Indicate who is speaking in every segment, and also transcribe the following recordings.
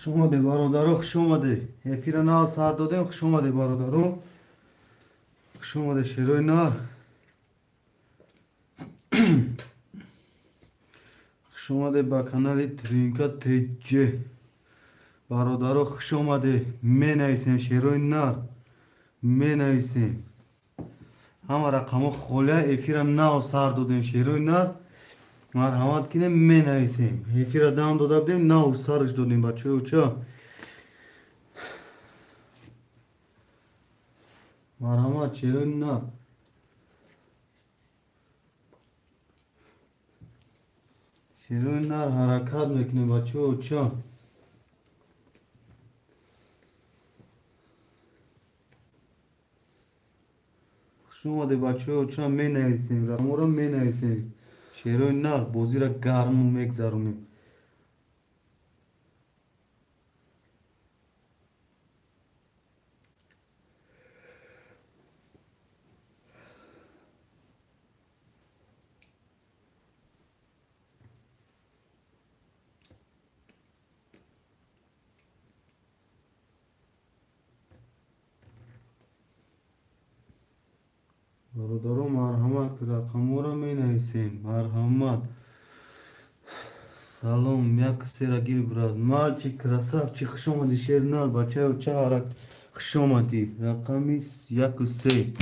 Speaker 1: Хуш омадед, бародаро, хуш омадед. Эфира нав сар додем, хуш омадед, бародаро. Хуш омадед, шерои нар. Хуш омадед ба канали Тринка ТЖ. Бародаро, хуш омадед. Менависем, шерои нар. Менависем. Ҳама рақамҳо холия, эфира нав сар додем, шерои нар. Марҳамат кинем, менависем. Эфира дам дода будем, нав сарш додем, бачаё ча. Марҳамат, шерои нар. Шерои нар, ҳаракат мекунем, бачаё ча. Хуш омадед, бачаё ча, менависем, рақамҳоро менависем. Шерои нар, бозиро гарму мегзаронем. Бародаро, марҳамат, рақамҳоро менависем. Марҳамат. Салом, як сера гир, брат. Мальчик, красавчик, хуш омадӣ, шер нар, бачаё ча, хуш омадӣ. Рақами 1 3.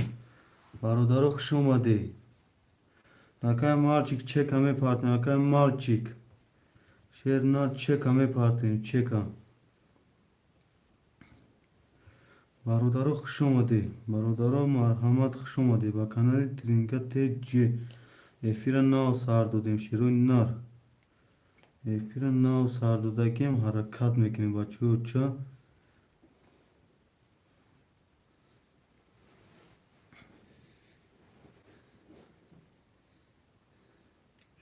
Speaker 1: Бародаро, хуш омадӣ. Акай мальчик, чека мепартем, акай мальчик. Шер нар, чека мепартем, чека. Бародаро, хуш омадед. Бародаро, марҳамат, хуш омадед ба канали Тринка ТЖ. Эфира нав сар додем, шерои нар. Эфира нав сар додагием, ҳаракат мекунем, бачаё ча.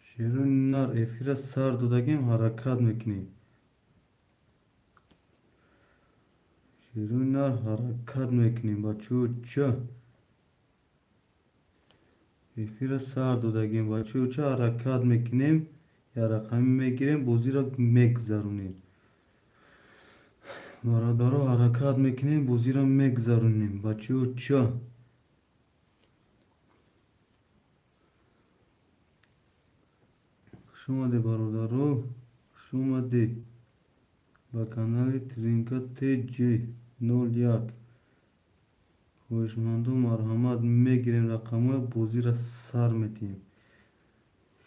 Speaker 1: Шерои нар, эфира сар додагием, ҳаракат мекунем. Шерои нар, ҳаракат мекунем, бачаё ча. Эфира сар додагием, бачаё ча, ҳаракат мекунем, як рақамӣ мегирем, бозиро мегзаронем. Бародаро, ҳаракат мекунем, бозиро мегзаронем, бачаё ча. Хуш омадед, бародаро, хуш омадед ба канали Тринка ТЖ 01. Хоҳишмандон, марҳамат, мегирем рақамҳоя, бозиро сар метиҳем.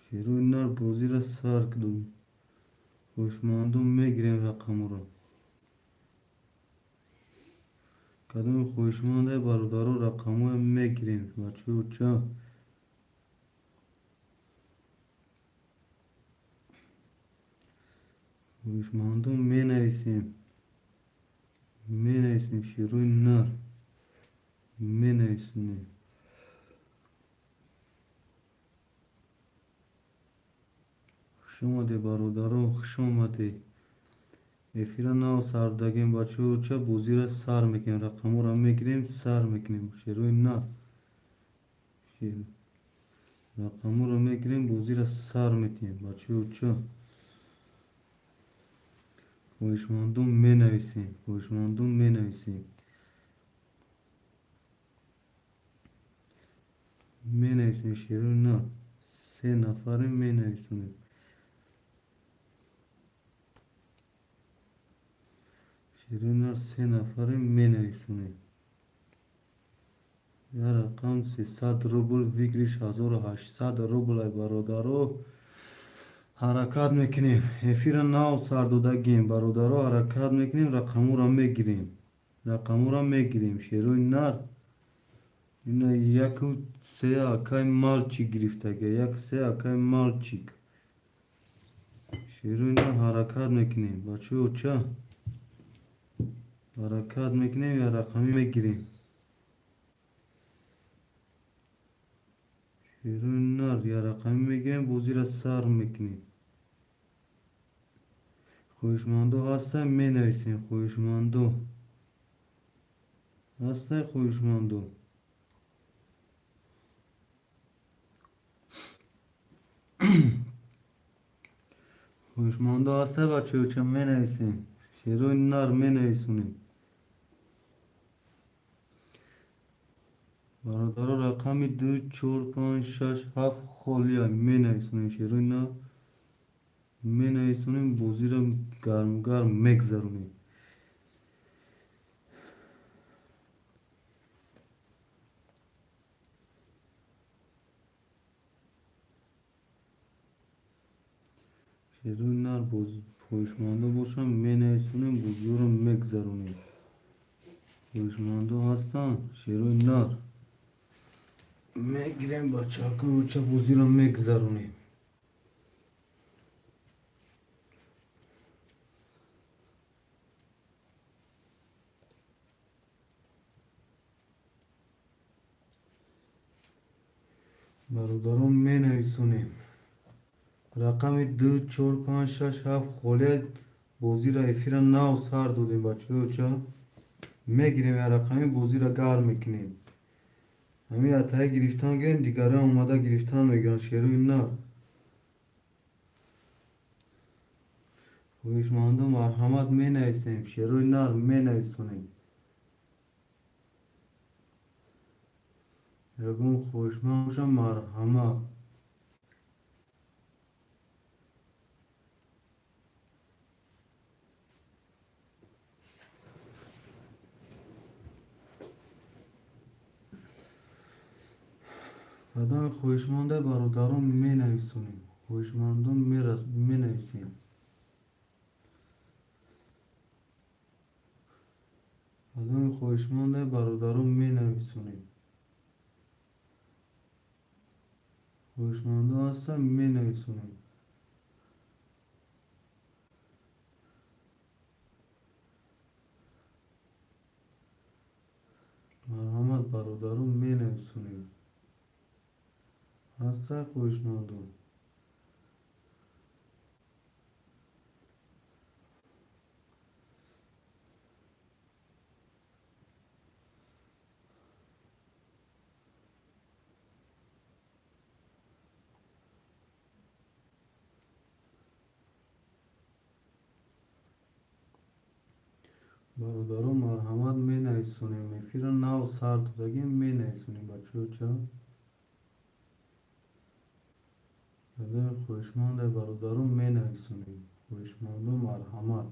Speaker 1: Шерои нар, бозиро сар додем. Хоҳишмандон, мегирем рақамҳоро. Кадоми хоҳишманде, бародаро, рақамҳоя мегирем, бачаё ча. Хоҳишмандон, менависем. Менависем, шерои нар. Менависем. Хуш омадед, бародаро, хуш омадед. Эфира нав сар додагем, бачаё ча, бозиро сар мекунем, рақамҳоро мегирем, сар мекунем, шерои нар. Рақамҳоро мегирем, бозиро сар метиҳем, бачаё ча. Хоҳишмандон, менависем, хоҳишмандон, менависем. Менависем, шерои нар. Се нафаре менависонем. Шерои нар, се нафаре менависонем. Як рақам 300 рубл, выигрыш 1800 рубл, ай бародаро. Ҳаракат мекунем. Эфира нав сар додагем, бародаро, ҳаракат мекунем, рақамҳоро мегирем. Рақамҳоро мегирем. Шерои нар. Ина 1 3 акай мальчик гирифтага. 1 3 акай мальчик. Шерои нар, ҳаракат мекунем. Бачаё ча? Ҳаракат мекунем, як рақамӣ мегирем. Шерои нар, як рақамӣ мегирем, бозиро сар мекунем. Хоҳишмандо ҳастанд, менависем. Хоҳишмандо ҳастанд, хоҳишмандо. Хоҳишмандо ҳастанд, бачаё ча, менависем. Шерои нар менависонем. Бародаро, рақами ду, чор, панҷ, шаш, ҳафт холия, менависонем. Шерои нар менависонем, бозиро гармгарм мегзаронем. Шерои нар хоҳишмандо бошанд, менависонем, бозиҳоро мегзаронем. Хоҳишмандо ҳастанд, шерои нар мегирем, бачаҳо, бозиро мегзаронем. Бародарон, менависонем. Рақами ду, чор, панҷ, шаш, ҳафт холия. Бозиро, эфира нав сар додем, бачаҳо. Мегирем я рақами, бозиро гарм мекунем. Ҳамин атаи гирифтан гирем, дигаран омада гирифтан мегиранд. Шерои нар хоҳишмандо, марҳамат, менависем. Шерои нар менависонем. Ягон хоҳишманд бошам, марҳамат. Кадоми хоҳишманда, бародарон, менависонем. Хоҳишмандон, менависем. Кадоми хоҳишманда, бародарон, менависонем. Хоҳишмандо ҳастанд, менависонем. Марҳамат, бародарон, менависонем. Ҳаста хоҳишмандо? Бародарон, марҳамат, менависонем. Эфира нав сар додагем, менависонем, бачаҳо. Кадоми хоҳишманда, бародарон, менависонем. Хоҳишмандо, марҳамат.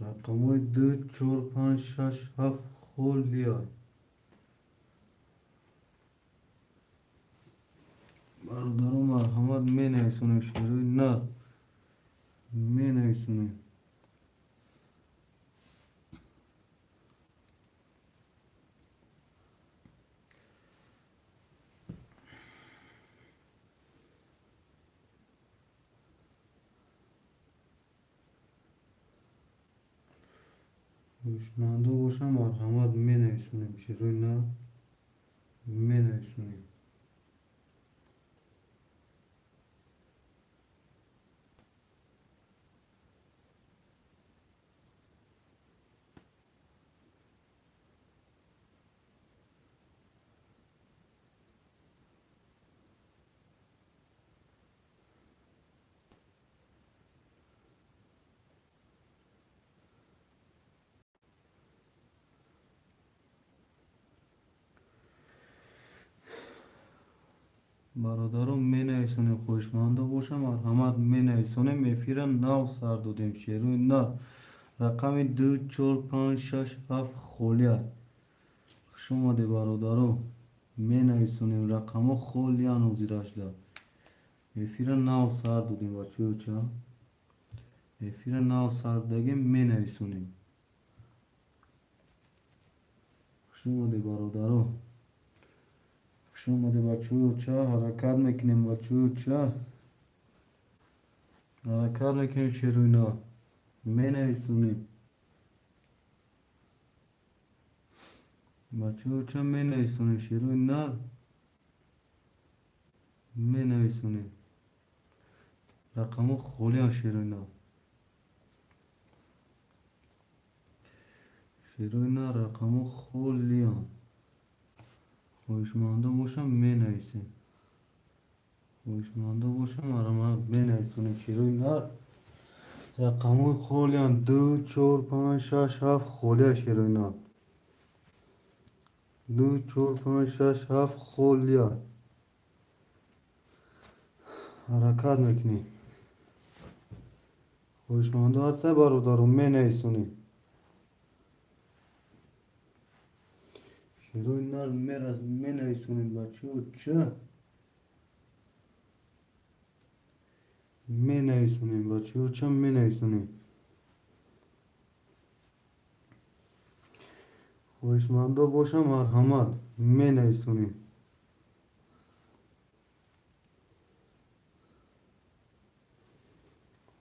Speaker 1: Рақамҳои ду, чор, панҷ, шаш, ҳафт холия. Бародарон, марҳамат, менависонем. Шерои нар менависонем. Хоҳишмандо бошам, марҳамат, менависонем. Шерои нар менависонем. Бародарон, менависонем. Хоҳишмандо бошам, марҳамат, менависонем. Эфира нав сар додем. Шерои нар рақами ду, чор, панҷ, шаш, ҳафт холия. Хуш омадед, бародаро. Менависонем, рақамҳо холиян ҳозира шуда. Эфира нав сар додем, бачаҳо. Эфира нав сар додагем, менависонем. Хуш омадед, бародаро. Хуш омадед, бачаҳо. Ҳаракат мекунем, бачаҳо, ҳаракат мекунем. Шерои нар менависонем, бачаҳо, менависонем. Шерои нар менависонем. Рақамҳо холиян. Шерои нар, шерои нар рақамҳо холиян. Хоҳишмандо бошам, менависем. Хоҳишмандо бошам, марҳамат, менависонем. Шерои нар Рақамҳои холиянд: ду, чор, панҷ, шаш, ҳафт холия, шерои нар. Ду, чор, панҷ, шаш, ҳафт холия. Ҳаракат мекунем. Хоҳишмандо ҳастед, бародаро, менависонед. Шерои нар менависонед, бачаҳо, ча? Менависонем, бачаҳо, ча менависонем? Хоҳишмандо боша, марҳамат, менависонем.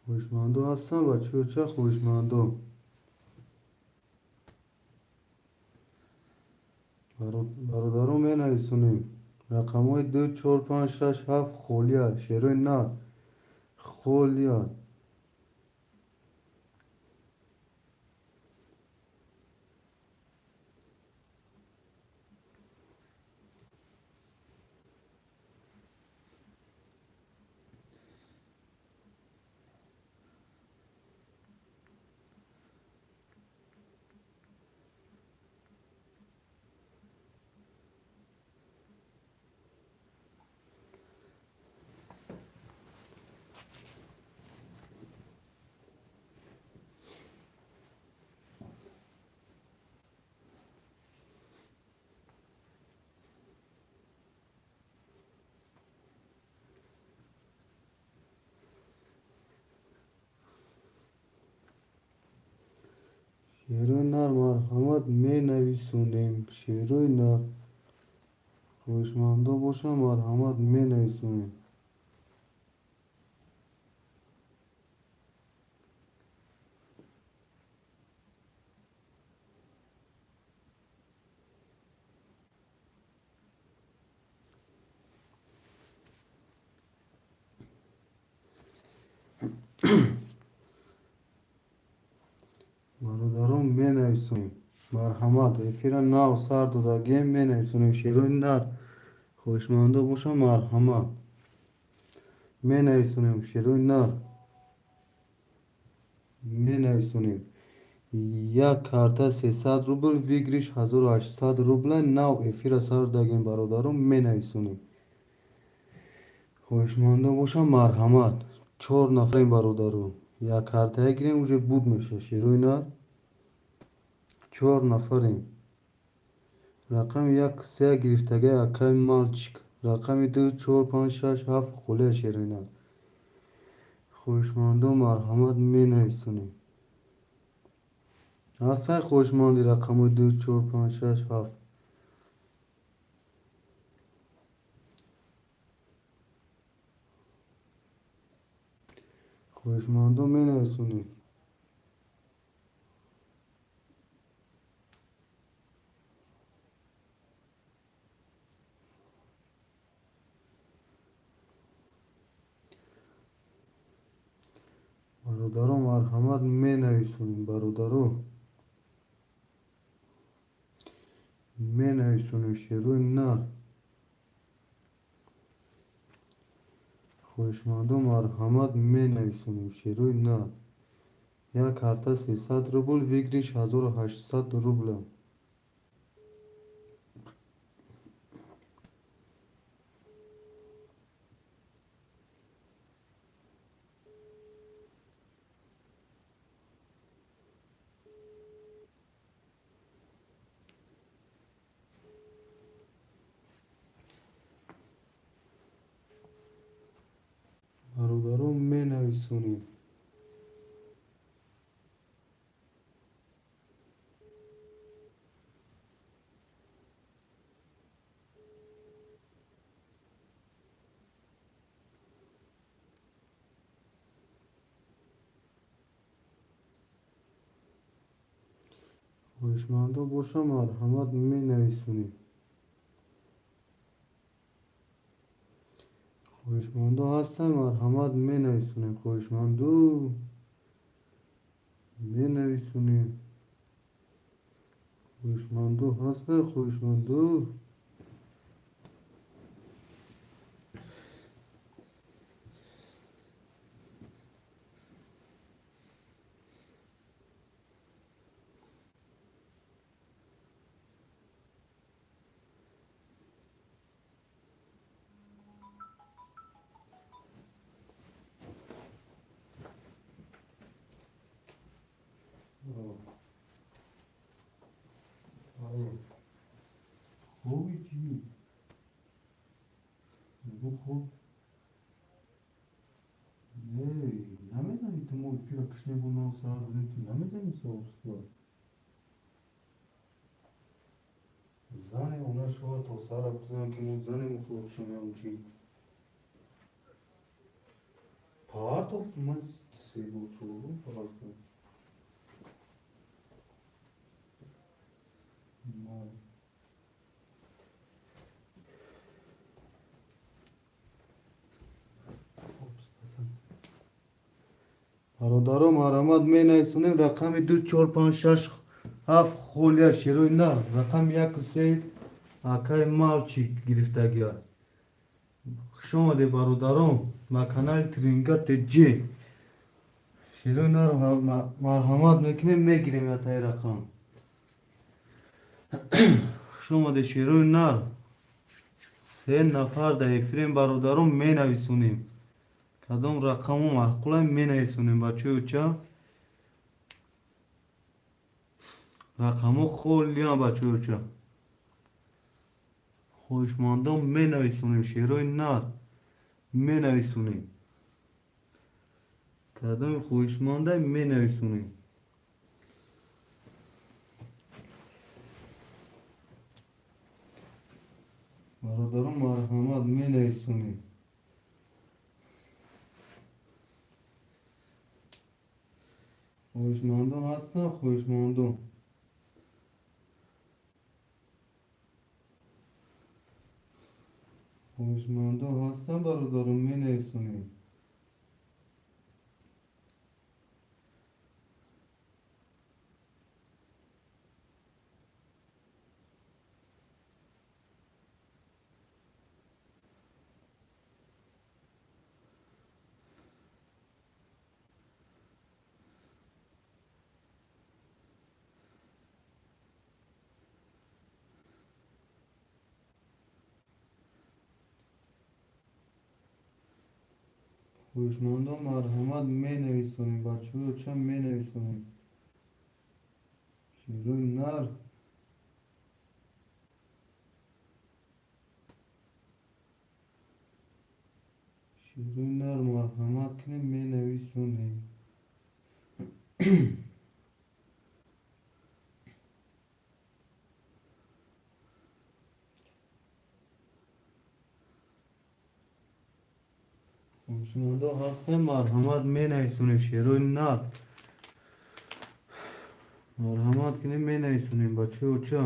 Speaker 1: Хоҳишмандо ҳастанд, бачаҳо, ча хоҳишмандо? Бародаро, менависонем. Рақамҳои ду, чор, панҷ, шаш, ҳафт холия, шерои нар холия. Шерои нар, марҳамат, менависонем. Шерои нар. Хоҳишмандо боша, марҳамат, менависонем. Бародарон, менависонем. Марҳамат, эфира нав сар додагем, менависонем. Шерои нар. Хоҳишмандо боша, марҳамат. Менависонем, шерои нар. Менависонем. Як карта 300 рубл, выигрыш 1800 рубла. Нав эфира сар додагем, бародарон, менависонем. Хоҳишмандо боша, марҳамат. Чор нафарем, бародаро. Як картая гирем, уже буд меша, шерои нар. Чор нафарем. Рақами як сея гирифтагай акай мальчик. Рақами ду, чор, панҷ, шаш, ҳафт холия, шерои нар. Хоҳишмандо, марҳамат, менависонем. Ҳастай хоҳишманди рақамҳои ду, чор, панҷ, шаш, ҳафт? Хоҳишмандо, менависонем. Бародаро, марҳамат, менависонем, бародаро. Менависонем, шерои нар. Хоҳишмандо, марҳамат, менависонем, шерои нар. Як карта 300 рубл, выигрыш 1800 рубла. Бародарон, менависонем. Хоҳишмандо боша, марҳамат, менависонем. Хоҳишмандо ҳастанд, марҳамат, менависонем. Хоҳишмандо, менависонем. Хоҳишмандо ҳастанд, хоҳишмандо. Хоби чӣ? Мегӯ хоб. Не, намедонӣ ту мо эфира кишнем бо нав саҳар додем, ту намедонӣ соҳибство. Занем она шава то сара бизанам ки мо занем хлопшам чӣ. Партофт ма се бор чорбор партофт. Бародаро марҳамат менависонем рақами 2 4 5 6 7 холия шерои нар рақами 1 3 акай малчик гирифтагиа. Хуш омадед бародарон ба канали Тринга ТЖ. Шерои нар марҳамат мекунем мегирем ятаи рақам. Хуш омадед шерои нар. Се нафар дар эфирем бародарон менависонем. Кадом рақаму маъқулам менависонем бачаи оча. Рақамҳо холиам бачаи оча. Хоҳишмандон менависонем шерои нар менависонем. Кадоми хоҳишманда менависонем. Бародарон марҳамат менависонем. Хоҳишмандон ҳастанд, хоҳишмандон. Хоҳишмандон ҳастанд, бародарон менависонем. Хоҳишмандон марҳамат менависонем, бачаҳои оча менависонем. Шерои нар шерои нар марҳамат кунем менависонем. Хоҳишмандон ҳастем, марҳамат менависонем шерои нар. Марҳамат кунем менависонем бачаи оча.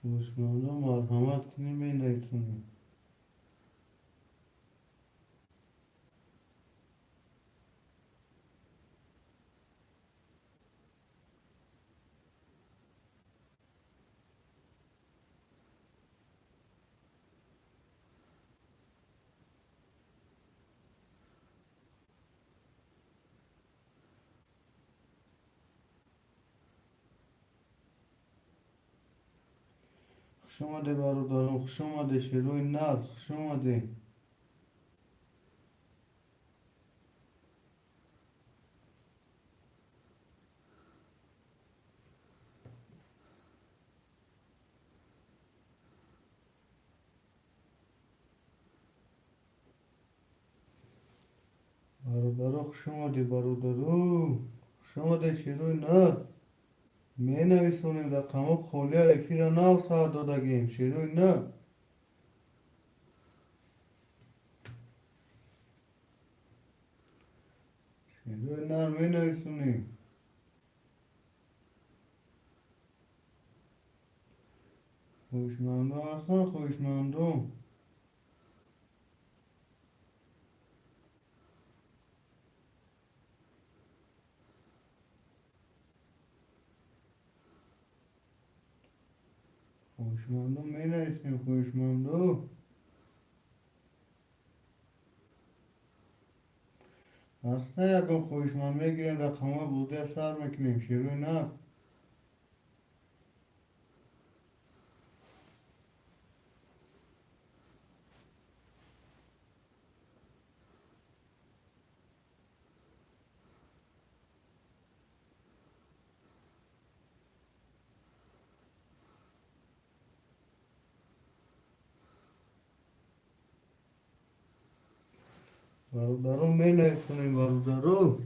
Speaker 1: Хоҳишмандон марҳамат кунем менависонем. Хуш омадед бародарон, хуш омадед шерои нар, хуш омадед. Бародаро хуш омадед, бародаро. Хуш омадед шерои нар. Менависонем рақамҳо холия эфира нав сар додагем шерои нар. Шерои нар менависонем. Хоҳишмандон ҳастанд, хоҳишмандон. Хоҳишмандон менависем, хоҳишмандо. Аст на ягон хоҳишманд, мегирем рақамҳои бозия, сар мекунем, шерои нар. Бародаро, менависонем, бародаро.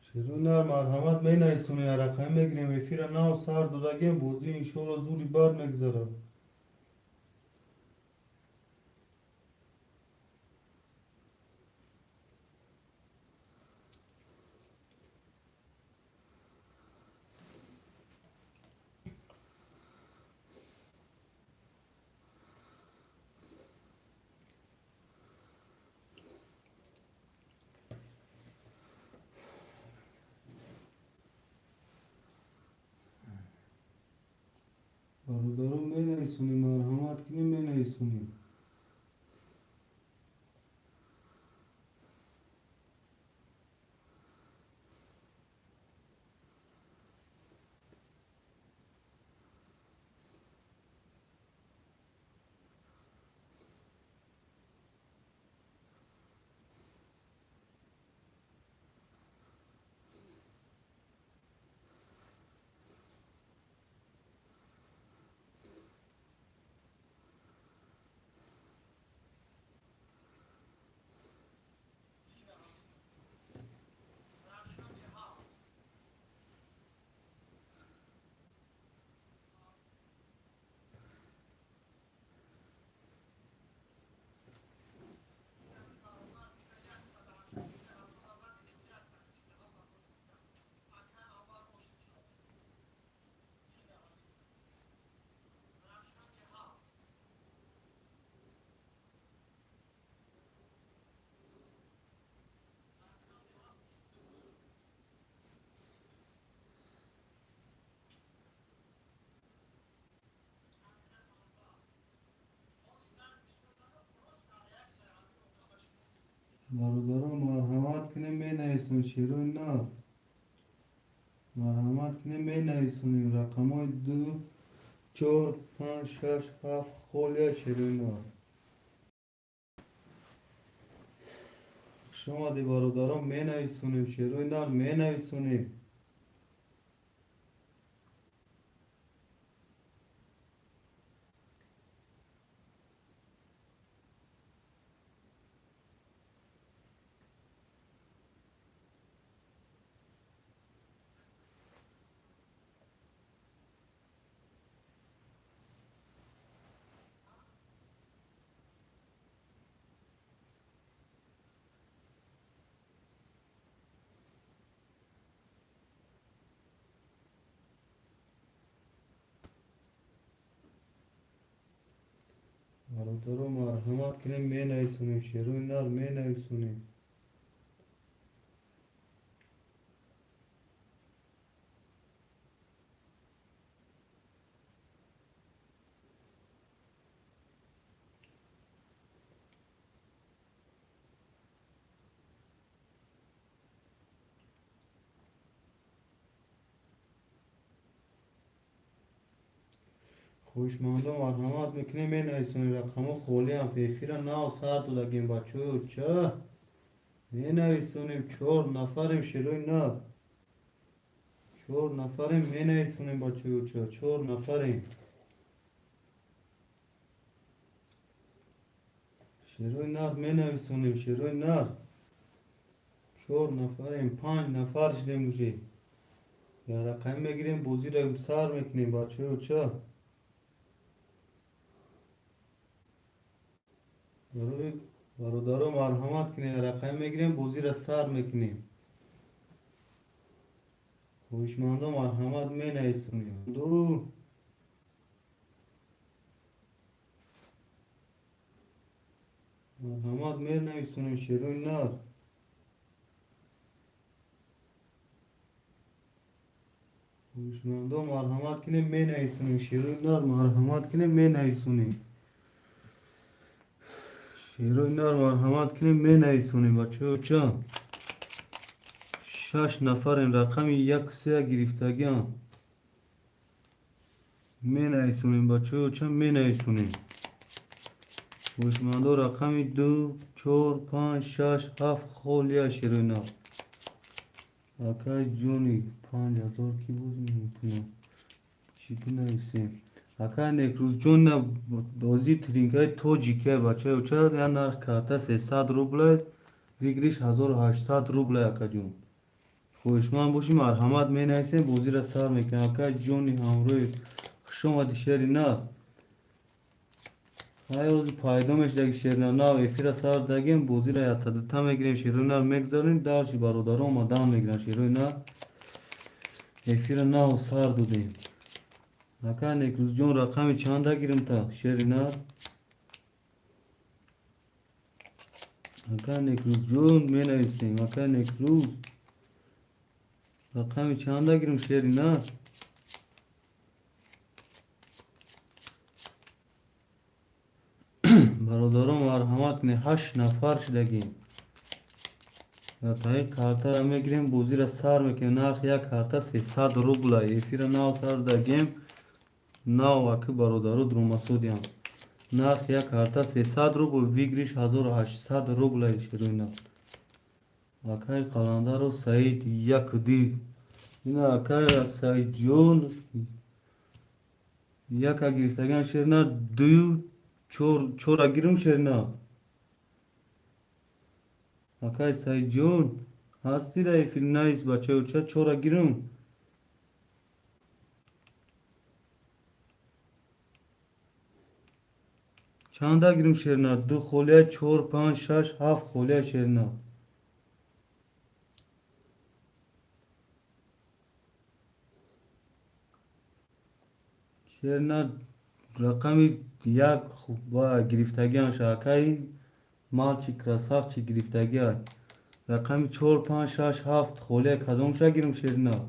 Speaker 1: Шерои нар, марҳамат, менависонем, рақам мегирем, эфира нав сар додагем, бозӣ иншоалло зури бад мегузарад. Бародаро, менависонем, марҳамат кунем, менависонем. Бародаро, марҳамат кунем, менависонем, шерои нар. Марҳамат кунем, менависонем, рақамҳои ду, чор, панҷ, шаш, ҳафт холия, шерои нар. Хушомадед, бародарон, менависонем, шерои нар, менависонем. Бародаро, марҳамат кунем, менависонем, шерои нар, менависонем. Хоҳишмандо, марҳамат мекунем, менависонем, рақамҳо холиам, эфира нав сар додагем, бачаҳо, ча менависонем, чор нафарем, шерои нар. Чор нафарем, менависонем, бачаҳо, ча чор нафарем. Шерои нар, менависонем, шерои нар. Чор нафарем, панҷ нафар шудем уже. Я рақам мегирем, бозиро сар мекунем, бачаҳо, ча. Бародаро, марҳамат кунед, рақам мегирем, бозиро сар мекунем. Хоҳишмандо, марҳамат, менависонем. Ду марҳамат, менависонем, шерои нар. Хоҳишмандо, марҳамат кунем, менависонем. Шерои нар, марҳамат кунем, менависонем. Шерои нар, марҳамат кунем, менависонем. Бачаҳо, шаш нафарем, рақами яку сея гирифтагиам. Менависонем, бачаҳо, менависонем. Хоҳишмандо, рақами ду, чор, панҷ, шаш, ҳафт холия, шерои нар. Акай ҷони, 5000 ки боз мекунам? Чӣ бинависем? Акай Некрӯзҷон, на бозии тринкаи тоҷикия, бачаҳо, я нарх карта 300 рубля, выигрыш 1800 рубля. Акаҷон, хоҳишманд бошӣ, марҳамат, менависем, бозиро сар мекунем. Акай ҷони ҳамроҳи, хушомадӣ, шери нар. Ҳай, ҳозир пайдо мешудаги шери нар. Нав эфира сар дагем, бозиро яктадута мегирем, шерои нар, мегзаронем. Дальше бародаро омадан мегиранд. Шерои нар, эфира нав сар додем. Акай Некрӯзҷон, рақами чанда гирем та, шери нар? Акай Некрӯзҷон, менависем. Акай Некрӯз, рақами чанда гирем, шери нар? Бародарон, марҳамат кунед, ҳашт нафар шудагем. Таи картаро мегирем, бозиро сар мекунем. Нархи як карта 300 рубла. Эфира нав сар дагем, нав аки бародаро дромасодиям. Нархи як карта 300 рубл, выигрыш 1800 рубла, шерои нар. Акай Қаландару Саид, яку ди. Ина, акай Саидҷон, яка гирифтагиам, шери нар. Дую, чора гирум, шери нар. Акай Саидҷон, ҳастӣ дар эфир? Навис, бачаё, ча чора гирум? Чанда гирум, шери нар? Ду холия, чор, панҷ, шаш, ҳафт холия, шери нар. Шери нар, рақами як гирифтагиам, акаи мальчик красавчик гирифтагиа. Рақами чор, панҷ, шаш, ҳафт холия, кадомша гирум, шери нар?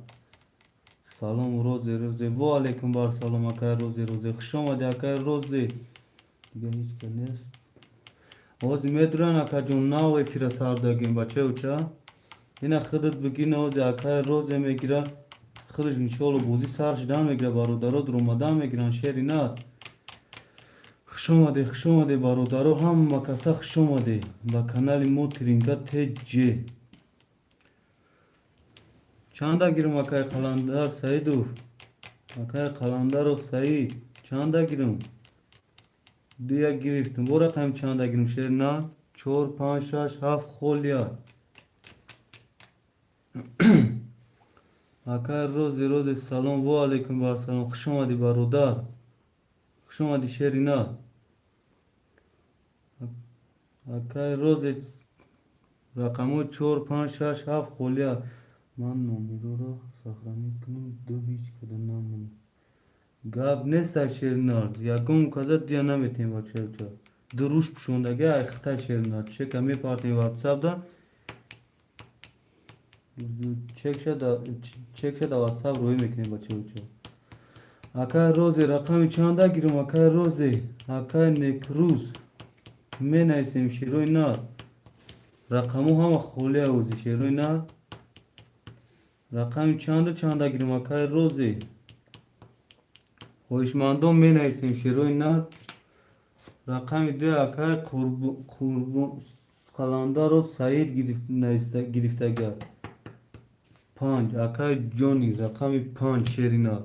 Speaker 1: Салом, Розе, Розе. Во алейкум бар салом, акай Розе, Розе, хуш омадӣ, акай Розе. Дига ҳеҷ ка нест. Ҳозир медуран, акаҷон, нав эфира сар дагем, бачаюча. Ина худат бигӣ, ҳозир акай Розе мегира худаш, иншоалло, бозӣ сар шудан мегира, бародаро дуромадан мегиранд. Шери нар, хушомадед, хушомадед, бародаро, ҳама каса хушомадед ба канали мо Тринка ТЖ. Чанда гирум, акай Қаландар Саидов? Акай Қаландаров Саид, чанда гирум? Ду, як гирифтум. Бо рақами чанда гирум, шери нар? Чор, панҷ, шаш, ҳафт холия. Акай Розе, Розе, салом. Во алейкум бар салом, хуш омадӣ, бародар, хуш омадӣ, шери нар. Акай Розе, рақамҳои чор, панҷ, шаш, ҳафт холия. Ман номероро сохранить кунам, ду ҳеҷ када намонад. Гап нест, ай шери нар, ягон каза дия наметем, бачаюча. Ду рӯш пӯшондаги ай хитай, шери нар. Чека мепартем ватсапда, чекша да ватсап рӯӣ мекунем, бачаюча. Акай Розе, рақами чанда гирум, акай Розе? Акай Некрӯз, менависем, шерои нар. Рақамҳо ҳама холия ози, шерои нар. Рақами чанду чанда гирум, акай Розе? Хоҳишмандон, менависем, шерои нар. Рақами ду, акай Қаландаров Саид гирифтага. Панҷ, акай ҷони, рақами панҷ, шери нар.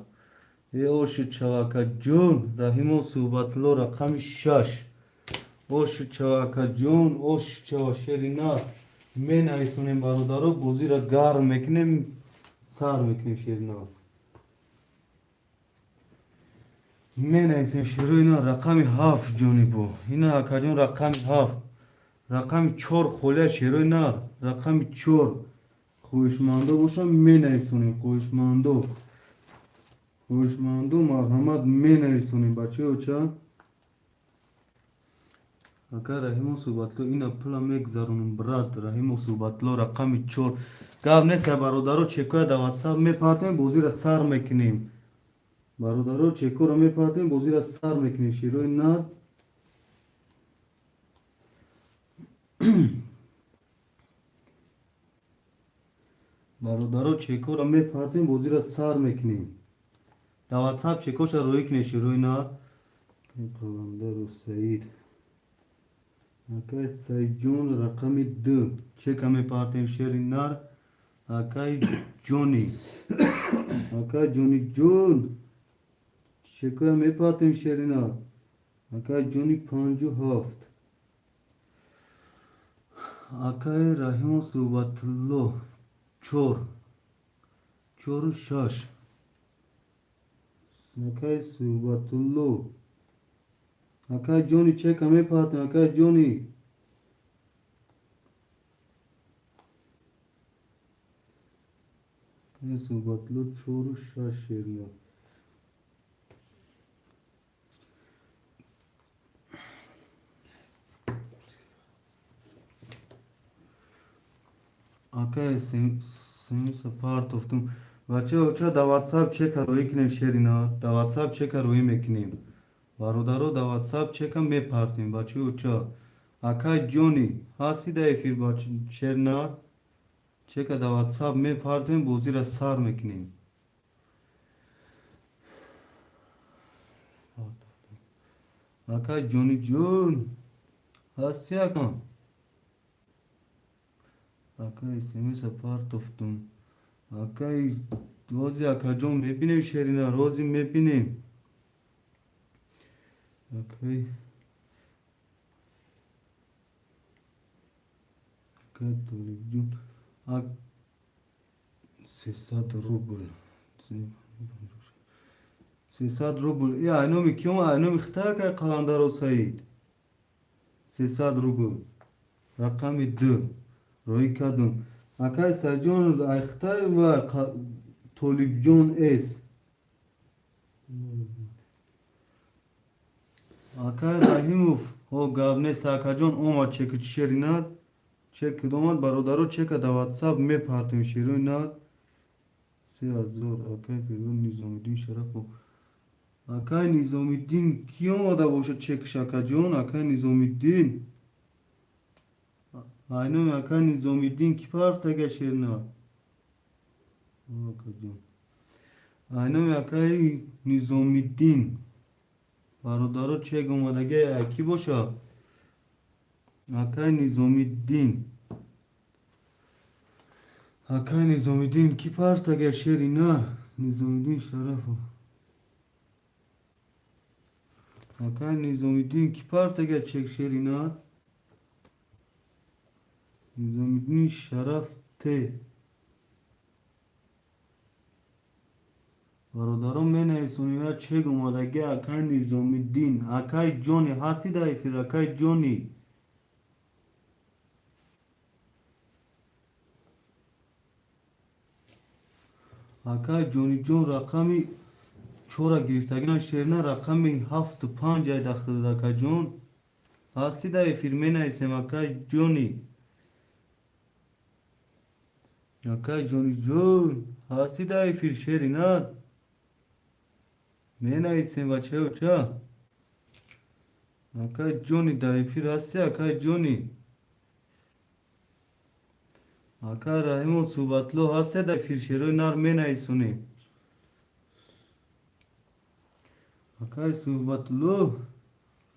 Speaker 1: Е, ошуд шава, акаҷон. Раҳимов Суҳбатулло, рақами шаш. Ошуд шава, акаҷон, ошуд шава, шери нар. Менависонем, бародаро, бозиро гарм мекунем, сар мекунем, шери нар. Менависем, шерои нар. Рақами ҳафт, ҷонибо. Ина, акаҷон, рақами ҳафт. Рақами чор холия, шерои нар. Рақами чор. Хоҳишмандо бошам, менависонем. Хоҳишмандо, хоҳишмандо, марҳамат, менависонем, бачаёча. Ака Раҳимо Суҳбатло, ина пула мегзаронам, брат. Раҳимо Суҳбатло, рақами 4. Гап нест, бародаро, чекоя дар ватсап мепартем, бозира сар мекунем. Бародаро, чекоро мепартем, бозира сар мекунем. Широи нар. Бародаро, чекоро мепартем, бозира сар мекунем. Дар ватсап чекоша роӣ кунед, широи нар. Қаландару Саид. Акай Саидҷон, рақами 2. Чека мепартем, шери нар. Акай Ҷони. Акай Ҷониҷон. Чекоя мепартем, шери нар. Акай Ҷони, 57. Акай Раҳимо Суҳбатулло, 4. 4-6. Акай Суҳбатулло. Акай Ҷони, чека мепартем, акай Ҷони. Акай Суҳбатулло, 4-6, шернар. Акай смса партофтум. Бачаҳо, ча дар ватсап чека роӣ кунем, шерина. Дар ватсап чека роӣ мекунем. Бародаро, дар ватсап чека мепартем, бачаҳо, ча. Акай Ҷони, ҳасти дар эфир, шернар? Чека дар ватсап мепартем, бозира сар мекунем. Акай Ҷониҷон, ҳасти, ака? Акай, смса партофтум. Акай, рози, акаҷон, мебинем, шерина, рози мебинем. Акай Толибҷон, 300 рубл. 300 рубл. И айноми ки омад? Айноми хитай, акай Қаландаро Саид. 300 рубл. Рақами 2. Роӣ кардум. Акай Саидҷон, ай хитай ва Толибҷон С. Акай Раҳимов, ҳо, гап нест, акаҷон, омад чеки шери нар. Чек омад, бародаро, чека дар ватсап мепартем, шерои нар. 3000. Акай Фирӯз Низомиддин Шарафов. Акай Низомиддин, ки омада бошад чекш, акаҷон? Акай Низомиддин. Айноми акай Низомиддин ки партага, шернар? Акаҷон. Айноми акай Низомиддин. Бародаро, чек омадаги ки бошад? Акай Низомиддин. Акай Низомиддин, ки партага, шери на? Низомиддин Шарафов. Акай Низомиддин, ки партага чек, шери на? Низомиддин Шараф Т. Бародарон, менависонем, я чек омадаги акай Низомиддин. Акай Ҷони, ҳасти дар эфир, акай Ҷони? Акай Ҷониҷон, рақами 4-а гирифтагина, шерна, рақами 7-5 ай дахтад, акаҷон. Ҳасти дар эфир, менависем, акай Ҷони. Акай Ҷониҷон, ҳасти дар эфир, шери нар? Менависем, бачаҳо, ча? Акай Ҷони, дар эфир ҳасти, акай Ҷони? Акай Раҳимо Суҳбатло, ҳасте дар эфир, шерои нар, менависонем. Акай Суҳбатло,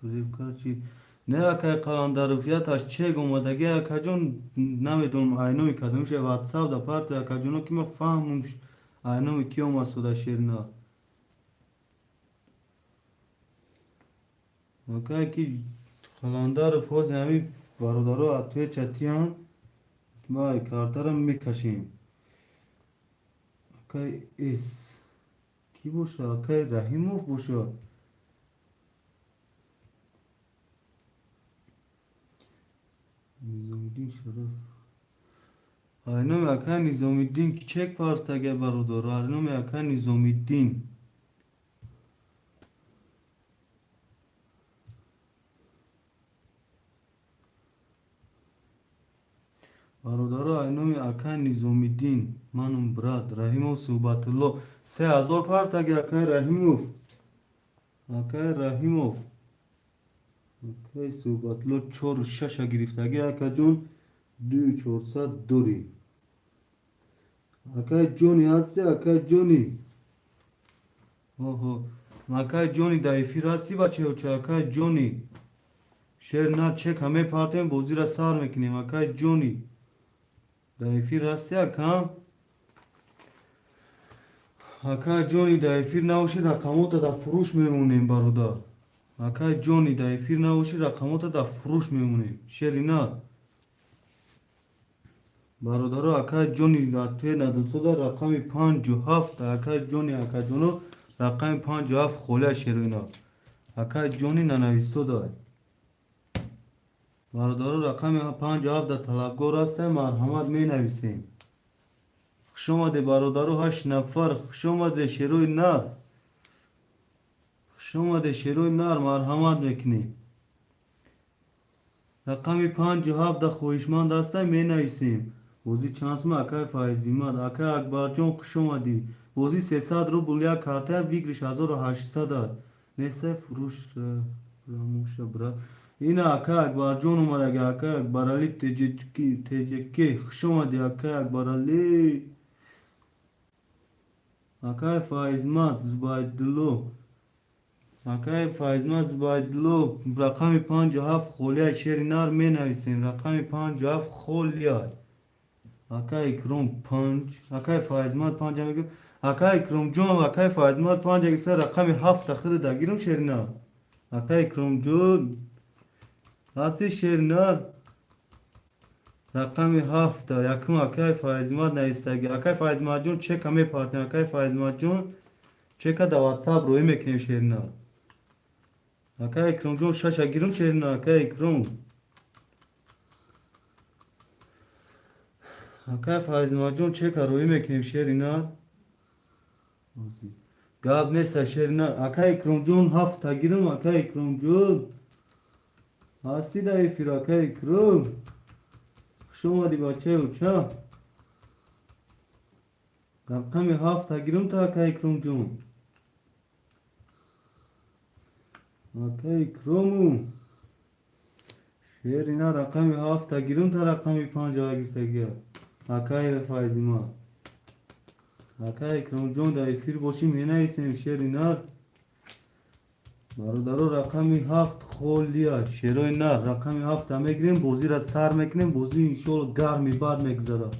Speaker 1: фиребкар чи? Не, акай Қаландаров, яташ чек омадаги, акаҷон, намедонам айноми кадомиша ватсап да парта, акаҷоно, ки ман фаҳмам айноми ки омад сода, шерина. Акай ки Қаландаров, ҳозир ҳами бародаро отвеча тиян, ма картара мекашем. Акай С кӣ боша? Акай Раҳимов боша? Низомиддин Шараф. Айноми акай Низомиддин ки чек партага, бародаро? Айноми акай Низомиддин. Бародаро, ай номи акай Низомиддин, манум брат Раҳимов Суҳбатулло, 3000 партаги. Акай Раҳимов, акай Раҳимов, акай Суҳбатулло чору шаша гирифтаги. Акаҷон, дую чорсад дорӣ. Акай Ҷони ҳасти? Акай Ҷони, оҳо, акай Ҷони, дар эфир ҳастӣ, бачаёча? Акай Ҷони, шер на, чека мепартем, бозира сар мекунем. Акай Ҷони, дар эфир ҳасти, акам? Акай Ҷони, дар эфир набошӣ, рақамота дар фурӯш мемонем, бародар. Акай Ҷони, дар эфир набошӣ, рақамота дар фурӯш мемонем. Шери на, бародаро. Акай Ҷони туе надусода, рақами 57. Акай Ҷони, акаҷоно, рақами 57 холия. Шероина, акай Ҷони нанавистода. Бародаро, рақами 57 дар талабгор ҳастем, марҳамат, менависем. Хушомаде, бародаро, ҳашт нафар, хушомаде. Шерои нар, хушомаде, шерои нар, марҳамат мекунем. Рақами 57 дар хоҳишманд ҳастем, менависем. Бозӣ чанд сума, акай Файзимад? Акай Акбарҷон, хушомадӣ. Бозӣ 300 рубл як карта, выигрыш 1800 аст. Нестай фурӯш рамоша, брат. Ина акай Акбарҷон омадаги. Акай Акбаралӣ Теҷеке, хушомадӣ, акай Акбаралӣ. Акай Файзмат Зубайдулло, акай Файзмат Зубайдулло, рақами 57 холия. Шери нар, менависем, рақами 57 холия. Акай Икром панҷ, акай Файзмат панҷа мегӯ. Акай Икромҷон, акай Файзмат панҷа гирифта, рақами ҳафта хида дагирам. Шеринар, акай Икромҷон, ҳасти, шеринар? Рақами ҳафта якум акай Файзмат навистаги. Акай Файзматҷон, чека мепартем. Акай Файзматҷон, чека дар Ватсап роҳӣ мекунем. Шеринар, акай Икромҷон, шаша гирам. Шеринар, акай Икром, акай Файзматҷон, чека роҳӣ мекунем. Шеринар, гап неста. Шеринар, акай Икромҷон, ҳафта гирам. Акай Икромҷон, ҳастӣ дар эфир? Акай Икром, хушомадӣ, бачаи уча. Рақами ҳафта гирам та, акай Икромҷон. Акай Икрому, шерина, рақами ҳафта гирам та, рақами панҷа гирифтагия. Акай Файзима, акай Икромҷон, дар эфир бошӣ, менависем. Шери нар, бародаро, рақами ҳафт холия. Шерои нар, рақами ҳафта мегирем, бозиро сар мекунем. Бозӣ иншоалло гарми бад мегузарад.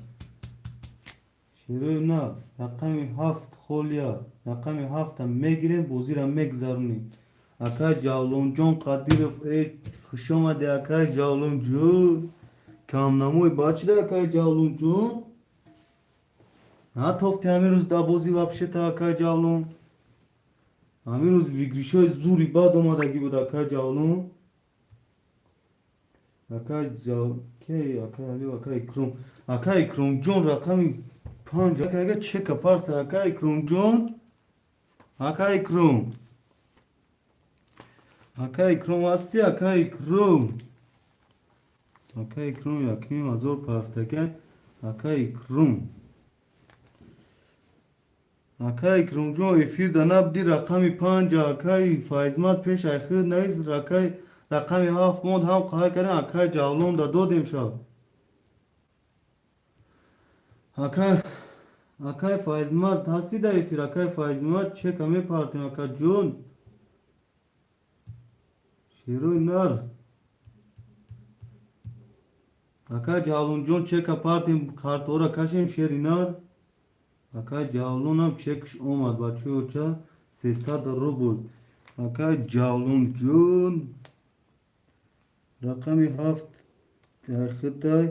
Speaker 1: Шерои нар, рақами ҳафт холия, рақами ҳафта мегирем, бозиро мегузаронем. Акай Ҷавлонҷон Қадиров, э, хушомадӣ, акай Ҷавлонҷон. Камнамои бачида, акай Ҷавлонҷон, натофти ҳамин рӯз дар бозӣ вообще-то. Акай Ҷавлон, ҳамин рӯз выигрыш ҳои зури бад омадагӣ буд. Акай Ҷавлон, акай кей, акай Алиев, акай Икром, акай Икромҷон, рақами панҷ акай чека парта. Акай Икромҷон, акай Икром, акай Икром ҳастӣ? Акай Икром, акай Икром, якним ҳазор партага. Акай Икром, акай Икромҷон, эфир да набуди. Рақами панҷа акай Файзмат пеш айхид навис. Акай, рақами ҳафт монд, ҳам қаҳай кардем, акай Ҷавлон да додем шав. Акай Файзмат, ҳастӣ дар эфир? Акай Файзмат, чека мепартем, акаҷон. Шерои нар, акай Ҷавлонҷон, чека партем, картора кашем. Шери нар, акай Ҷавлонам чекш омад, бачаёча, 300 рубл. Акай Ҷавлонҷон, рақами ҳафт хитай.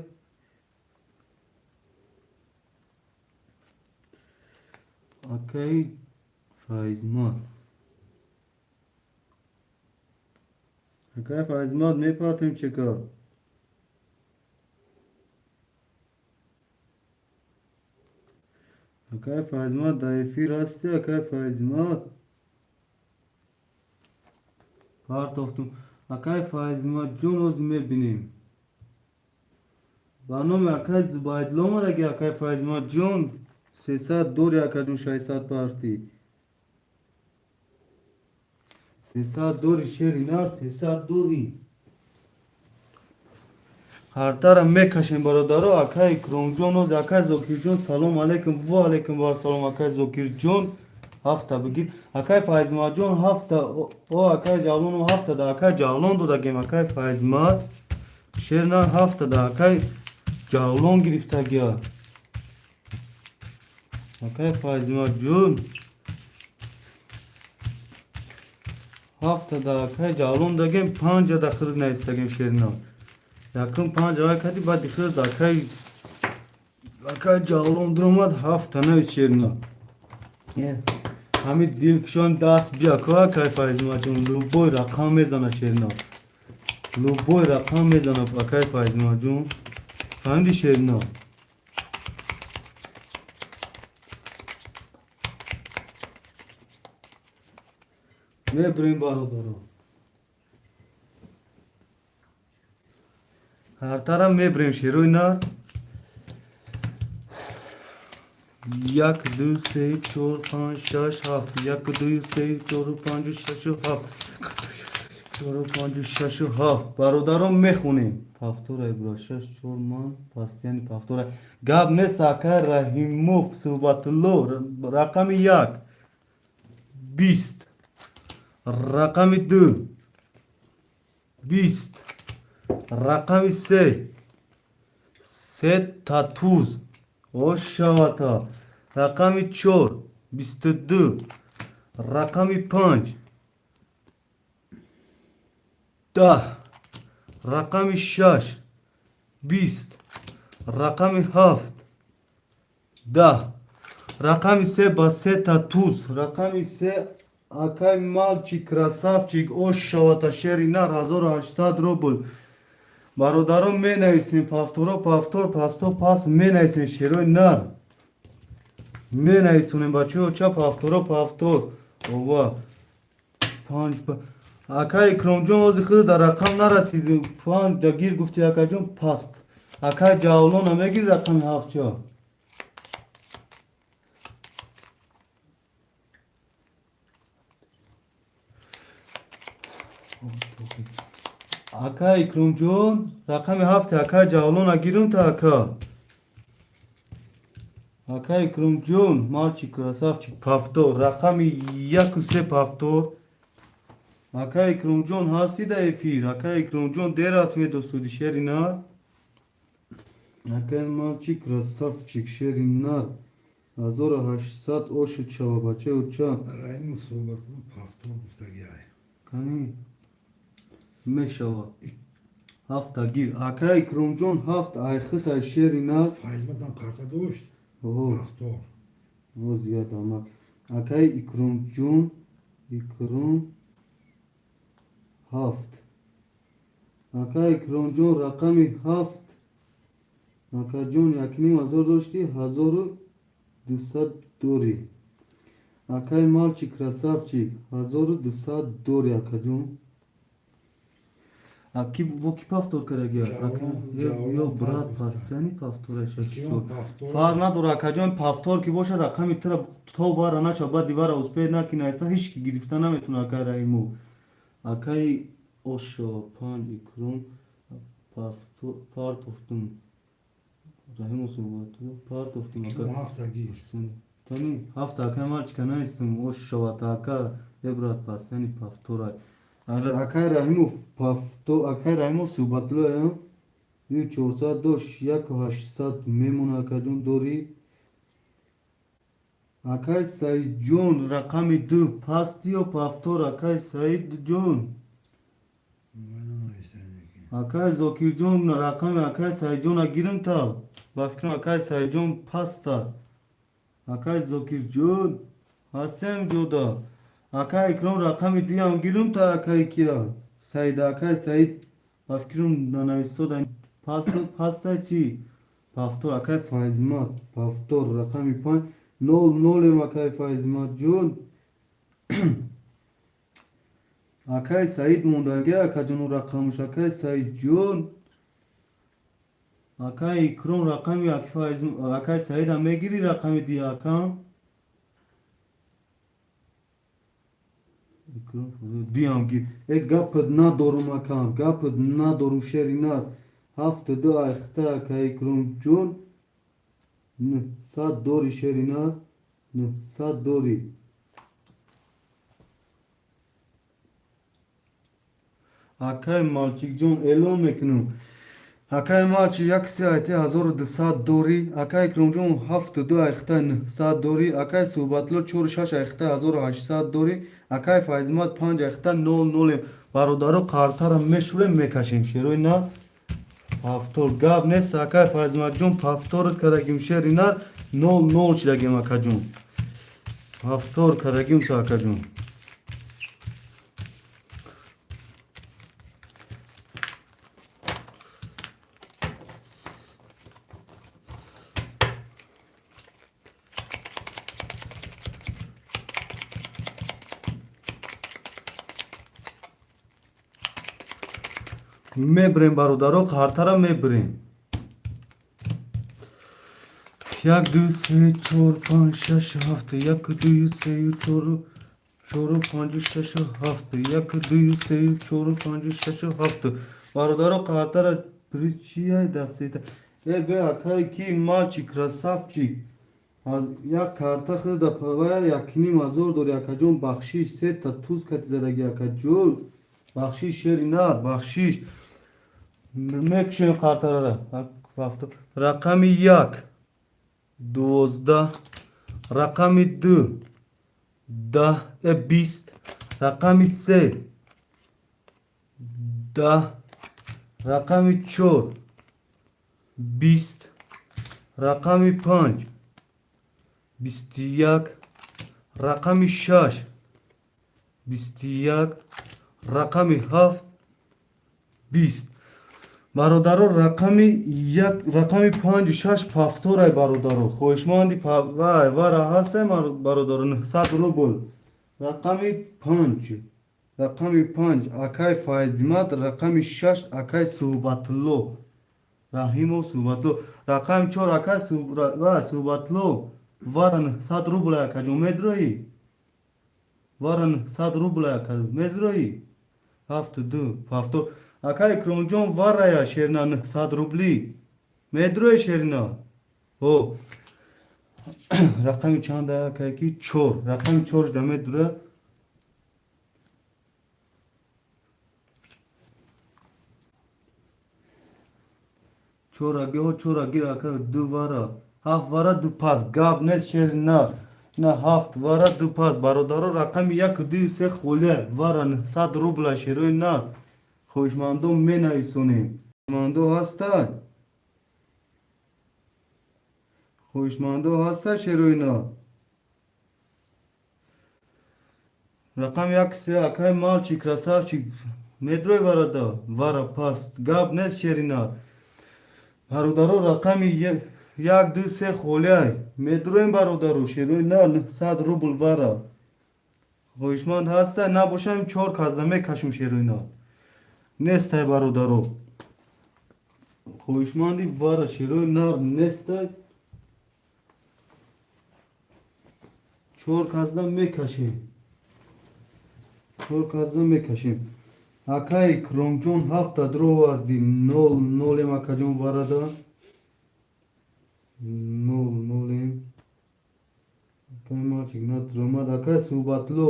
Speaker 1: Акай Файзмат, акай Файзмат, мепартем чека. Акай Файзмат, дар эфир ҳастӣ? Акай Файзмат, партофтум. Акай Файзматҷон, ҳозир мебинем. Ба номи акай Зубайдулло омадаги, акай Файзматҷон, 300 дори, акаҷон, 600 партӣ. 300 дори, шери нар, 300 дори. Ҳартара мекашем, бародаро. Акай Икромҷон, оз акай Зокирҷон, салом алейкум. Ва алейкум вассалом, акай Зокирҷон. Ҳафта бигир. Акай Файзматҷон, ҳафта, о акай Ҷавлону ҳафта да акай Ҷавлон додагем, акай Файзмат. Шер нар ҳафта да акай Ҷавлон гирифтагия. Акай Файзматҷон. Ҳафта да акай Ҷавлон дагем, панҷа да хирд наистагем шернар. Якум панҷ авай кади, баъди хирд акай Ҷавлон дуромад, ҳафта навис шернар. Ҳамин дилкушон даст бия ко, акай Файзматҷон, любой рақам мезана шернар. Любой рақам мезана, акай Файзматҷон. Фаҳмиди, шернар? Мебурем, бародаро. Ҳартара мебурем, шерои нар. Як, ду, се, чор, панҷ, шаш, ҳафт. Як, ду, се, чор, панҷ, шашу ҳафт. Чор, панҷ, шашу ҳафт. Бародарон, мехонем. Повторай бура, шаш, чор, ман, пастияни повторай. Гап нест, акай Раҳимов Суҳбатулло, рақами як, 20, рақами ду, 20, рақами се, се татуз, ошавата, рақами чор, 22, рақами панҷ, 10, рақами шаш, 20, рақами ҳафт, 10, рақами се ба се татуз, рақами се, акай мальчик красавчик, ошавата, шери нар, 1800 рубл. Бародарон, менависем повторо, повтор, пасто, пас менависем, шерои нар менависонем, бачаҳо, ча повторо, повтор. Ова панҷ, акай Икромҷон, ози худ дар рақам нарасид, панҷ да гир гуфти, акаҷон, паст. Акай Ҷавлона мегири рақами ҳафтча? Ака Икромҷон, рақами ҳафте акай Ҷавлона гирум та, ака. Ака Икромҷон, мальчик красавчик, повтор, рақами яку се, повтор. Ака Икромҷон, ҳастӣ да эфир? Ака Икромҷон, дер ответ досуди, шери нар. Акай мальчик красавчик, шери нар. 1800 ошуд шава, бачаи уча.
Speaker 2: Раимов Суҳбатулло повтор гуфтагиай.
Speaker 1: Кани мешава. Ҳафта гир. Ака Икромҷон, ҳафт айхит ай шери нар.
Speaker 2: Файзматам карта дошт.
Speaker 1: Оҳо.
Speaker 2: Повтор.
Speaker 1: О, зиёд амак. Акай Икромҷон, Икром ҳафт. Ака Икромҷон, рақами ҳафт. Акаҷон, 1500 доштӣ, 1200 дорӣ. Акай мальчик красавчик, 1200 дорӣ, акаҷон. А ки бо ки повтор кардаги?
Speaker 2: Ҷавлон,
Speaker 1: Ё
Speaker 2: Ҷавлон
Speaker 1: брат
Speaker 2: пас
Speaker 1: пас,
Speaker 2: гуфта.
Speaker 1: яъни повтора шаш
Speaker 2: Икиён
Speaker 1: чор.
Speaker 2: повтор.
Speaker 1: Фарқ надора, акаҷон, повтор ки боша, рақами тира то вара наша, баъди вара успеет наки наиста, ҳеч ки гирифта наметуна, акай Раҳимов. Акай Ошо панҷ, Икром партофтум. Раҳимов Суҳбатулло партофтум, ака.
Speaker 2: Икиён ҳафта гир.
Speaker 1: Кани ҳафта, акай мальчика наистум, ошавата, ака, е брат, пас, яъни повторай. Акай Раҳимов повтор, акай Раҳимов Суҳбатулло ю 400 дошт, 1800 мемона, акаҷон, дорӣ. Акай Саидҷон, рақами ду, пасти ё повтор, акай Саидҷон? Акай Зокирҷон, рақами акай Саидҷона гирим та. Ба фикрам, акай Саидҷон паста. Акай Зокирҷон, ҳастем ҷода. Акай Икром, рақами дуям гирим та, акай кия? Саида, акай Саид, ба фикрам, нанавистода паст, паста чӣ? Повтор, акай Файзмат, повтор, рақами панҷ, нол нолем, акай Файзматҷон. Акай Саид мондаги, акаҷону рақамуш, акай Саидҷон. Акай Икром, рақами акай Саида мегирӣ, рақами ди акам? Диам гир. Э, гапат надорум, акам, гапат надорум, шери нар. Ҳафту ду айхта, акай Икромҷон. 900 дори, шери нар. 900 дори. Акай Малчикҷон, эълон мекунам. Акай Малчик як се айти 1200 дори. Акай Икромҷон ҳафту ду айхта 900 дори. Акай Суҳбатло чору шаш айхта 1800 дори. Акай Файзмат панҷ айхта нол нолем. Бародаро, қартара мешӯрем, мекашем. Шерои нар повтор гап нест, акай Файзматҷон, повторат кардагим, шери нар, нол нол шидагим, акаҷон. Повтор кардагим ту, акаҷон. Мебирем, бародаро, қартара мебирем. Як, ду, се, чор, панҷ, шаш, ҳафт. Як, ду, сею, чору, чору, панҷу, шашу, ҳафт. Як, ду, сею, чору, панҷу, шашу, ҳафт. Бародаро, қартара приз чия дастита? Э, бе, акай ки мальчик, красавчик. Як карта худа павая 1500 дори, акаҷон, бахшиш, сета туз кати задаги, акаҷон. Бахшиш, шери нар, бахшиш. Мекушем қартарара. Рақами як 12, рақами ду 10, 20, рақами се 10, рақами чор 20, рақами панҷ 21, рақами шаш 21, рақами ҳафт 20. Бародаро, рақами як, рақами панҷу шаш повторай, бародаро. Хоҳишманди вай вара ҳастай, бародаро, 900 рубл. Рақами панҷ, рақами панҷ акай Файзимат, рақами шаш акай Суҳбатулло Раҳимов Суҳбатулло, рақами чор акай Суҳбатулло, вара 900 рубл, акаҷон, медроӣ? Вара 900 рубл, ака, медроӣ? Ҳафту ду повтор. Ака Икромҷон, варая, шерина, 900 рубли медрои, шерина? Ҳо, рақами чанда, акай ки? Чор, рақами чор шуда медура. Чораги, ҳо, чора гир, ака. Ду вара, ҳафт вара, ду пас. Гап нест, шерина, на ҳафт вара, ду пас. Бародаро, рақами як, ду, се холия. Вара 900 рубла, шерои нар. Хоҳишмандо менависонем. Хоҳишмандо ҳастад, хоҳишмандо ҳастад, шерои нар. Рақами як, се акай мальчик, красавчик, медрой варада? Вара пас, гап нест, шерина. Бародаро, рақами як, ду, се холиай. Медроем, бародаро, шерои нар, 900 рубл вара. Хоҳишманд ҳаста? Набошам, чор казда мекашум, шерои нар. Нестай, бародаро. Хоҳишманди вара, шерои нар, нестай. Чор казда мекашем, чор казда мекашем. Акай Икромҷон, ҳафта дроварди, нол нолем, акаҷон, варада нол нолем. Акай мальчик надромад. Акай Суҳбатло,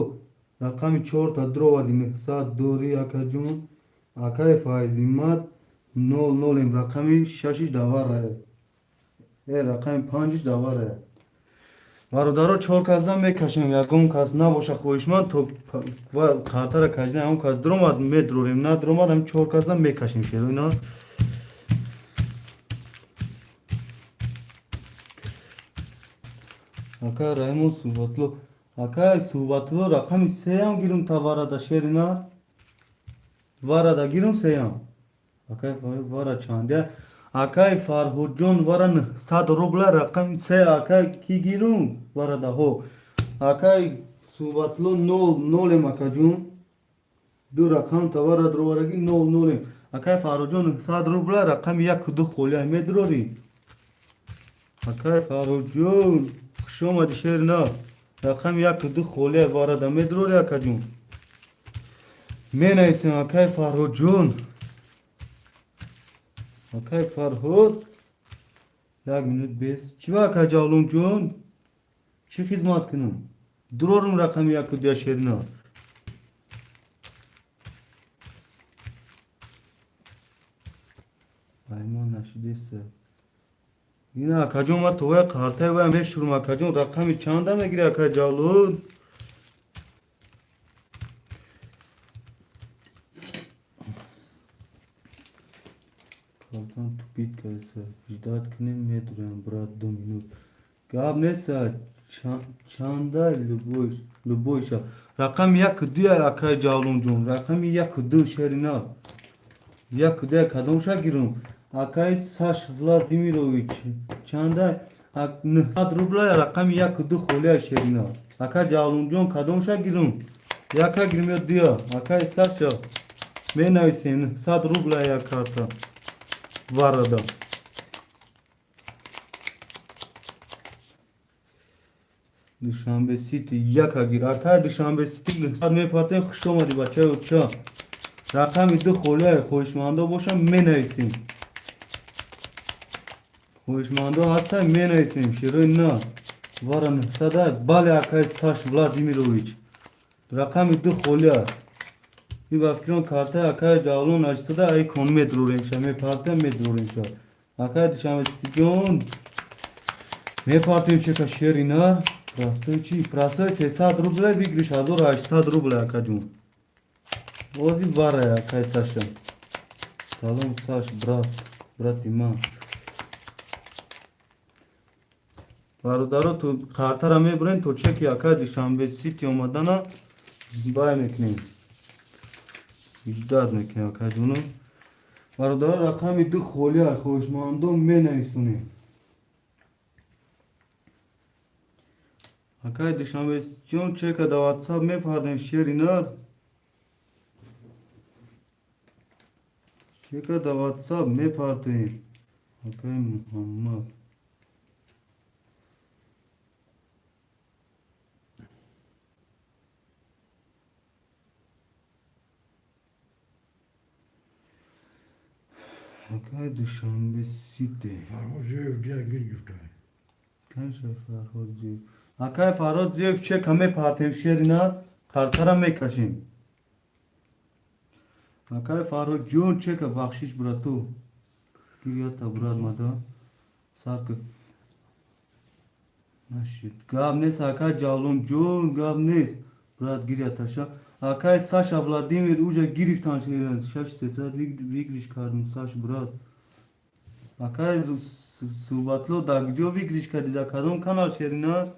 Speaker 1: рақами чорта дроварди, 900 дорӣ, акаҷон. Акай Файзимат, нол нолем, рақами шашиш давара, э, рақами панҷиш давара. Бародаро, чор казда мекашем. Ягон кас набоша хоҳишманд, то картара кажина, ягон кас дуромад, медрорем, надуромад, ҳам чор казда мекашем, шероина. Акай Раҳимон Суҳбатло, акай Суҳбатло, рақами сеам гирум таварада, шерина? Варада гирум сеам, акай? Вара чандя, акай Фарҳудҷон? Вара 900 рубла, рақами се, акай ки гирум варада? Ҳо, акай Суҳбатло, нол нолем, акаҷон. Ду рақам тавара дровараги, нол нолем. Акай Фарҳодҷон, 900 рубла, рақами яку ду холия медурорӣ. Акай Фарҳодҷон, хуш омадӣ, шери на. Рақами яку ду холия варада медурорӣ, акаҷон. Менависем, акай Фарҳодҷон. Акай Фарҳод, як минут бес. Чӣ ба, акай Ҷавлонҷон? Чӣ хизмат кунам? Дурорум рақами яку дуя, шерина. Аймон нашидеста. Ина, акаҷон, ма товая қартай вая мешурум, акаҷон, рақами чанда мегири, акай Ҷавлон? Картам тупит кайса. Ждать кунем, медурем, брат, 2 минут. Гап неста, чанда любойша. Рақами яку дуя, акай Ҷавлонҷон, рақами яку ду, шерина. Яку дуя кадомша гирум? Акай Саш Владимирович, чанда? 900 рубла, рақами яку ду холия, шерина. Акай Ҷавлонҷон, кадомша гирум? Яка гирим ё дуя? Акай Саша, менависем, 900 рубла як карта. Варада. Душанбе Сити яка гир. Акай Душанбе Сити, 900 мепартем, хуш омадӣ, бачаи уча. Рақами ду холия, хоҳишмандо бошам, менависем. Хоҳишмандо ҳастам, менависем. Широи на. Вара 900. Бале, акай Саш Владимирович. Рақами ду холия. И ба фикрам картаи акай Ҷавлон 800 ай кон медурорем ша, мепартем, медурорем ша. Акай Душанбе Ситиҷон, мепартем чека, шери на. Простой чи? Простой 300 рубля, выигрыш 1800 рубля, акаҷон. Ози вара, акай Саша. Салом, Саш, брат, брати ман. Бародаро, ту картара мебурем, то чеки акай Душанбе Сити омадана бай мекунем. Ждать мекунем, акаҷоно. Бародаро, рақами ду холия, хоҳишмандон менависонем. Акай Душанбеҷон, чека да WhatsApp мепардем, шери на. Чека да WhatsApp мепардем. Акай Муҳаммад. Акай Душанбе Сити.
Speaker 2: Фарҳод Зиёев дия гир гирифта.
Speaker 1: Канша Фарҳод Зиёев. Акай Фарҳод Зиёев, чека мепартем, шери на, картара мекашем. Акай Фарҳод ҷон, чека бахшиш, брату. Гирята, брат, мада. Сар ки. Нашид. Гап нест, акай Ҷавлон ҷон, гап нест. Брат, гиряташа. Акай Саша Владимир уже гирифтан, шаш сесад выигрыш кардем, Саш, брат. Акай Суҳбатло, дар куҷо выигрыш кардӣ, дар кадом канал, шерина?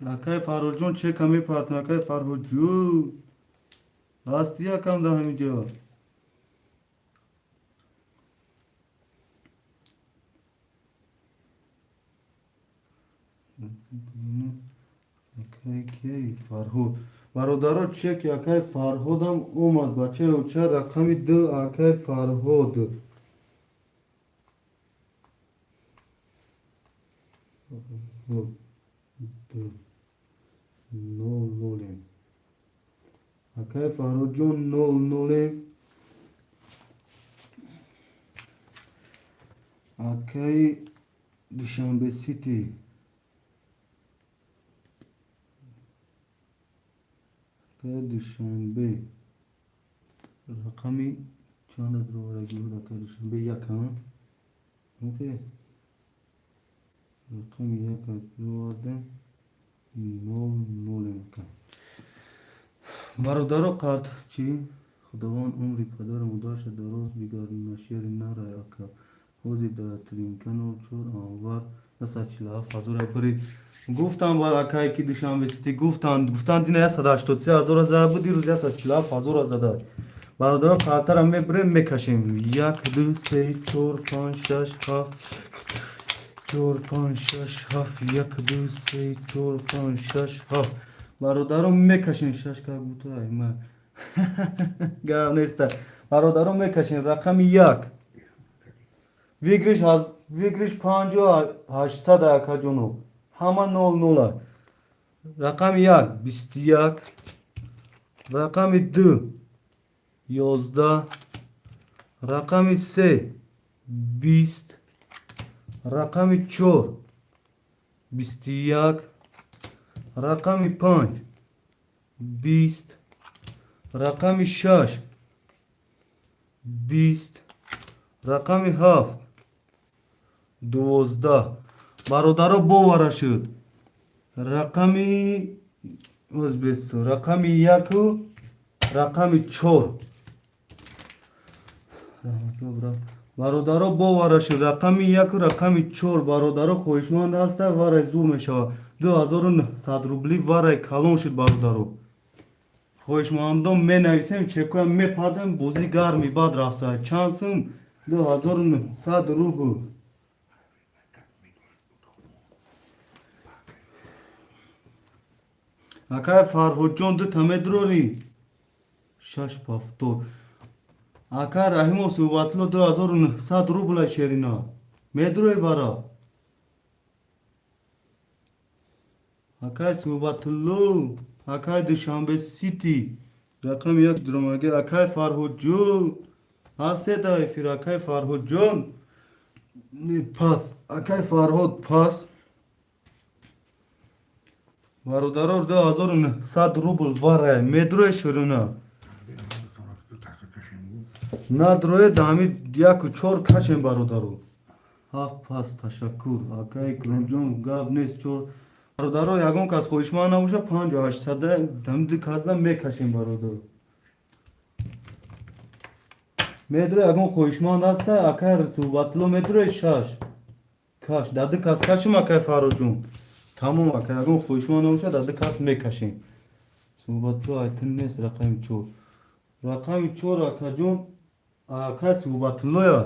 Speaker 1: Акай Фарҳодҷон, чека мепартем, акай Фарҳодҷон. Ҳастӣ, акам, дар ҳамин ҷо? Акай кей Фарҳод. Бародаро, чеки акай Фарҳодам омад, бачаи оча, рақами ду, акай Фарҳод. Ду. Нол нолем. Акай Фарҳодҷон, нол нолем. Акай Душанбе Сити. Акай Душанбе. Рақами чанд даровардаги буд, акай Душанбе, як, а? Окей. Рақами як даровардем. Нол нолем, ака. Бародаро, карт чӣ? Худованд умри падару модараша дароз бигардонад, шери нарай, ака. Ҳозир дар Тринка 04 Анвар 147 ҳазор бурид. Гуфтам бар акай ки Душанбе Сити гуфтанд, гуфтанд дина 183 ҳазора зада буд, дирӯз 147 ҳазора зада. Бародаро, картара мебурем, мекашем. 1, 2, 3, 4, 5, 6, 7, 4, 5, 6, 7, 1, 2, 3, 4, 5, 6, 7. Бародаро, мекашем шаш как будто ма гап неста. Бародаро, мекашем рақами як. Выигрыш 5800, акаҷоно, ҳама нол нола. Рақами як 21, рақами ду 11, рақами се 20, рақами чор 21, рақами панҷ 20, рақами шаш 20, рақами ҳафт 12. Бародаро, бовара шуд, рақами озбесту рақами яку рақами чор. Бародаро, бовара шуд, рақами яку рақами чор. Бародаро, хоҳишманд ҳаста, варай зур мешавад. 2900 рубли варай калон шуд. Бародаро, хоҳишмандон менависем, чекоям мепардем. Бозӣ гарми бад рафта. Чанд сум? 2900 рубл. Акай Фарҳодҷон, дута медрорӣ? Шаш повтор. Ака Раҳимов Суҳбатулло, 2900 рубла. Шерина, медрои вара? Акай Суҳбатулло, акай Душанбе Сити, рақами як дромаги. Акай Фарҳодҷон ҳастед эфир? Акай Фарҳодҷон, пас, акай Фарҳод, пас. Бародарор, 2900 рубл варай медрои, ширина? Надрое, даҳами яку чор кашем. Бародаро, ҳафт пас. Ташаккур, акай Икромҷон, гап нест. Чор. Бародаро, ягон кас хоҳишманд набоша, панҷу ҳаштсада ҳами ду касда мекашем. Бародаро, медро? Ягон хоҳишманд ҳаста? Акай Суҳбатулло, медрои? Шаш каш, дар ду кас кашем. Акай Фарроҷон, тамом. Ака, ягон хоҳишманд набоша, дар ду кас мекашем. Суҳбатулло айтин нест. Рақами чор, рақами чор, акаҷон, акай Суҳбатуллоя.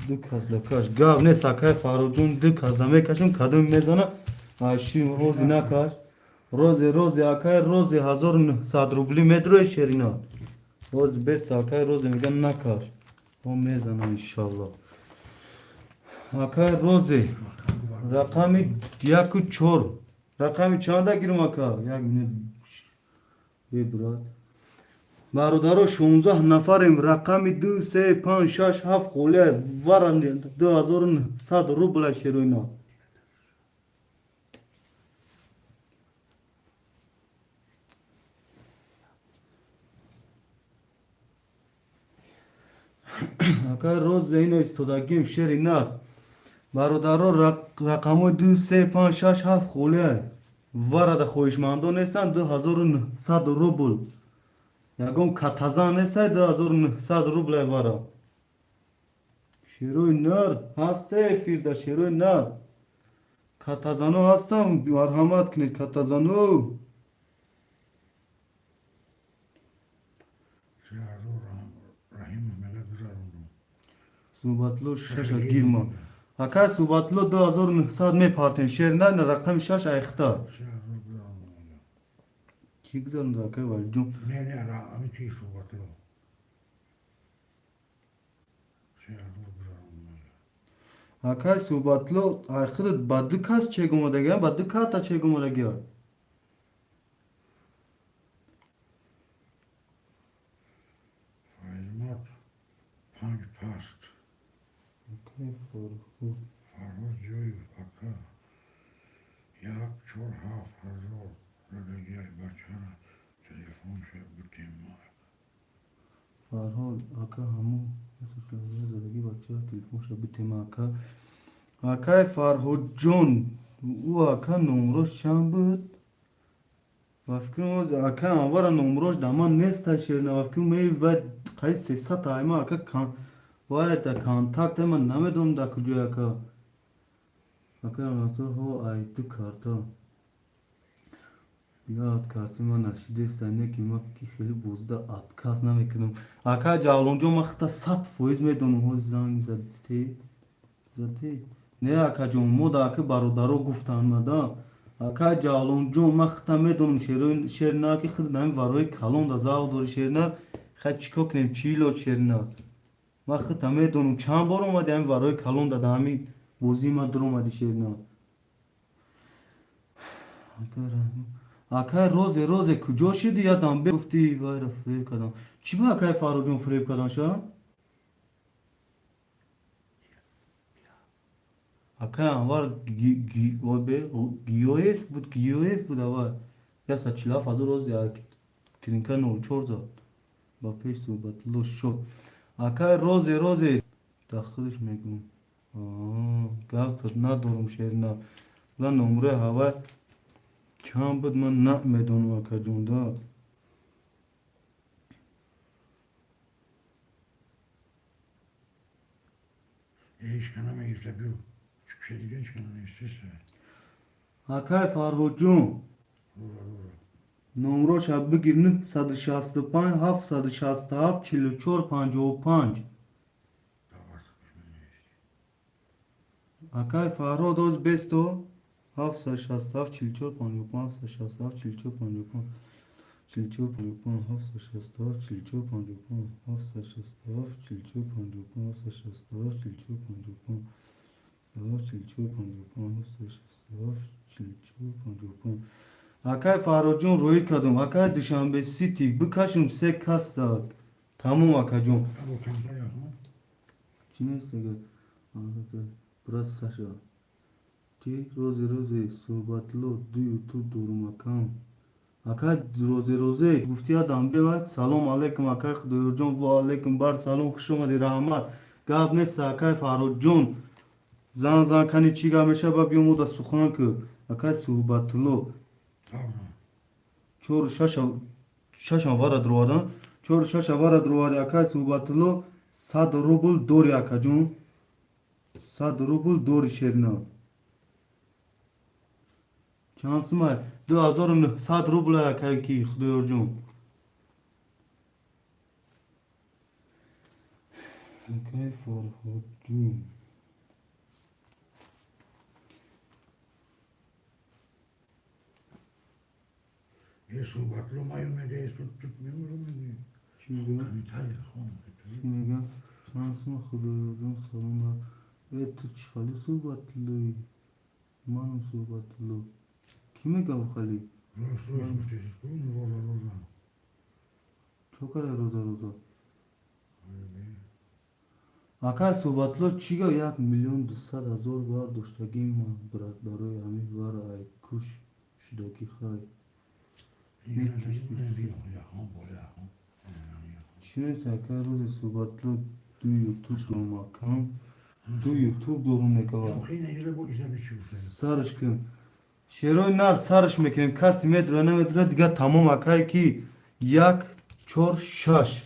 Speaker 1: Ду кас да каш, гап нест. Акай Фарроҷон, ду кас да мекашем. Кадоми мезана? Аши рози накаш. Рози, рози, акай рози, 1900 рубли медрои, шерина? Рози бест. Акай рози меган, накаш, о мезана, иншалло. Акай рози, рақами яку чор. Рақами чанда гирм, ака? Як минут бебрат. Бародаро, 16 нафарем. Рақами ду, се, панҷ, шаш, ҳафт холия. Вара 2900 рубла, шероина. Акай роз, ино истодагим, шери нар. Бародаро, рақамҳои ду, се, панҷ, шаш, ҳафт холия. Варада хоҳишмандон нестанд? 2900 рубл. Ягон катазан нестай? 2900 рублай вара. Шерои нар ҳасте эфирда? Шерои нар, катазано ҳастам, марҳамат кунед, катазано.
Speaker 2: 3000 Раҳимов мега, гузарондум.
Speaker 1: Суҳбатло, шаша гирма. Ака Суҳбатло, 2900 мепартем. Шер на, рақами шаш айхта.
Speaker 2: 3000 гузарондум мега.
Speaker 1: Ки гузаронда, акай Валиҷон?
Speaker 2: Не, ами чи Суҳбатло. 3000 гузарондум мега.
Speaker 1: Акай Суҳбатло, айхудат ба ду кас чек омадагия, ба ду карта чек омадагия.
Speaker 2: Файзмат, панҷ паст.
Speaker 1: Акай Фарҳод.
Speaker 2: Фарҳод Ҷоев, ака. Як чор ҳафт ҳазор задагиай бачара телефонша бутем.
Speaker 1: Фарҳод ака, ҳамун задаги бача телефонша битема, ака. Акай Фарҳодҷон, ӯ ака номрош чанд буд? Ба фикрам, ака Анвара номрош дар ман неста, шерна. Ба фикрам, вай қай сесад айма, ака, вай да контакт ман намедонам дар куҷои, ака. Ака ҳо, ай ду карта биёд, карти ман нашидеста, не ки ма ки хеле бозда отказ намекунам. Ака Ҷавлонҷон, ман хата 100% медонам. Ҳози занг задите, задӣ? Не, акаҷон, мо да ака бародаро гуфтанд мада. Акай Ҷавлонҷон, ман худам медонам шеринар ки худ ҳамин варои калон да завқ дори шеринар. Хай чӣ кор кунем, чӣ илоҷ шеринар? Ман худам медонам чанд бор омади ҳамин варои калон да ҳамин бозии ман дуромади шеринар. Акай Розе, Розе куҷо шуди? Ядам гуфти вайра фиреб кардам. Чӣ ба акай Фарруҷон фиреб кардан ша? Акай Анвар Гиёев буд, Гиёев буд аввал. 147 ҳазор роз як тринка 04 зад. Ба пеш Суҳбатулло шод. Акай Розе, Розе да худаш мегӯм. Гапат надорум шерина. Ла номраи ҳавай чанд буд ман намедонам акаҷон да. Акай Фарҳодҷон, номроша бигир 965 767 44 55. Акай Фарҳод оз бесто 767 44 55 767 44 55 44 55 767 44 55 767 44 55 767 44 55 44 55 767 44 55. Акай Фарҳодҷон рӯӣ кардум. Акай Душанбе Сити бикашум се каста. Тамом акаҷон. Чӣ нест ага? Брат Саша. Чӣ? Розе, Розе Суҳбатулло ду ютуб дорум акам. Акай Розе, Розе гуфти ядам бевай. Салом алейкум акай Худоёрҷон. Ва алейкум бар салом, хуш омадӣ, раҳмат. Гап нест акай Фарҳодҷон. Зан зан кани чӣ гап мешава ба биё мода сухан ку. Акай Суҳбатулло. Чору шашам вара дуровардан. Чору шаша вара дуроварди акай Суҳбатулло 100 рубл дори акаҷон. 100 рубл дори шерина. Чанд сумай? 2900 рубл акай ки Худоёрҷон. Акай Фарҳодҷон. Чӣ мегӯям? Чӣ мегӯям? Чанд сума Худоёрҷон салом. Э ту чӣ хали Суҳбатуллои? Манам Суҳбатулло. Кӣ мегӯям хали? Чо карда Роза Роза? Акай Суҳбатулло чӣ гап? 1 200 000 бар доштагим ман брат барои ҳамин вар ай куш шудагӣ хай. Чӣ нест акай Розе Суҳбатулло ду ютуб дорум акам. Ду ютуб дорум мекава. Сараш кун. Шерои нар сараш мекунем. Каси медура намедура дигар тамом акай ки 1 4 6.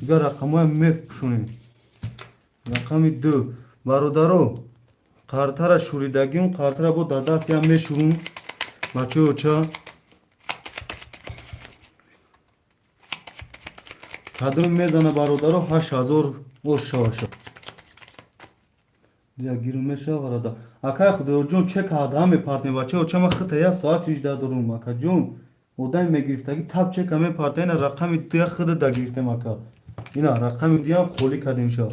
Speaker 1: Дигар рақамҳоя мепӯшонем. Рақами 2. Бародаро, қартара шӯридагиум, қартара бо дар даст ям мешӯрум. Бачаҳои оча. Кадом мезана бародаро 8000 ош шаваша. Дигар гиру мешава бародар. Акай Худоёрҷон чек ҳада мепартем бачаҳо оча ман хита як соат 18 дорум акаҷон. Одами мегирифтагӣ тап чека мепарта ина рақами 2 хида да гирифтем ака. Ина рақами 2 ам холӣ кардем ша.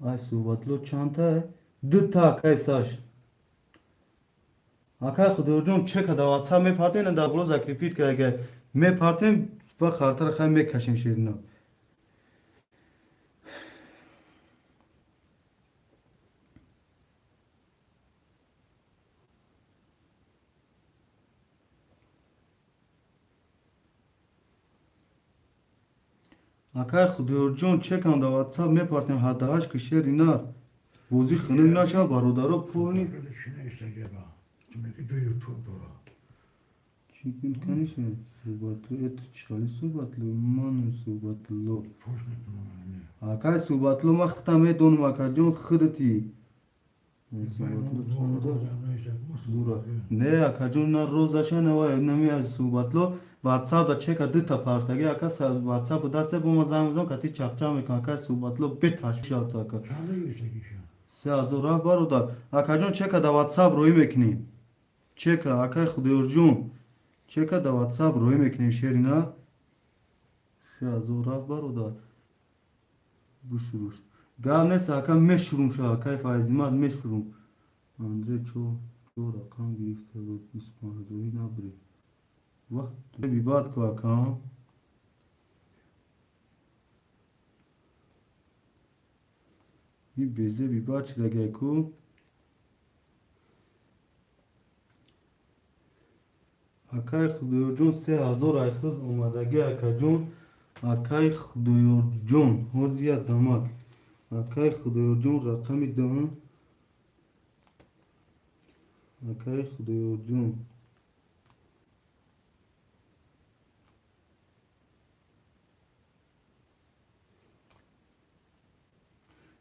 Speaker 1: Ай Суҳбатулло чандта? Дута акай Саш. Акай Худоёрҷон чека да WhatsApp мепартем ина дар боло закрепит карда мепартем ба хартара хай мекашем ширина. Акай Худоёрҷон чекам дар WhatsApp мепартем 78 ки шери нар. Бозӣ хунук нашава бародаро полни. Чӣ конечно Суҳбатулло это чӣ хали Суҳбатулло? Манам Суҳбатулло. Акай Суҳбатулло ман худам медонам акаҷон худати. Суҳбатулло не акаҷон на розаша на вай нами аз Суҳбатулло WhatsApp да чека дута партаги ака WhatsApp дасте бо ма занг мезанам кати чақчақ мекунам акай Суҳбатулло беташвиш ака. 3000 рафт бародар. Акаҷон чека да WhatsApp рӯӣ мекунем. Чека, акай Худоёрҷон, чека да ватсап роӣ мекунем, шерина. 3000 рафт, бародар. Бушуруш. Гап нест, ака, мешурум ша, акай Файзимат, мешурум. Андрей чо рақам гирифта буд, 25 ҳазорӣ набурӣ. Ваҳ, бибад ку, ака. И безе бибад чидагай ку. Акай Худоёрҷон, 3000 айхуд омадаги, акаҷон. Акай Худоёрҷон, ҳозир як дамак. Акай Худоёрҷон, рақами даҳ. Акай Худоёрҷон.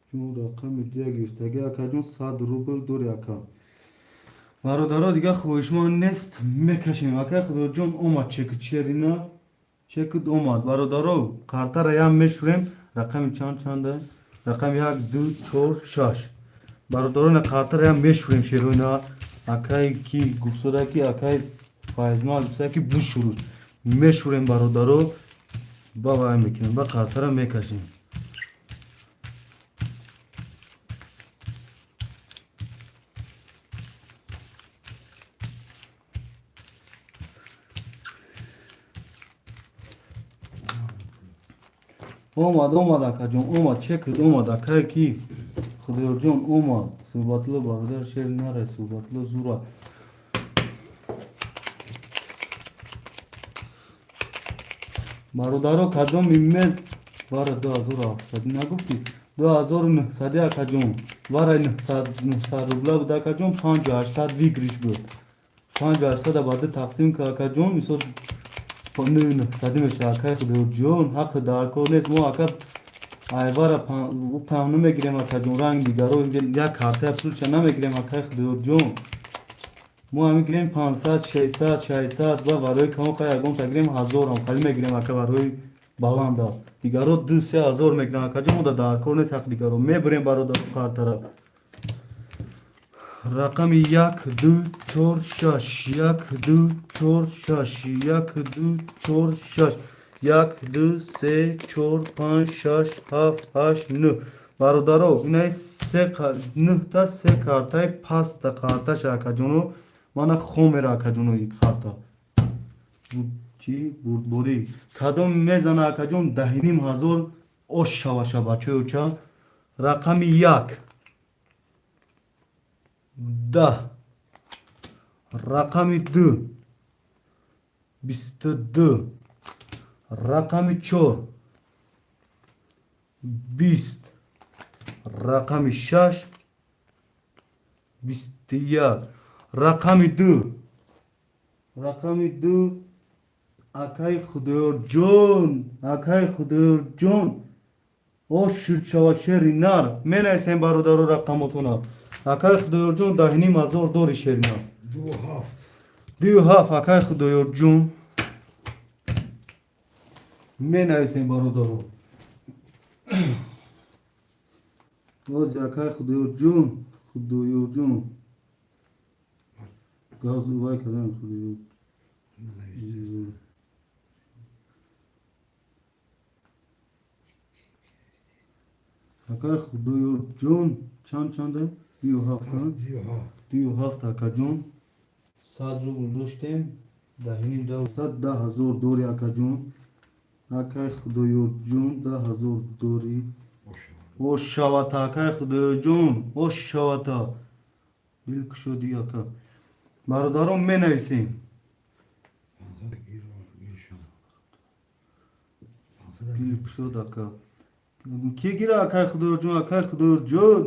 Speaker 1: Ҷон, рақами дия гирифтаги, акаҷон, 100 рубл дори, ака. Бародаро, дига хоҳишманд нест, мекашем. Акай Худоёрҷон, омад чеки черина. Чекит омад. Бародаро, картара ям мешурем. Рақами чанд чанда? Рақами як, ду, чор, шаш. Бародаро, ина картара ям мешурем, шероина. Акай ки гуфтода ки, акай Файзмал гуфтода ки бушуруш. Мешурем, бародаро. Ба вай мекунем, ба картара мекашем. Омад, омад, акаҷон, омад, чекит омад, акай ки Худоёрҷон омад. Суҳбатло, бародар, шер нарай, суҳбатло зура. Бародаро, кадоми мез бара 2700 нагуфтӣ? 2900, акаҷон. Вара 900 рубла буд, акаҷон, 5800 выигрыш буд. 5800 ба ду тақсим ка, акаҷон, мисол 900 меша, акай Худоёрҷон, ҳаққи дар кор нест. Мо, ака, айвара пам намегирем, акаҷон, ранг дигаро як картая пулча намегирем, акай Худоёрҷон. Мо ҳами гирем 500, 600, 600 ва барои камоқа ягонта гирем ҳазорам хали мегирем, ака, барои баланда. Дигаро 2-3 ҳазор мегирем, акаҷон, мо дар кор нест ҳаққи дигаро. Мебирем, бародаро, картара. Рақами як, ду, чор, шаш, як, ду, чор, шаш, як, ду, чор, шаш, як, ду, се, чор, панҷ, шаш, ҳафт, ҳашт, нӯҳ. Бародаро, инаи нӯҳта се картаи паста карташа, акаҷоно, мана хомера, акаҷоно, и карта. Чӣ бурдборӣ. Кадом мезана, акаҷон, 10,5 ҳазор ош шаваша, бачаёча. Рақами як, 10, рақами ду, 22, рақами чор, 20, рақами шаш, 21, рақами ду, рақами ду, акай Худоёрҷон, акай Худоёрҷон, ош шуд шава, шери нар. Менависем, бародаро, рақамотона. Акай Худоёрҷон, 10,5 ҳазор дори, шери нар.
Speaker 2: Ду ҳафт.
Speaker 1: Дую ҳафт, акай Худоёрҷон. Менависем, бародаро. Бози, акай Худоёрҷон, Худоёрҷон. Газ вай кадан Худоёр.
Speaker 2: Нанависте.
Speaker 1: Акай Худоёрҷон, чанд чанда? 27, ҳа?
Speaker 2: Ду ҳафт.
Speaker 1: 27, акаҷон. 100 рубл доштем. Даҳиним 110 ҳазор дори, акаҷон. Акай Худоёрҷон, 10 ҳазор дори.
Speaker 2: Ош шавад.
Speaker 1: Ош шавата, акай Худоёрҷон, ош шавата. Дил кушоди, ака. Бародарон, менависем.
Speaker 2: 500 гиршам. 500.
Speaker 1: Дил кушод, ака. Ки гира, акай Худоёрҷон, акай Худоёрҷон?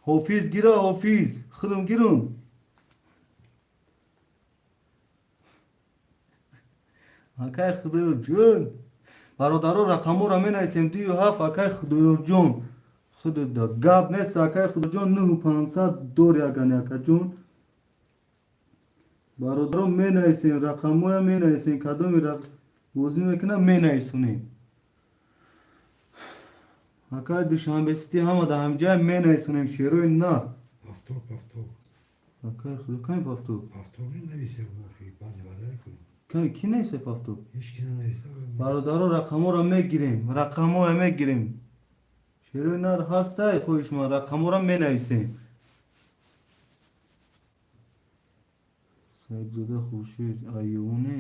Speaker 1: Ҳофиз гира, ҳофиз. Худам гирум. Акай Худоёрҷон. Бародаро, рақамҳоро менависем. 27, акай Худоёрҷон. Худуда гап нест, акай Худоёрҷон, 9500 дори, агани, акаҷон. Бародаро, менависем, рақамҳоя менависем, кадоми бозӣ мекунам, менависонем. Акай Душанбе Сити ҳама дар ҳамҷай менависонем, шерои на.
Speaker 2: Повтор, повтор.
Speaker 1: Акай худо, кани повтор?
Speaker 2: Повтор ненависта, баъди вадай кун.
Speaker 1: Кани, ки нависа повтор?
Speaker 2: Ҳеч ки нанависта.
Speaker 1: Бародаро, рақамҳоро мегирем, рақамҳоро мегирем. Шерои нар ҳастай, хоҳишманд, рақамҳоро менависем. Саидзода Хуршед, аюне?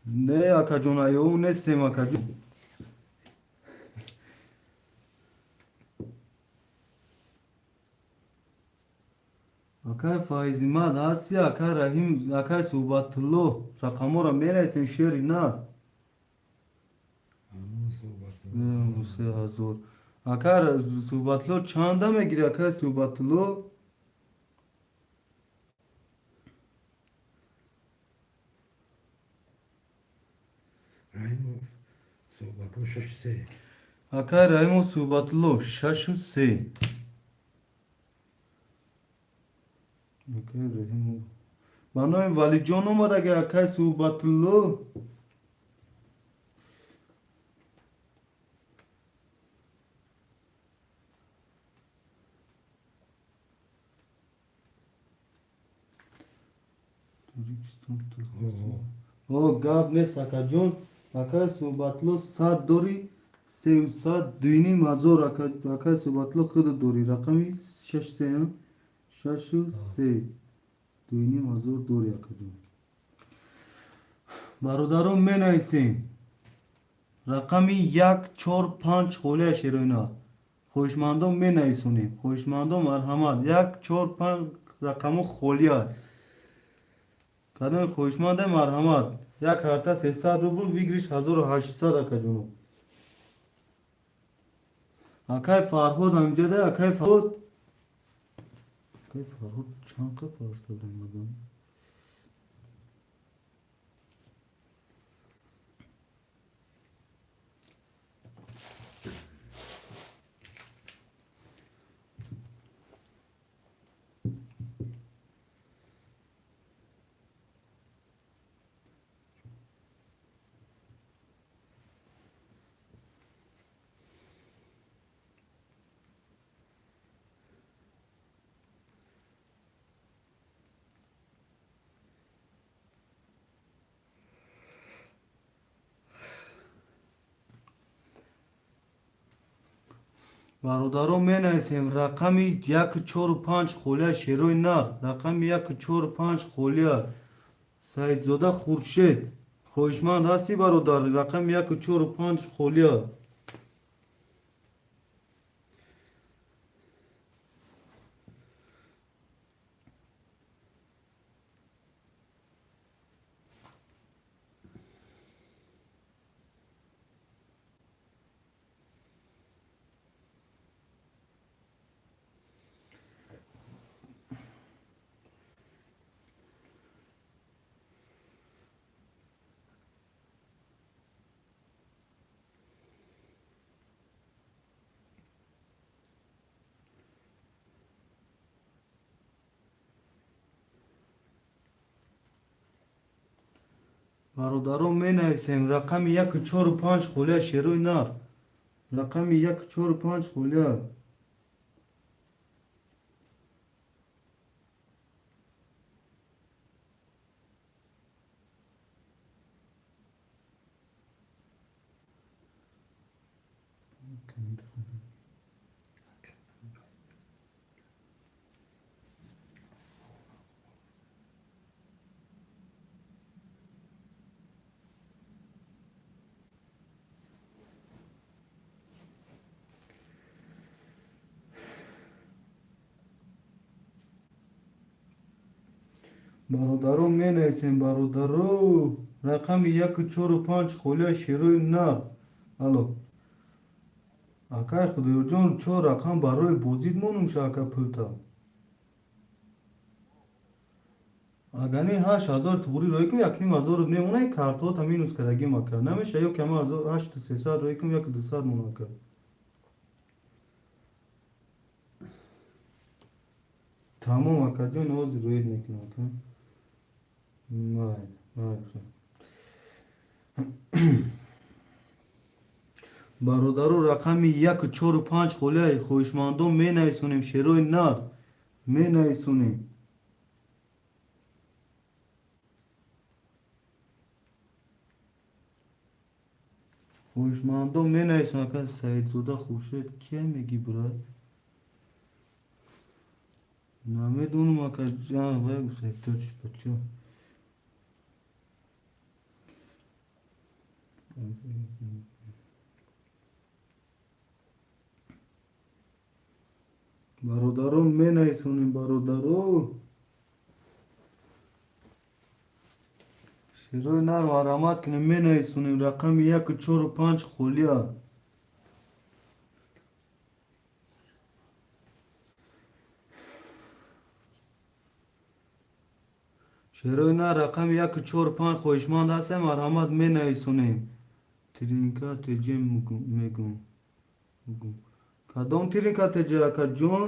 Speaker 1: Не, акаҷон, аюу нестем, акаҷон. Акай Файзимад ҳасти, акай Раҳим, акай Суҳбатулло, рақамҳоро менависем, шери нар.
Speaker 2: Ҳамон суҳбатулло.
Speaker 1: 3000. Акай Суҳбатулло, чанда мегири, акай Суҳбатулло?
Speaker 2: Раҳимов Суҳбатулло, шашу се.
Speaker 1: Акай Раҳимов Суҳбатулло, шашу се. Акай Раҳимов, ба номи Валиҷон омадаги, акай Суҳбатулло. Тоҷикистон. О, гап нест, акаҷон. Акай Суҳбатулло, 100 дорӣ, сеюсад, 2500. Акай Суҳбатулло, худат дорӣ рақами шаш се, шашу се, 2500 дорӣ, акаҷон. Бародарон, менависем рақами як, чор, панҷ холия, шероина. Хоҳишмандон, менависонем. Хоҳишмандон, марҳамат, як, чор, панҷ рақамо холия. Кадоми хоҳишманде, марҳамат. Як карта 300 рубл, выигрыш 1800, акаҷоно. Акай Фарҳод ҳамҷода, акай Фарҳод. Акай Фарҳод, чанд қа парта омадан? Бародарон, менависем рақами як, чору панҷ холия, шерои нар. Рақами як, чору панҷ холия. Саидзода Хуршед, хоҳишманд ҳастӣ, бародар? Рақами яку чору панҷ холия. Бародарон, менависем рақами яку чору панҷ холия, шерои нар. Рақами яку чору панҷ холия. Бародарон, менависем, бародаро, рақами яку чору панҷ холия, шерои нар. Алло, акай Худоёрҷон, чор рақам барои бозид монумша, ака, пулта. Агани 8000 туғри роӣ кун, 1500 мемона, картҳота минус кардагим, ака. Намеша ё кама ҳашту сесад роӣ кун, яку дусад мона, ака. Тамом, акаҷон, ҳозир роид мекунам, ака. Майли, майли. Бародаро, рақами яку чору панҷ холия, хоҳишмандон, менависонем, шерои нар, менависонем. Хоҳишмандон менависанд, ака Саидзода Хуршед кия мегӣ, брат? Намедонам, ака вай бача. Бародарон, менависонем, бародаро. Шерои нар марҳамат кунем, менависонем рақами яку чору панҷ холия. Шерои нар рақами яку чору панҷ хоҳишманд ҳастем, марҳамат менависонем. Тиринка теҷе мегум. Кадом тиринка теҷе, акаҷон?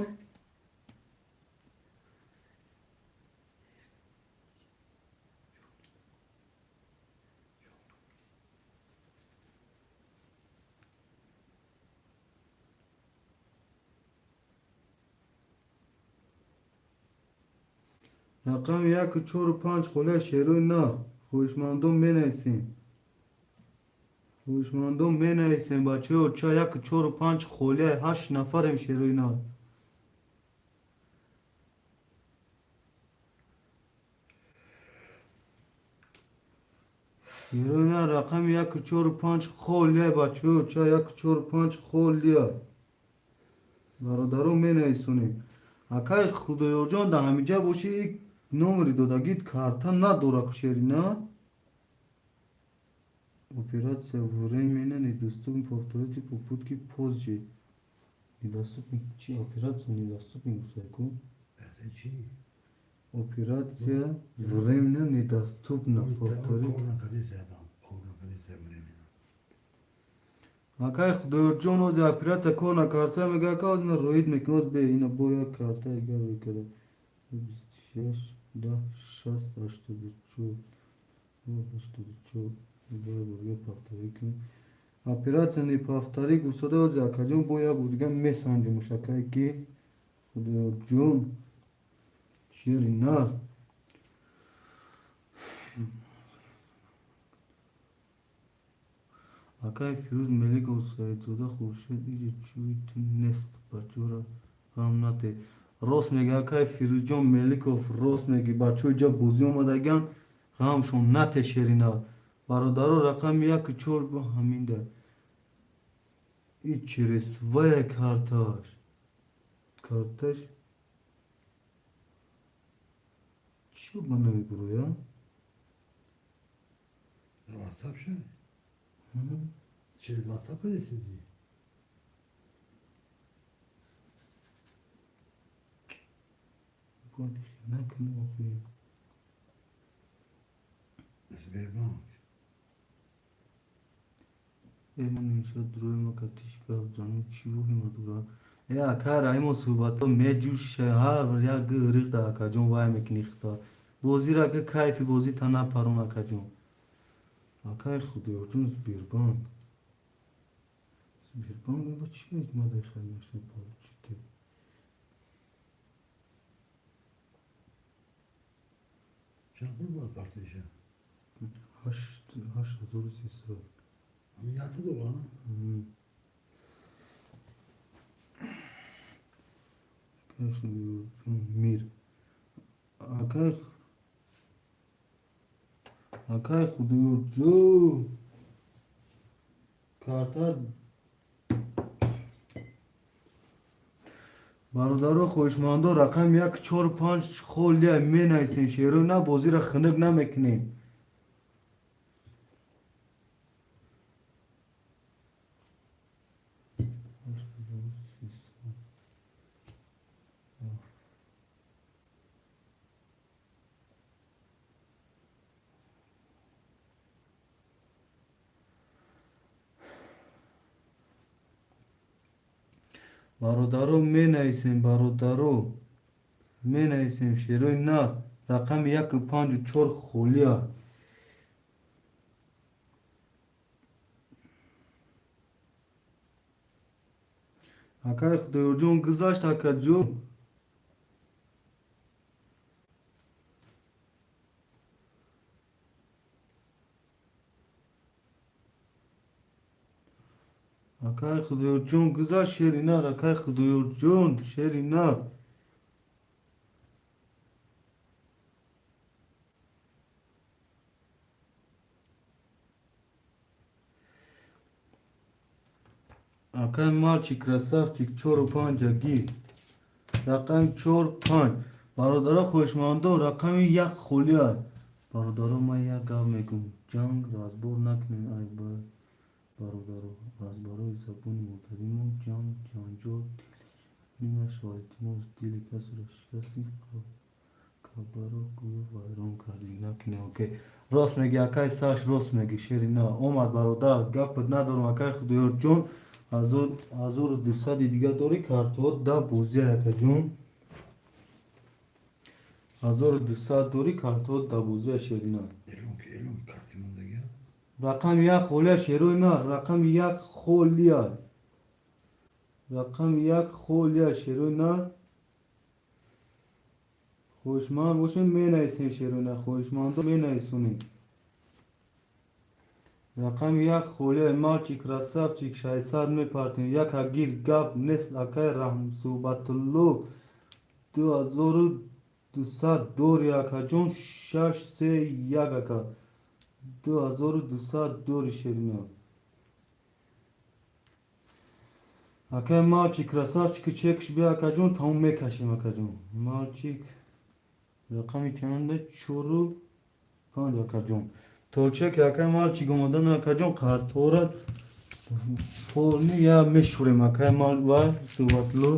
Speaker 1: Рақами яку чору панҷ холия, шерои нар. Хоҳишмандон менависем. Хоҳишмандон менависем, бачаҳо, ча яку чору панҷ холия, ҳашт нафарем, шерои нар. Шерои нар рақами яку чору панҷ холия, бачаҳо, ча яку чору панҷ холия. Бародарон, менависонем. Акай Худоёрҷон, дар ҳамиҷа бошӣ, номери додагит карта надора, шерина. Операция временно недоступна, повторите попытки позже. Недоступен чи операция недоступен гуфтаку?
Speaker 2: Чи?
Speaker 1: Операция временно недоступна. Повторите. Акай Худоёрҷон, ози операция кор накарда, мега, ака, ози на роид мекунӣ, оз бе ина бо як карта дигар рӯй карда. 26 10 60 84 84 бор повтори кун. Операция не повтори гуфтода, ози акаҷон бо як бор дига месанҷимуш, акай ки Худоёрҷон, шери нар. Акай Фирӯз Меликов, Саидзода Хуршед, иҷа чӯи ту нест, бачора ғам нате. Рост мега, акай Фирӯзҷон Меликов, рост меги, бачаҳо иҷа бозӣ омадаган, ғамшон нате, шерина. Бародаро, рақами яку чор бо ҳаминда. И через вая карташ. Карташ чӣ ба намебуроя?
Speaker 2: На WhatsApp шо? Через WhatsApp кадесиди?
Speaker 1: Бояд накунӣ охи.
Speaker 2: Сбербанк.
Speaker 1: Э, ман иншо дурои ма катиш гап занам, чӣ воҳима дура? Э, ака Раҳимо, суҳбатҳо меҷӯша, ҳар як гирихта, акаҷон, вай мекунӣ хита. Бозира ака, кайфи бозӣ та напарон, акаҷон. Акай Худоёрҷон, Сбербанк. Сбербанк ба чӣ мадай хел нашуд получите?
Speaker 2: Чанд пул бояд партоиша?
Speaker 1: 8300.
Speaker 2: Ҳамин 100 доллар?
Speaker 1: Акай Худоёрҷон мир. Акай Худоёрҷон, карта. Бародаро, хоҳишмандо, рақами як чор панҷ холия менависем, шерои на, бозиро хунук намекунем. Бародаро, менависем, бародаро, менависем, шерои на, рақами яку панҷу чор холия. Акай Худоёрҷон, гузашт, акаҷон. Акай Худоёрҷон, гузашт, шери нар. Акай Худоёрҷон, шери нар. Акай мальчик красавчик, чору панҷа гир. Рақами чор, панҷ. Бародаро, хоҳишмандо, рақами як холия. Бародаро, ман як гап мегӯм: ҷанг, разбор накунед. Ай бародаро, аз барои забони модаримон ҷанг, ҷанҷол намешавад. Илтимос, дили касеро шикастӣ, кабаро гӯё вайрон кардӣ. Накунед, окей. Рост мегӣ, акай Саш, рост мегӣ, шери на омад, бародар, гапат надорам. Акай Худоёрҷон, 1200-и дига дорӣ, картҳо да бозия, акаҷон. 1200 дорӣ, картҳо да бозия, шерина.
Speaker 2: Эълон ки, эълон ки, карти мондагия.
Speaker 1: Рақами як холия, шерои нар. Рақами як холия, рақами як холия, шерои нар. Хоҳишманд бошем, менависем, шерои нар. Хоҳишмандо, менависонем. Рақами як холия. Мальчик красавчик, 600 мепартем, яка гир, гап нест. Акай Раҳмсӯҳбатулло, 2200 дори, акаҷон. Шаш, се, як, ака, 2200 дори, шерина. Акай мальчик красавчики, чекш бия, акаҷон, тамом мекашем, акаҷон. Мальчик, рақами чанда? Чору панҷ, акаҷон. То чеки акай мальчик омадан, акаҷон, картора полни я мешӯрем, акай мал ва Суҳбатло.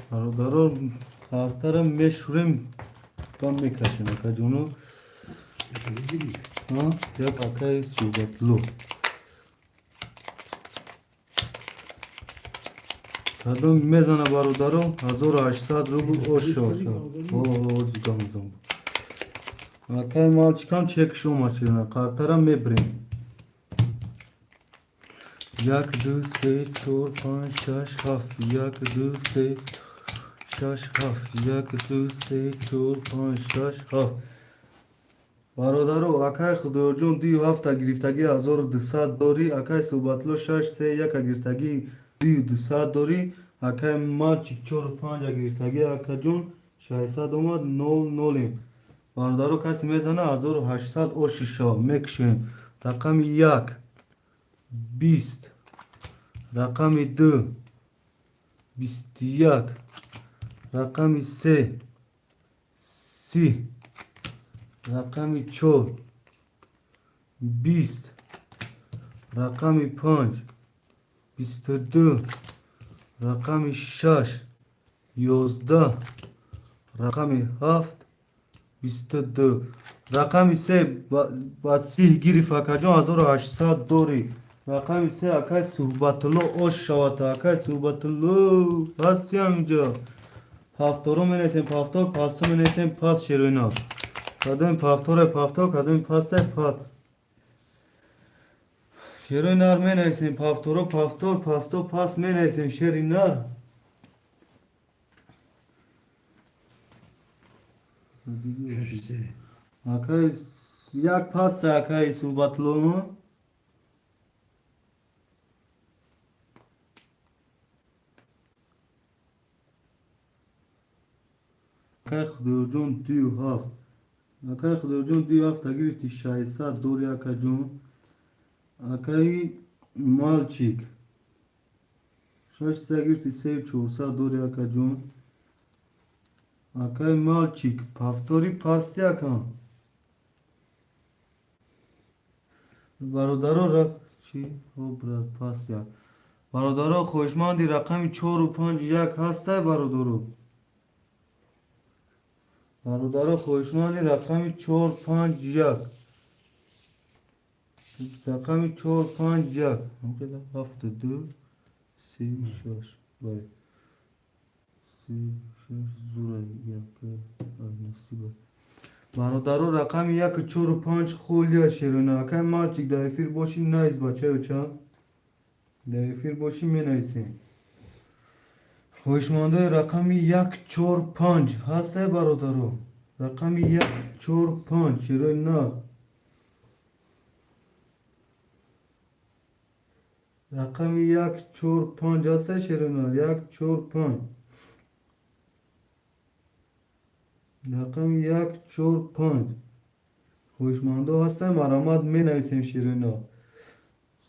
Speaker 1: Бародаро, картара мешӯрем ва мекашем, акаҷону.
Speaker 2: Яка гирӣ.
Speaker 1: Як акаи Суҳбатло. Кадом мезана, бародаро? 1800 рубл ошо. Акай мальчикам чекш омад, ширина. Картара мебирем. Як, ду, се, чор, панҷ, шаш, ҳафт. Як, ду, се, шаш, ҳафт. Як, ду, се, чор, панҷ, шаш, ҳафт. Бародаро, акай Худоёрҷон, дую ҳафта гирифтагӣ, 1200 дорӣ. Акай Суҳбатло, шаш, се, яка гирифтагӣ, 2200 дорӣ. Акай мальчик, чору панҷа гирифтагӣ, акаҷон, 600 омад, нол нолем. Бародаро, касе мезана, 1800 оши шава, мекушем. Рақами як 20, рақами ду 21, рақами се 30, рақами чор 20, рақами панҷ 22, рақами шаш 11, рақами ҳафт 22. Рақами се ба сиҳ гирифт, акаҷон, 1800 дорӣ. Рақами се, акай Суҳбатулло, ош шавад. Акай Суҳбатулло, ҳасти ҳаминҷо? Пафторо менависем, пафтор, пасту менависем, пас, шероина. Кадоми пафторе пафтор, кадоми пасте паст. Шерои нар, менависем пафторо пафтор, пасто паст менависем, шери нар.
Speaker 2: Шаш, се.
Speaker 1: Акай як паста, акай Суҳбатло. Акай Худоёрҷон, дую ҳафт. Акай Худоёрҷон, дую ҳафта гирифти, 600 дори, акаҷон. Акаи мальчик, шаш се гирифти, сею чорсад дори, акаҷон. Акаи мальчик, пафтори пасти, ака. Бародаро, чи брат, паст як. Бародаро, хоҳишманди рақами чору панҷ як ҳастай, бародаро? Бародаро, хоҳишманди рақами чор, панҷ, як, рақами чор, панҷ, як. Ҳафту ду, се, шаш, бале, се, шаш, зура як насиба. Бародаро, рақами яку чору панҷ холия, шерона. Акай мальчик, дар эфир бошӣ, найс, бачаюча. Дар эфир бошӣ, менависем. Хоҳишмандои рақами як чор панҷ ҳастай, бародаро? Рақами як чор панҷ, шерои нар. Рақами як чор панҷ ҳастай, шерои нар? Як чор панҷ, рақами як чор панҷ. Хоҳишмандо ҳастанд, марҳамат, менависем, шерои нар.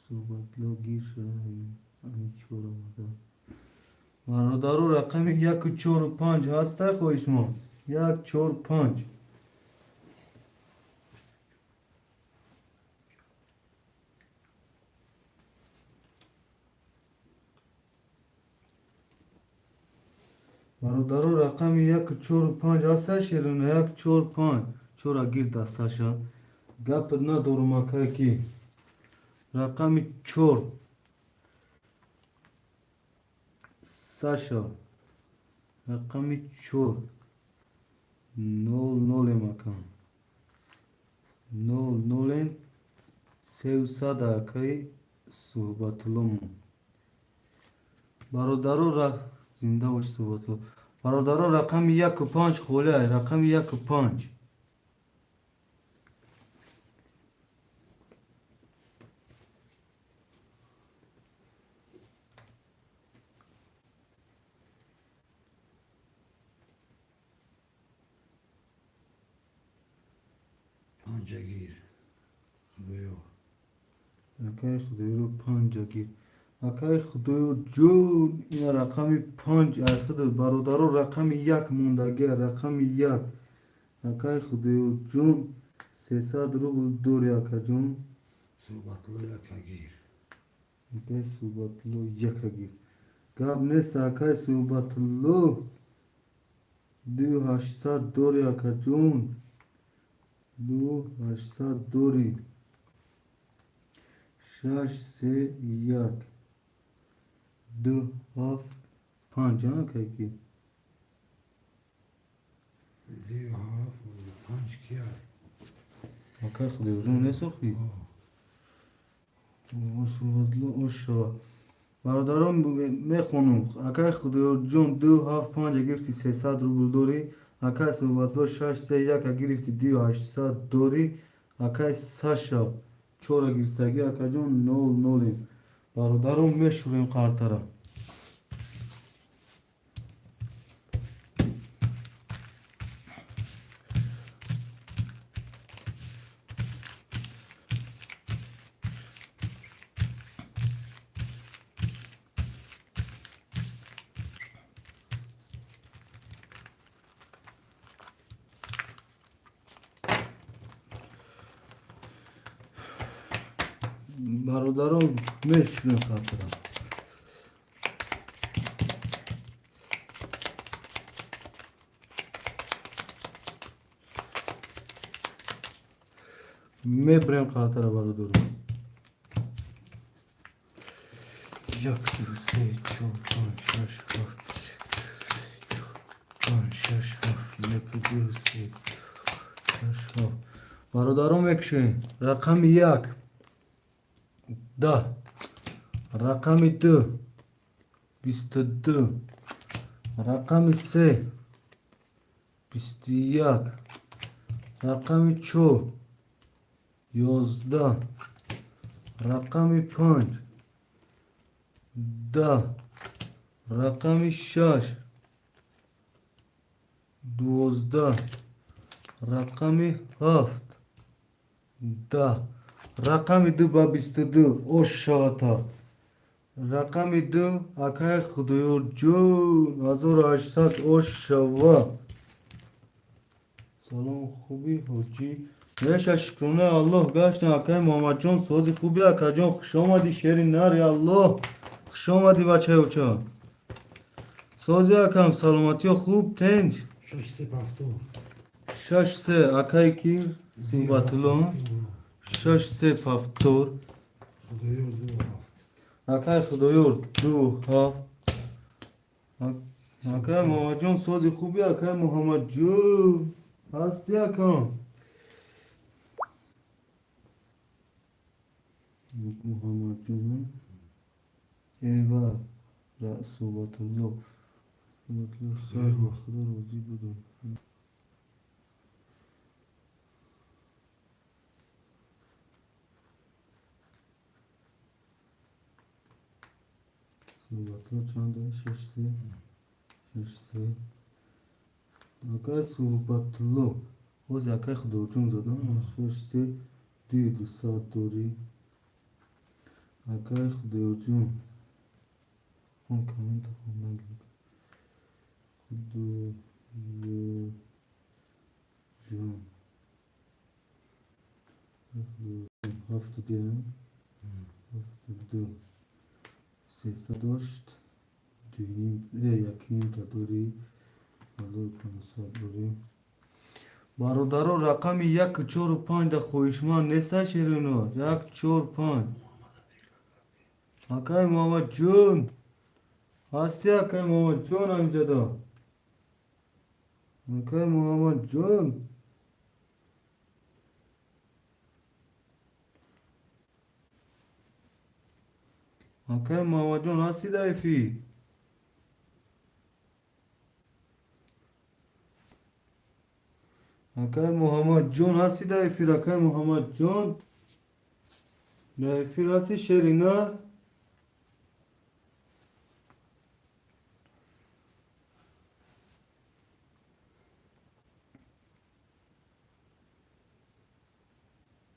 Speaker 1: Суҳбатло гир шуда, ами чор омада. Бародаро, рақами яку чору панҷ ҳастай, хоҳишманд? Як чор панҷ. Бародаро, рақами яку чору панҷ ҳастай, шерона? Як чор панҷ. Чора гир дасташа, гапат надорум, акай, ки рақами чор. Саша, рақами чор, нол нолем, акам, нол нолем, сеюсад, акаи Суҳбатулломо. Бародаро, зинда бош, Суҳбатулло. Бародаро, рақами яку панҷ холиай, рақами яку панҷ.
Speaker 2: Панҷагир. Худоё.
Speaker 1: Акаи Худоёро, панҷагир. Акаи Худоё ҷон, ина рақами панҷ айхуд. Бародаро, рақами як мондагия, рақами як. Акаи Худоёрҷон, 300 рубл дори, акаҷон.
Speaker 2: Суҳбатло, якагир.
Speaker 1: Акаи Суҳбатулло, якагир. Гап нест, акаи Суҳбатулло, 2800 дори, акаҷон, 2800 дори. Шаш се як ду ҳафт панҷ, акай ки?
Speaker 2: Ду ҳафт панҷ кия?
Speaker 1: Акай Худоёрҷон несохӣ? Суҳбатулло, ошава. Бародарон, мехонум. Акай Худоёрҷон, ду ҳафт панҷа гирифти, 300 рубл дорӣ. Акай Суҳбатулло, шаш се яка гирифти, 2800 дорӣ. Акай Саша, чора гирифтагӣ, акаҷон, нол нолем. Бародарон, мешӯрем қартара. Бародарон, мешӯрем қартара. Мебирем қартара, бародарон. Як, ду, се, чор, панҷ, шаш, ҳафт, панҷ, шаш, ҳафт. Як, ду, се, шаш, ҳафт. Бародарон, мекушем. Рақами як 10, рақами ду 22, рақами се 21, рақами чор 11, рақами панҷ 10, рақами шаш 12, рақами ҳафт 10, рақами ду ба 22 ош шавата. Рақами ду, акаи Худоёрҷон, 1800 ош шава. Салом, хуби, ҳоҷӣ? Меша, шукрона Аллоҳ, гаштам. Акаи Муҳаммадҷон, сози хуби, акаҷон? Хушомадӣ, шери нари Аллоҳ, хушомадӣ, бачаи оча. Сози, акам, саломатиё хуб, тенҷ?
Speaker 2: Шаш се повтор.
Speaker 1: Шаш се, акаи ки? Суҳбатулло, шаш се повтор.
Speaker 2: Худоёр, ду ҳафт.
Speaker 1: Акаи Худоёр, ду ҳафт. Акаи Муҳаммадҷон, сози хуби, акаи Муҳаммадҷон? Ҳасти, акам? Муҳаммадҷон, эва, Суҳбатулло. Худо розӣ будам. Суҳбатло чанд дорӣ? Шаш се, шаш се. Акай Суҳбатло, ҳозир акай Худоҷон задам. Шаш се дуи дусад дорӣ. Акай Худоёрҷон, хон, коммента хон, нагир. Худоёрҷон, ҳафту ду, 72, 300 дошт, дуюним, якнимта дорӣ, 1500 дорӣ. Бародаро, рақами яку чору панҷ да хоҳишманд неста, шерино? Як, чор, панҷ. Акай Муҳаммадҷон, ҳасти? Акай Муҳаммадҷон, ҳамиҷада? Акай Муҳаммадҷон, акай Муҳаммадҷон, ҳасти дар эфир? Акай Муҳаммадҷон, ҳасти дар эфир? Акай Муҳаммадҷон, дар эфир ҳасти, шерина?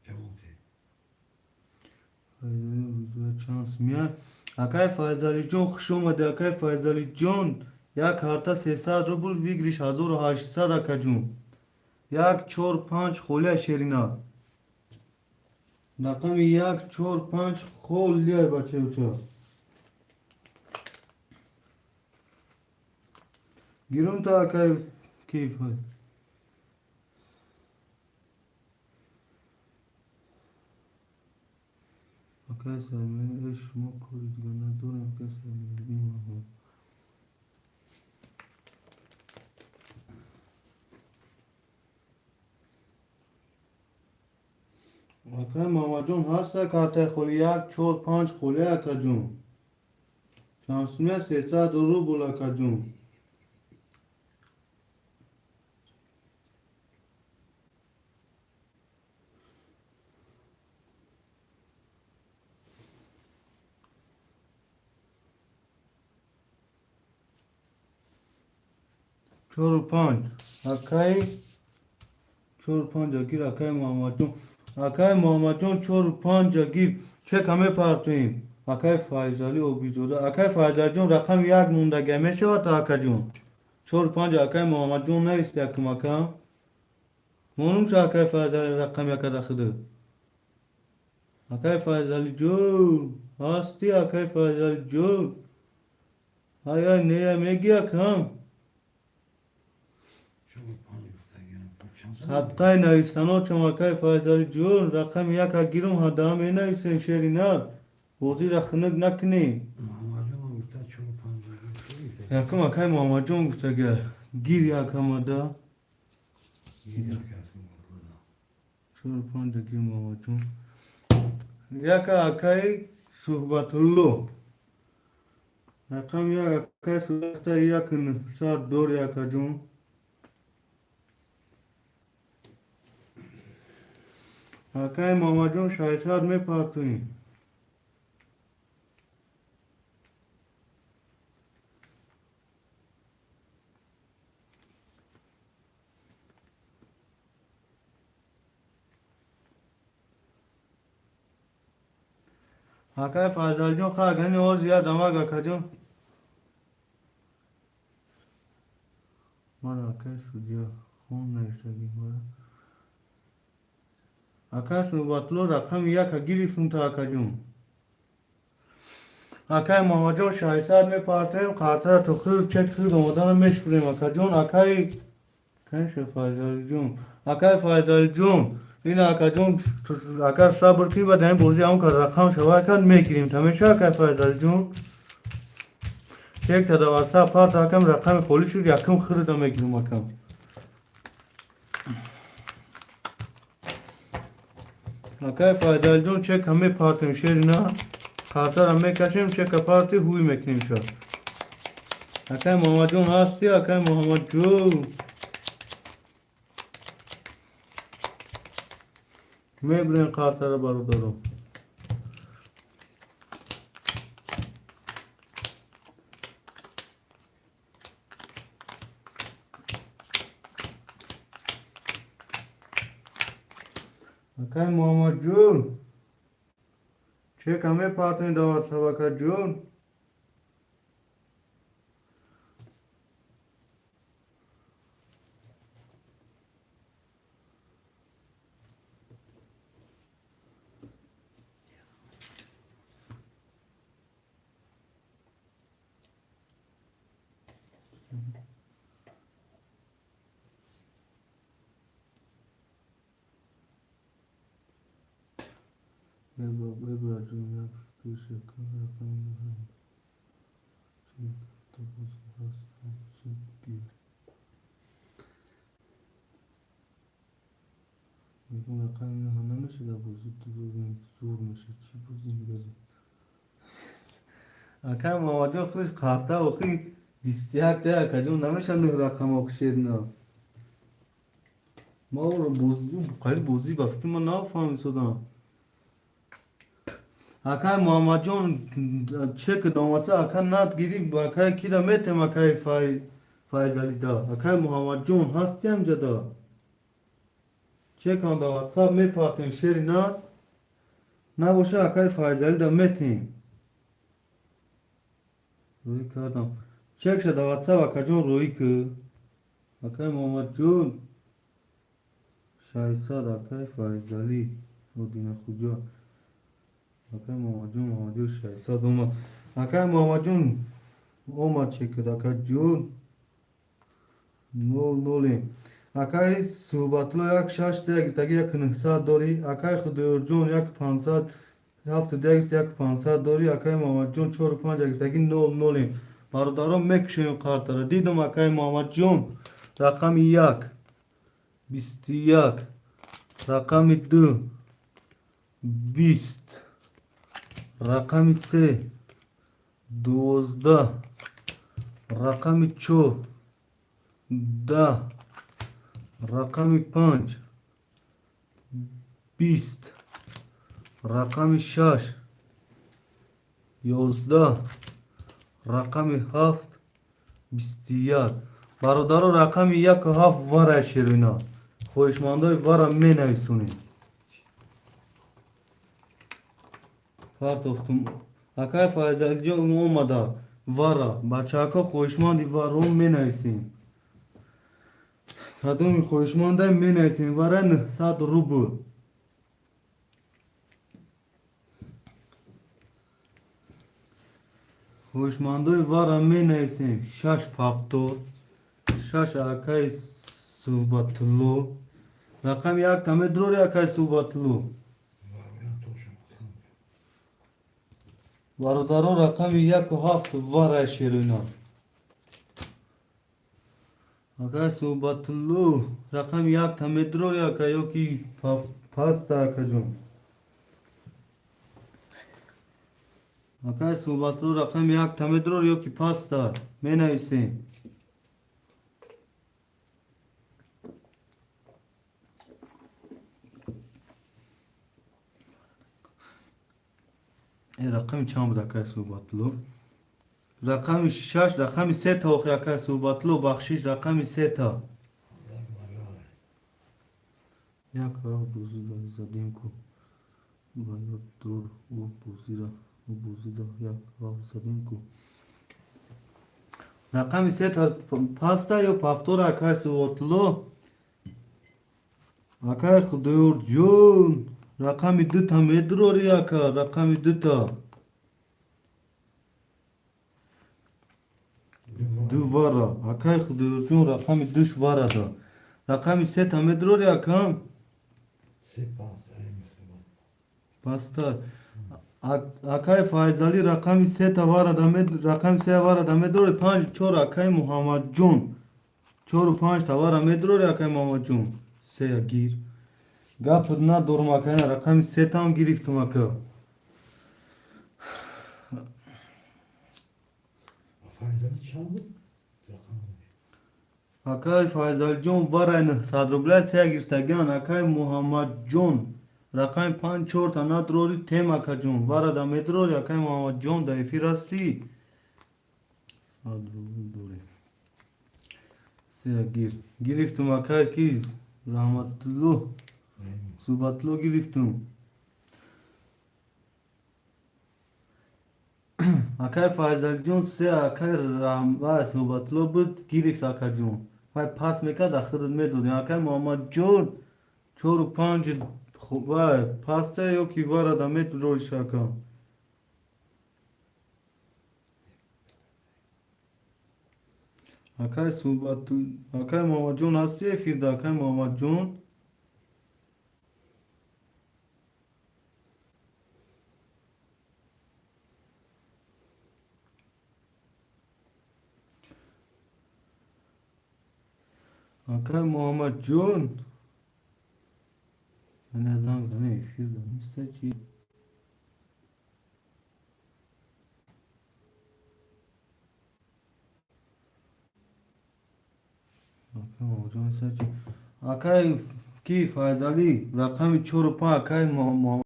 Speaker 2: Ҷавоб де.
Speaker 1: Чанд сумия? Акай Файзалиҷон, хуш омадӣ, акай Файзалиҷон. Як карта 300 рубл, выигрыш 1800, акаҷон. Як, чор, панҷ холия, шерина. Рақами як, чор, панҷ холия, бачаюча. Гирумта, акай Кифай. Акай Саймин, шумо кори дига надорем, акай Саймин. Акай Муҳаммадҷон, ҳаста картаи холи? Як, чор, панҷ холия, акаҷон. Чанд сумия? 300 рубл, акаҷон. Чору панҷ, акай, чору панҷ гир, акай Муҳаммадҷон. Акай Муҳаммадҷон, чору панҷ гир, чека мепартоем. Акай Файзалӣ Обидзода, акай Файзалиҷон, рақами як мондага мешавад, акаҷон? Чору панҷ акай Муҳаммадҷон навист, якум ака. Монум ша, акай Файзалӣ, рақами яка дахида. Акай Файзалиҷон, ҳасти, акай Файзалиҷон? Ҳай, нея меги, акам?
Speaker 2: Чору панҷ гуфтагиам. Чанд сум?
Speaker 1: Садқаи навистаночам, акай Файзалиҷон, рақами яка гирум, ҳадаам менависем, шеринар. Бозира хунук накунем.
Speaker 2: Муҳаммадҷон гуфта чору панҷ гир.
Speaker 1: Якум акай Муҳаммадҷон гуфтага. Гир якамада.
Speaker 2: Гир ака Суҳбатлода.
Speaker 1: Чору панҷа гир, Муҳаммадҷон. Яка акай Суҳбатулло. Рақами як, акай Суҳбата, як нӯҳсад дори, акаҷон. Акай Муҳаммадҷон, 600 мепартоем. Акай Файзалиҷон, ха, гани ҳозир як дамак, акаҷон. Мара акай судья хон навиштагӣ мара. Акай Суҳбатулло, рақами яка гирифтум та, акаҷон. Акай Муҳаммадҷон, 600 мепартоем, картара то хир чек хир омадана мешпурем, акаҷон. Акай кайша Файзалиҷон. Акай Файзалиҷон, ин акаҷон, агар сабр кунӣ, баъд ҳамин бозӣ ҳамон кар рақам шава, акар мегирем. Та меша, акай Файзалиҷон? Чек та да ватсап парта, акам, рақами холӣ шуд, якум хирида мегирем, акам. Акай Файзалиҷон, чека мепартем, шерина. Картара мекашем, чека парти ҳуй мекунем ша. Акай Муҳаммадҷон ҳастӣ? Акай Муҳаммадҷон, мебирем қартара, бародаро. Акай Муҳаммадҷон, чека мепартем дар ватсап, акаҷон. Бебраҷон, як фикр шакан рақами чек бозӣ ҳастам, суд гир. Мегӯм, рақами наҳа намешуда, бозӣ зур мешад. Чӣ бозӣ мегардӣ? Акай Муҳаммадҷон, худаш қарта охи 21 та, акаҷон, намеша нӯҳ рақам охи. Шерина ма ӯро қали бозӣ, ба фикри ман, нафаҳмисодам. Акай Муҳаммадҷон, чек домаса, ака, над гирӣ, акай кида метем, акай Файзалида. Акай Муҳаммадҷон, ҳасти амҷада? Чекам да ватсап мепартем, шери над набоша, акай Файзалида метем. Рӯӣ кардам чекша да ватсап, акаҷон, рӯӣ ки. Акай Муҳаммадҷон, 600, акай Файзалӣ Одинахуҷа. Акай Муҳаммадҷон, Муҳаммадҷон, 600 омад. Акай Муҳаммадҷон, омад чекад, акаҷон. Нол ноле. Акай Суҳбатулло, як шаш се гирифтаги, як нӯҳсад дорӣ. Акай Худоёрҷон, як пансад ҳафтоду як, як пансад дорӣ. Акай Муҳаммадҷон, чору панҷ гирифтаги, нол ноле. Бародарон, мекушем қартара. Дидум, акай Муҳаммадҷон, рақами як 21, рақами ду 20, рақами се 12, рақами чор 10, рақами панҷ 20, рақами шаш 11, рақами ҳафт 21. Бародаро, рақами яку ҳафт вара, шерина. Хоҳишмандои вара менависонед. Партофтум, акай Файзалиҷон, омада вара. Бачаако, хоҳишманди варо менависем. Кадоми хоҳишманда менависем. Вара 900 рубл. Хоҳишмандои вара менависем. Шаш ҳафтод шаш, акай Суҳбатулло. Рақами якта медурори, акай Суҳбатулло?
Speaker 2: Вароян тошам.
Speaker 1: Бародарон, рақами яку ҳафт вара, шерина. Акай Суҳбатулло, рақами якта медурори, ака, ё ки паста, акаҷон? Акай Суҳбатулло, рақами якта медурори ё ки паста? Менависем. Рақами чанд буд, акай Суҳбатулло? Рақами шаш, рақами сета охи, акай Суҳбатулло, бахшиш, рақами сета.
Speaker 2: Як барои.
Speaker 1: Як ҳафт бозӣ задем ку, ба ёд дор, ӯ бозира, ӯ бозида як ҳафт задем ку. Рақами сета паста ё пафтора, акай Суҳбатулло? Акай Худоёрҷон, рақами дута медурори, ака? Рақами дута. Ду вара, акай Худоёрҷон, рақами душ варада. Рақами сета медурори, акам?
Speaker 2: Се пас, ай мусибат.
Speaker 1: Паста. Акай Файзалӣ, рақами сета варада, рақами се варада медурори? Панҷ чор, акай Муҳаммадҷон, чору панҷ тавара медурори, акай Муҳаммадҷон? Сея гир, гап надорум, акай, рақами сетам гирифтум, ака.
Speaker 2: Файзали чанд буд?
Speaker 1: Акай Файзалҷон, варай 900 рубля сея гирифтагиан. Акай Муҳаммадҷон, рақами панҷ чорта надрори тем, акаҷон. Варада медрори, акай Муҳаммадҷон, да эфир ҳастӣ? 100 рубл дорем. Сея гир. Гирифтум, акай ки Раҳматулло. Суҳбатулло, гирифтум. Акай Файзалҷон се, акай Суҳбатулло буд, гирифт, акаҷон. Вай пас мекард, ахират медодем. Акай Муҳаммадҷон, чору панҷ вай паста ё ки варада медрориш, ака. Акай Суҳбат, акай Муҳаммадҷон, ҳастӣ эфирда, акай Муҳаммадҷон? Акай Муҳаммадҷон? Ана занг зане, эфирда неста чи? Акай Муҳаммадҷон неста чи? Акай ки Файзалӣ, рақами чору панҷ, акай Муҳаммад,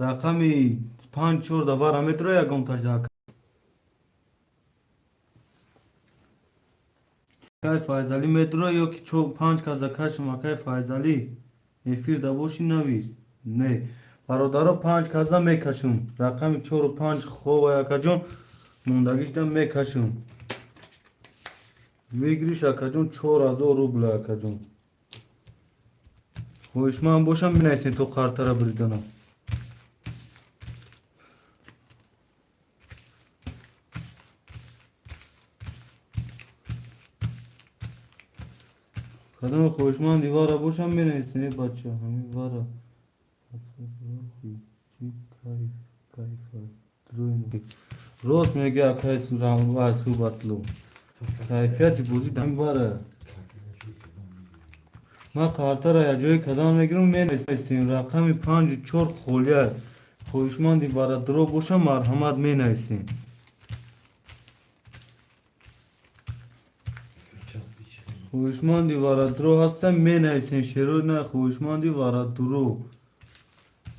Speaker 1: рақами панҷ чор да вара медро ягонташ, акай Файзалӣ медро ё ки панҷ каза кашам? Акай Файзалӣ, эфирда бошӣ, навис. Не, бародаро, панҷ каза мекашум. Рақами чору панҷ ховай, акаҷон, мондагишда мекашум. Выигрыш, акаҷон, 4000 рубля, акаҷон. Хоҳишманд бошам, менависем то қартара бриданам. Кадоме хоҳишманди вара бошам, менависем. Э, бача, ҳамин вара чи кайф кайф. Рост мега, акай Суҳбатло, кайфияти бозӣ ҳамин вара. Ман қартара якҷоя кадан мегирам, менависем. Рақами панҷу чор холия. Хоҳишманди варадро бошам, марҳамат, менависем. Хоҳишманди варадро ҳастам, менависем. Шерои на, хоҳишманди варадро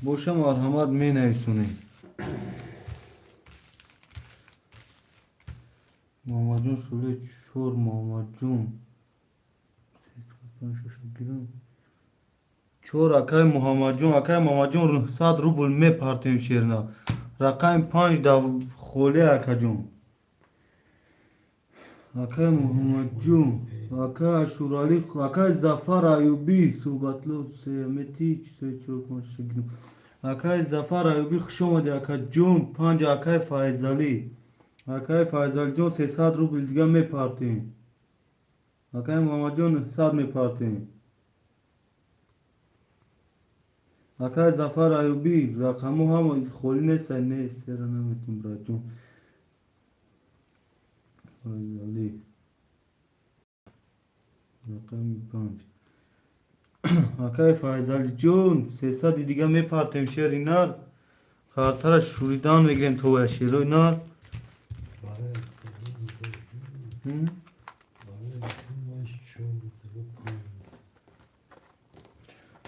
Speaker 1: боша, марҳамат, менависонем. Муҳаммадҷон шӯле чор, Муҳаммадҷон чор, акай Муҳаммадҷон, акай Муҳаммадҷон, 100 рубл мепартем. Шерна, рақами панҷ да холия, акаҷон. Акай Муҳаммадҷон, акай Ашуралӣ, акай Зафар Аюбӣ, Суҳбатло семети. Акай Зафар Аюбӣ, хуш омадӣ, акаҷон. Панҷ, акай Файзалӣ, акай Файзалиҷон, 300 рубл дига мепартем. Акай Муҳаммадҷон, 100 мепартем. Акай Зафар Аюбӣ, рақаму ҳама холӣ неста. Не, сера наметем, братҷон. Файзалӣ, рақами панҷ, акай Файзалиҷон, 300-и дига мепартем. Шери нар, хартара шӯридан мегирем то вая, шерои нар.
Speaker 2: Барои
Speaker 1: М?
Speaker 2: барои чор панҷ.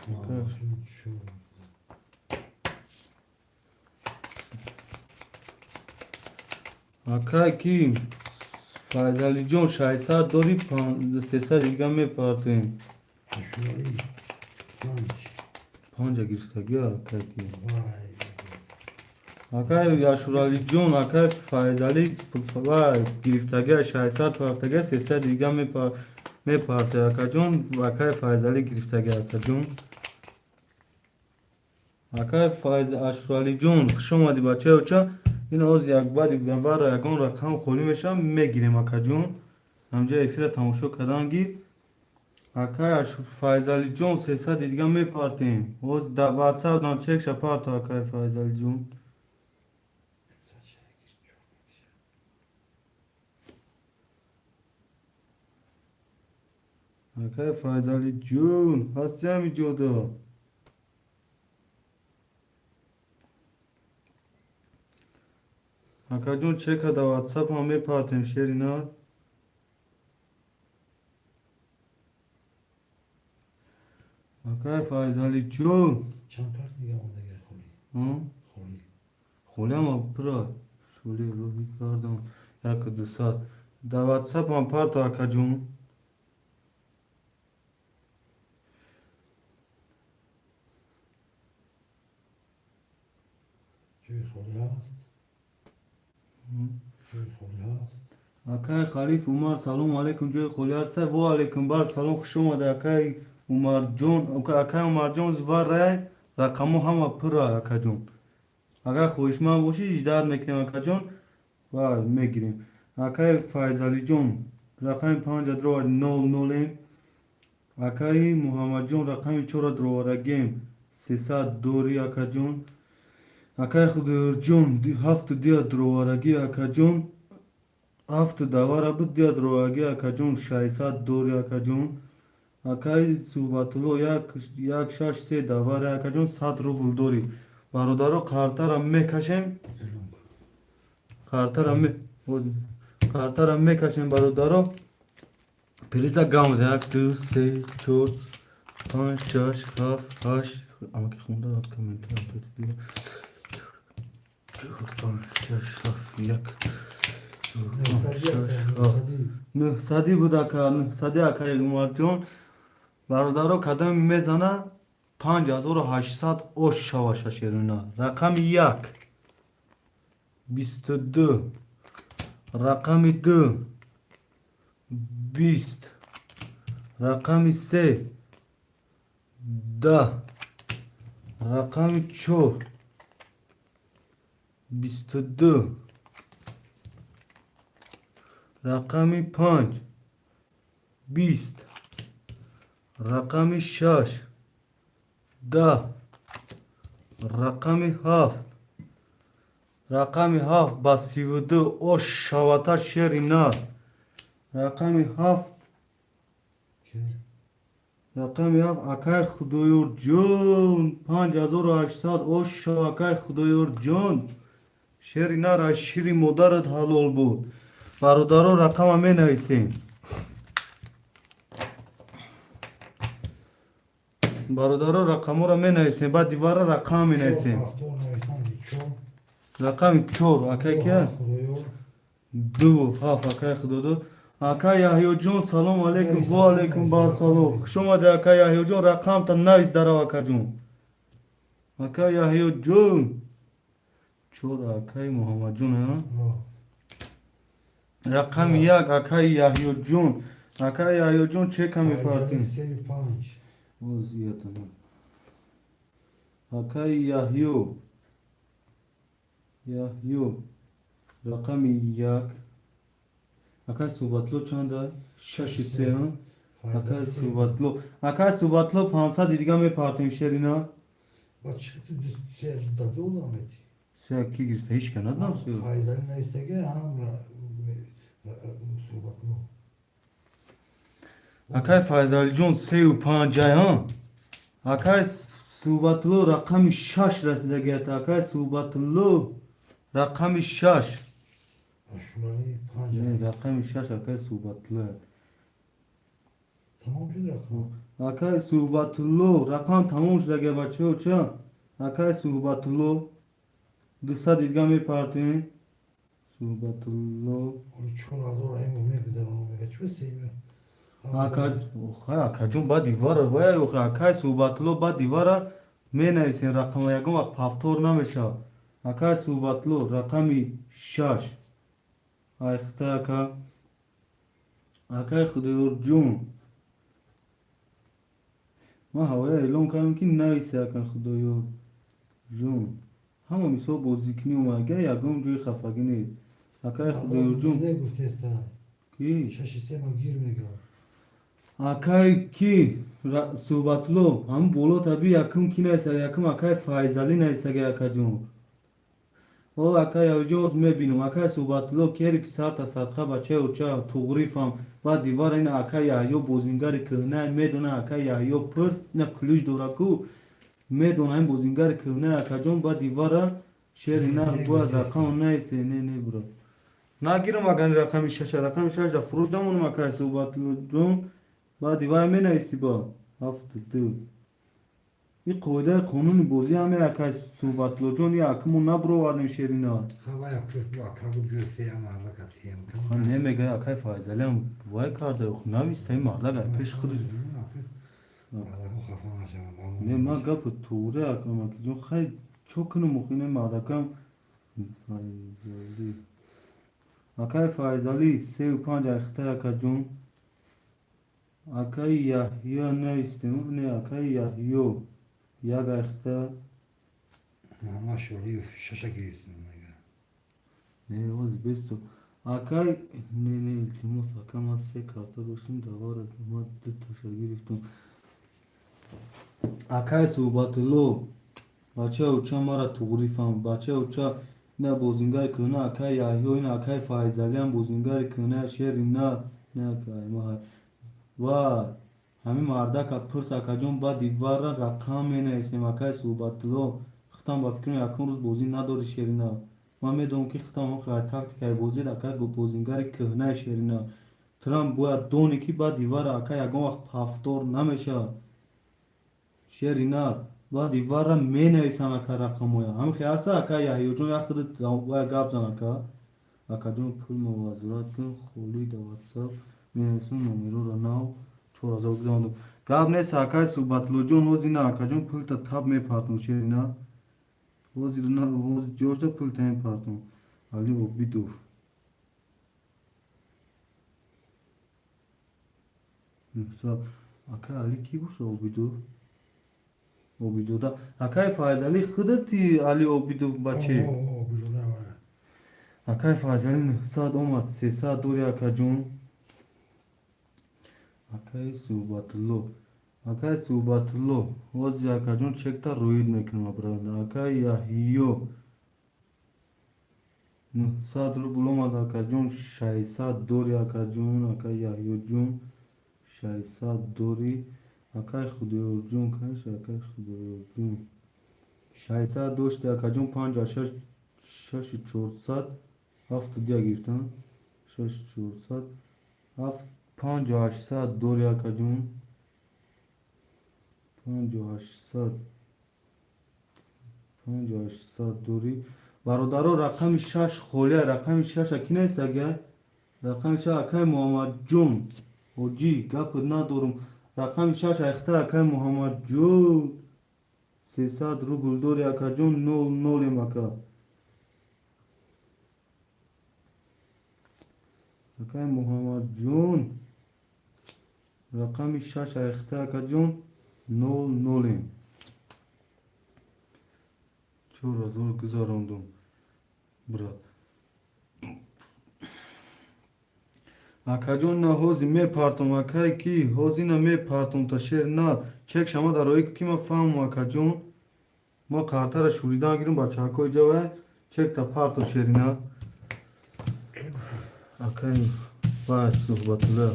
Speaker 2: Муҳаммадҷон чор.
Speaker 1: Акай ки Файзалиҷон, 600 дори, 300 дига мепартем.
Speaker 2: Ашуралӣ панҷ.
Speaker 1: Панҷа гирифтагӣ, акай ки.
Speaker 2: Варай.
Speaker 1: Акай Ашуралиҷон, акай Файзалӣ вай гирифтагӣ, 600 партага, 300 дига мепарте, акаҷон. Акай Файзалӣ гирифтагӣ, акаҷон. Акай Файз Ашуралиҷон, хуш омадӣ, бачаи оча. Ин ҳозир як баъди вара ягон рақам холӣ мешавад, мегирем, акаҷон. Ҳамҷа эфира тамошо кардан гир. Акай Файзалиҷон, 300 дига мепартем. Ҳозир дар ватсап дам чекша парто, акай Файзалиҷон. Акай Файзалиҷон, ҳасти ҳамин ҷода? Акаҷон, чека дар ватсап ҳам мепартем, шери нар. Акай Файзалиҷон.
Speaker 2: Чанд карти дига мондага холӣ? Холӣ.
Speaker 1: Холиама пура. Шули рӯҳӣ кардам. Яку дусад. Дар ватсапам парто, акаҷон.
Speaker 2: Ҷои холӣ ҳаст? Ҷои холӣ ҳаст?
Speaker 1: Акай Халиф Умар, салому алайкум, ҷои холӣ ҳаста? Во алайкум бар салом, хуш омада, акай Умарҷон. Акай Умарҷон, зварай, рақамҳо ҳама пура, акаҷон. Агар хоҳишманд бошӣ, ждать мекунем, акаҷон, ва мегирем. Акай Файзалиҷон, рақами панҷа дровари, нол нолем. Акаи Муҳаммадҷон, рақами чора дроварагем, 300 дори, акаҷон. Акаи Худоёрҷон, ҳафту дия дроварагӣ, акаҷон. Ҳафту давара буд, дия дроварагӣ, акаҷон, 600 дори, акаҷон. Акаи Суҳбатулло, як шаш се давара, акаҷон, 100 рубл дорӣ. Бародаро, қартара мекашем.
Speaker 2: Эълон кун.
Speaker 1: Қартара мекашем, бародаро. Приза гамз як, ду, се, чор, панҷ, шаш, ҳафт, ҳашт. Амаки хунда комментар. Чор, панҷ, шаш, ҳафт, як, ду, панҷ,
Speaker 2: Нӯҳсадӣ.
Speaker 1: шаш,
Speaker 2: Ака.
Speaker 1: ҳафт.
Speaker 2: Нӯҳсадӣ.
Speaker 1: Нӯҳсадӣ буд, ака, нӯҳсадӣ, акаи Умарҷон. Бародаро, кадоме мезана, 5800 ош шаваша шерина. Рақами як 22, рақами ду 20, рақами се 10, рақами чор 22, рақами панҷ 20, рақами шаш 10, рақами ҳафт, рақами ҳафт ба 32 ош шавата шери нар. Рақами ҳафт.
Speaker 2: Ки?
Speaker 1: Рақами ҳафт, акай Худоёрҷон, 5800 ош шав, акай Худоёрҷон. Шери нар аз шири модарат ҳалол буд. Бародаро, рақама менависем. Бародаро, рақамҳоро менависем, баъд дивара рақам менависем.
Speaker 2: Чор ҳафтор нависанди, чор.
Speaker 1: Рақами чор, акай
Speaker 2: Ду
Speaker 1: кия?
Speaker 2: ҳафт, Худоёр.
Speaker 1: Ду ҳафт, акай Худодо. Акай Яҳёҷон, салому алайкум.
Speaker 2: Навис,
Speaker 1: Во алайкум
Speaker 2: навис,
Speaker 1: барсалом.
Speaker 2: навис.
Speaker 1: Хуш омадӣ, акай Яҳёҷон, рақамта навис дарав, акаҷон. Акай Яҳёҷон. Чор, акай Муҳаммадҷон, а?
Speaker 2: О.
Speaker 1: Рақами як, акай Яҳёҷон. Акай Яҳёҷон, чека мепартем.
Speaker 2: Файзали, сею панҷ.
Speaker 1: Вазиятана. Акай Яҳё. Яҳё. Рақами як. Акай Суҳбатло чанда? Шаши се, а? Акай
Speaker 2: Файзали се.
Speaker 1: Суҳбатло. Акай Суҳбатло, 500 дига мепартем, шерина.
Speaker 2: Ба чӣ ту се даду намети?
Speaker 1: Се ки гирифта? Ҳеч ка надам се.
Speaker 2: Файзали навистага, ҳам Суҳбатло.
Speaker 1: Акай Файзалиҷон, сею панҷай, ҳа? Акай Суҳбатулло, рақами шаш расидагият. Акай Суҳбатулло, рақами шаш.
Speaker 2: Ашурали панҷ.
Speaker 1: Не, рақами шаш акай Суҳбатулло.
Speaker 2: Тамом шуд рақам.
Speaker 1: Акай Суҳбатулло, рақам тамом шудага, бачаҳо, ча? Акай Суҳбатулло, 200 дига мепартем. Суҳбатулло.
Speaker 2: Ҳоли 4000 раҳимов мегузаронам, мега чӣ сеюм.
Speaker 1: Ака, хай, акаҷон, баъд дивара вая, охи, акай Суҳбатулло, баъд дивара менависем рақама, ягон вақт повтор намешавад. Акай Суҳбатулло, рақами шаш. Айхта, ака. Акай Худоёрҷон. Ман ҳавоя эълон кардам, ки нависе, ака Худоёрҷон. Ҳама мисол бозикунӣ омад, ягон ҷои хафагӣ нест. Акай Худоёрҷон.
Speaker 2: Не гуфтеста.
Speaker 1: Ки?
Speaker 2: Шаши се ма гир мега.
Speaker 1: Акай ки Суҳбатулло, ҳамн боло таби якум ки нависага? Якум акай Файзалӣ нависага, акаҷон. О, акай Яҳёҷон, оз мебинам. Акай Суҳбатулло, кери писарта садқа, бачаи оча туғрифам. Баъд дивара ина акай Яҳё бозингари кӯҳна медона, акай Яҳё пирс, ина ключ дора ку медона, ин бозингари кӯҳна, акаҷон, баъд дивара шери нар бояд рақам нависе. Не, не, бро. Нагирам агар рақами шаша, рақами шаш да фурӯш намонам, акай Суҳбатуллоҷон. Баъди вай менависӣ ба ҳафту ду. Ин қоидаи қонуни бозӣ ҳаме, акай Суҳбатуллоҷон, и акму набуровардем, шерина. Не мегӯяй, акай Файзалиам вай карда, нависта ин мардак ай пеши худаш. Не, ман гапи туғри, акамакиҷон, хай чо кунам охи, ин мардакам Файзалӣ. Акай Файзалӣ 3,5 айхтай, акаҷон. Акаи Яҳё навистем, не, акаи Яҳё як айхта.
Speaker 2: Муҳаммад Шолиев шаша гирифтем мега.
Speaker 1: Не, оз бесту. Акай, не, не, илтимос, ака, ман се карта доштем, давара ман дуташа гирифтам. Акай Суҳбатулло, бачаи уча мара туғрӣ фаҳм, бачаи уча, ина бозингари кӯҳна, акай Яҳё, ина акай Файзалиам бозингари кӯҳна, шери на, не, акай ма ва ҳамин мардака пурс, акаҷон, баъди варра рақам менависем, акай Суҳбатулло, хитам ба фикрам якум рӯз бозӣ надори, шерина. Ман медонам, ки хитам тактикаи бозӣ, акай, бозингари кӯҳнаи, шерина. Турам бояд донӣ, ки баъди варра, ака, ягон вақт повтор намешавад. Шерина, баъди варра менависам, ака, рақамоя. Ҳамин хел аста, ака Яҳёҷон, як худат гап зан, ака. Акаҷон, пул муваззурат кун, холӣ да ватсап менависам номероро, нав 4000 гузарондум. Гап нест, акай Суҳбатуллоҷон, ҳозир на, акаҷон, пулта таб мепартом, шерина. Ҳозир ҷошта пулта мепартом. Али Обидов. Акай Али кӣ боша, Обидов? Обидода. Акай Файзалӣ, худати Али Обидов баче? Акай Файзалӣ 900 омад, 300 дори, акаҷон. Акай Суҳбатулло. Акай Суҳбатулло, ҳозир, акаҷон, чекта рӯид мекунам, абрада. Акай Яҳё 900 рубл омад, акаҷон, 600 дори, акаҷон, акай Яҳёҷон, 600 дори. Акай Худоёрҷон, кайш, акай Худоёрҷон. 600 дошти, акаҷон, 56 6400 72 гирифтам. 6400 7 5800 дори, акаҷон. 5800, 5800 дори. Бародаро, рақами шаш холия, рақами шаша ки нест, агар? Рақами шаш акай Муҳаммадҷон. Ҳоҷӣ, гап надорум. Рақами шаш айхта, акай Муҳаммадҷон. 300 рубл дори, акаҷон, нол нолем, ака. Акай Муҳаммадҷон. Рақами шаш айхта, акаҷон, нол нолем. 4000 гузарондум. Брат. Акаҷон, на, ҳозир мепартом, акай ки, ҳозир на мепартом та, шер на, чек шама дар рои ки ма фаҳмам, акаҷон. Ма қартара шуридан гирам, бачаҳакои ҷавай, чекта парто, шерина. Акай ва Суҳбатулло.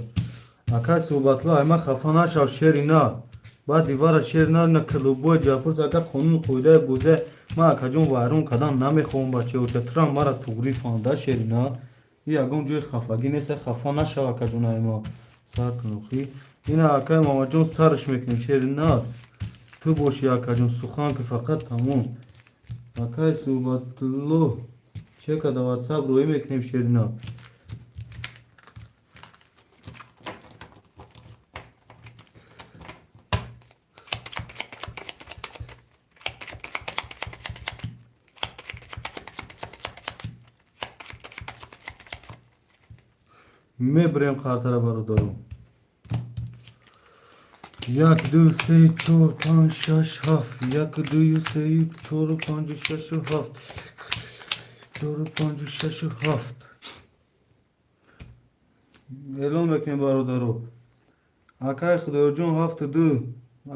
Speaker 1: Акай Суҳбатулло, ай ма хафа нашав, шери на. Баъди вара, шер на, на клубои ҷапурс, ака, қонуну қоидаи бозия ман, акаҷон, вайрон кардан намехоҳам, бачаҳоча. Турам мара туғрӣ фаҳмда, шерина. И ягон ҷои хафагӣ нест, хафа нашав, акаҷон, ай ма. Сар кун охи. Ина, акай Муҳаммадҷон, сараш мекунем, шерина. Ту боши, акаҷон, сухан ки фақат тамом. Акай Суҳбатулло, чека да ватсап роӣ мекунем, шерина. Мебурем қартара, бародаро. Як, ду, се, чор, панҷ, шаш, ҳафт. Як, дую, сею, чору, панҷу, шашу, ҳафт. Чору, панҷу, шашу, ҳафт. Эълон мекунем, бародаро. Акай Худоёрҷон ҳафту ду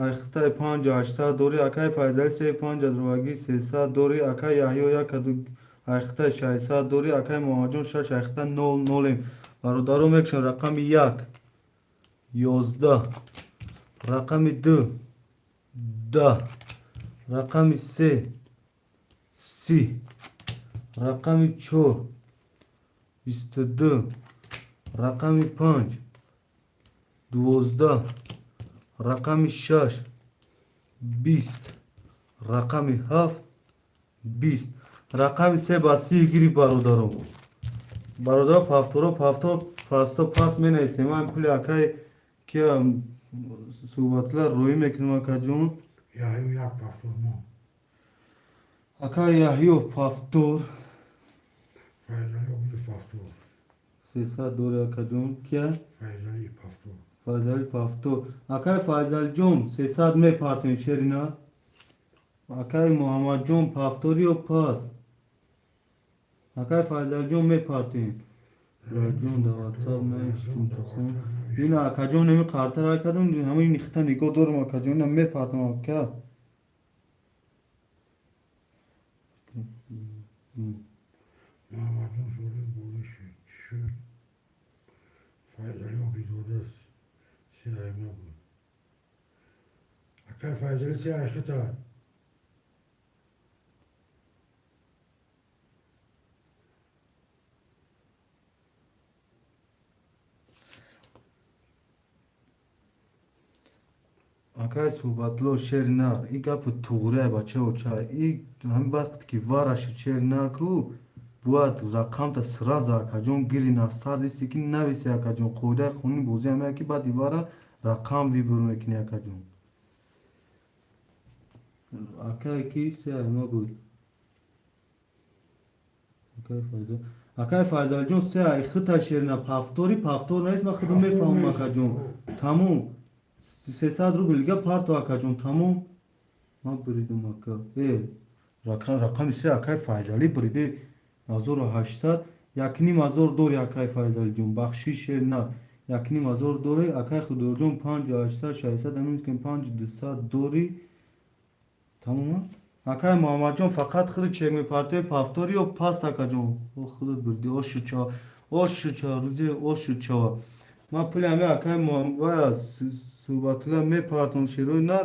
Speaker 1: айхтаи 5800 дорӣ, акай Файзалӣ се панҷ адровагӣ 300 дорӣ, акай Яҳё якаду айхтаи 600 дорӣ, акай Муҳаммадҷон шаш айхта нол нолем. Бародаро, мекушем рақами як 11, рақами ду 10, рақами се 30, рақами чор 22, рақами панҷ 12, рақами шаш 20, рақами 7, 20, рақами се ба 30 гирифт, бародаро. Бародаро, повторо, повтор, пасто пас менависем. Ман пули акай ки суҳбатла роӣ мекунем, акаҷон.
Speaker 2: Яҳё як повтор мо.
Speaker 1: Акай Яҳё повтор.
Speaker 2: Файзали Обидов повтор.
Speaker 1: 300 дори, акаҷон, кия?
Speaker 2: Файзали повтор.
Speaker 1: Файзали повтор. Акай Файзалҷон, 300 мепартем, шерина. Акай Муҳаммадҷон, повтор ё пас? Акай Файзалҷон, мепартем. Ҷон, да ватсап навиштум тахон. Ина, акаҷон, неми қартара кардам, ҳамин нихта нигоҳ дорам, акаҷон, ина мепартам, ака.
Speaker 2: Муҳаммадҷон Солим бориши шуд. Файзали Обидзода се айма буд. Акай Файзали, се айхита.
Speaker 1: Акай Суҳбатло, шери нар, и гапи туғрия, бачаоча. И ҳамин вақте ки вараши, шери нар, ку бояд рақамта сразу, акаҷон, гири настар дисти ки нависи, акаҷон. Қоидаи қонуни бозӣ ҳамая ки баъди вара рақам выбор мекунӣ, акаҷон. Акай ки се айма буд? Акай Файзал, акай Файзалҷон, се ай хита, шерина. Повтори, повтор нест, ман худам мефаҳмам, акаҷон. Тамом, 300 рубл дига парто, акаҷон, тамом. Ман буридум, ака. Рақами се акай Файзалӣ буриде, 1800, 1500 дори, акай Файзалиҷон, бахшиш, шер на, 1500 дори. Акай Худоҷон, 5800, 600 аминскем, 5200 дори, тамом. Акай Муҳаммадҷон, фақат худи чек мепартои, повтори ё паст, акаҷон? Худат бурди, ошучава, ошучава, рӯзи ошучава. Ман пули ҳами акай вая суҳбатла мепартом, шерои нар,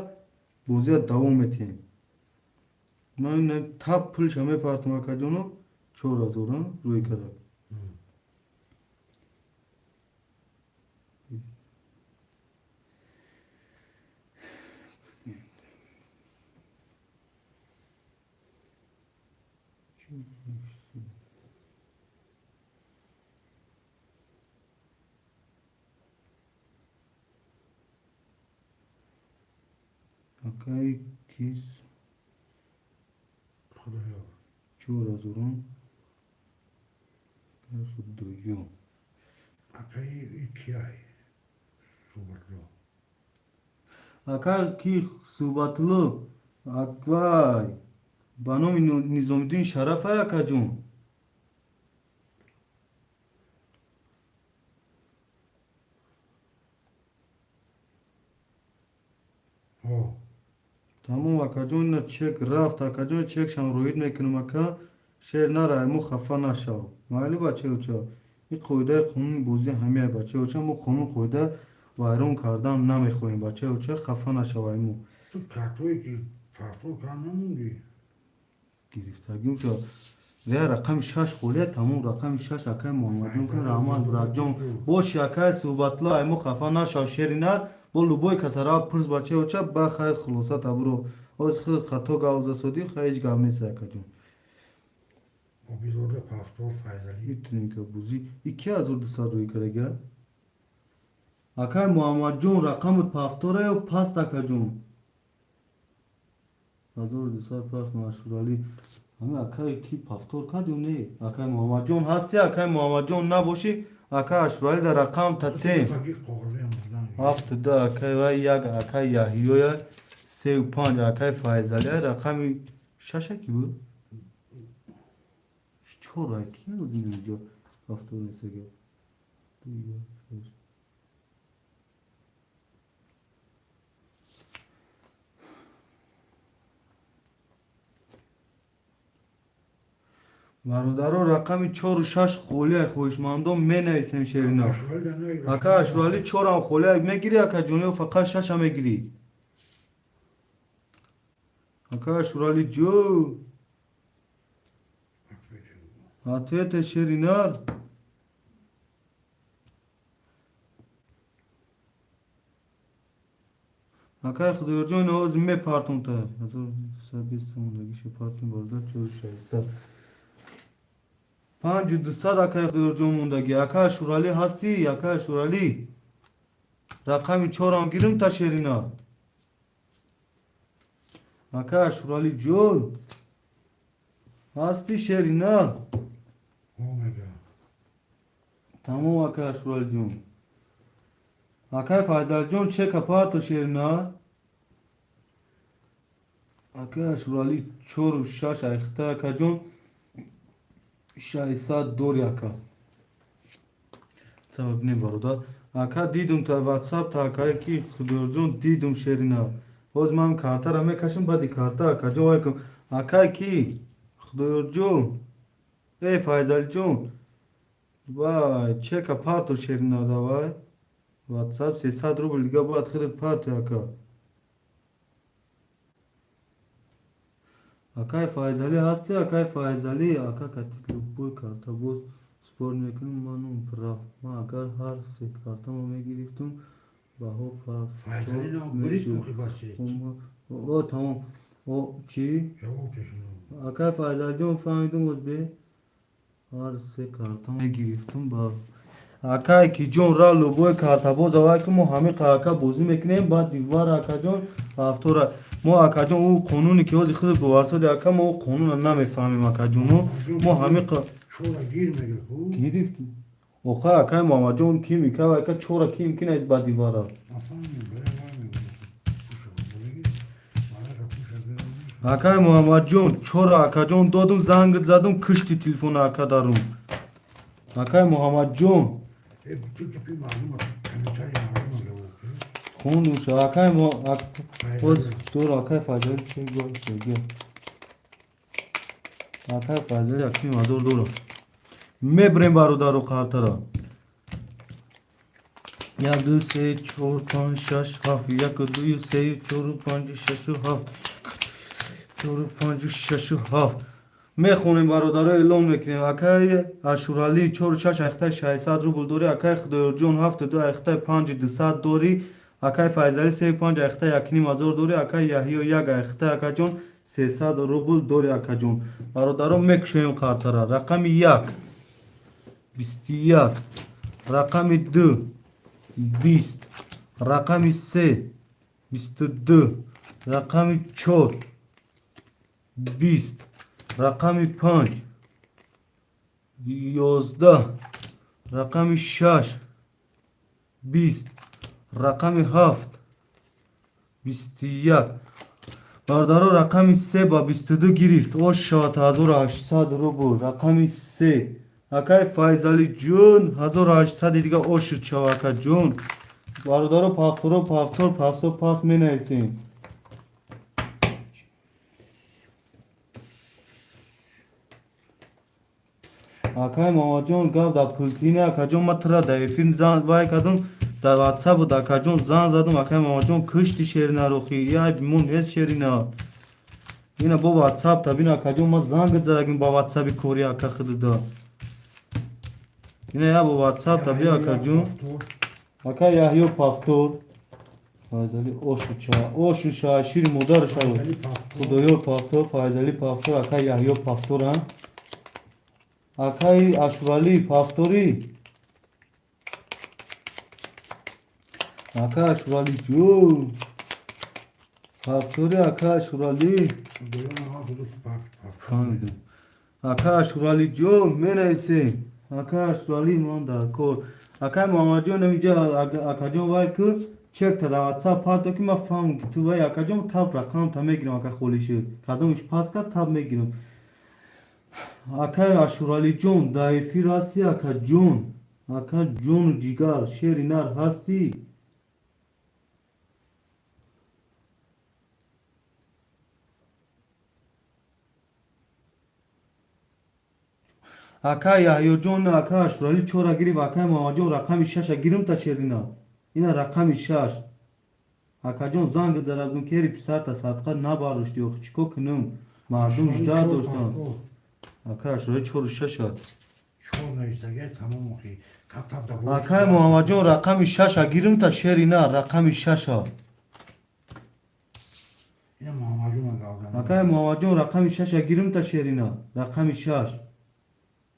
Speaker 1: бозия давом метиҳем. Ман тап пулша мепартом, акаҷоно, 4000 рӯй кардак. Акай кис?
Speaker 2: Худоё.
Speaker 1: 4000-ам, акай Худоё.
Speaker 2: Акаи кияй? Суҳбатло.
Speaker 1: Акай ки Суҳбатло, аквай ба номи Низомиддин Шарафай, акаҷон.
Speaker 2: Ҳо.
Speaker 1: Тамом, акаҷон, ина чек рафт, акаҷон, чекшам роид мекунам, ака. Шер нарай, мо хафа нашав, майли, бачаоча. Ин қоидаи қонуни бозӣ ҳамияй, бачаоча. Мо қонун қоида вайрон кардан намехоҳем, бачаоча, хафа нашавай мо.
Speaker 2: Ту картое ки повтор кард намондӣ.
Speaker 1: Гирифтагимша я рақами шаш холия, тамом, рақами шаш, акай Муҳаммадҷон ка. Раҳмат, братҷон, боши, акай Суҳбатло, ай мо хафа нашав, шери нар, бо любой касара пурс, бачаоча, ба хайр, хулоса табуро. Ҳози худ хато гап засодӣ, хай, ҳеҷ гап нест, акаҷон.
Speaker 2: Обидзода повтор, Файзалӣ.
Speaker 1: Метунем ка бозӣ и ки 1200 рӯй кардага? Акай Муҳаммадҷон, рақами повтора ё паст, акаҷон? 1200 паст, Машҳуралӣ. Ҳами акай ки повтор кард ё не? Акай Муҳаммадҷон, ҳасти? Акай Муҳаммадҷон, набошӣ, акай Ашуралӣ, дар рақам татем.
Speaker 2: Баги коғазиам мондан.
Speaker 1: Ҳафту ду акай вай, як акай Яҳёя, сеу панҷ акай Файзалия, рақами шаша ки буд? Чор ай ки буд инҷо повтор нестага? Ду, як, шаш. Бародаро, рақами чору шаш холия, хоҳишмандон менависем, шерина. Ака Ашуралӣ, чорам холия мегирӣ, акаҷон, ё фақат шаша мегирӣ? Ака Ашуралӣ ҷо, ответе, шеринар. Акай Худоёрҷон, ҳозир мепартум та. 1220 сомонагиша партум, бародар, 4600. 5200, акай Худоёрҷон, мондагӣ. Ака Ашуралӣ ҳастӣ? Ака Ашуралӣ, рақами чорам гирим та, шерина. Ака Ашуралӣ ҷон, ҳастӣ, шерина?
Speaker 2: Омега.
Speaker 1: Тамом, ака Ашуралиҷон. Акай Файзалҷон, чека парто, шерина. Акай Ашуралӣ, чору шаш айхта, акаҷон, 600 дори, ака. Бибинем, бародар. Ака, дидум та ватсап та, акае ки Худоёрҷон, дидум, шерина. Ҳозир ман картара мекашам, баъди карта, акаҷон, вайкум. Акай ки Худоёрҷон, э Файзалҷон, вай, чека парто, шерина, давай. Ватсап 300 рубл дига бояд худат парто, ака. Акай Файзалӣ ҳасти, акай Файзалӣ? Ака, кати любой карта боз спор мекунем, манум прав. Ман агар ҳар се картамо мегирифтум, баҳо
Speaker 2: Файзалӣ нам бурид кухи баси.
Speaker 1: О, тамом. О, чӣ?
Speaker 2: Ҷавоб тешунам.
Speaker 1: Акай Файзалҷон, фаҳмидум, озбе. Ҳар се карта мегирифтум ба. Акай ки ҷон, ра, любой картабоз авай ки мо ҳамин ака бозӣ мекунем, баъд дивар, акаҷон, ҳафтора. Мо, акаҷон, ӯ қонуне ки ҳозир худат боварсоди, ака, мо ӯ қонунро намефаҳмем, акаҷоно. Мо ҳамин
Speaker 2: Чора гир мега ку.
Speaker 1: Гирифт. Оха, акай Муҳаммадҷон, ки микава, ака, чора ки имкин аст ба дивара?
Speaker 2: Нафаҳмидем, барои ман мегӯям. Пуша буриги. Марака пуша гирам.
Speaker 1: Акай Муҳаммадҷон, чора, акаҷон, додум, зангат задум, кишти телефона, ака, дарун. Акай Муҳаммадҷон.
Speaker 2: Э, ту ки пи мардума комментарий мардума ҷавоб ки.
Speaker 1: Хондумша, акай мо боз дор, акай Файзалӣ чӣ гӯ? Акай Файзалӣ 1500 дора. Мебирем, бародару, қартара. Як, ду, се, чор, панҷ, шаш, ҳафт. Як, ду, се, чор, панҷ, шашу ҳафт. Чор, панҷ, шашу ҳафт. Мехонем, бародаро, эълон мекунем. Акай Ашуралӣ, чору шаш айхтаи 600 рубл дорӣ. Акай Худоёрҷон, ҳафту ду айхтаи 5200 дорӣ. Акай Файзалӣ, сею панҷ айхтаи 1500 дорӣ. Акай Яҳё, як айхта, акаҷон, 300 рубл дорӣ, акаҷон. Бародаро, мекушоем қартара. Рақами як 21, рақами ду 20, рақами се 22, рақами чор 20, рақами панҷ 11, рақами шаш 20, рақами ҳафт 21. Бародаро, рақами се ба 22 гирифт, ош шавад, 1800 рубл. Рақами се, акай Файзалиҷон, 1800 дига ошуд шава, акаҷон. Бародаро, повторо, повтор, пасо пас менависем. Акай Мамаҷон, гап дар пултине, акаҷон. Ма тура дар эфир вай кардум, дар ватсап буд, акаҷон, занг задум. Акай Мамаҷон, кишти шерина рохи, яй бимон нест, шерина. Ина бо ватсап та бин, акаҷон, ма занг задагим ба ватсаби кори, ака, худуда. Ина я бо ватсап та би, акаҷон. Ака Яҳё, повтор. Файзали, ошу ча, ошу ша, шири модар ша. Худоёр, повтор. Файзали, повтор. Ака Яҳё, повтор. А акаи Ашуралӣ, повторӣ. Ака Ашуралӣ ҷон, повторӣ. Ака Ашуралӣ, фаҳмидам. Ака Ашуралӣ ҷон, менависем. Ака Ашуралӣ, ман дар кор. Акаи Муҳаммадҷон, намиҷа, акаҷон, вай ку, чек та дар ватсап парто, ки ман фаҳмам, ки ту вай, акаҷон, таб рақам та мегирам. Ака, холӣ шуд, кадомиш пас кард, таб мегирам. Акаи Ашуралиҷон, дар эфир ҳастӣ, акаҷон? Ака ҷону ҷигар, шери нар, ҳастӣ? Ака Яҳёҷон, ака Ашуралӣ чора гирифт. Акаи Муҳаммадҷон, рақами шаша гирим та, шерина. Ина рақами шаш. Акаҷон, занг зада будум, ки ери писарта садқа набардошти. Охи, чӣ кор кунам, мардум жда доштанд. Ака Ашуралӣ, чору шаша. Акаи Муҳаммадҷон, рақами шаша гирим та, шерина, рақами шаша.
Speaker 2: Ина Муҳаммадҷон гап зан.
Speaker 1: Акай Муҳаммадҷон, рақами шаша гирим та, шерина, рақами шаш.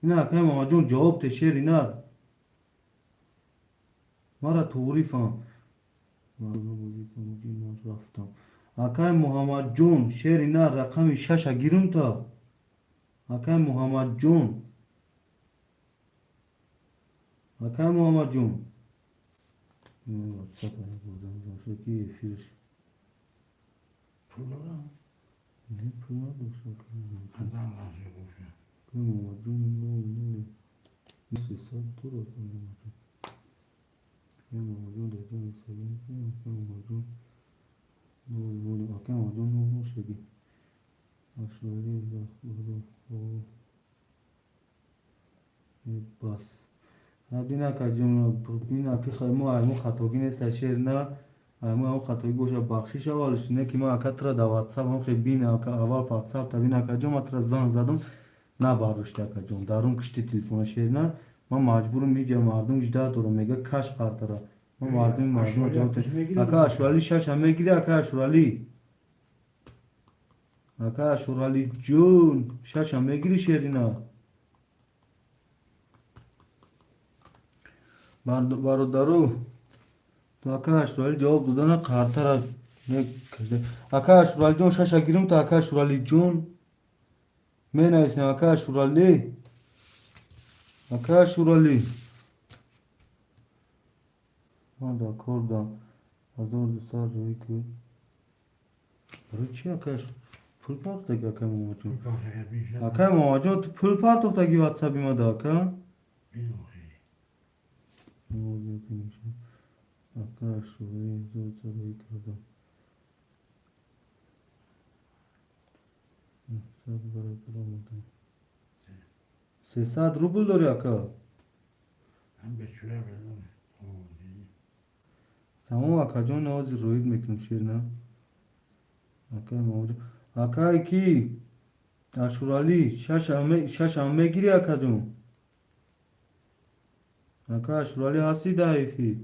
Speaker 1: Ина, акай Муҳаммадҷон, ҷавоб те, шерина. Мара туғри фаҳм. Рафтам. Акай Муҳаммадҷон, шерина, рақами шаша гирим та. Акай Муҳаммадҷон. Акай Муҳаммадҷон. WhatsApp ки эфирш.
Speaker 2: Пул дорам?
Speaker 1: Не, пул надошт, акай Муҳаммадҷон.
Speaker 2: Азан лаҳза боша.
Speaker 1: Акай Муҳаммадҷон, нол нол 300 дор, акай Муҳаммадҷон. Акай Муҳаммадҷон дар Инстаграм, акай Муҳаммадҷон нол нол, акай Муҳаммадҷон нол нол шаги. Ашурали. Бас. Бин, акаҷон, бин, аки мо айму хатогӣ нест, шер на, айму ам хатогӣ боша, бахшиш аввалш, не ки ман, ака, тура дар WhatsApp ам хе, бин, ака, аввал WhatsApp та бин, акаҷон, ман тура занг задам, набардошти, акаҷон, дарун кишти телефона, шер на. Ман маҷбурам, иҷа мардум жда дорам, мега каш қартара. Ман мардум ҷавоб. Ака Ашурали, шаша мегири, ака Ашурали? Ака Ашурали ҷон, шаша мегири, шерина? Бародару, ака Ашурали ҷавоб додана қартара. Ака Ашуралиҷон, шаша гирим та, ака Ашуралиҷон? Менависем, ака Ашурали, ака Ашурали. Ман дар кор будам, 1200 рӯӣ ки. Барои чи, ака, пул партофтаги, ака Муҳаммадҷон? Ака Муҳаммадҷон, ту пул партофтаги ватсаби мада, ака? Ака Ашурали, 1200 рӯӣ кардам. 900 баробар омадам. 300 рубл дорӣ, ака?
Speaker 2: Ҳам бечора бедам.
Speaker 1: Тамом, акаҷон, ҳозир роид мекунем, шер на. Акай Муҳаммадҷон, акай ки Ашуралӣ, шашам мегирӣ, акаҷон? Ака Ашуралӣ, ҳастӣ дар эфир?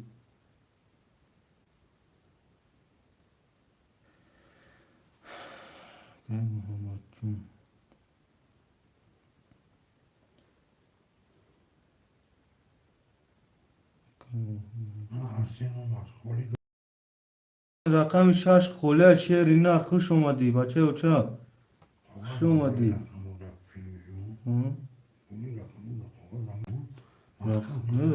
Speaker 1: Акай Муҳаммадҷон, акай Муҳаммад.
Speaker 2: Ман Арсен омад, холӣ.
Speaker 1: Рақами шаш холия, шери на. Хуш омадӣ, бачаи оча, хуш омадӣ.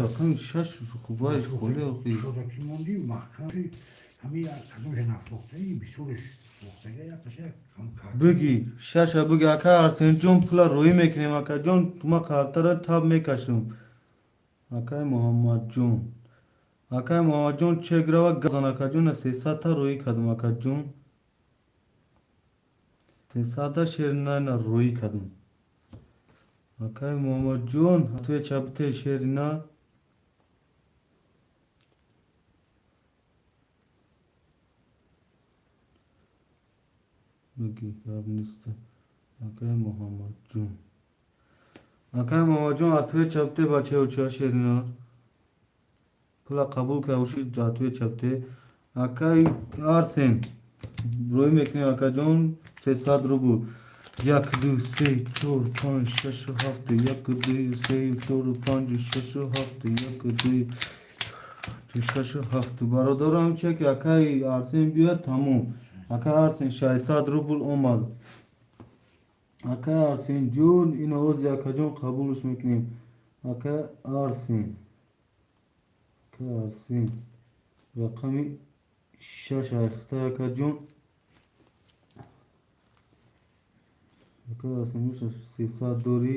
Speaker 1: Рақами шаш хубай, холия.
Speaker 2: Шодаки монди маҳкам, ҳами кадомша нафрохтаи, бисёрш фрохтага, якташа кам.
Speaker 1: Биги, шаша биги, ака Арсенҷон, пула роӣ мекунем, акаҷон, ма қартара таб мекашам. Акай Муҳаммадҷон, акай Муҳаммадҷон, чек рава газан, акаҷон, 300-та роӣ кардам, акаҷон, 300-та, шерина, роӣ кардам. Акай Муҳаммадҷон, туя чабите, шерина. Биги, гап нест, акай Муҳаммадҷон. Акай Муҳаммадҷон, атве чабте, бачаи оча, шерина, пула қабул кард, атве чабте. Акай Арсен, роӣ мекунем, акаҷон, 300 рубл. Як, ду, се, чор, панҷ, шашу, ҳафт. Як, ду, се, чор, панҷ, шашу, ҳафт. Як, ду, шашу, ҳафт. Бародарам, че ки акай Арсен биёд, тамом. Акай Арсен, 600 рубл омад. Акай Арсенҷон, ин овози акаҷон қабулш мекунем. Акай Арсен, акай Арсен, рақами шаш айхта, акаҷон. Акай Арсен, 300 дорӣ.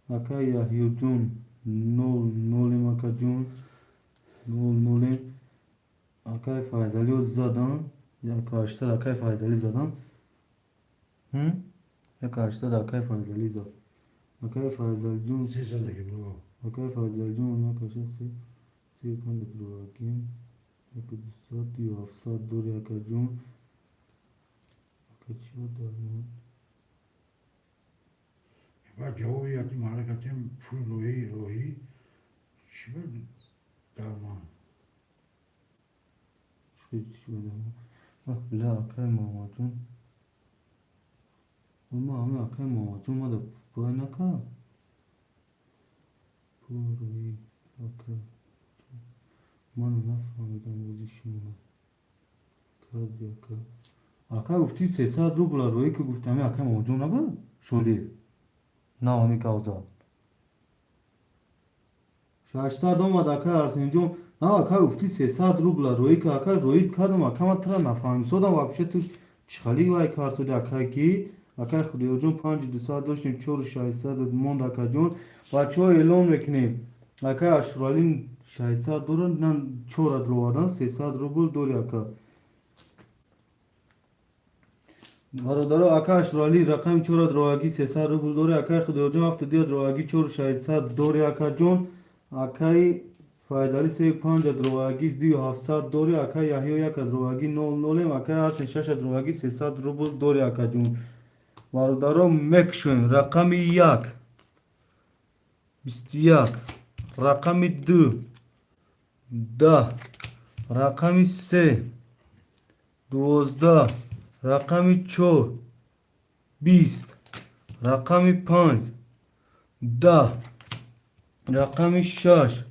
Speaker 1: Акай Яҳёҷон, нол нолем, акаҷон, нол нолем. Акай Файзалио задан 1800, акай Файзалӣ задан 1800, акай Файзалӣ зад. Акай Файзалҷон.
Speaker 2: 300 ки бро.
Speaker 1: Акай Файзалҷон, 1800, се, се, панҷ, дуагим, як, дусад ю ҳафтсад дори, акаҷон. Ака, чиё дармон?
Speaker 2: Баъд ҷавоби яти маъракатем, пул роҳӣ чӣ ба дармон.
Speaker 1: Чӣ дармон? Бля, акай Муҳаммадҷон. Ма ҳами акай Муҳаммадҷон мада бай нака. Пурви ака. Ман нафаҳмидам бози шумона. Карди ака. Ака гуфти 300 рубла рӯӣ ки гуфт ҳами акай Муҳаммадҷон набуд? Шолиев. На ҳами гавзад. 600 омад ака Арсенҷон. На ака гуфти 300 рубла рӯӣ ки ака рӯӣ кардам ака ман тура нафаҳмисодам вообще ту чӣ хали вай кард акай ки акай Худоёрҷон 5200 доштем 4600 монд акаҷон. Бачаҳо эълон мекунем. Акай Ашуралӣ 600 дорад, нан 4 ровардан 300 рубл дори ака. Бародаро ака Ашуралӣ рақами 4 ровагӣ 300 рубл дори, акай Худоёрҷон 72 ровагӣ 4600 дори акаҷон. Акай Файзалӣ 35 ровагӣ 2700 дори, акай Яҳё 1 ровагӣ 00, акай Арсен 6 ровагӣ 300 рубл дори акаҷон. Бародаро мекушоем рақами 1 21, рақами 2 10, рақами 3 12, рақами 4 20, рақами 5 10, рақами 6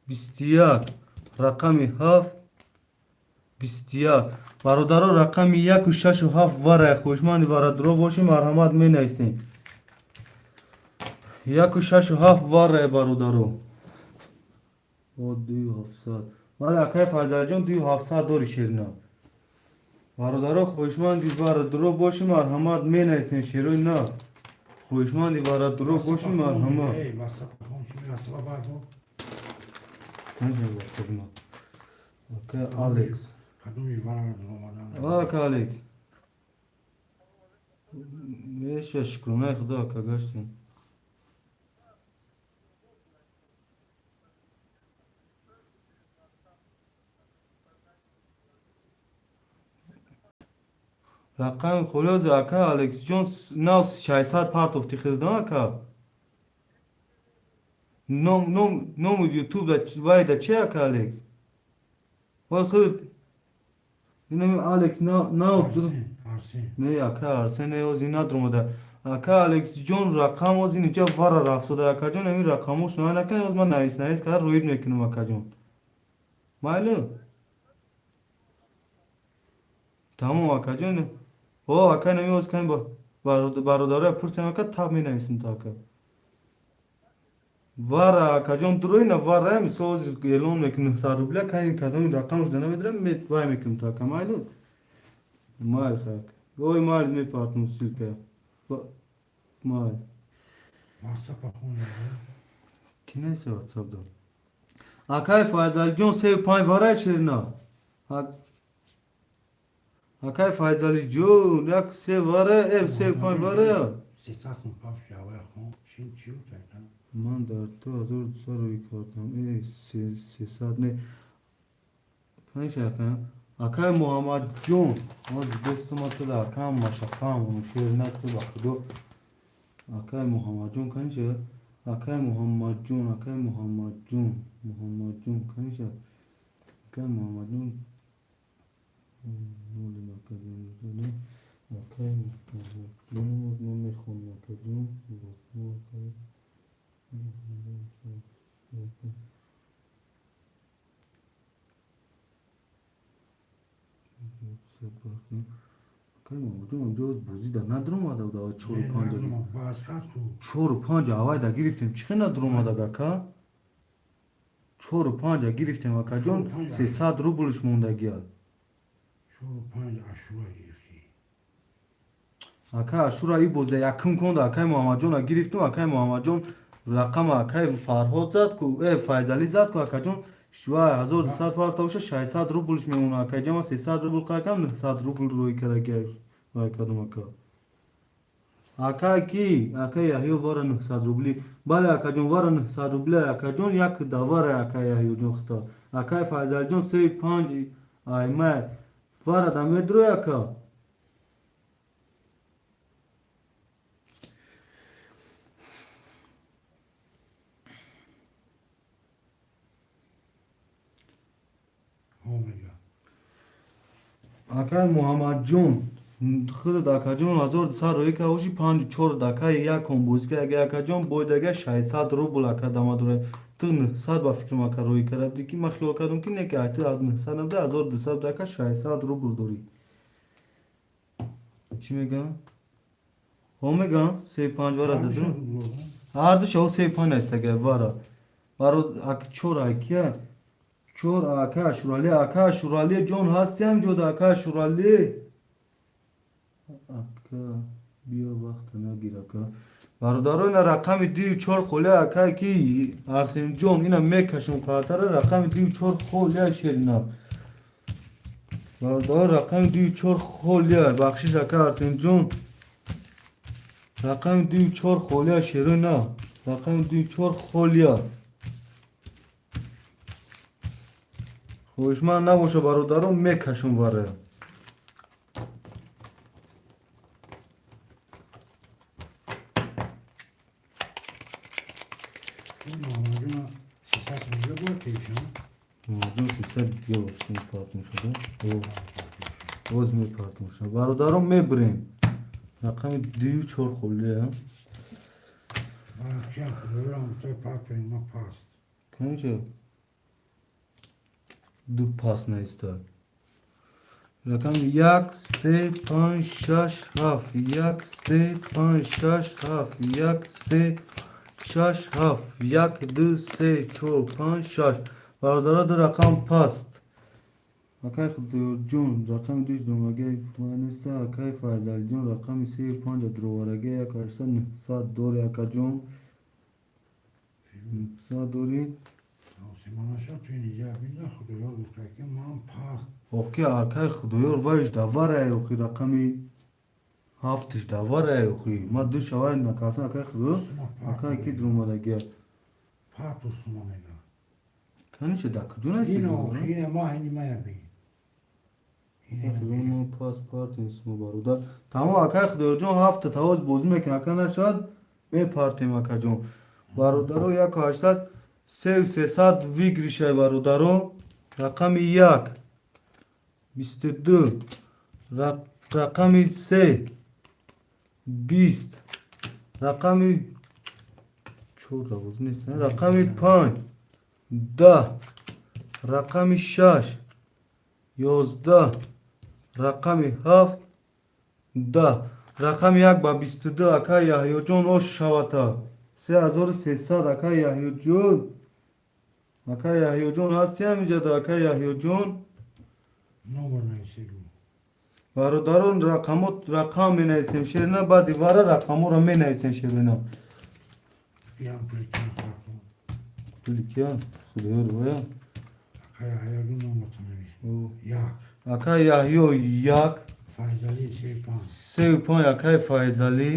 Speaker 1: 21, рақами 7 21. Бародаро рақами 1 6 7 варай хоҳишманди бародаро бошем, марҳамат менависем. 1 6 7 варай бародаро. О 2700. Бале акай Файзалҷон 2700 дори шерина. Бародаро хоҳишманди бародаро бошем, марҳамат менависем шерои на. Хоҳишманди бародаро бошем, марҳамат.
Speaker 2: Эй, WhatsApp хон чи WhatsApp бар бо.
Speaker 1: Ака Алекс.
Speaker 2: Кадоми вара омадан.
Speaker 1: Ака Алекс. Меша шукронаи худо ака гаштем. Рақами холиози ака Алексҷон нав 600 партофти хелдан ака. Ному ютуб да вай да чи ака Алекс? Вай худ инами Алекс нав
Speaker 2: Арсен, Арсен.
Speaker 1: Не ака Арсен не ози надромада. Ака Алексҷон рақам ози инҷа вара рафтода акаҷон ҳамин рақамош на накунед оз ман навис навис карда рӯид мекунам акаҷон. Майли? Тамом акаҷон. О ака нами оз кани бародароя пурсем ака таб менависем то ака. Вара акаҷон дуроина вара мисол оз эълон мекунем 900 рубля кани кадоми рақамаш да намедонам вай мекунем то ака майли? Майли хак. Ой майли мепартум ссылка. Майли.
Speaker 2: WhatsApp хон.
Speaker 1: Ки нест WhatsApp дор? Акай Файзалиҷон 3 5 варай шерина. Акай Файзалиҷон як се вара, 3 5 вара.
Speaker 2: 300 сум паф шавай хон. Чин чи гуфтайдан?
Speaker 1: Ман дар 2200 рӯй кардам. 300 не. Каниша ака? Акай Муҳаммадҷон, оз дестама туда акам машаққам шер нату ба худо. Акай Муҳаммадҷон каниша? Акай Муҳаммадҷон, акай Муҳаммадҷон, Муҳаммадҷон каниша? Акай Муҳаммадҷон нолим акаҷон, не. Акай Муҳаммадҷон, ман мехонам акаҷон. Акай Акай Муҳаммадҷон онҷо бозӣ да надромада буда чору панҷ.
Speaker 2: Баз кард ку.
Speaker 1: Чору панҷ авай да гирифтем. Чӣ хел надромада ака? Чору панҷа гирифтем акаҷон, 300 рублш мондагиад.
Speaker 2: Чору панҷ ашура гирифтӣ.
Speaker 1: Ака Ашура и бозда якум конда акай Муҳаммадҷона гирифтум, акай Муҳаммадҷон рақама акай Фарҳод зад ку, Файзалӣ зад ку акаҷон, вай 1200 партовша 600 рублш мемона акаҷон, ман 300 рубл қайкам 900 рубл рӯй кардаги вай кардам ака. Ака ки? Ака Яҳё вара 900 рубли. Бале акаҷон вара 900 рубли акаҷон як давара ака Яҳёҷон хита. Акай Файзалиҷон 3 5 аймай вара да медрӯй ака.
Speaker 2: Ҳо мега.
Speaker 1: Акай Муҳаммадҷон Худат, акаҷон, 1200 роӣ кавоши, панҷу чор дакаи якон бозӣ ка, акаҷон, бойдага 600 рубл, ака, дамадора. Ту 900 ба фикрам, ака, роӣ карда будӣ, ки ман хиёл кардам, ки не, ки ту 900 набуда, 1200 буда, ака, 600 рубл дорӣ. Чӣ мегӯям? Ҳо, мегӯям, се панҷ вара даду. Ҳардуш о се панҷ аст, ага, вара. Баро ака, чор акия. Чор, ака Ашурали, ака Ашурали ҷон, ҳастиам ҷода, ака Ашурали. Ака, биё, вақта нагир, ака. Бародаро, ина рақами дию чор холия, ака, ки Арсенҷон, ина мекашем картара, рақами дию чор холия, шерина. Бародаро, рақами дию чор холия, бахшиш, ака Арсенҷон. Рақами дию чор холия, шерина. Рақами дию чор холия. Хоҳишманд набоша, бародаро, мекашем вара.
Speaker 2: Мамаҷона 300 мега бояд пешам.
Speaker 1: Мамаҷон 300 дига вообще мепартум шуда. Боз мепартум шуда. Бародаро, мебирем. Рақами дию чор холия.
Speaker 2: Ман киям, худоёрам, гуфта партоин, ма паст.
Speaker 1: Канча? Ду пас наистад. Рақами як, се, панҷ, шаш, ҳафт. Як, се, панҷ, шаш, ҳафт. Як, се, шаш, ҳафт. Як, ду, се, чор, панҷ, шаш. Бародаро, ду рақам паст. Акай Худоёрҷон, рақами душ домагаи неста. Акай Файзалиҷон, рақами сею панҷа дуровараги, як ҳаштсад нӯҳсад дори, акаҷон. 900 дорӣ.
Speaker 2: Симонаша ту инҷа бина, Худоёр гуфта, ки ман паст.
Speaker 1: Охи, акай Худоёр, вайш даварай, охи, рақами ҳафтиш даварай, охи. Ма ду шавай накарсан, акай Худоёр.
Speaker 2: Сума
Speaker 1: Акай ки
Speaker 2: парту.
Speaker 1: дуромадагия.
Speaker 2: Парту сума мега.
Speaker 1: Каниша да куҷо наси?
Speaker 2: Ина охи, ина ма ини мая би. Ина.
Speaker 1: Пас партем сума, бародар. Тамом, акай Худоёрҷон, ҳафта тавоз бозӣ мекунем, ака, нашавад мепартем, акаҷон. Бародаро, яку ҳаштсад сею сесад выигрыш ай, бародаро. Рақами як 22, рақами се 20, рақами чор равоз нест, рақами панҷ 10, рақами шаш 11, рақами ҳафт 10, рақами як ба 22, ака Яҳёҷон, ош шавата, 3300, ака Яҳёҷон. Ака Яҳёҷон, ҳасти ҳамиҷада, ака Яҳёҷон?
Speaker 2: Номер нависегу.
Speaker 1: Бародарон, рақамо, рақам менависем, шерина, баъди вара рақаморо менависем, шерина.
Speaker 2: Биям пуликиям парту.
Speaker 1: Пуликия худоёр воя.
Speaker 2: Акай Ҳаёҷон, номерта навис. Як.
Speaker 1: Ака Яҳё, як.
Speaker 2: Файзали се панҷ.
Speaker 1: Сею панҷ, акаи Файзалӣ.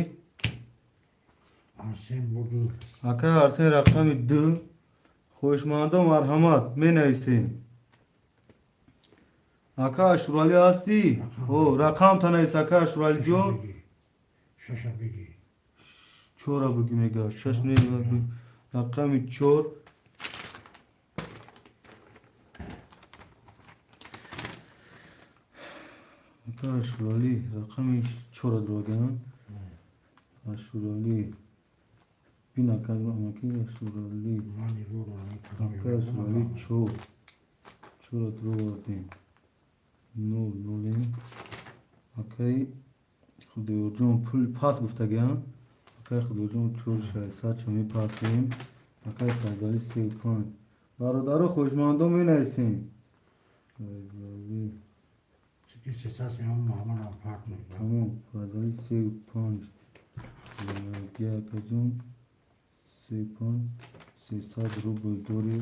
Speaker 2: Арсен бо ду.
Speaker 1: Акаи Арсен, рақами ду. Хоҳишмандо, марҳамат, менависем. Ака Ашуралӣ, ҳастӣ? О, рақамта навис, ака Ашуралиҷон.
Speaker 2: Шаша бигӣ.
Speaker 1: Чора буги мега, шаш не, рақами чор. Ака Ашуралӣ, рақами чора дороган. Ашуралӣ, бин, ака, амаки Ашуралӣ.
Speaker 2: Ман нигоҳ дорам.
Speaker 1: Ака Ашуралӣ, чор, чора дуровардем, нол нолем. Акаи Худоёрҷон, пул пас гуфтагиам. Акаи Худоёрҷон, чор шашсад чо мепартем. Акаи Файзалӣ, сею панҷ. Бародаро, хоҳишмандо, менависем. Файзалӣ.
Speaker 2: Ки сесад меам, Муҳаммадам парт мекунам.
Speaker 1: Тамом, Файзалӣ, сею панҷ акаҷон, сею панҷ, 300 рубл дорӣ,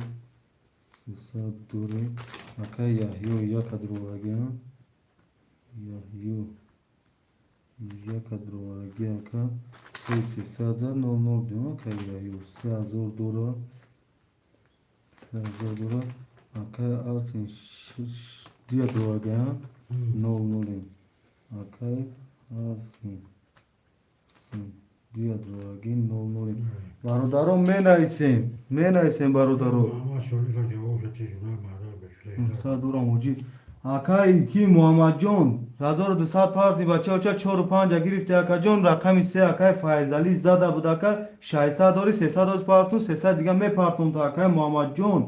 Speaker 1: 300 дорӣ. Акаи Яҳё, яка дуроварагиам. Яҳё, яка дуровараги, ака, се сесада нол нол дем. Акаи Яҳё 3000 дора, 3000 дора. Акаи Арсен, дуя дуроварагиам, нол нолем. Акаи Арсен дуя дуровараги, нол нолем. Бародаро, менависем, менависем, бародаро.
Speaker 2: Муҳаммад Шорифа ҷавоб шад, чежуна мадар бешуда.
Speaker 1: 900 дорам, ҳоҷӣ. Акай ки Муҳаммадҷон, 1200 парти, бачаоча, чору панҷа гирифти, акаҷон. Рақами се акай Файзалӣ зада буд, ака. 600 дори, 300 оз партун, 300 дига мепартум то, акай Муҳаммадҷон.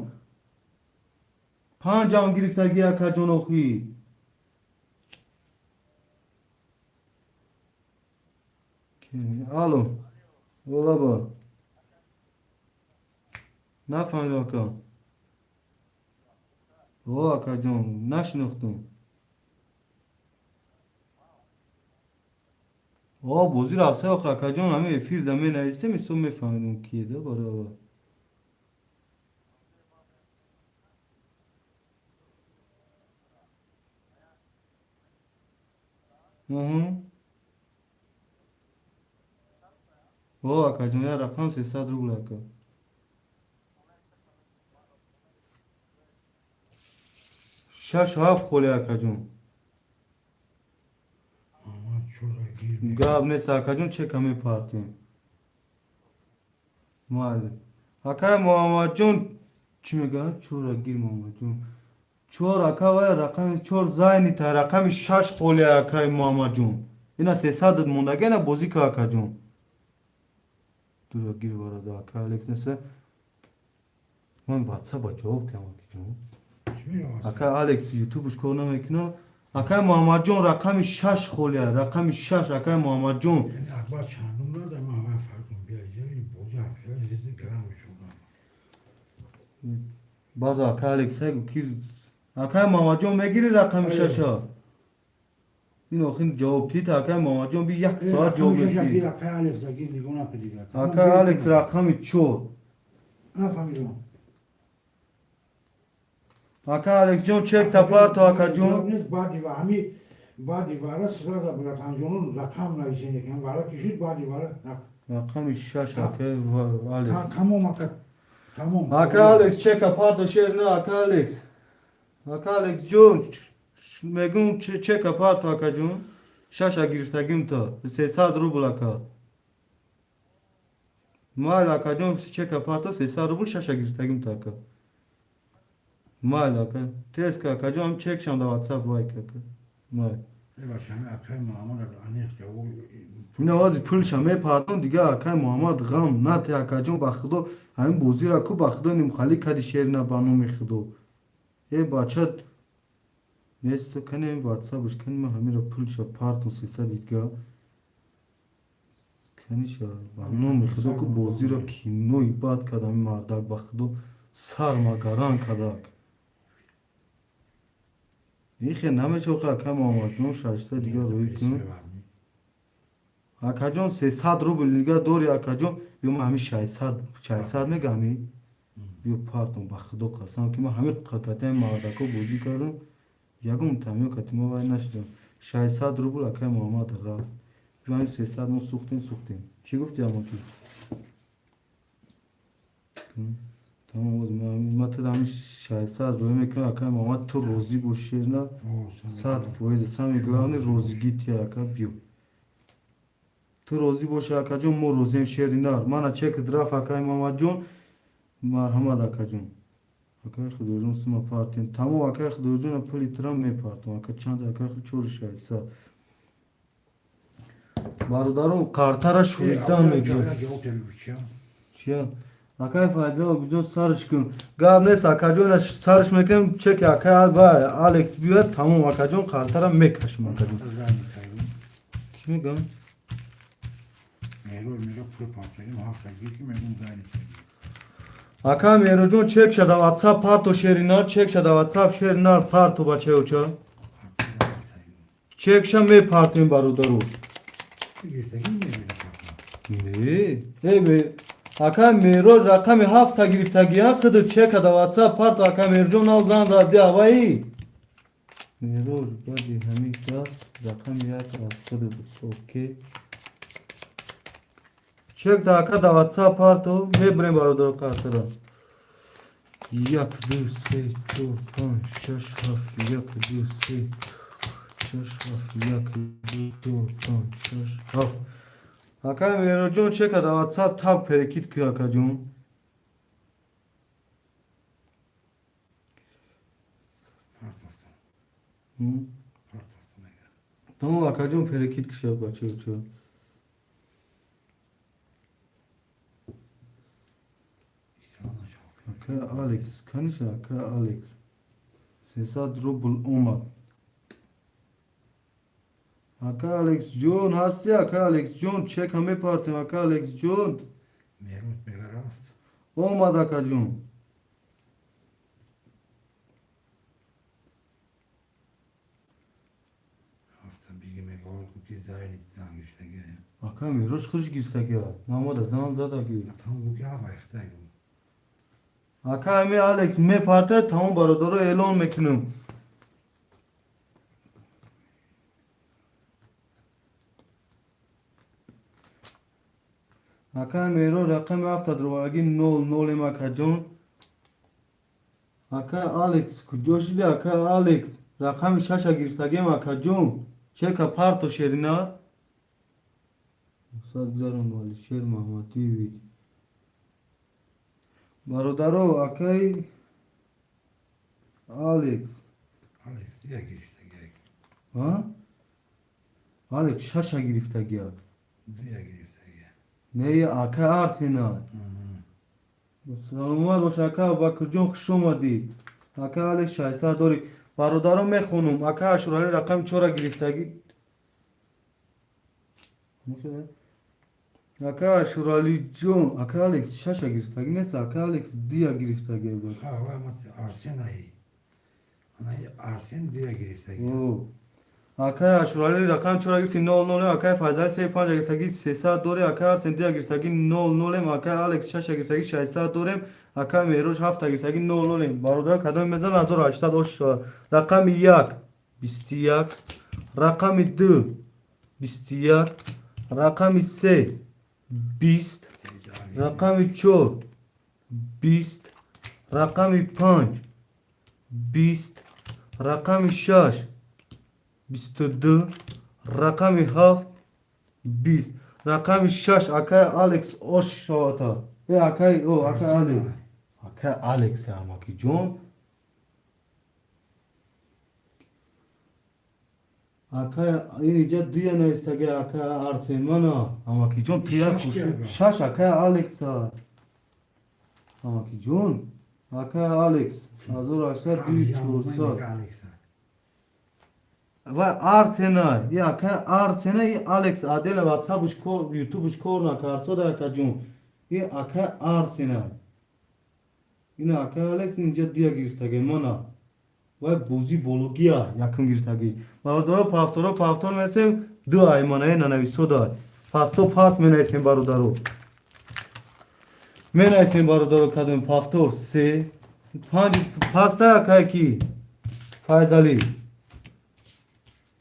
Speaker 1: Панҷам гирифтагӣ, акаҷон, охи. Алло, олаба, нафаҳмидам, ака. О, акаҷон, нашинохтум. О, бозӣ рафта, охи, акаҷон. Ҳамин эфир да менавистем, исо мефаҳмидум кие да барои. Уҳу. О, акаҷон, як рақам 300 рубл, ака. Шашу ҳафт холи, акаҷон.
Speaker 2: Муҳаммад чора гир.
Speaker 1: Гап нест, акаҷон, чека мепартем. Майли, акай Муҳаммадҷон. Чӣ мегӯяд? Чора гир, Муҳаммадҷон, чор, ака. Вай рақами чор зайни та рақами шаш холи, акай Муҳаммадҷон. Ина 300 мондаги, ина бозӣ ка, акаҷон. Дура гир, барода. Ака Алекс неса, ман ватсапа ҷавоб диҳам, акаҷон.
Speaker 2: Чӣ мегӯяд?
Speaker 1: Акай Алекс ютубш кор намекунад. Акай Муҳаммадҷон, рақами шаш холия, рақами шаш, акай Муҳаммадҷон.
Speaker 2: Яъне Акбар чандум дада, ман ҳавай фарқм бия бозӣ ҳафта гарам мешудам.
Speaker 1: Баъд акай Алекс ҳайгу ки, акай Муҳаммадҷон, мегири рақами шаша? Ин охин ҷавоб тита, акай Муҳаммадҷон, би як соат ҷавоб
Speaker 2: гир
Speaker 1: медиҳӣ.
Speaker 2: Акай Алекс, гир, нигоҳ накун дигар.
Speaker 1: Акай Алекс, рақами чор.
Speaker 2: Нафаҳмидам.
Speaker 1: Акай Алексҷон, чек тапарто, акаҷон.
Speaker 2: Нест, баъди ва ҳами баъди вара сразу братанҷонон рақам нависен, якам вара кишид, баъди вара
Speaker 1: Рақами шаш, акай Алекс.
Speaker 2: Тамом, ака, тамом.
Speaker 1: Ака Алекс, чека парто, шер на, ака Алекс. Ака Алексҷон, мегум, чека парто, акаҷон. Шаша гирифтагим то 300 рубл, ака. Майли, акаҷон, чека парто, 300 рубл, шаша гирифтагим то, ака. Майли, ака, теска, акаҷон, ҳам чекшам да ватсап вайк, ака. Майли.
Speaker 2: Бача, акай Муҳаммад аниқ ҷавоб.
Speaker 1: Ина ози пулша мепардон дига, акай Муҳаммад, ғам нате, акаҷон. Ба худо, ҳамин бозира ку, ба худо, нимхалӣ кади, шерина, ба номи худо. Э, бача нест, кани ҳамин ватсапш, кани ман ҳаминро пулша партон, 300 дига каниша. Ба номи худо ку, бозиро кинои бад кард ҳамин мардак, ба худо, сармагаран кадак. Ихе намечохе, акай Муҳаммадҷон, 600 дига рӯй кун, акаҷон. 300 рубл дига дори, акаҷон. Биё, ман ҳамин 600, 600 мега, ҳамин биё партон. Ба худо қасам ки ман ҳамин катаи мардако бозӣ кардам, ягон тамё кати ма вай нашидам. 600 рубл, акай Муҳаммад, рафт. Биё, ҳамин 300 мо сӯхтем, сӯхтем. Чӣ гуфти, амоки? Тамом, ма ту ҳамин 600 рӯй мекунам, акай Муҳаммад, ту розӣ бош, шерна, 100%. Самое главное розигӣ тия, ака. Биё, ту розӣ боши, акаҷон, мо розием, шери нар. Мана чек рафт, акай Муҳаммадҷон, марҳамат, акаҷон. Акай Худоҷон, сума партем, тамом. Акай Худоҷон, пули тира мепартам, ака. Чанд, акай? Чору 600. Бародарон, қартара шуридан мегирад. Чия, акай Файзал биҷон, сарш кун. Гап нест, акаҷон, сарш мекунем. Чеки акай ва Алекс биёяд, тамом, акаҷон, қартара мекашем, акаҷон. Кӣ мегам?
Speaker 2: Меҳроб мега, пул партагим, ҳафта гир ки мегум зайни.
Speaker 1: Ака Меҳроҷон, чек шада, ватсап парто, шеринар, чек шада, ватсап, шеринар, парто, бачаёча. Чекша мепартем, бародару.
Speaker 2: Гиртагим мегира.
Speaker 1: Не, э, ака Меҳроҷ рақами ҳафта гирифтагия, хиду чека да ватсап парто, ака Меҳроҷон, нав зан зади аваи. Меҳроҷ, баъди ҳамин даст рақами як аз хиду окей. Чек да, ака, да ватсап парто, мебурем, бародаро, картара. Як, ду, се, чор, панҷ, шаш, ҳафт, як, ду, се, шаш, ҳафт, як, ду, чор, панҷ, шаш, ҳафт. Ака Меҳроҷон, чека да ватсап тап перекид ки, акаҷон.
Speaker 2: Партофтам. Партофта мега.
Speaker 1: Тамом, акаҷон, перекид киша, бачаоча.
Speaker 2: Истифода нашав.
Speaker 1: Ака Алекс, каниша, ака Алекс. 300 рубл омад. Ака Алекс ҷон, ҳасти, ака Алекс ҷон? Чека мепартем, ака Алекс ҷон.
Speaker 2: Меруд мега рафт.
Speaker 1: Омад, акаҷон.
Speaker 2: Ҳафта биги мега ку ки зайни зан гирифтаги.
Speaker 1: Ака Мерош худш гирифтаги. Намода зан задаги.
Speaker 2: Тамом гу ки авайхта гу.
Speaker 1: Ака ами Алекс мепарта, тамом, бародаро, эълон мекунам. Ака Меро рақами ҳафта дровараги нол нолем, акаҷон. Ака Алекс куҷо шиди, ака Алекс? Рақами шаша гирифтагем, акаҷон. Чека парто, шерина. Сад гузарон, Алишер Маҳмадиевич. Бародаро, акаи Алекс.
Speaker 2: Алекс дия гирифтаги.
Speaker 1: А? Алекс шаша гирифтагия.
Speaker 2: Дия гирифтаги.
Speaker 1: Не, ака Арсена. Саломат бош, ака Абубакрҷон, хуш омадӣ. Ака Алекс 600 дорӣ. Бародаро, мехонум. Ака Ашурали рақами чора гирифтагӣ. Ака Ашуралиҷон, ака Алекс шаша гирифтагӣ нест, ака Алекс дия гирифтагӣ буд.
Speaker 2: Ха, вай ма Арсенаи. Анаи Арсен дия гирифтаги.
Speaker 1: О. Акай Ашурали рақами чора гирифти нол нолем, акай Файзали се панҷа гирифтагӣ 300 дорем, акай Арсен дия гирифтагӣ нол нолем, акай Алекс шаша гирифтагӣ 600 дорем, акай Меҳрош ҳафта гирифтагӣ нол нолем. Бародар, кадоме мезан, 1800 ош шавад. Рақами як 21, рақами ду 21, рақами се 20, рақами чор 20, рақами панҷ 20, рақами шаш 22, рақами ҳафт 20, рақами шаш акай Алекс ош шавата. Э, акай, о, акай Алекс. Акай Алекс, амакиҷон. Акай ин иҷа дуя навистаги, акай Арсен, мана, амакиҷон, тия
Speaker 2: Шаш
Speaker 1: хуш.
Speaker 2: кия?
Speaker 1: Шаш акай Алекса. Амакиҷон, акай Алекс 1800 дуи 400.
Speaker 2: Алекса.
Speaker 1: Ва Арсена, и акай Арсена, и Алекс отдельно, ватсапуш кор, ютубуш кор накарсода, акаҷон. И акай Арсена. Ина акай Алекс инҷа дия гирифтаги, мана. Вай бозӣ бология якум гирифтаги. Бародаро, повторо повтор менависем, ду аймана э нанависода. Пасто пас менависем, бародаро. Менависем, бародаро, кадом повтор се панҷ паста, акай ки Файзали.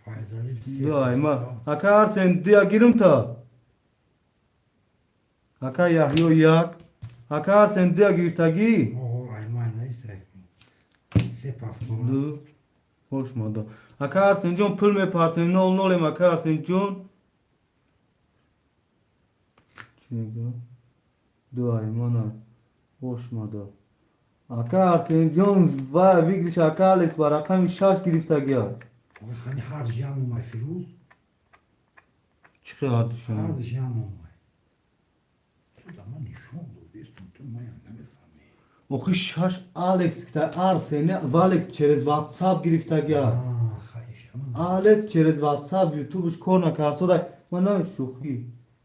Speaker 2: Файзали.
Speaker 1: Ду айма. Ака Арсен дуя гирим та. Ака Яҳё як. Ака Арсен дуя гирифтагӣ.
Speaker 2: О, аймай наиста. Се повтора.
Speaker 1: Ду. Хош мада. Ака Арсенҷон, пул мепартем, нол нолем, ака Арсенҷон. Чӣ мега? Ду аймана. Хош мада. Ака Арсенҷон ва выигрыш ака Алекс ба рақами шаш гирифтагия.
Speaker 2: Ҳами ҳар жан омай, Фирӯз.
Speaker 1: Чӣ хел ҳардушон?
Speaker 2: Ҳар жан омай. Ту да ман нишон додестум, ту маям намефаҳмӣ.
Speaker 1: Охи шаш Алекс кита Арсен ва Алекс через WhatsApp гирифтагия.
Speaker 2: Хаиша.
Speaker 1: Алекс через WhatsApp, ютубш кор накард. Мана шӯхӣ.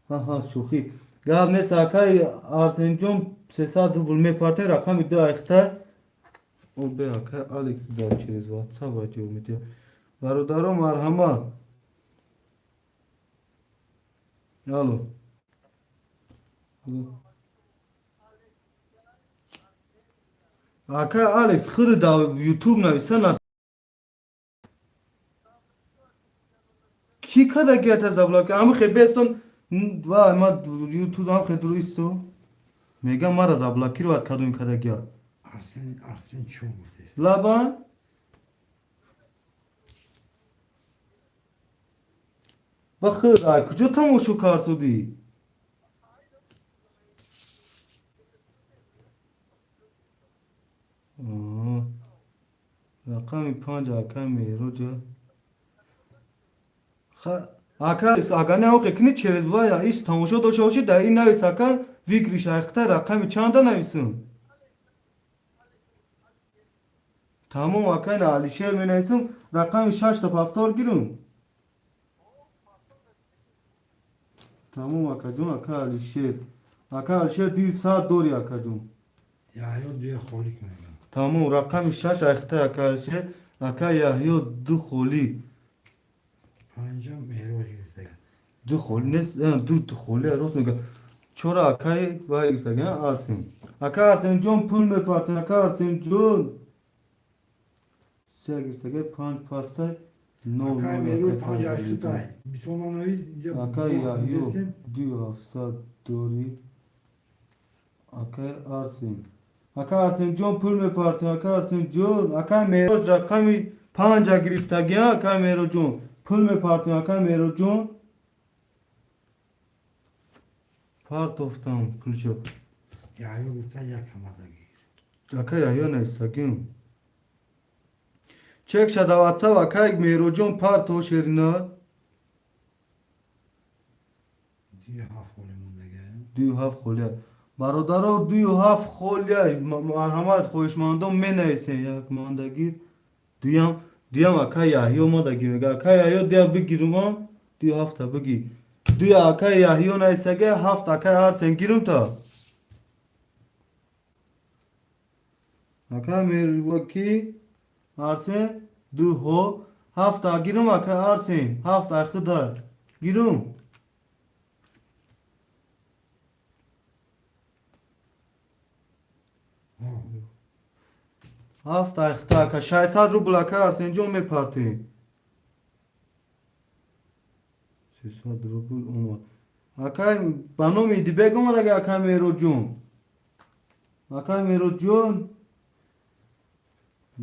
Speaker 1: Ҳа, шӯхӣ. Гап нест, акай Арсенҷон, 300 рубл мепарте, рақами ду айхта. О, бе, акай Алекс да через WhatsApp аҷоб медиҳад. Бародаро, марҳамат. Алло. Алло. Акай Алекс худ да ютуб нависа на. Ки када гията заблоки? Ами хе бестон ва ма ютуб ам хе дуристо. Мегам мара заблокировать кадом када гия.
Speaker 2: Арсен, Арсен чо гуфтест?
Speaker 1: Лабан? Ба худ ай куҷо тамошо карсудӣ? Рақами панҷ акай Меҳроҷа. Ака, агар не оқе кунӣ, через вая иш тамошо дошта бошӣ, дар ин навис, ака, выигрыш айхта рақами чанда нависум? Тамом, ака, ина Алишер менависум, рақами шашта повтор гирум. Тамом, акаҷон, ака Алишер. Ака Алишер, 200 дори, акаҷон.
Speaker 2: Яҳё дуя холӣ кунед.
Speaker 1: Тамом, рақами шаш айхта ака Алишер, ака Яҳё ду холӣ.
Speaker 2: Панҷам Меҳроҷ гирифтага.
Speaker 1: Ду холӣ нест, ду холӣ, рост мега. Чора акаи вай гирифтага, Арсен. Ака Арсенҷон, пул мепартем, ака Арсенҷон. Се гирифтага, панҷ пастай, нол
Speaker 2: Акай
Speaker 1: нол.
Speaker 2: Меҳроҷ
Speaker 1: Акай
Speaker 2: панҷ
Speaker 1: Файзалӣ.
Speaker 2: ҳаштутай. Бисона навис инҷа.
Speaker 1: Акай Яҳё ду ҳафтсад дорӣ. Акай Арсен. Ака Арсенҷон, пул мепартем, ака Арсенҷон. Акай Меҳроҷ рақами панҷа гирифтагӣ, акай Меҳроҷон. Пул мепартем, акай Меҳроҷон. Партофтам пулшо.
Speaker 2: Яҳё гуфта як ҳамадагир.
Speaker 1: Ака Яҳё навистагим. Чек шада ватсап, акай Меҳроҷон, парто шерина.
Speaker 2: Дию ҳафт холӣ мондага.
Speaker 1: Дую ҳафт холия. Бародаро, дую ҳафт холия. Марҳамат, хоҳишмандон, менависем. Як мандагир, дуям, дуям ака Яҳё мадагир мега. Ака Яҳё, дуя бигирумам, дую ҳафта бигир. Дуя ака Яҳё нависага, ҳафт акай Арсен гирум та. Ака Меҳрки Арсен ду ҳо ҳафта гирум, ака Арсен, ҳафт айхида гирум. Ҳафт айхида, ака, 600 рубл, ака Арсенҷон, мепартем. 300 рубл омад. Акай ба номи Идибек омад, ака Меҳроҷон. Акай Меҳроҷон,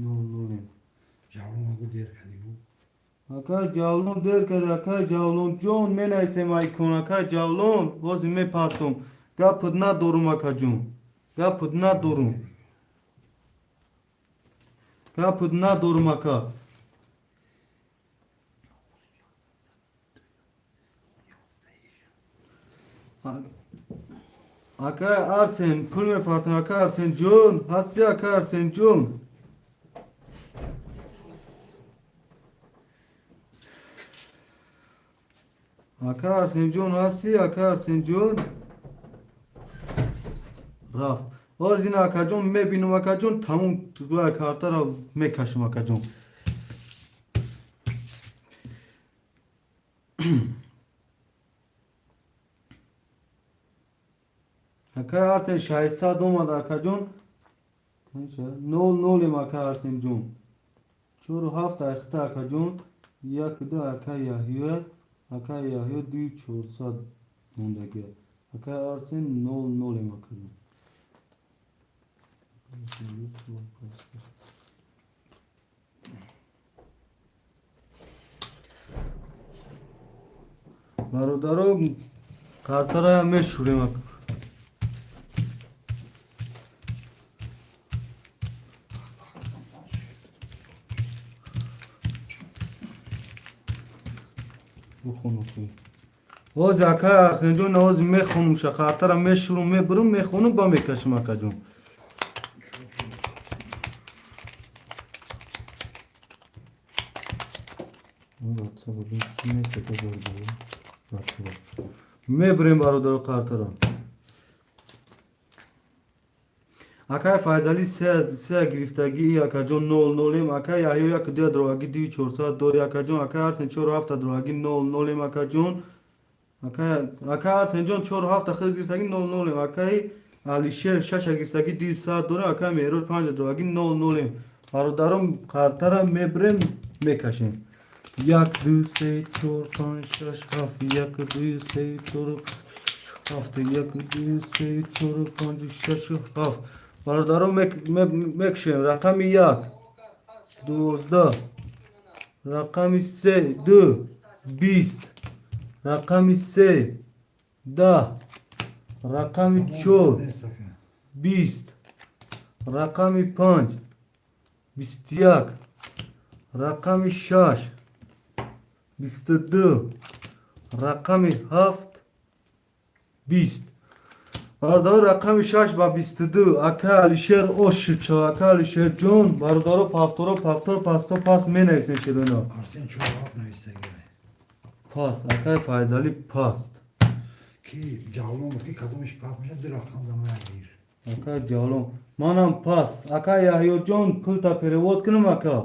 Speaker 1: нол нолем.
Speaker 2: Ҷавлон агу дер кардӣ бу.
Speaker 1: Акай Ҷавлон дер кард, акай Ҷавлонҷон, менависем айкон, акай Ҷавлон, ҳозир мепартом. Гапат надорум, акаҷон. Гапат надорум. Гапат надорум, ака. Акай Арсен, пул мепартам, ака Арсенҷон, ҳасти, ака Арсенҷон? Ака Арсенҷон, ҳасти, ака Арсенҷон? Рафт. Ҳозир ина, акаҷон, мебинам, акаҷон, тамом картаро мекашам, акаҷон. Акай Арсен, 600 омад, акаҷон. Нол нолем, ака Арсенҷон. Чору ҳафт айхта, акаҷон. Як ду ака Яҳё, ака Яҳё дуи чорсад мондагия. Акай Арсен, нол нолем, акаҷон. Бародаро, картараям мешӯрем, ака. Бухону. Ҳозир, акай Арсенҷон, ҳозир мехонум ша, картара мешӯрум, мебурум, мехонум, ба мекашем, акаҷон. Мебурем, бародаро, картара. Акай Файзалӣ се гирифтагӣ, акаҷон, нол нолем. Акай Яҳё як дуя дровагӣ, дуи чорсад дори, акаҷон. Акай Арсен чору ҳафта дровагӣ, нол нолем, акаҷон. Акай Арсенҷон, чору ҳафта хел гирифтагӣ, нол нолем. Акай Алишер шаша гирифтагӣ, 200 дорем. Акай Меҳроҷ панҷа дровагӣ, нол нолем. Бародарон, картара мебурем, мекашем. Як, ду, се, чор, панҷ, шаш, ҳафт. Як, ду, се, чор, ҳафт. Як, ду, се, чор, панҷ, шаш, ҳафт. Бародарон, мекушем. Рақами як 12, рақами се ду 20, рақами се 10, рақами чор 20, рақами панҷ 21. Рақами 6 22, рақами 7 20. Бародаро, рақами 6 ба 22 ака Алишер ошид шав. Ака Алишерҷон, бародаро, повторо, повтор, пасто, пас менависен ширино.
Speaker 2: Арсен чор ҳафт навистагӣ.
Speaker 1: Паст, акай Файзалӣ паст.
Speaker 2: Ки Ҷавлон гуфт, ки кадомиш паст мешад, ду рақам да мая гир.
Speaker 1: Ака Ҷавлон, манам паст. Ака Яҳёҷон, пулта перевод кунам, ака.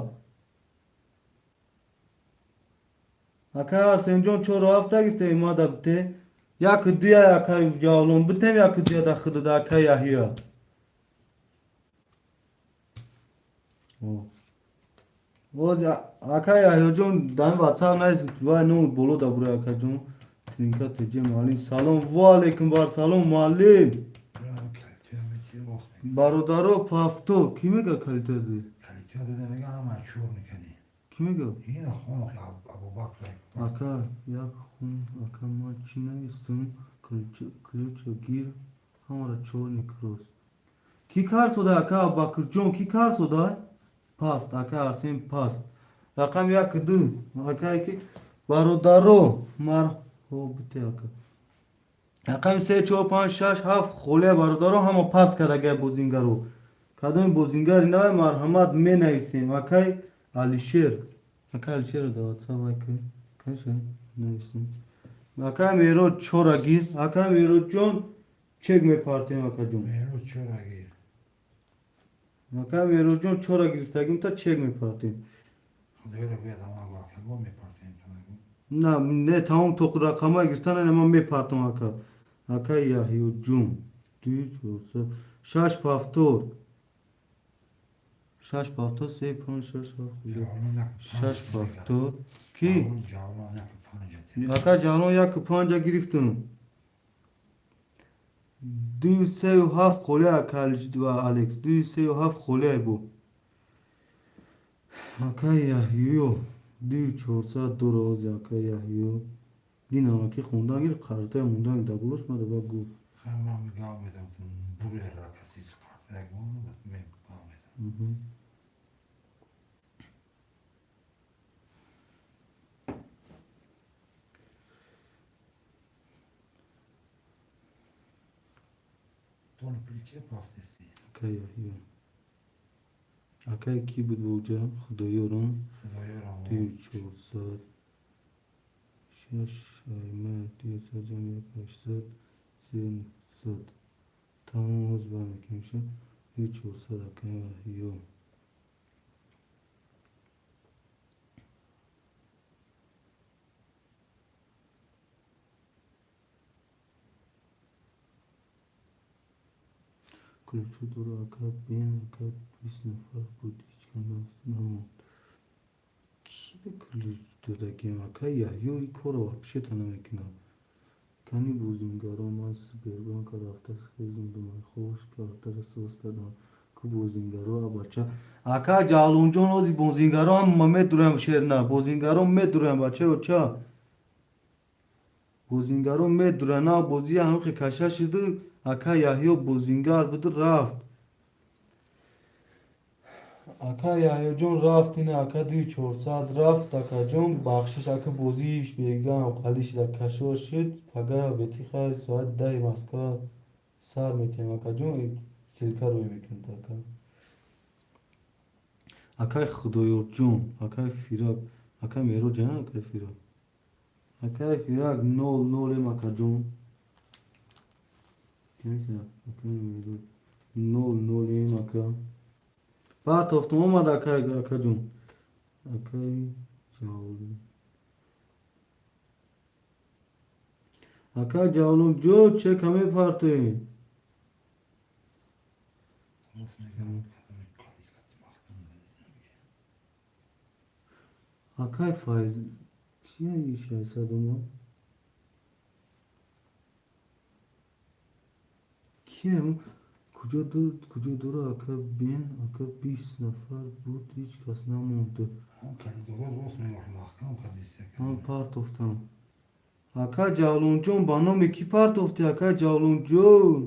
Speaker 1: Ака Арсенҷон, чору ҳафта гирифте, мада бите. Як дуя, ака Ҷавлон, битем як дуя да худуда, ака Яҳё. Боз ака Яҳёҷон, дар ватсап наист, вай номи боло да бура, акаҷон. Тринка теҷе муаллим, салом. Ва алейкум бар салом, муаллим.
Speaker 2: Калитоя мети, рост мега.
Speaker 1: Бародаро, повтор. Кӣ мега калитоя додед?
Speaker 2: Калитоя дода, мега, ҳама чор мекардӣ.
Speaker 1: Кӣ мега?
Speaker 2: Ина хон Абубакр.
Speaker 1: Ака, як хун, ака, ман чӣ навистум? Ключа гир, ҳамара чорни кросс. Кӣ кар сода, ака Абубакрҷон, кӣ кар сода? Паст, ака Арсен паст. Рақами як ду, акае ки бародаро, марҳо бите, ака. Рақами се, чор, панҷ, шаш, ҳафт холия, бародаро, ҳама пас кардагай бозингаро. Кадоми бозингари навай, марҳамат, менависем. Акай Алишер. Акай Алишерро дар ватсап вай ки. Канша нависем. Акай Меҳрод, чора гир. Акай Меҳродҷон, чек мепартем, акаҷон.
Speaker 2: Меҳрод, чора гир.
Speaker 1: Акай Меҳродҷон, чора гирифтагим, та чек мепартем.
Speaker 2: Худоёро бояд ҳама акаго мепартем.
Speaker 1: На, не, тамом тоқ рақамҳои гирифтан ман мепартам, ака. Акай Яҳёҷон. Ду, чор, се, шаш повтор. Шаш повтор, се, панҷ, шаш, ҳафт, шаш повтор. Ки?
Speaker 2: Ҷавлон яку панҷа.
Speaker 1: Ака Ҷавлон яку панҷа гирифтум. Ду, сею ҳафт холия, ака Алекс. Ду, сею ҳафт холия бу. Ака Яҳё. Ду чорсад дора ози ака Яҳё. Динам ки хондан гир, қартаи мондан да болош мада ба гу.
Speaker 2: Ман гав медам, буре каси қартаяк монда, гав медам. Тони пули пафтести?
Speaker 1: Ака Яҳё. Акай ки буд буҷа? Худоёрон.
Speaker 2: Худоёрон.
Speaker 1: Ду чорсад. Шаш айма дусад ҷамъ як ҳаштсад се нуҳсад. Тамом ҳоз бармекунем ша. Ду чорсад, акай Яҳё. Ключо дора, ака бен, ака 20 нафар буд, ҳеҷ кас намонд. Ки да ключ додагим? Ака Яҳё ин корро вообще-то намекунад. Кани бозингаро, ман Сбербанка рафта хезондум, хош картара соз кардам. Ку бозингаро, абача. Ака Ҷавлонҷон, ози бозингаро ҳама медурам шерна. Бозингаро медурам, бачаё ча. Бозингаро медурам, на бозия ҳамхе каша шуду, ака Яҳё бозингар буду рафт. Ака Яҳёҷон рафт, ина ака дуи чорсад рафт, акаҷон, бахшиш, ака бозиш бегам қалӣ шуда кашо шуд, пага бети хайр соати 10 Москва сар метиҳем, акаҷон, ссылка рӯй мекунед, ака. Акай Худоёрҷон, акай Фирак, акай Меҳроҷ, акай Фирак. Акай Фирак нол нолем, акаҷон. Акай Меҳроҷ нол нолем, ака. Партофтум омад, акай, акаҷон. Акай Ҷавлон. Акай Ҷавлон ҷо чека мепартоем.
Speaker 2: Рост мегам, кадоми калискати маҳкам.
Speaker 1: Акай Файз, кия 600 омад? Кия? Куҷо куҷо дора, ака бен, ака 20 нафар буд, ҳеҷ кас намонд.
Speaker 2: Он калидора рост мегам, маҳкам кадист.
Speaker 1: Ман партофтам. Ака Ҷавлонҷон, ба номи кӣ партофтӣ, ака Ҷавлонҷон?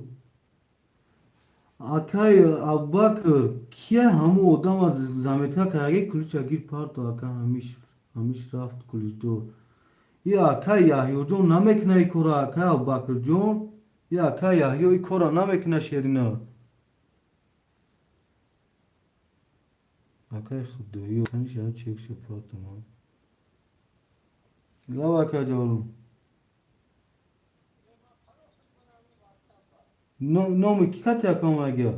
Speaker 1: Акай Абубакр, кия ҳамун одама заметка кардаги, ключа гир, парто, ака, ҳамиш рафт ключдор. И акай Яҳёҷон намекуна и кора, акай Абубакрҷон, и акай Яҳё и кора намекуна, шерина. Акай Худоё, каниша чекша партома. Лава, акай Ҷавлон. Номи ки кати ака омадагия?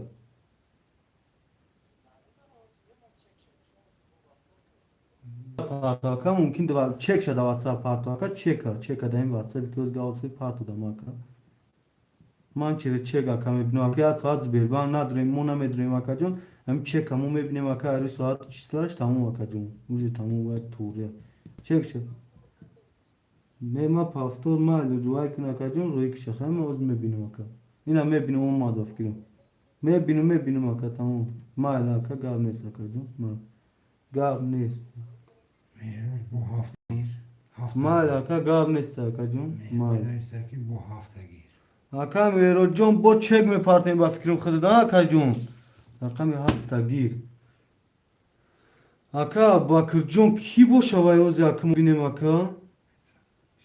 Speaker 1: Парто, ака, мумкин чек шада ватсап парто, ака, чека, чека да ин ватсапи ки оз галси парто дам, ака. Ман через чек, ака, мебинам, ака, як соат Сбербанк надорем, мо намедорем, акаҷон, ҳамин чека мо мебинем, ака, ари соат числаш тамом, акаҷон, уже тамом бояд турия. Чек шад. Не, ма повтор майли рӯай кун, акаҷон, рӯи киша, хай, ма оз мебинам, ака. Ина мебинам, омад, ба фикрам. Мебинам, мебинам, ака, тамом. Майли, ака, гап нест, акаҷон. Гап нест.
Speaker 2: Меҳроҷ бо ҳафт гир. Ҳафт.
Speaker 1: Майли, ака, гап нест, акаҷон. Майли.
Speaker 2: Меҳроҷ ки бо ҳафта гир.
Speaker 1: Ака Меҳроҷон, бо чек мепартем, ба фикрам, худат, акаҷон. Рақами ҳафта гир. Ака Абубакрҷон, кӣ боша вай ози, ака, бинем, ака?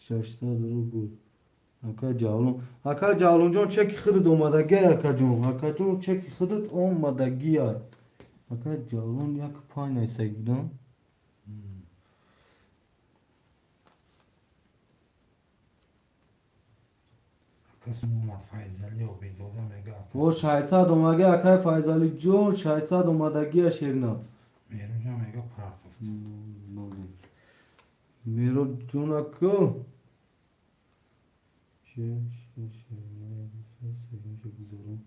Speaker 1: 600 рубл. Ака Ҷавлон. Ака Ҷавлонҷон, чеки худат омадагиай, акаҷон. Акаҷон, чеки худат омадагиай. Ака Ҷавлон як панҷ найсаг будам.
Speaker 2: Кас омад, Файзали Обидзода мега.
Speaker 1: О, 600 омаги, акай Файзалиҷон, 600 омадагия, шерина.
Speaker 2: Меҳроҷам мега партофт.
Speaker 1: Меҳроҷон, ака. Шеш, шеш, шеш, гузорам.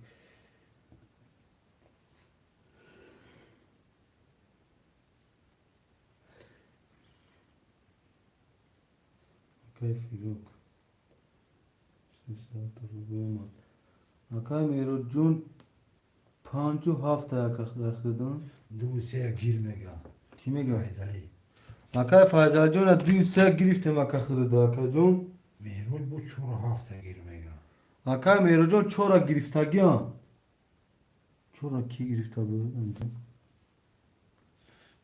Speaker 1: Акай Фирук. 300 рубл омад. Акай Меҳроҷон, панҷу ҳафта ака худам.
Speaker 2: Ду се гир мега.
Speaker 1: Кӣ мега?
Speaker 2: Файзали.
Speaker 1: Акай Файзалиҷон, ду се гирифтем, ака, худада, акаҷон.
Speaker 2: Меҳроҷ бо чору ҳафта гир мега.
Speaker 1: Акай Меҳроҷон, чора гирифтагиам. Чора кӣ гирифта буд анҷо?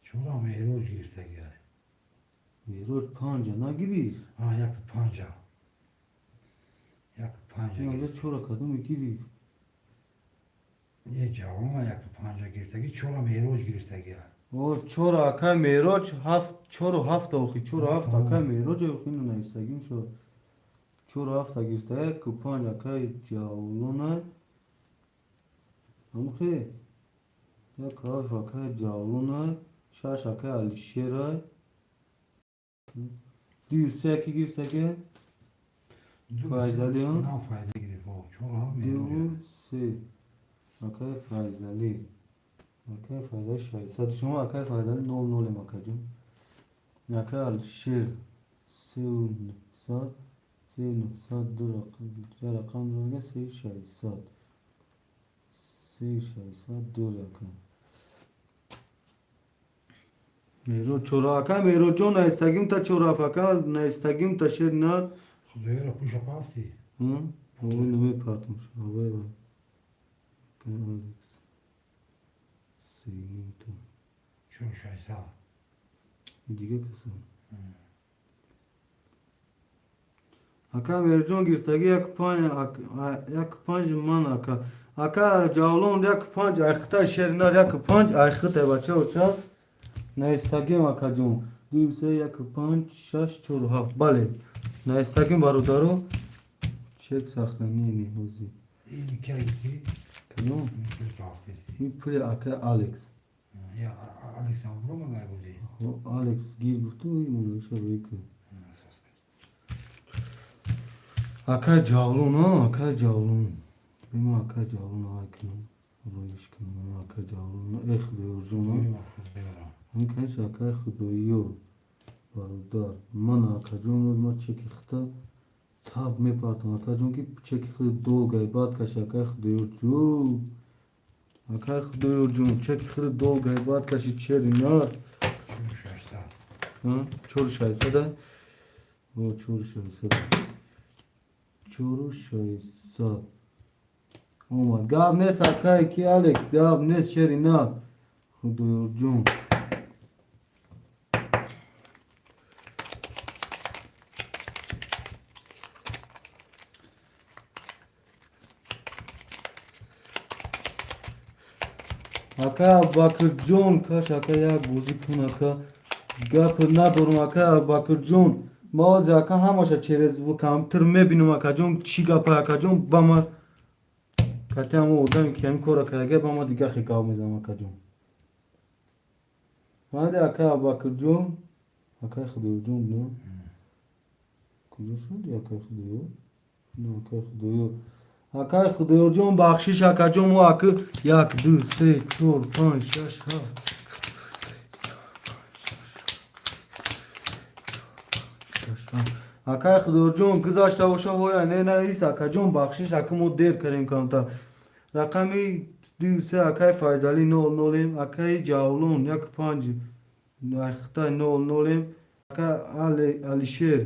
Speaker 2: Чора Меҳроҷ гирифтагиай.
Speaker 1: Меҳроҷ панҷа нагирифт?
Speaker 2: А, як панҷа. Як панҷа
Speaker 1: Инҷа
Speaker 2: гирифт.
Speaker 1: чора кадоме гирифт?
Speaker 2: Е, Ҷавлона як панҷа гирифтаги, чора Меҳроҷ гирифтагиай.
Speaker 1: О, чора акай Меҳроҷ, ҳафт, чору ҳафта охи, чору ҳафт акай Меҳроҷ охи, ину нависагим шуд. Чору ҳафта гирифта, яку панҷ акай Ҷавлонай. Амхе? Як ҳафт акай Ҷавлонай, шаш акай Алишерай. Дую се ки гирифтаги? Файзали, а?
Speaker 2: На, Файзали гирифт. О, чора ҳам
Speaker 1: Дуву
Speaker 2: Меҳроҷ.
Speaker 1: се. Акай Файзалӣ. Акай Файзалӣ 600. Шумо, акай Файзалӣ, нол нолем, акаҷон. Акай Алишер сеу нӯҳсад, сеу нӯҳсад, ду рақам, я рақам дорага, сеи 600. Сеи 600 ду рақам. Меҳроҷ чора, акай Меҳроҷон, наистагим та чора, ака наистагим та шер нар.
Speaker 2: Худоёро пуша пафти.
Speaker 1: Ой, намепартам. Авай вай. Акай Алекс. Сеюнта.
Speaker 2: Чору 600.
Speaker 1: Дига каса. Ака Меҳроҷон гирифтаги як панҷ, як панҷ ман, ака. Ака Ҷавлон, як панҷ айхита, шеринар, як панҷ айхита, бача оча. Наистагим, акаҷон. Ду се як панҷ шаш чору ҳафт. Бале. Наистагим, бародаро. Чек сохрани не ҳозир.
Speaker 2: Ин кия гирифти?
Speaker 1: Кадом?
Speaker 2: Ин пул пафтести.
Speaker 1: Ин пули ака Алекс.
Speaker 2: Я Алекс ам буромадай буди.
Speaker 1: Алекс гир гуфту, имонаша рӯй кун. Акай Ҷавлон, а, акай Ҷавлон. Бема, акай Ҷавлон, ай кунам. Рӯиш кунам, акай Ҷавлон. Э, Худоёрҷон, а.
Speaker 2: Худоёро.
Speaker 1: Ҳамин каниш, акай Худоёр. Бародар, ман, акаҷон, ма чеки хита таб мепартам, акаҷон, ки чеки худ долго баъд каши, акай Худоёрҷон. Акай Худоёрҷон, чеки худ долго баъд каши, чери нар.
Speaker 2: Чору 600.
Speaker 1: Чору 600-а? О, чору 600. Чору 600. Омад. Гап нест, акай ки Алекс, гап нест, шери на. Худоёрҷон. Ака Абубакрҷон, каш ака як бозӣ кун ака. Гап надорум, ака Абубакрҷон. Ма ҳозир ака ҳамаша через компютер мебинам, акаҷон, чӣ гапа, акаҷон, ба ма кати ҳамо одаме ки ҳамин корро карда, ба ма дига хел гап мезанам, акаҷон. Фаҳмиди, ака Абубакрҷон? Акаи Худоёрҷон на? Куҷо шуди акаи Худоёр? На, акаи Худоёр. Акаи Худоёрҷон, бахшиш, акаҷон, мо аки як, ду, се, чор, панҷ, шаш, ҳафт. Акаи Худоёрҷон, гузашта боша, ҳоя не навис, акаҷон, бахшиш, аки мо дер кардем камтар. Рақами ду се акаи Файзалӣ нол нолем, акаи Ҷавлон як панҷ айхта нол нолем, ака Алишер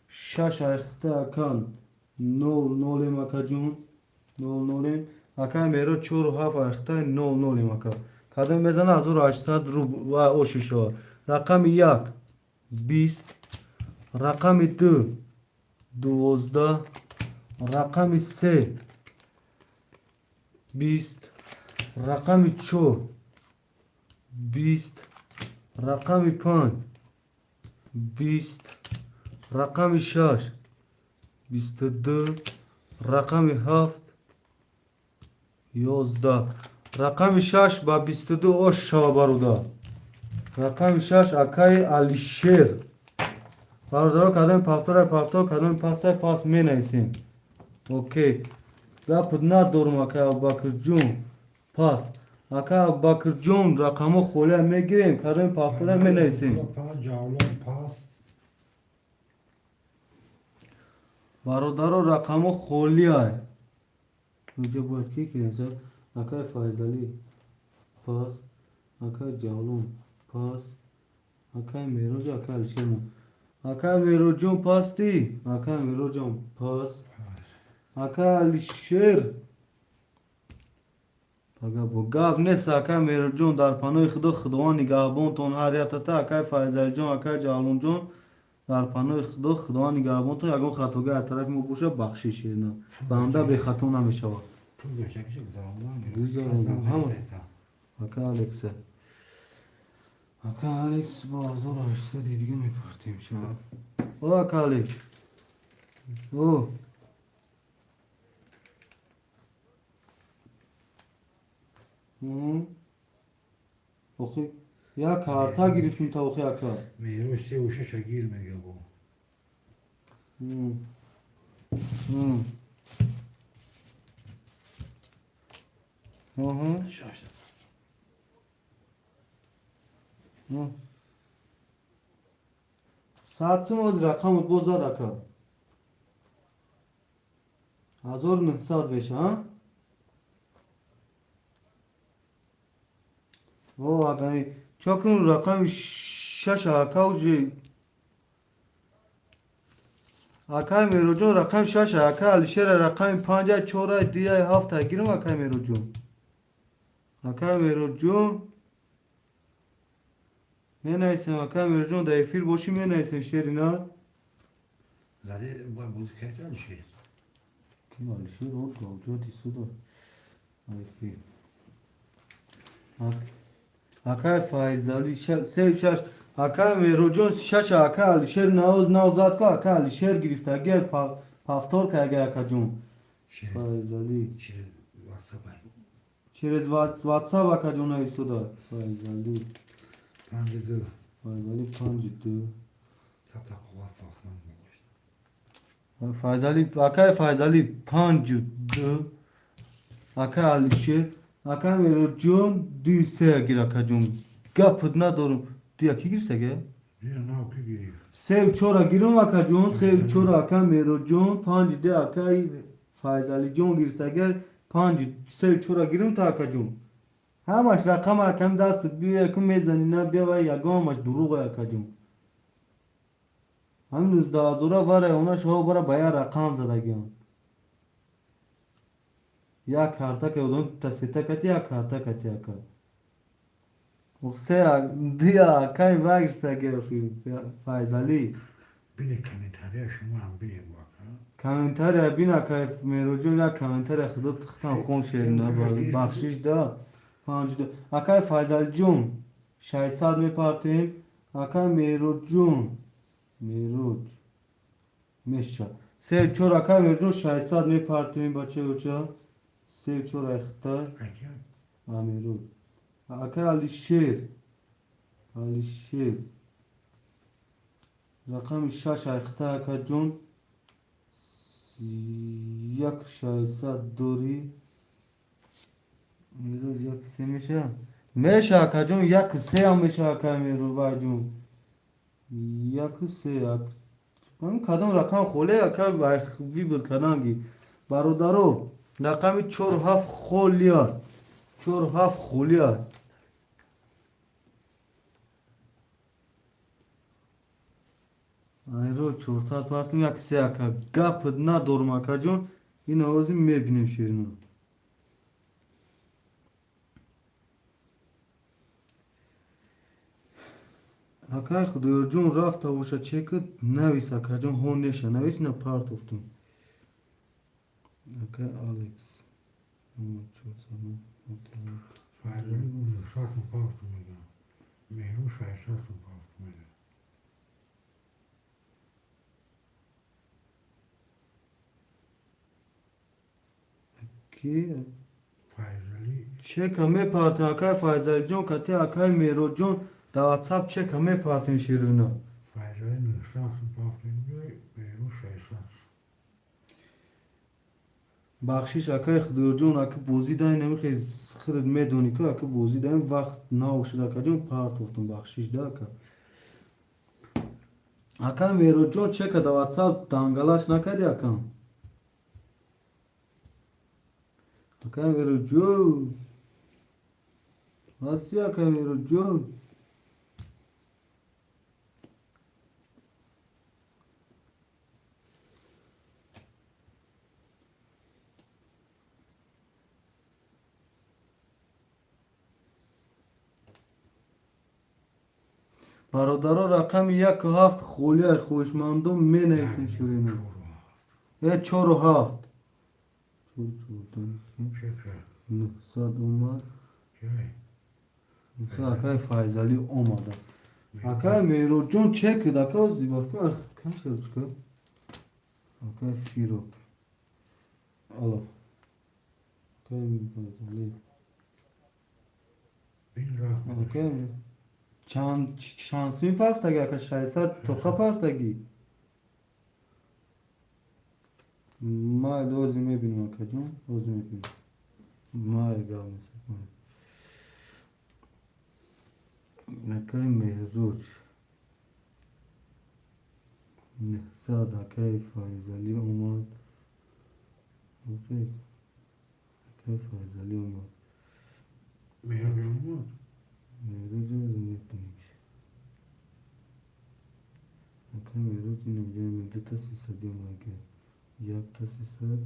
Speaker 1: шаш айхта ака нол нолем, акаҷон, нол нолем, акаи Меро чору ҳафт айхта нол нолем, ака. Кадом мезана 1800 рубл ва оши шавад. Рақами як 20, рақами ду 12, рақами се 20, рақами чор 20, рақами панҷ 20, рақами шаш 22, рақами ҳафт 11. Рақами шаш ба 22 ош шава, бародар. Рақами шаш акаи Алишер. Бародаро, кадоми повторай повтор, кадоми пасай пас менависем. Окей. Гап надорум, акаи Абубакрҷон. Пас. Ака Абубакрҷон, рақамҳо холия мегирем, кадоми повторай менависем.
Speaker 2: Пас Ҷавлон пас.
Speaker 1: Бародаро, рақамҳо холиай. Инҷо бояд ки кинависад? Акаи Файзалӣ пас, акаи Ҷавлон пас, акаи Мероҷ, акаи Алишер. Акаи Мероҷон пастӣ? Акаи Мероҷон пас. Акаи Алишер пага бо гап нест, акаи Мероҷон, дар паноҳи Худо, Худованд нигаҳбонтон ҳар яката, акаи Файзалиҷон, акаи Ҷавлонҷон, дар паноҳи Худо, Худованд нигаҳбонтон. Ягон хатогӣ аз тарафи мо боша, бахшиш, на. Банда бехато намешавад.
Speaker 2: Пул доштагиша гузарондан.
Speaker 1: Гузарондан, ҳама. Ака Алекса. Ака Алекс бо 1800 дига мепартем шаб. О, ака Алекс. О. Охи, як карта гирифтем та охи, ака.
Speaker 2: Мероҷ севу шаша гир мега бо.
Speaker 1: Аҳа.
Speaker 2: Шаш.
Speaker 1: 100 сум оз рақамот боз зад, ака. 1900 меша, а? О, акани, чокун рақами шаш ака уже акаи Мероҷон рақами шаш, ака Алишера рақами панҷа, чора, дия, ҳафта гирам, акаи Мероҷон. Акаи Мероҷон менависем, акаи Мероҷон, дар эфир бошӣ, менависем, шери на.
Speaker 2: Заде бояд бозӣ кардӣ, Алишер.
Speaker 1: Ки Алишер о гаҷоти суда эфир. Акаи Файзалӣ се шаш, акаи Мероҷон шаш, акаи Алишер навоз нав зад ку, акаи Алишер гирифта, агар повтор карда, акаҷон.
Speaker 2: Через
Speaker 1: Файзалӣ.
Speaker 2: Через WhatsApp.
Speaker 1: Через WhatsApp, акаҷон, нависода. Файзалӣ.
Speaker 2: Панҷ ду.
Speaker 1: Файзалӣ панҷ ду.
Speaker 2: Сабта қоғаз пафтан гузошт.
Speaker 1: Файзалӣ, акаи Файзалӣ панҷ ду, акаи Алишер, акаи Мероҷон ду се гир, акаҷон. Гапат надорум. Ду яки гирифтага?
Speaker 2: Дина нав ки гирифт.
Speaker 1: Сеу чора гирум, акаҷон, сеу чора акаи Мероҷон, панҷ ду акаи Файзалиҷон гирифтага, панҷ сеу чора гирум та, акаҷон. Ҳамаш рақам акам дастат биё, якум мезани, на биё, ягонамаш дурӯға, акаҷон. Ҳамин 19 ҳазора варай она шоҳо бара ба як рақам задагиам. Як карта ка одам та сета кати, як карта кати ака. Се дия кай вагшта герхи Файзали.
Speaker 2: Бине, комментария шумо ҳам бинем, ака.
Speaker 1: Комментария бина, кай Мероҷон, як комментария худо тихтам хон шерина бахшиш да панҷ акай Файзалҷон 600 мепартем, акай Мероҷон, Мероҷ меша се чор, акай Мероҷон 600 мепартем, бачаюча, се чор айхта.
Speaker 2: Ака.
Speaker 1: Амируд, акай Алишер, Алишер рақами шаш айхта, акаҷон, як 600 дорӣ. Мероз як се меша, меша, акаҷон, як сеам меша, акай Мерувайҷон, як се. Кадом рақам холе, ака, выбор кардам ги. Бародаро, рақами чору ҳафт холия, чору ҳафт холия. Айро 400 партим, як се, ака, гап надорум, акаҷон, ин овози мебинем, ширина. Акай Худоёрҷон, рафта боша чекат, навис, акаҷон, ҳо неша, навис, ина партофтум. Акай Алекс.
Speaker 2: Файзали гуфт 900 сум пафту мегам. Меҳру 600 сум пафту мегам.
Speaker 1: Ки?
Speaker 2: Файзали.
Speaker 1: Чека мепартем, акай Файзалиҷон кати акай Мероҷон дар ватсап чека мепартем, ширина.
Speaker 2: Файзали 900 сум пафту мегам, Меҳру 600.
Speaker 1: Бахшиш, акай Худоёрҷон, ака, бозӣ даин намихе, худат медонӣ ку, ака, бозӣ даин вақт навшуд, акаҷон, партофтум, бахшиш да, ака. Ака Мероҷон, чека дар ватсап дангалаш накарди, акам? Ака Мероҷон, ҳасти, ака Мероҷон? Бародаро, рақами яку ҳафт холия, хоҳишмандон менависем, шурина. Э, чору ҳафт,
Speaker 2: Чека.
Speaker 1: 900 омад.
Speaker 2: Кай?
Speaker 1: Акай Файзалӣ омада, акай Мероҷон чекид, ака, камшачка, акай Фирок, ало, акай Файзалӣ.
Speaker 2: Бин, рафт.
Speaker 1: Акай, чанд шанси мепартаги, ака, 600 тоқа партаги? Майли, ҳозир мебинем, акаҷон, ҳозир мебинем, майли, гап нест. Акай Меҳруҷ 900, акай Файзалӣ омад, акай Файзалӣ омад.
Speaker 2: Меҳру омад.
Speaker 1: Меҳруҷ мебинем, акай Меҳруҷ, инам дута сесадӣ омад, якта 300,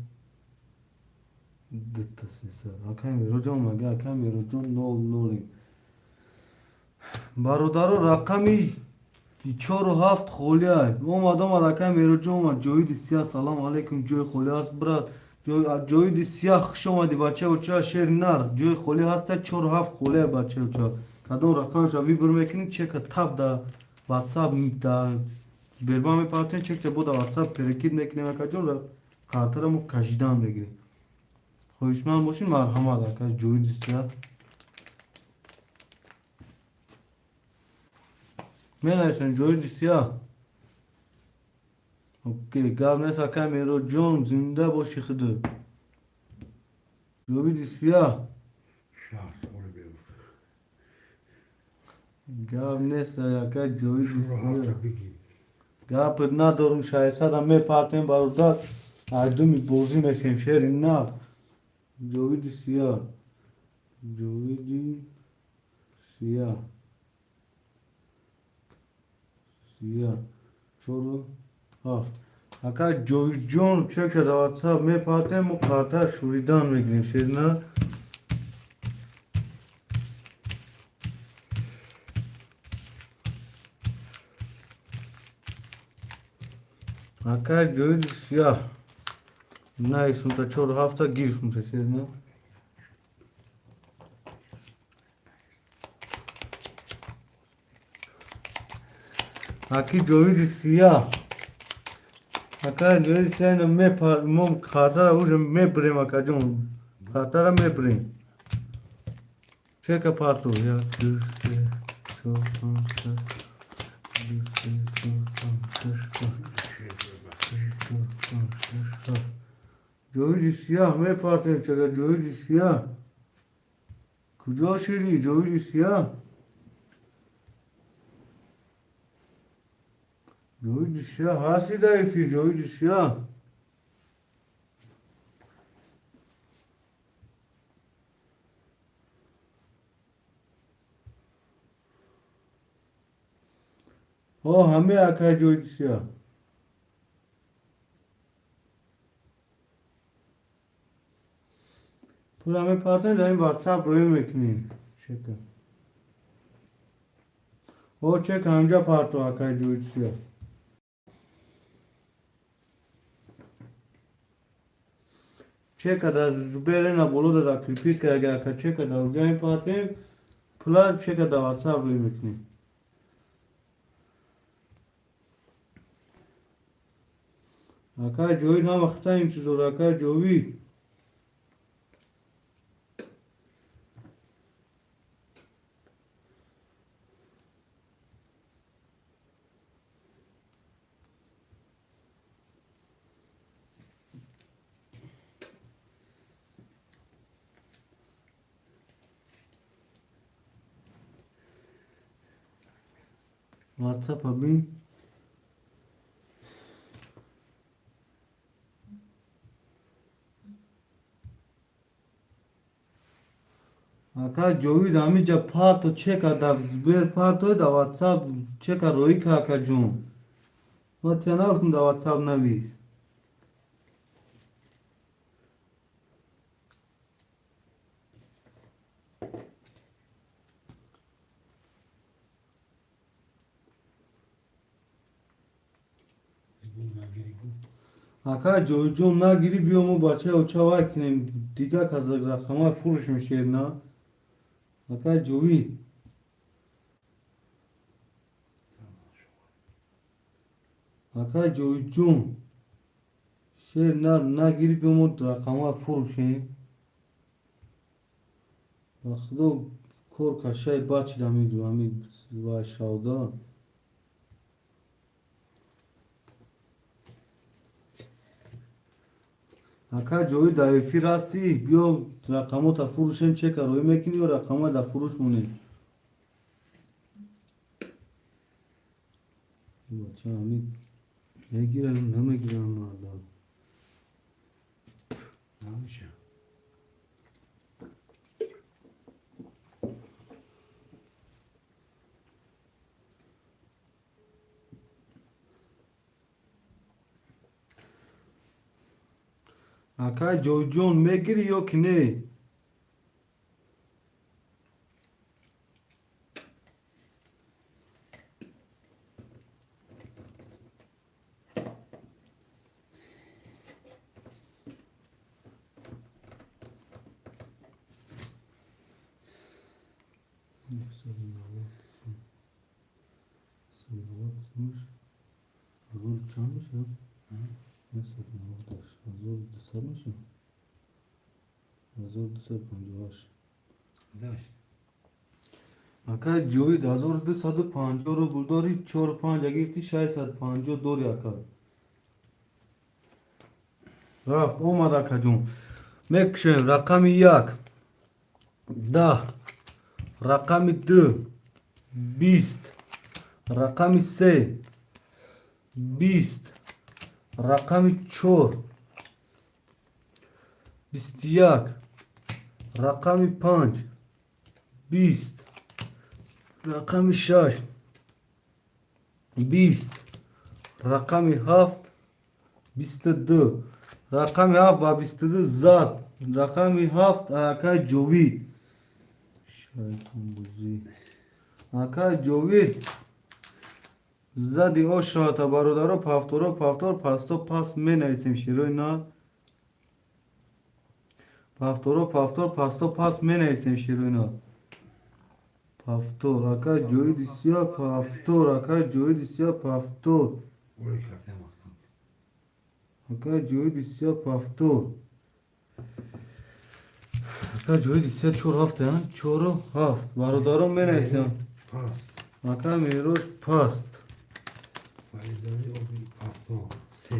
Speaker 1: дута 300, акай Меҳруҷ омад, акай Меҳруҷон, нол нолем. Бародаро, рақами чору ҳафт холия омад, омад, акай Меҳруҷон омад. Ҷоиди Сия, салому алайкум, ҷои холӣ ҳаст, брат? Ҷоиди Сия, хуш омадӣ, бачаюча, шери нар, ҷои холӣ ҳаста, чору ҳафт холия, бачаюча, кадом рақамша выбор мекунӣ, чека тап да ватсап да Сбербанк мепартем, чекча бо да ватсап перекид мекунем, акаҷон, картара мо кашидан мегирем. Хоҳишманд бошед, марҳамат, ака Ҷоиди Сия. Менависем Ҷоиди Сия. Окей, гап нест, ака Мероҷон, зинда боши худо. Ҷовиди Сия.
Speaker 2: Шаст соли беуфт.
Speaker 1: Гап нест, ака Ҷовиди
Speaker 2: Шуро
Speaker 1: Сия.
Speaker 2: ҳафта бигӣ.
Speaker 1: Гап надорум, 600-ам мепартем, бародар, айдуми бозӣ мешем, шери нар. Ҷовиди Сия. Ҷовиди Сия. Сия. Чору ҳафт. Ака Ҷовидҷон, чека дар ватсап мепартем, мо карта шуридан мегирем, шерина. Ака Ҷовид сиёҳ най сумта чор ҳафта гир сумта, шерина. Аки Ҷовиди сиёҳ, ака Ҷовиди сиёҳ, ина мепар, мо картара уже мебирем, акаҷон, картара мебирем. Чека парту: як, ду, се, чор, панҷ, шаш, ду, се, чор, панҷ, шаш, ҳафт, чор, панҷ, шаш, ҳафт. Ҷовиди сиёҳ мепартем. Чека, Ҷовиди сиёҳ, куҷо шидӣ, Ҷовиди сиёҳ? Ҷовиди сиёҳ ҳасти дар эфир, Ҷовиди сиёҳ? О, ҳаме, акай Ҷовиди сиёҳ. Пула мепартем, дар ин ватсап роӣ мекунем чека. О, чека ҳамҷа парто, акай Ҷовиди сиёҳ. Чека дар Сберена боло да закрепить карда, ака, чека дар уҷа мепартем, пула чека дар ватсап роӣ мекунем. Акай Ҷовид, ҳама хита интизор, акай Ҷовид. Ватсапа бин. Ака Ҷовид, ҳамиҷа парто, чека дар Сбер парто, дар ватсап чека роӣ ка, акаҷон. Ма тия нагуфтам, дар ватсап навис. Ака Ҷовидҷон, нагирӣ, биё, мо бачаи оча вай кунем, дига кас рақамҳои фурӯш мешавед, на, ака Ҷовид? Ака Ҷовидҷон, шер на, нагирӣ, биё, мо рақамҳои фурӯшем. Ба худо, кор кашаи бачид ҳами вай шавда. Ака Ҷовид, дар эфир ҳастӣ? Биё, рақамота фурӯшем, чека роӣ мекунӣ ё рақамҳои дар фурӯш монем? Бача ҳами мегиранд, намегиранд мардам.
Speaker 2: Намеша.
Speaker 1: Ака Ҷовидҷон, мегирӣ ё ки не? Ҳазору чанд мешавад? 998, 1200 мешавад, 1258.
Speaker 2: Гузашт.
Speaker 1: Ака Ҷовид, 1250 рубл дорӣ, чору панҷа гирифтӣ, 650 дорӣ, ака. Рафт омад, акаҷон. Мекушем: рақами як 10, рақами ду 20, рақами се 20, рақами чор 21, рақами панҷ 20, рақами шаш 20, рақами ҳафт. 22. Рақами 7 ба 22 зад. Рақами 7 акай Ҷовид. Шайтонбозӣ. Акай Ҷовид зади ошата, бародаро. Повторо, повтор, пасто пас менависем шерои на. Повторо, повтор, пасто пас менависем шерои на. Повтор, акай Ҷовиди сия, повтор, акай Ҷовиди сия, повтор.
Speaker 2: Ой, картаи маҳкам.
Speaker 1: Акай Ҷовиди сия, повтор. Акай Ҷовиди сия чор ҳафта, чору ҳафт. Бародаро, менависем.
Speaker 2: Паст.
Speaker 1: Акай Меҳроз паст.
Speaker 2: Файзали оби, повтор се.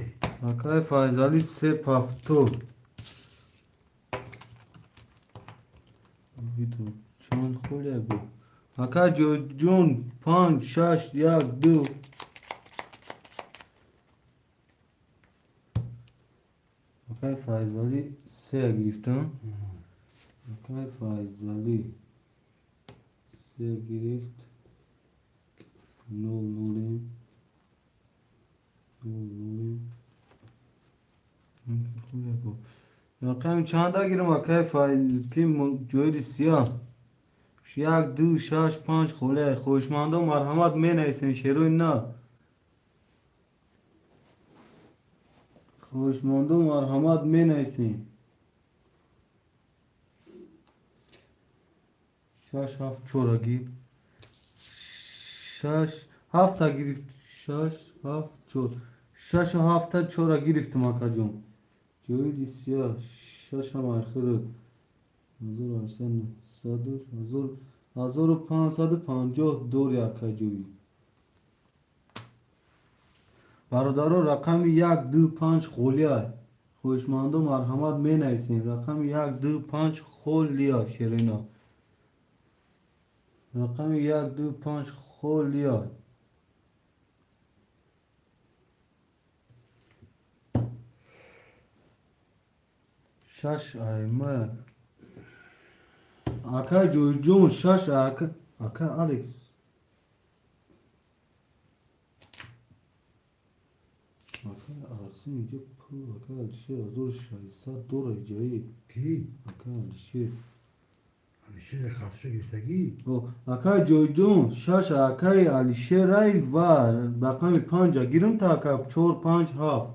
Speaker 1: Акай Файзали се, повтор. Чанд холия бу? Акай Ҷоҷон панҷ, шаш, як, ду. Акай Файзали се гирифтам. Акай Файзали се гирифт. Нол нолем. Нол нолем. Рақами чанда гирам, акай Файз ки Ҷоиди сия? Як, ду, шаш, панҷ холия. Хоҳишмандо, марҳамат, менависем шерои на. Хоҳишмандо, марҳамат, менависем. Шаш, ҳафт, чора гир. Шаш, ҳафта гирифт. Шаш, ҳафт, чор. Шашу ҳафта чора гирифтам, акаҷон. Ҷоиди сия шашам айхири. 1800, 900, ҳазор, 1550 дори, акай Ҷоид. Бародаро, рақами як, ду, панҷ холия. Хоҳишмандо, марҳамат, менависем. Рақами як, ду, панҷ холия, шерина. Рақами як, ду, панҷ холия. Шаш айма. Акай Ҷоиҷон шаш, ака Алекс. Акай Арсен инҷа пул, акай Алишер 1600 дора иҷои.
Speaker 2: Ки?
Speaker 1: Акай Алишер.
Speaker 2: Алишер карташа гирифтагӣ?
Speaker 1: Акай Ҷоиҷон шаш, акай Алишерай ва рақами панҷа гирам та, ака, чор, панҷ, ҳафт.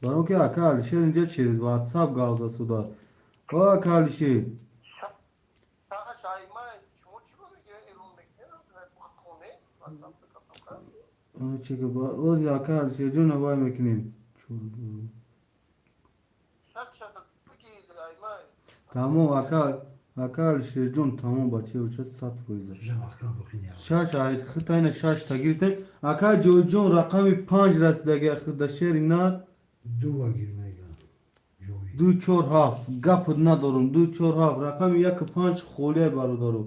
Speaker 1: Барон ки ака Алишер инҷа через WhatsApp гап засуда. О, ака Алишер.
Speaker 3: Шаш айма шумо чӣ ба мегиред, эрон мекунед хоне WhatsApp.
Speaker 1: Чека, ози ака Алишерҷон вай мекунем.
Speaker 3: Шаш бигир, айма.
Speaker 1: Тамом, ака Алишерҷон, тамом, бача, уча 100%.
Speaker 2: Шаша маҳкам бухиня.
Speaker 1: Шаш айд хитайна шаш та гирифтем. Ака Ҷоиҷон рақами панҷ расидаги хида шери нар.
Speaker 2: Дува гир мега. Ҷоид.
Speaker 1: Ду, чор, ҳафт. Гапот надорум. Ду, чор, ҳафт. Рақами яку панҷ холия, бародаро.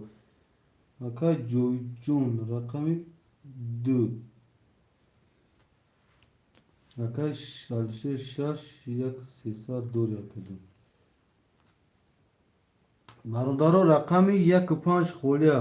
Speaker 1: Ака Ҷоиҷон рақами ду. Ака Алишер шаш, як, сесад дори, акаҷон. Бародаро, рақами яку панҷ холия.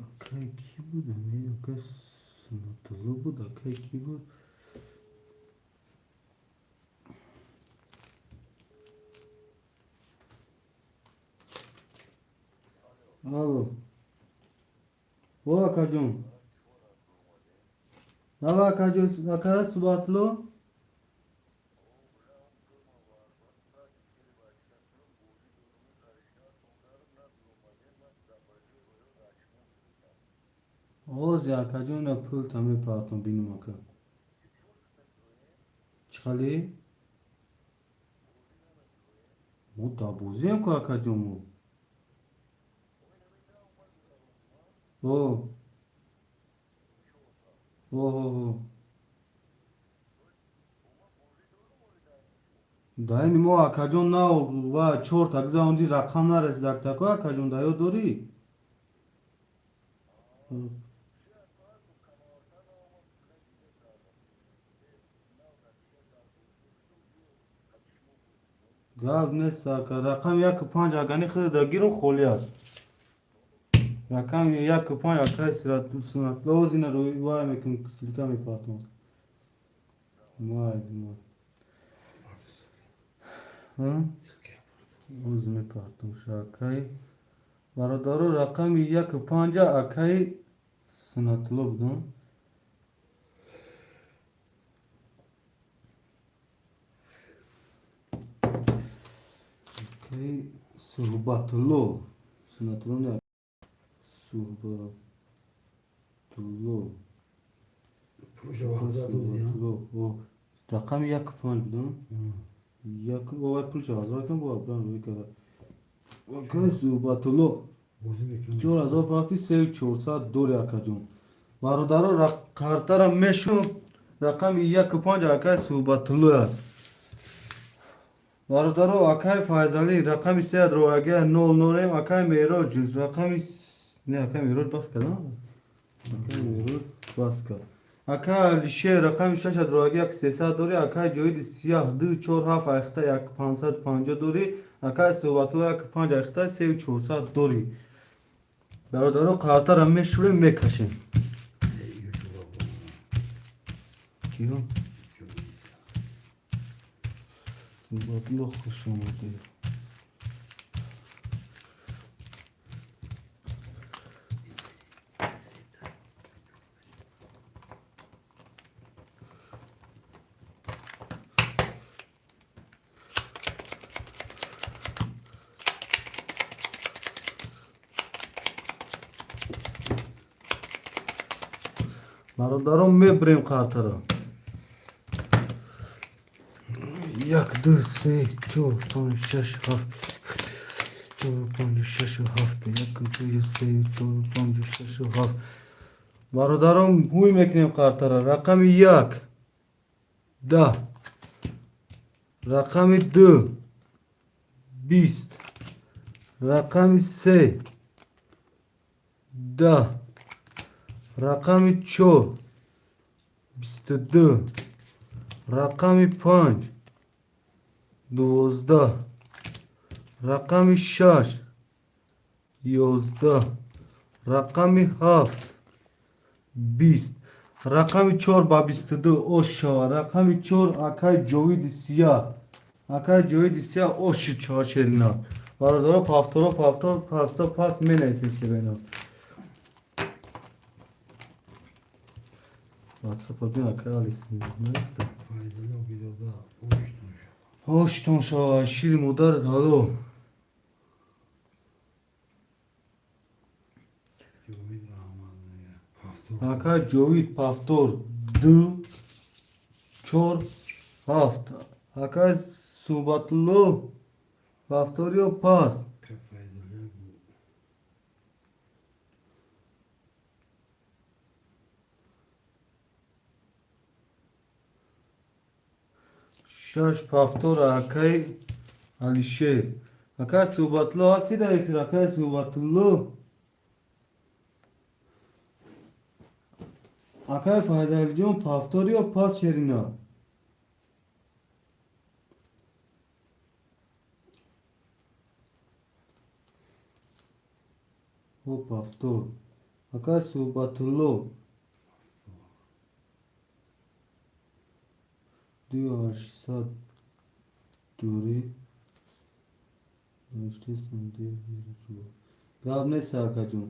Speaker 1: Акай кӣ буд? Ами акай Сунатулло буд, акай кӣ буд? Алло. О, акаҷон. Ава, акаҷон, ака Субатулло? Ози, акаҷон, ина пулта мепартом, бинум, ака. Чӣ хали? Мо дар бозием ку, акаҷон, мо. О. О, о, о. Даини мо, акаҷон, нав ва чорта гузаонди, рақам нарасид тако, акаҷон, да ёд дорӣ? Гап нест, ака. Рақами яку панҷ агани худда гирум, холӣ аст. Рақами яку панҷ акаи Сунатулло, ина вай мекунем, ссылка мепартом. Майли, майли. Оз мепартом акаи. Бародаро, рақами яку панҷа акаи Сунатулло будам. Акаи Суҳбатулло. Сунатулло не, Суҳбатулло.
Speaker 2: Пулша вақта додӣ?
Speaker 1: Суҳбатулло. Рақами яку панҷ будам. Як вай пулша ҳазор кам бо абран рӯй кара. Акаи Суҳбатулло.
Speaker 2: Бозӣ мекунам.
Speaker 1: 4000 партӣ, 3400 дори, акаҷон. Бародаро, картара мешум, рақами яку панҷ акаи Суҳбатулло аст. Бародаро, акаи Файзалӣ рақами сеад роягия нол нолем, акаи Мероҷ рақами не, акаи Мероҷ бас кард, акаи Мероҷ бас кард. Акаи Алишер рақами шашад роягия як сесад дори, акаи Ҷоиди Сияҳ ду чор ҳафт айхта як 550 дори, акаи Суҳбатулло як панҷ айхта 3400 дори. Бародаро, картара мешӯрем, мекашем. Киё? Суҳбатулло, хуш омадед. Бародарон, мебирем картаро. Як, ду, се, чор, панҷ, шаш, ҳафт, чор, панҷ, шаш, ҳафт, як, ду, се, чор, панҷ, шаш, ҳафт. Бародарон, ҳуй мекунем картара. Рақами як 10, рақами ду 20, рақами се 10, рақами чор 22, рақами панҷ 12, рақами шаш 11, рақами ҳафт 20, рақами чор ба 22 ош шава. Рақами чор акаи Ҷовиди Сияҳ, акаи Ҷовиди Сияҳ оши чор шерина. Бародаро, повторо, повтор, пасто пас менависем шерина. Ватсапа бин, акаи Алекс наиста.
Speaker 2: Файзали Обидода, оштон шава.
Speaker 1: Оштон шава, шири модарат ҳало.
Speaker 2: Ҷовид Раҳмат мега. Повтор.
Speaker 1: Акаи Ҷовид, повтор, ду чор ҳафт. Акаи Суҳбатулло, повтор ё пас?
Speaker 2: Ка Файзали бу.
Speaker 1: Шаш повтор акаи Алишер. Акаи Суҳбатулло, ҳастӣ дар эфир, акаи Суҳбатулло? Акаи Файзалиҷон, повтор ё пас, шерина? О, повтор. Акаи Суҳбатулло, ду ҳаштсад дорӣ, гап нест, акаҷон.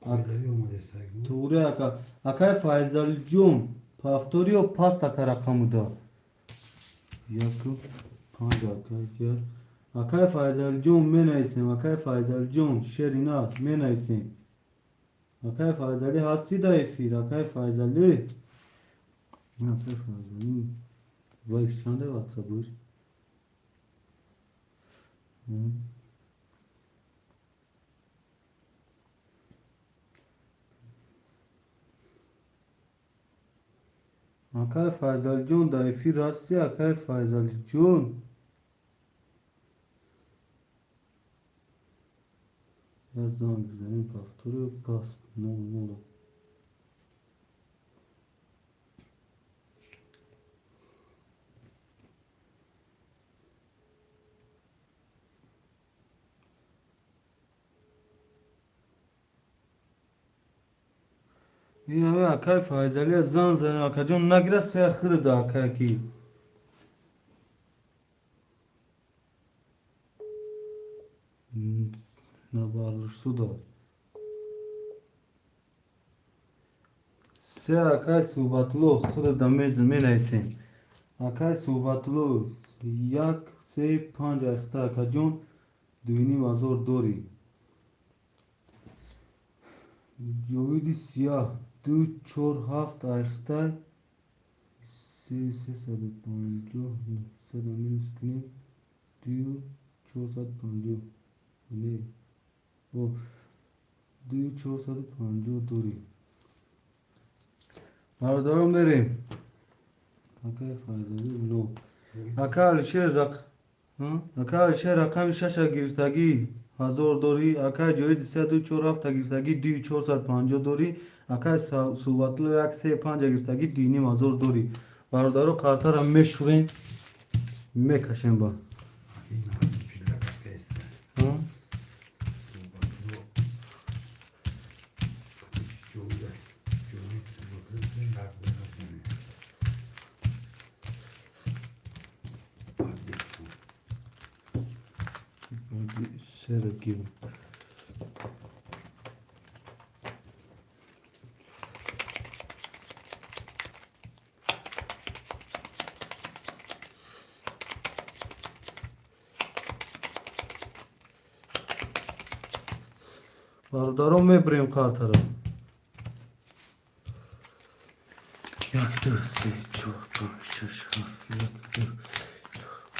Speaker 2: Файзали омадеста.
Speaker 1: Туғри, ака. Акаи Файзалиҷон, повтор ё паст, ака? Рақамуда яку панҷ, акаи як. Акаи Файзалиҷон, менависем. Акаи Файзалиҷон, шерина менависем. Акаи Файзалӣ, ҳастӣ дар эфир, акаи Файзалӣ? Акаи Файзалӣ вай чанде ватсапуш? М. Акаи Файзалиҷон, дар эфир ҳастӣ, акаи Файзалиҷон? Як занг бизанем, повторю, пас 0-0. Ин ҳами акай Файзалия зан занем, акаҷон нагира, сея худада акай ки. Набардоштуда. Се акай Суҳбатулло худада менависем. Акай Суҳбатулло 1 3 5 айхта акаҷон 2,5 ҳазор дорӣ. Ҷовиди сияҳ 2 4 7 айхтай 3 350 900 минус кунем 2 450 не о 2 450 дорӣ. Бародарон мерем. Акай Файзалӣ но. Ака Алишер рақ ака Алишер рақами шаша гирифтагӣ 1000 дорӣ. Акай Ҷовиди 3 2 4 7 гирифтагӣ 2 450 дорӣ. Акай Суҳбатулло 1 3 5 гирифтагӣ 2,5 ҳазор дорӣ. Бародаро картара мешӯрем, мекашем ба.
Speaker 2: Ин ҳафт пилла каста.
Speaker 1: Ҳа?
Speaker 2: Суҳбатулло. Ҷовида. Ҷовид Суҳбатулло як биназане. Баъд
Speaker 1: Сера гирем. Бародарон мебирем картара. 1 2 3 4 5 6 7 1 2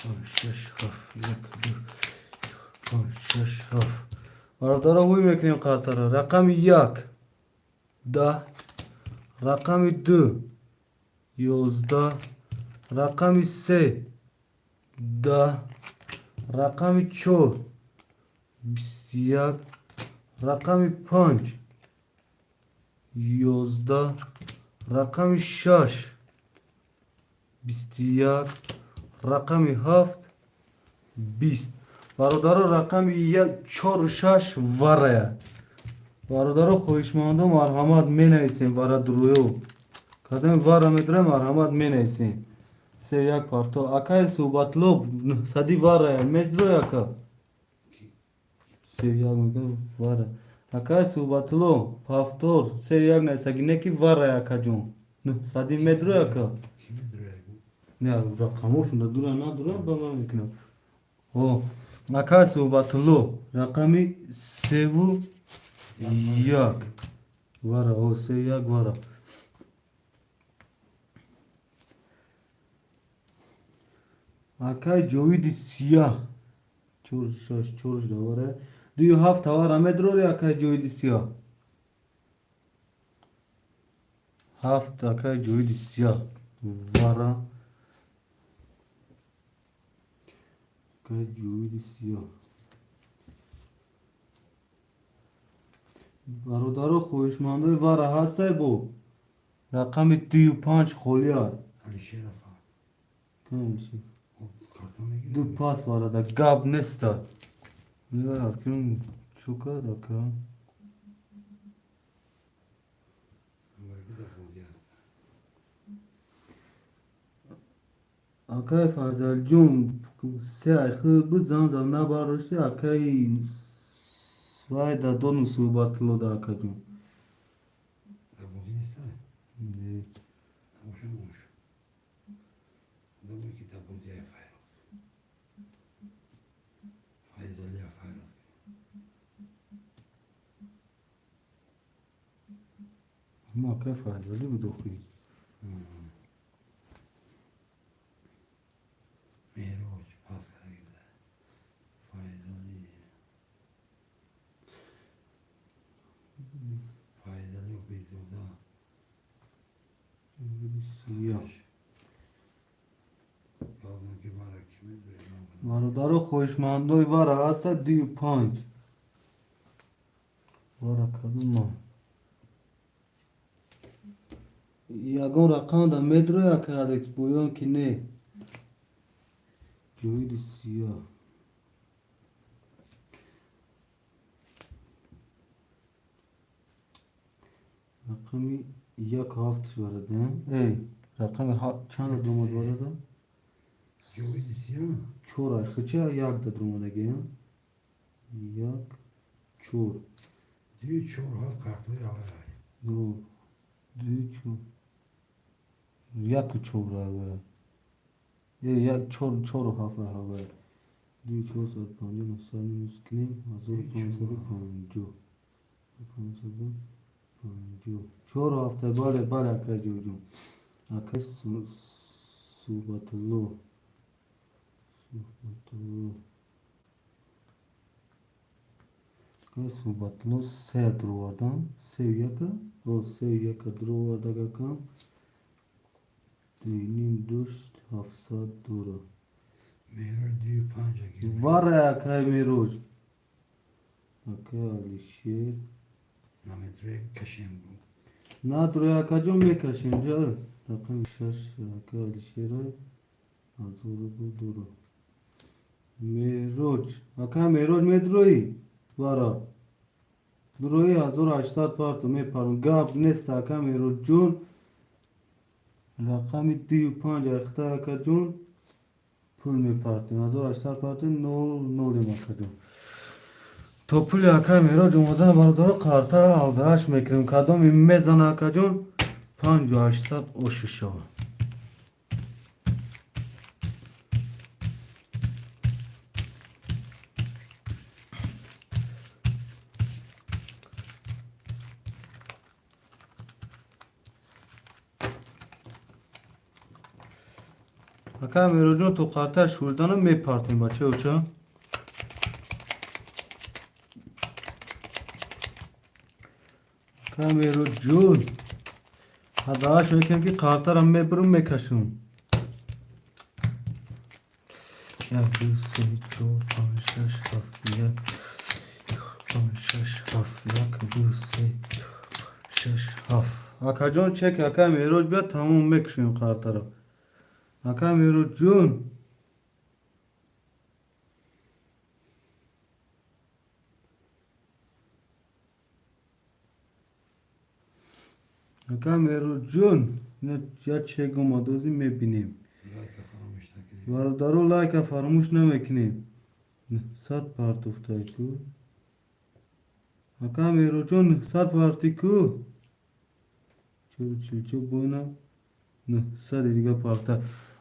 Speaker 1: 5 6 7 1 2 5 6 7. Бародарон ҳуй мекунем картара. Рақами 1 10, рақами 2 11, рақами 3 10, рақами 4 21, рақами 5 11, рақами 6 21, рақами 7 20. Бародаро рақами 1 4 6 варая. Бародаро хоҳишмандо марҳамат менависем вара дуруё. Кадоми вара медурем марҳамат менависем. 3 1 парто. Акай Суҳбатулло сади варая медурой ака? 3 1 мегӯям вара. Акай Суҳбатулло повтор 3 1 нависаги не ки варая акаҷон. Сади медурой ака?
Speaker 2: Ки медурая?
Speaker 1: Не, рақамошон дура надура ба ман мекунам. О, акай Суҳбатулло рақами 3 1 вара, о 3 1 вара. Акай Ҷовиди сияҳ 4 6 4 давара 2 7 тавара медурори акай Ҷовиди сияҳ. 7 акай Ҷовиди сияҳ вара. Акай Ҷовиди сияҳ. Бародаро хоҳишмандои вара ҳастай бо рақами 2 5 холия.
Speaker 2: Алишерафа.
Speaker 1: Кам чи?
Speaker 2: Карта мегирад?
Speaker 1: Ду пас варада гап неста. Мегарад ким чӯ кард ака?
Speaker 2: Дар бозӣ аст.
Speaker 1: Акай Файзалҷон се айхи буд зан зан набардошти акай вайда дону Суҳбатулло да акаҷон.
Speaker 2: Дар бозӣ неста?
Speaker 1: Не.
Speaker 2: Набоша бош. Одаме ки дар бозӣ ай Файроз. Файзалия Файроз.
Speaker 1: Ама акай Файзалӣ буд охи.
Speaker 2: Меҳроҷ пас карда буда. Файзали. Файзали Обезода.
Speaker 1: Сияҳ.
Speaker 2: Ёдам ки вара ки медурая.
Speaker 1: Бародаро хоҳишмандои вара ҳаста 2 5. Вара кадума? Ягон рақам да медроя ка Алекс Боён ки не? Ҷоиди сиёҳ. Рақами як ҳафт варада. Эй, рақами чанд думад варада?
Speaker 2: Ҷоиди сиёҳ.
Speaker 1: Чор айхича як да дурумадаги. Як, чор.
Speaker 2: Ду, чор, ҳафт картои алай.
Speaker 1: Ду, ду, чор. Яку чор равая. Е, як, чор, чору ҳафт ҳавая. Ду, 450, 900 минус кунем, 1550. 550. Чору ҳафта, бале, бале, акай ҷоҷон. Акай Суҳбатулло. Суҳбатулло. Акай Суҳбатулло се дуровардан. Сею яка? О, сею яка дуровардаг акам. Дуюним дошт, 700 дора.
Speaker 2: Меҳроҷ дую панҷа гир.
Speaker 1: Вара акай Мероҷ. Акай Алишер.
Speaker 2: Намедроя кашем бу.
Speaker 1: Надроя акаҷон мекашем ҷа. Рақами шаш акай Алишера 1000 рубл дора. Мероҷ. Акай Мероҷ медроӣ? Вара. Дурои 1800 парту мепарам. Гап нест акай Мероҷҷон. Рақами дую панҷ айхта акаҷон пул мепартем. 1800 партем, нол нолем акаҷон. То пули акай Мероҷ омадана бародаро қартара алдараш мекунем. Кадоми мезана акаҷон 5800 оши шава. Акай Мероҷон то қарта шурдана мепартем бачаоча. Акай Мероҷон ҳадааш мекунем ки қартара мебурум мекашум. Як, ду, се, чор, панҷ, шаш, ҳафт, як, панҷ, шаш, ҳафт, як, ду, се, шаш, ҳафт. Акаҷон чек акай Мероҷ биёд тамом мекушем қартаро. Акай Мероҷҷон. Акай Мероҷҷон, я чек омадозӣ мебинем.
Speaker 2: Лайка фаромӯш накунем.
Speaker 1: Бародаро лайка фаромӯш намекунем. 900 партофтай ку. Акай Мероҷон 900 парти ку. Чору чилчо бойна. 900 дига парта.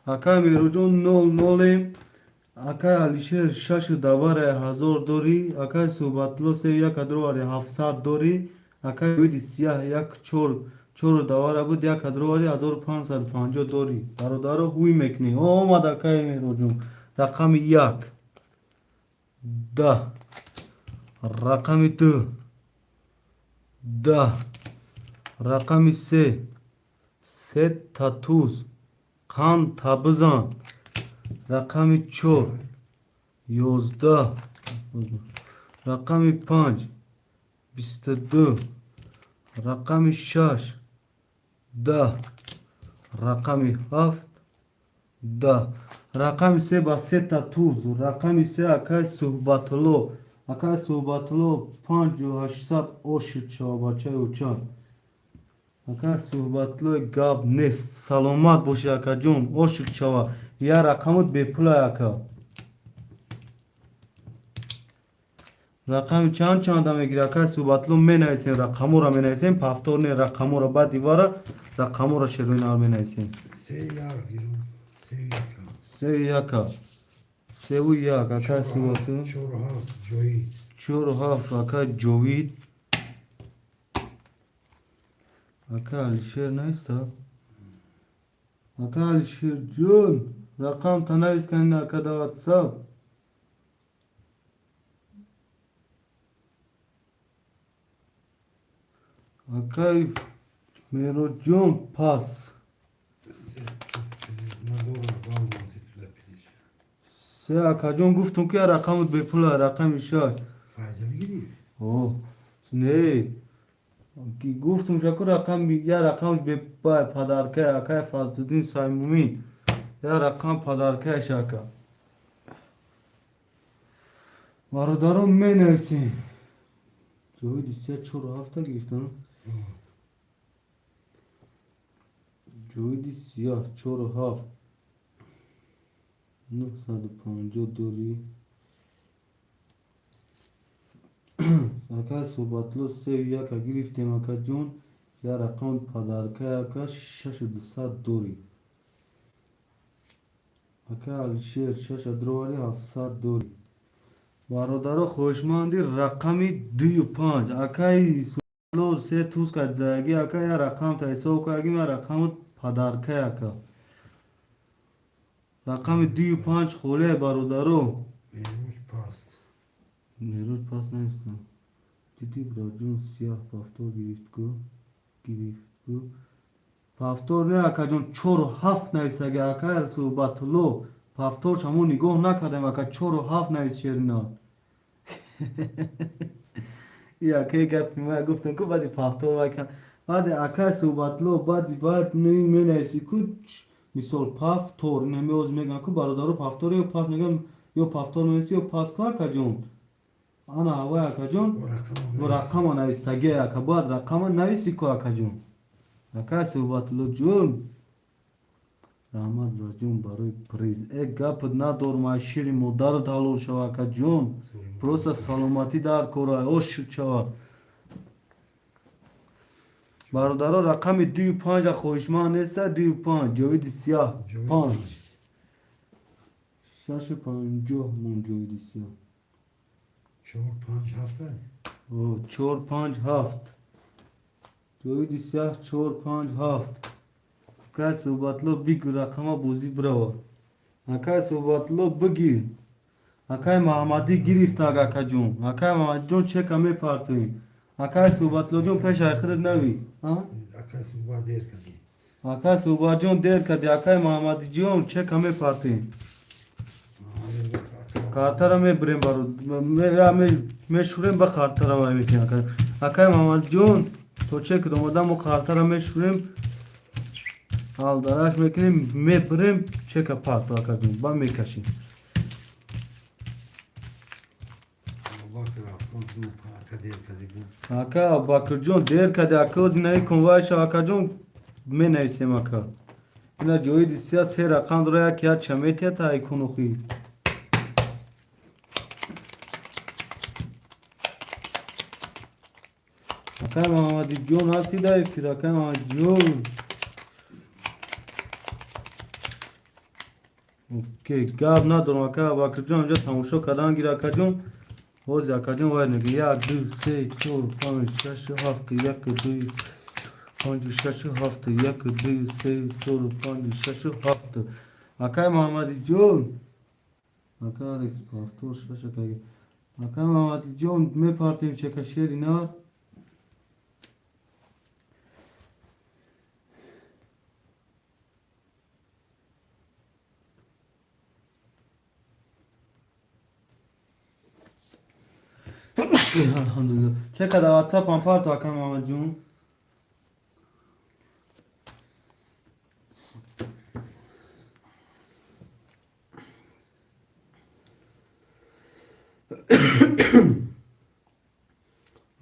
Speaker 1: Акай Мероҷон нол нолем. Акай Алишер шашу давара ҳазор дорӣ. Акай Суҳбатулло се як адровари 700 дорӣ. Акай Ҷовиди сияҳ як чор чору давара буд як адровари 1550 дорӣ. Бародаро ҳуй мекунӣ. О, омад акай Мероҷон. Рақами як. 10. Рақами ду. 10. Рақами се. Се татуз. Қанд табизан. Рақами чор. 11. Рақами панҷ. 22. Рақами шаш. 10. Рақами ҳафт. 10. Рақами се ба се татуз. Рақами се акай Суҳбатулло. Акай Суҳбатулло 5800 ошид шава бачаи оча. Акай Суҳбатуллои гап нест. Саломат бошӣ акаҷон, ошид шава. Я рақамут бепулай ака. Рақами чанд чанда мегири акай Суҳбатулло менависем, рақаморо менависем, повтор не рақаморо баъд ивара рақаморо шерои нар менависем.
Speaker 2: Се як гирум. Се яка.
Speaker 1: Сею яка. Севу як акай Суҳбатулло.
Speaker 2: Чору ҳафт ҷоид.
Speaker 1: Чору ҳафт акай Ҷовид. Акай Алишер неста? Акай Алишер ҷон, рақам танавис канин ака да WhatsApp. Акай Мероҷон пас.
Speaker 2: Се надорам балмази туда пилиш.
Speaker 1: Се акаҷон гуфтум ки рақамут бепула, рақами шаш.
Speaker 2: Файзали гирифт.
Speaker 1: О, Не, гуфтум шаку рақам, я рақамш бе подарка, акай Фазлиддин Саймумин. Я рақам подарка шака. Бародарон, менависем. Ҷовиди се чору ҳафта гирифтам. Ҷовиди сияҳ чору ҳафт. 950 дори. Ака Суҳбатулло сею яка гирифтем, акаҷон. Я рақам подарка, ака, 6200 дори. Ака Алишер шаша дровари 700 дори. Бародаро, хоҳишманди рақами дую панҷ. Акаи Суҳбатулло се туз кадаги, ака, я рақам та ҳисоб кардагим, я рақаму подарка, ака. Рақами дую панҷ холия, бародаро.
Speaker 2: Мероҷ паст.
Speaker 1: Мероҷ пас нестам. Диди, браҷон, сияҳ повтор гирифт ку? Гирифт ку? Повтор не, акаҷон, чору ҳафт нависаги, ака Суҳбатулло. Повторш ҳамо нигоҳ накардем, ака, чору ҳафт навис шерина. И акаи гапи ма гуфтам ку баъди повтор вайка. Баъди ака Суҳбатулло баъди баъд менависи ку, мисол повтор, ин ҳами оз мегӯям ку бародаро, повтор ё пас мегӯям, ё повтор менависи, ё пас ку, акаҷон. Ана ҳавай, акаҷон.
Speaker 2: Бо рақама
Speaker 1: Рақама навистагия, ака, бояд рақама нависи ку, акаҷон. Ака Суҳбатулло ҷон. Раҳмат, браҷон, барои приз. Э, гапат надорм, ай шири модарат ҳалол шава, акаҷон. Просто саломатӣ дар кора, ош шава. Бародаро, рақами дую панҷа хоҳишманд неста, дую панҷ, ҷовиди сияҳ панҷ. Шашу панҷоҳ мон ҷовиди сияҳ.
Speaker 2: Чор панҷ ҳафта.
Speaker 1: О, чор панҷ ҳафт. Ҷовиди сияҳ чор панҷ ҳафт. Акай Суҳбатулло, бигӯ рақама, бозӣ бирава. Акай Суҳбатулло, бигир. Акай Маҳаммадӣ гирифтак, акаҷон. Акай Маҳаммадиҷон, чека мепартоем. Акай Суҳбатуллоҷон, пеш айхират навис. А?
Speaker 2: Ака Суҳбат, дер кардӣ.
Speaker 1: Акай Суҳбатҷон, дер кардӣ. Акай Маҳаммадиҷон, чека мепартоем. Картара мебирем, баро мешӯрем, ба картара вай мекунем. Акай Маҳаммадиҷон, то чек омада мо картара мешӯрем, алдараш мекунем, мебирем, чека парто, акаҷон, ба мекашем.
Speaker 2: Абубакр 72 ака, дер кардӣ гу.
Speaker 1: Ака Абубакрҷон, дер кардӣ, ака, озинаи конвайша, акаҷон, менависем, ака. Ина ҷоиди сия се рақам дора, як як ча метиҳад та айкунухи. Акай Маҳаммадиҷон, ҳасти дар эфир, акай Маҳаммадиҷон? Окей, гап надорам, ака Абубакрҷон, инҷа тамошо кардан гир, акаҷон. Ҳозир, акаҷон, вай мегӯ: як, ду, се, чор, панҷ, шаш, ҳафт, як, ду, панҷ, шаш, ҳафт, як, ду, се, чор, панҷ, шаш, ҳафт. Акай Маҳаммадиҷон, ака Алекс повтор шаш, акай. Акай Маҳаммадиҷон, мепартем чека, шери нар. Алҳамдулилла. Чека дар WhatsApp ҳам парто, акай Маҳаммадиҷон.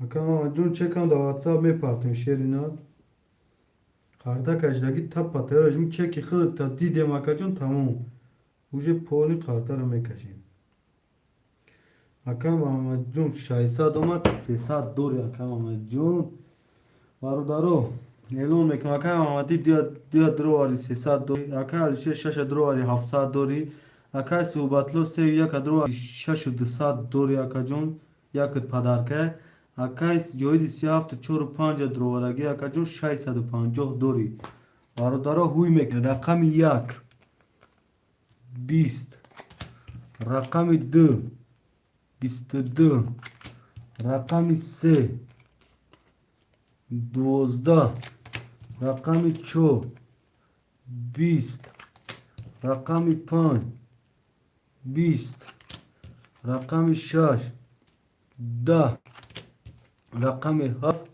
Speaker 1: Ака Маҳаммадиҷон, чекам дар WhatsApp мепартем, шери нар. Карта кашидаги таппа тайёр, чеки худта дидем, акаҷон, тамом. Уже поли картаро мекашем. Ака Маҳаммадиҷон, 600 омад, 300 дори, ака Маҳаммадиҷон. Бародаро, эълон мекунам: акай Маҳаммадӣ дуя дровари, 300 дори, акай Алишер шаша дровари, 700 дори, акай Суҳбатло сею яка дровари, 6200 дори, акаҷон, якт подарка, акай Ҷоиди сиҳафту чору панҷа дроварагӣ, акаҷон, 650 дори. Бародаро, ҳуй мекунем: рақами як 20, рақами ду 22, рақами се 12, рақами чор 20, рақами панҷ 20, рақами шаш 10. Рақами ҳафт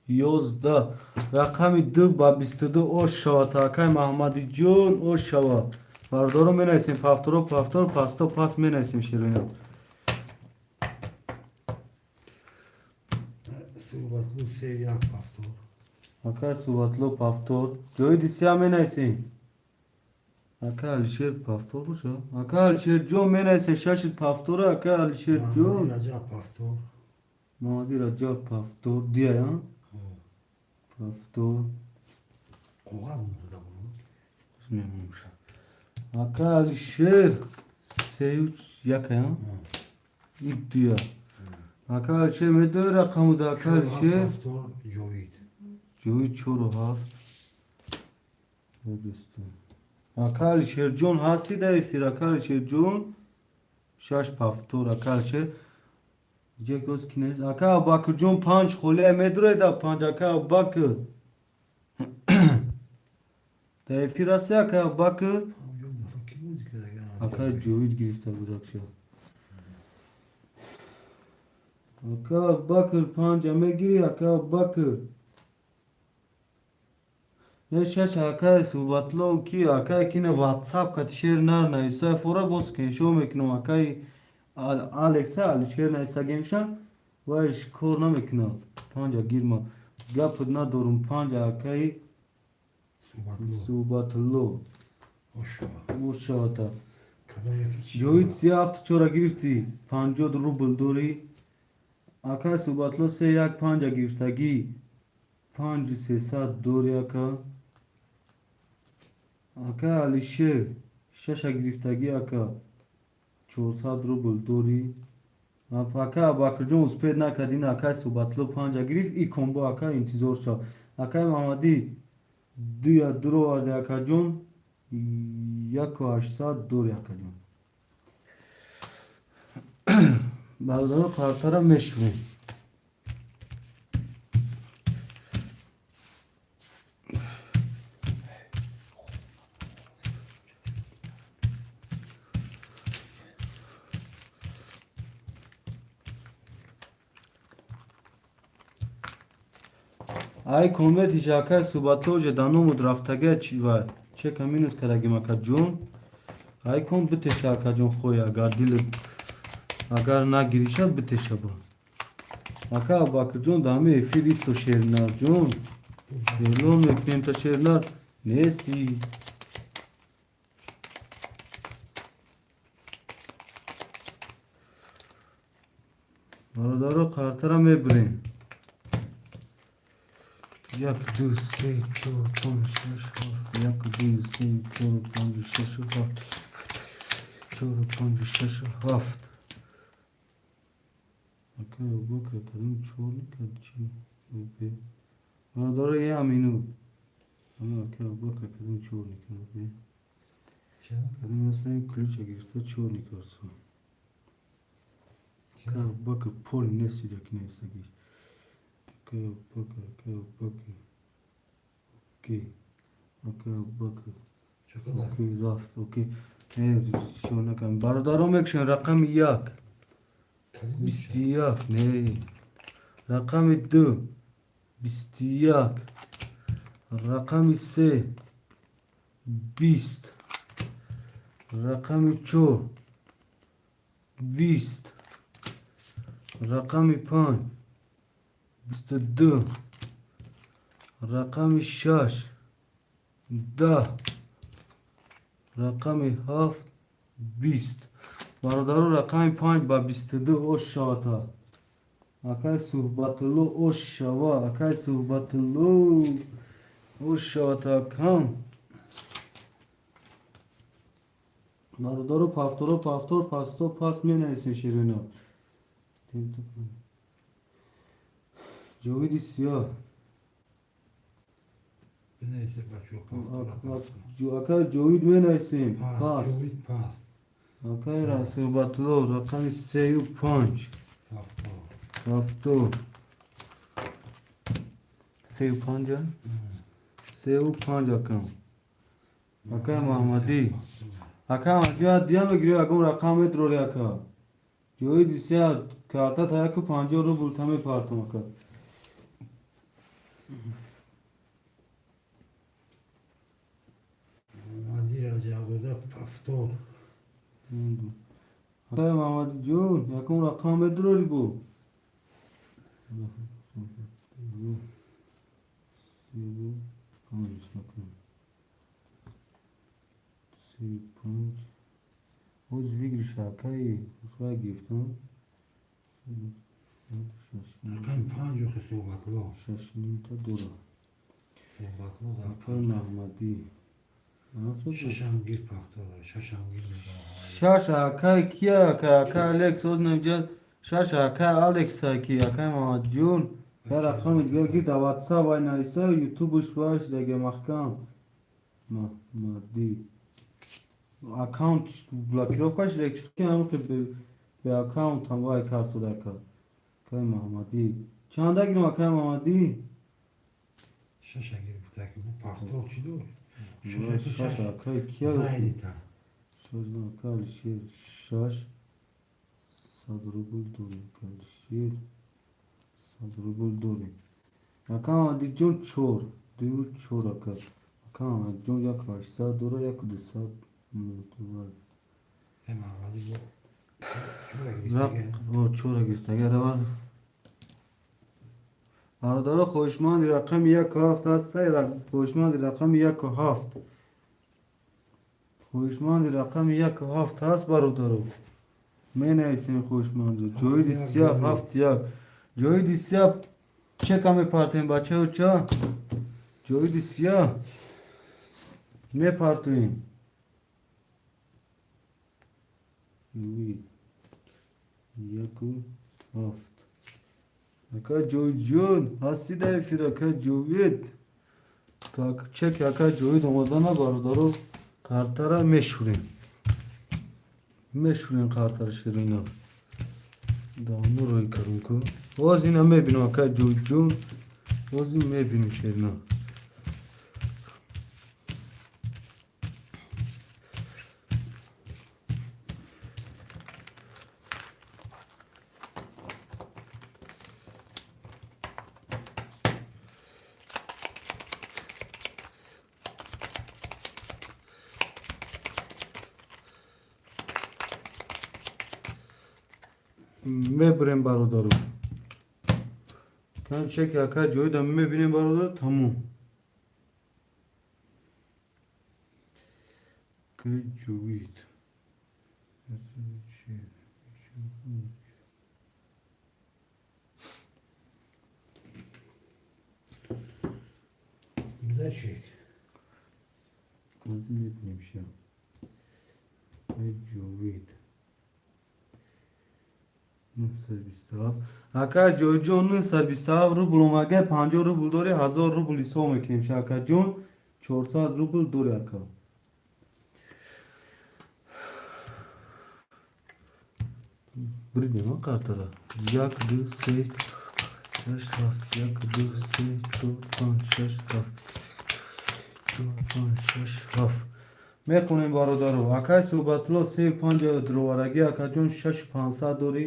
Speaker 1: 11, рақами ду ба 22 ош шава. Акай Маҳмадиҷон, ош шава. Бародаро, менависем повторо, повтор, пасто пас менависем, широина.
Speaker 2: Суҳбатлу се як повтор.
Speaker 1: Акай Суҳбатло повтор. Ҷоиди сия менависем. Ака Алишер повтор боша. Ака Алишерҷон, менависем шаши повтора, ака Алишерҷон.
Speaker 2: Маҳмади Раҷаб повтор.
Speaker 1: Маҳмади Раҷаб повтор. Дия повтор.
Speaker 2: Коғаз монда буд.
Speaker 1: Мемонша. Ака Алишер сею яка и дия. Ака Алишер, медои рақамуда, ака Алишер?
Speaker 2: Повтор Ҷовид.
Speaker 1: Ҷовид чору ҳафт. Дӯстон. Ака Алишерҷон, ҳастӣ дар эфир? Ака Алишерҷон, шаш повтор, ака Алишер. Ҷекос ки нест. Ака Абубакрҷон, панҷ холия медуреда, панҷ, ака Абубакр. Дар эфир ҳастӣ, ака Абубакр?
Speaker 2: Панҷум дафъа ки бозӣ карда?
Speaker 1: Ака Ҷовид гирифта буд акша. Ака Абубакр, панҷа мегирӣ, ака Абубакр? Не, шаш, акай Суҳбатло ки, акай кине ватсап кати шер нар нависа, фора боз скриншот мекунам, акай Алекса Алишер нависагемша, вайш кор намекунад. Панҷа гирма. Гапат надорум, панҷа, акай
Speaker 2: Суҳбатло.
Speaker 1: Суҳбатло.
Speaker 2: Ошава.
Speaker 1: Ошавата.
Speaker 2: Кадом яки чӣ?
Speaker 1: Ҷовид си ҳафту чора гирифтӣ, 50 рубл дорӣ. Акай Суҳбатло се як панҷа гирифтагӣ, панҷу сесад дорӣ, ака. Ака Алишер шаша гирифтагӣ, ака, 400 рубл дорӣ. Ака Абубакрҷон, успеть накард ин акай Суҳбатло панҷа гирифт, и комбо, ака, интизор шав. Акай Маҳмадӣ, дуя дуроварди, акаҷон, 1800 дорӣ, акаҷон. Бародаро, картара мешӯем. Ай конверти акай Суҳбатло уже даномуд рафтага чи ва чека минус кардагим, акаҷон. Ай кон битеша, акаҷон, хоҳӣ, агар дилат агар нагириша, битеша ба. Ака Абубакрҷон, дар ҳамин эфир исто, Шернарҷон. Эълон мекунем та, Шернар нестӣ. Бародаро, картара мебурем. Як, ду, се, чор, панҷ, шаш, ҳафт. Як, ду, се, чор, панҷ, шаш, ҳафт. Чор, панҷ, шаш, ҳафт. Ака Абубакр кадом чор накард чи? Бародаро, я минут. Ама ака Абубакр кадом чор накард?
Speaker 2: Ча?
Speaker 1: Кадом аслан ключа гирифта чор накард. Ака Абубакр пол несида ки нестагиш. Ака Абубакр, ака Абубакр. Окей. Ака Абубакр.
Speaker 2: Чокода.
Speaker 1: Окей, рафт, окей. Не, чор накардем. Бародаро, мекушем рақами як.
Speaker 2: Калид.
Speaker 1: 21, не. Рақами ду 21, рақами се 20, рақами чор 20, рақами панҷ 22, рақами шаш 10, рақами ҳафт 20. Бародаро, рақами панҷ ба 22 ош шавата. Акай Суҳбатулло, ош шава, акай Суҳбатулло, ош шавата, акам. Бародаро, повторо, повтор, пасто пас менависем, ширино. Ҷовиди сиёҳ.
Speaker 2: Бинависе, бачаҳо, повтора.
Speaker 1: Акай Ҷовид, менависем.
Speaker 2: Пас.
Speaker 1: Пас.
Speaker 2: Ҷовид пас.
Speaker 1: Акай Суҳбатулло, рақами сею панҷ.
Speaker 2: Повтор.
Speaker 1: Повтор. Сею панҷа? Сею панҷ, акам. Акай Маҳмадӣ. Ака Маҳмадӣ, дия мегирӣ, ягон рақам медрори, ака. Ҷовиди сиёҳ. Карта та 1,50 рубл та мепартам, ака.
Speaker 2: Мамади Раҷабзода, повтор.
Speaker 1: Акай Мамадиҷон, якум рақам медурори бо. 35 рақам. 35. Ҳоз выигрыш акаи хусвай гирифтам.
Speaker 2: Рақами панҷ охи Суҳбатло.
Speaker 1: Шашнимта дора.
Speaker 2: Суҳбатло дар
Speaker 1: Акай Маҳмадӣ.
Speaker 2: Шашам гир, повтор. Шашам гир.
Speaker 1: Шаш акай кия, акай, акай Алекс ҳоз намҷа, шаш акай Алекс ки, акай Мамадҷон. Я рақами дигар ки дар WhatsApp вай нависа, ютубш вай шудаги маҳкам. Маҳмадӣ. Аккаунт блокировка шуда ки ҳамин бе аккаунт ҳам вай кард шуда, ака. Акай Маҳмадӣ. Чанда гирам, акай Маҳмадӣ?
Speaker 2: Шаша гир бутаки. Бу повтор чӣ дор?
Speaker 1: Шаш акай кия?
Speaker 2: Зайнита.
Speaker 1: Шаш акай Алишер. 600 рубл дорем. Акай Алишер. 100 рубл дорем. Ака Маҳмадиҷон чор. Ду чор ака. Ака Маҳмадиҷон 1,800 дора, 1,200 мутавар.
Speaker 2: Маҳмадӣ бо чора гирифтага.
Speaker 1: Чора гирифтага равар. Бародаро, хоҳишманди рақами 1,7 ҳаста, хоҳишманди рақами 1,7. Хоҳишманди рақами 1,7 ҳаст, бародаро. Менависем хоҳишманду. Ҷоиди сиёҳ ҳафт як. Ҷоиди сиёҳ чека мепартем, бачаё, ча? Ҷоиди сиёҳ мепартуем. 1,7. Ака Ҷовидҷон, ҳастӣ дар эфир, ака Ҷовид? Так, чеки ака Ҷовид омадана, бародаро, картара мешӯрем. Мешӯрем картара, ширина. Давно рӯй кардем ку. Боз ина мебинам, ака Ҷовидҷон. Боз ин мебинем, ширина. Мебурем, бародаро. Там чеки ака Ҷовида мебинем, бародар, тамом. Ака Ҷовид.
Speaker 2: Буда чек.
Speaker 1: Ҳозир мебинем ша. Ака Ҷовид. 927. Ака Ҷовидҷон, 927 рубл омага, 50 рубл дори, 1000 рубл ҳисоб мекунем ша, акаҷон. 400 рубл дори, ака. Бридем, а картара. 1, 2, 3, 6, 7, 1, 2, 3, 4, 5, 6, 7, 4, 5, 6, 7. Мехонем, бародаро. Акай Суҳбатулло се панҷ дуроварагӣ, акаҷон, 6500 дорӣ.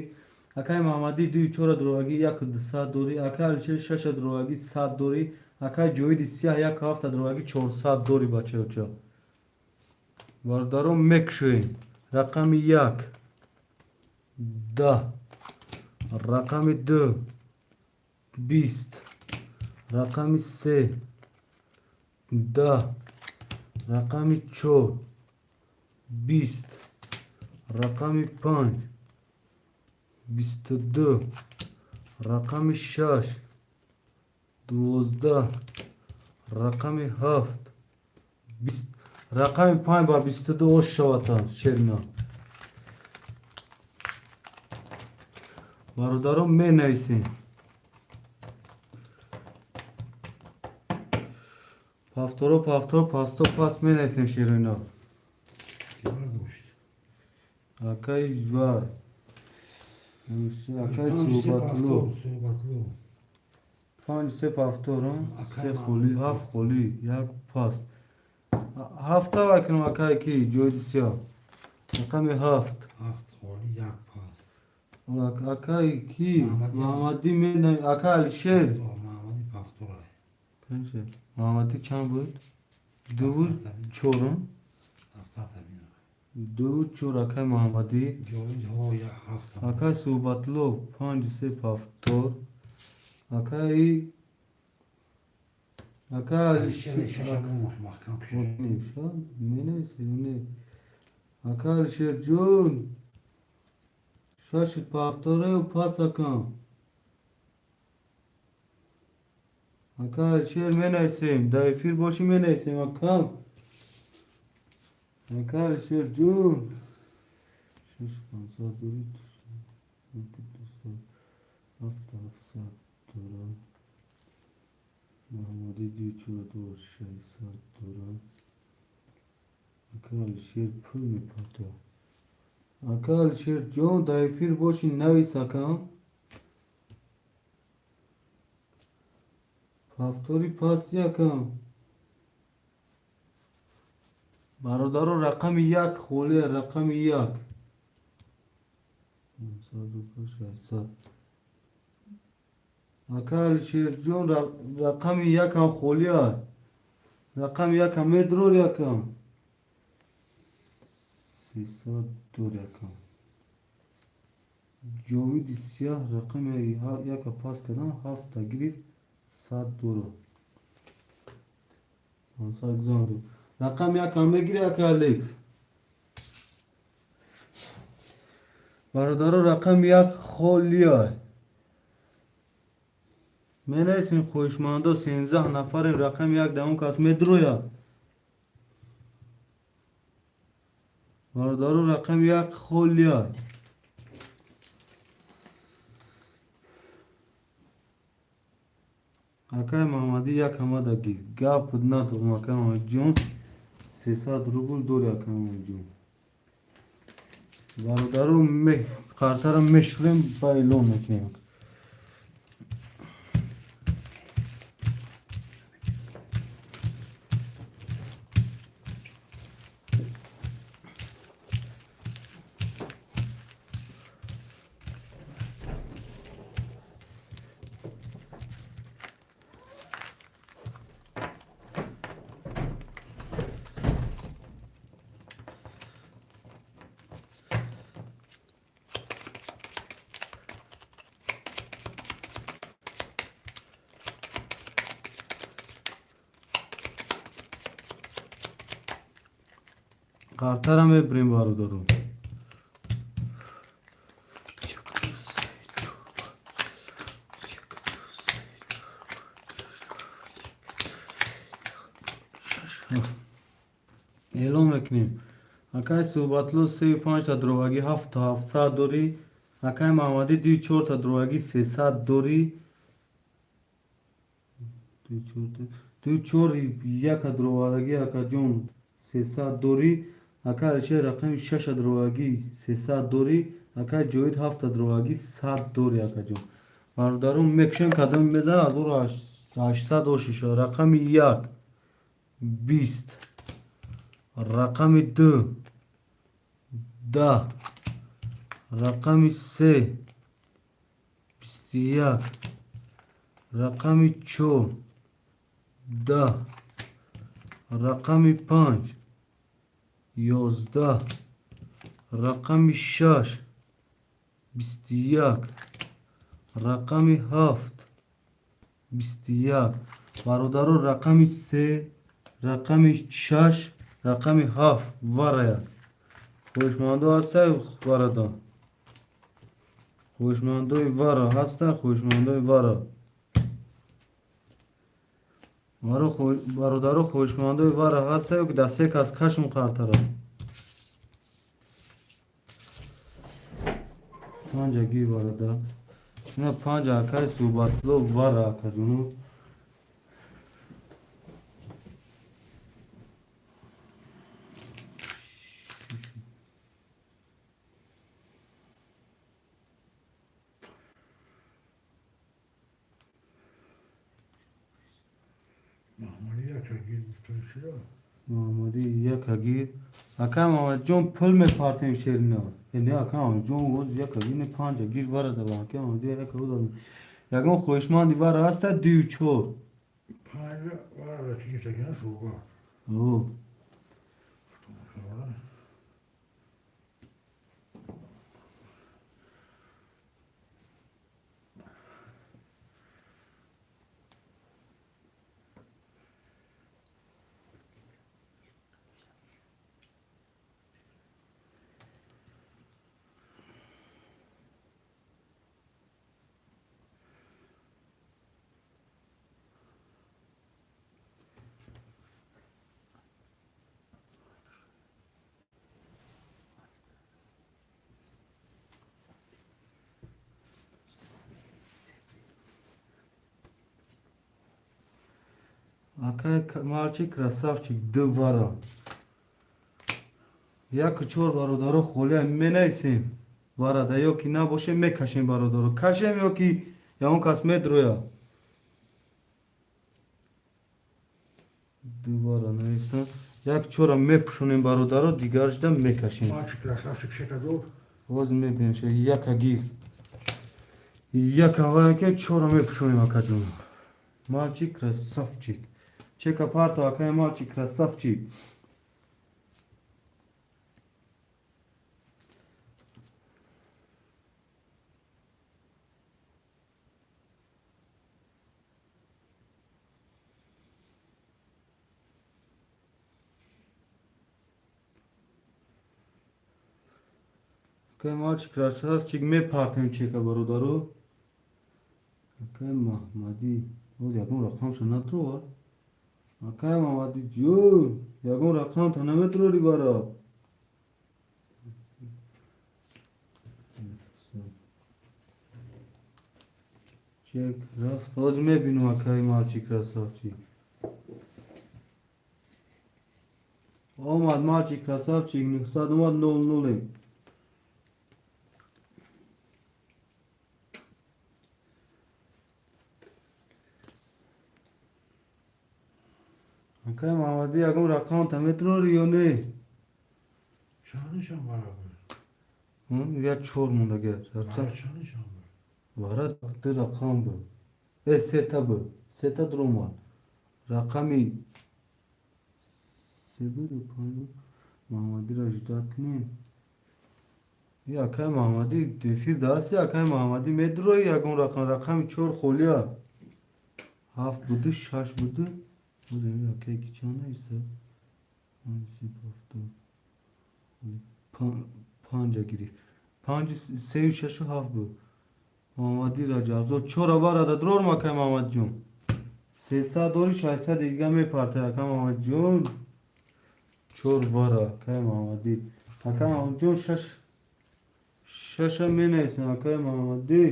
Speaker 1: Акай Маҳмадӣ дуи чора дуроварагӣ, 1,200 дорӣ. Акай Алишер шаша дуроварагӣ, 100 дорӣ. Акай Ҷовиди сиёҳ 1,7 дуроварагӣ, 400 дорӣ, бачаёча. Бародаро, мекушоем. Рақами як 10, рақами ду 20, рақами се 10, рақами чор 20, рақами панҷ 22, рақами шаш 12, рақами ҳафт 20, рақами панҷ ба 22 ош шавата, шерина. Бародарон, менависем. Повторо, повтор, пасто, пас менависем, ширина.
Speaker 2: Ки бардошт?
Speaker 1: Акай вай. Акай Суҳбатулло.
Speaker 2: Суҳбатло.
Speaker 1: Панҷ се повтор, се холи, ҳафт холи, як пас. Ҳафта вай кунам, акай ки Ҷоиди сиёҳ. Рақами ҳафт.
Speaker 2: Ҳафт холи, як пас.
Speaker 1: Акай ки? Муҳаммадӣ ака Алишер. Муҳаммадӣ чанд буд? Дуву чорум? Дуву чор акай Муҳаммадӣ. Акай Суҳбатло панҷу се пафтор. Акай ака Ака Алишерҷон шаши пафтореу пас акам. Ака Алишер менависем, дар эфир бошӣ менависем акам. Ака Алишерҷон шаш пансад дори ҳафт ҳафтсад дора. Муҳаммадӣ ду чор ду шашсад дора. Ака Алишер пул мепарта. Ака Алишерҷон дар эфир бошӣ навис акам. Пафтори пасти акам. Бародаро рақами як холия рақами як. 600. Ака Алишерҷон рақами якам холия. Рақами якам медрор якам. 300 дор якам. Ҷовиди сияҳ рақами яка пас кардан ҳафта гирифт 100 дора. 500 гузаронду. Рақами якам мегири ака Алекс. Бародаро рақами як холия. Менависем хоҳишмандо 13 нафарем рақами як дар он кас медрояд. Бародаро рақами як холия. Акай Муҳаммадӣ як ҳамада гир. Гап надорам акай Муҳаммадҷон. 300 рубл дори акай Муҳаммадҷон. Бародаро қартаро мешӯрем ба эълон мекунем. Қартара мебирем бародаро. Эълон мекунем. Акай Суҳбатло сею панҷта дровагӣ ҳафту ҳафтсад дорӣ. Акай Муҳаммадӣ дую чорта дровагӣ сесад дорӣ. Дую чор яка дроварагӣ акаҷон сесад дорӣ. Ака Алишер рақами шаша дровагӣ сесад дорӣ. Ака Ҷовид ҳафта дровагӣ сад дорӣ акаҷон. Бародарон мекушем кадоми мезанад 1800 ошиша. Рақами як 20, рақами ду 10, рақами се 21, рақами чор 10, рақами панҷ 11, рақами шаш 21, рақами ҳафт 21. Бародаро рақами се, рақами шаш, рақами ҳафт варая. Хоҳишмандо ҳастай варадон. Хоҳишмандои вара ҳаста, хоҳишмандои вара. Бародаро хоҳишмандои вара ҳастай, ки дар се кас кашм қартара. Панҷа ги варада. Ина панҷа акай Суҳбатло вара акаҷону.
Speaker 2: Муҳаммадӣ як гир гуфтан шуда.
Speaker 1: Муҳаммадӣ яка гир. Ака Муҳаммадҷон, пул мепартем, шерина. Не, ака Муҳаммадҷон, оз яка гир, не, панҷа гир варада ба ака Муҳаммадӣ яка удад. Ягон хоҳишманди вара ҳаста, дую чор.
Speaker 2: Панҷа вара чигифтагина суҳбат.
Speaker 1: О. Акай мальчик красавчик, ду вара. Яку чор, бародаро, холия менайсем. Варада ё ки набоше, мекашем, бародаро. Кашем ё ки ягон кас медроя. Ду вара нависам. Як чора мепӯшонем, бародаро, дигарашда мекашем.
Speaker 2: Мальчик красавчик шекадор.
Speaker 1: Боз мебинем, яка гир. Яка ваке чора мепӯшонем, акаҷон. Мальчик красавчик. Чека парто, акай мальчик красавчик. Акай мальчик красавчик, мепартем чека, бародаро. Акай Маҳмадӣ. Боз ягон рақамша натровад. Акай Маҳмадӣ ҷон, ягон рақамта наметрори бара. Чек рафт. Боз мебинам, акай мальчик красавчик. Омад мальчик красавчик, 900 омад, 00. Акай Маҳмадӣ, ягон рақамта метрори ё не?
Speaker 2: Чанд вара буд?
Speaker 1: Як чор мондага.
Speaker 2: Вара чанд буд?
Speaker 1: Вара ду рақам буд. Сета буд. Сета дуромад. Рақами се буд ё панҷ буд? Маҳмадиро ждать кунем. И акай Маҳмадӣ эфир даасти, акай Маҳмадӣ, медрои ягон рақам, рақами чор холия. Ҳафт буду, шаш буду. Акай ки чанд нависта? Панҷа гирифт. Панҷ, сею, шашу ҳафт буд. Муҳаммадӣ Раҷабзод чора варада дрорм, акай Муҳаммадҷон. 300 дори, 600 дига мепартай, акай Муҳаммадҷон. Чор вара, акай Муҳаммадӣ. Акай Муҳаммадҷон, шаш шаша менависем, акай Муҳаммадӣ.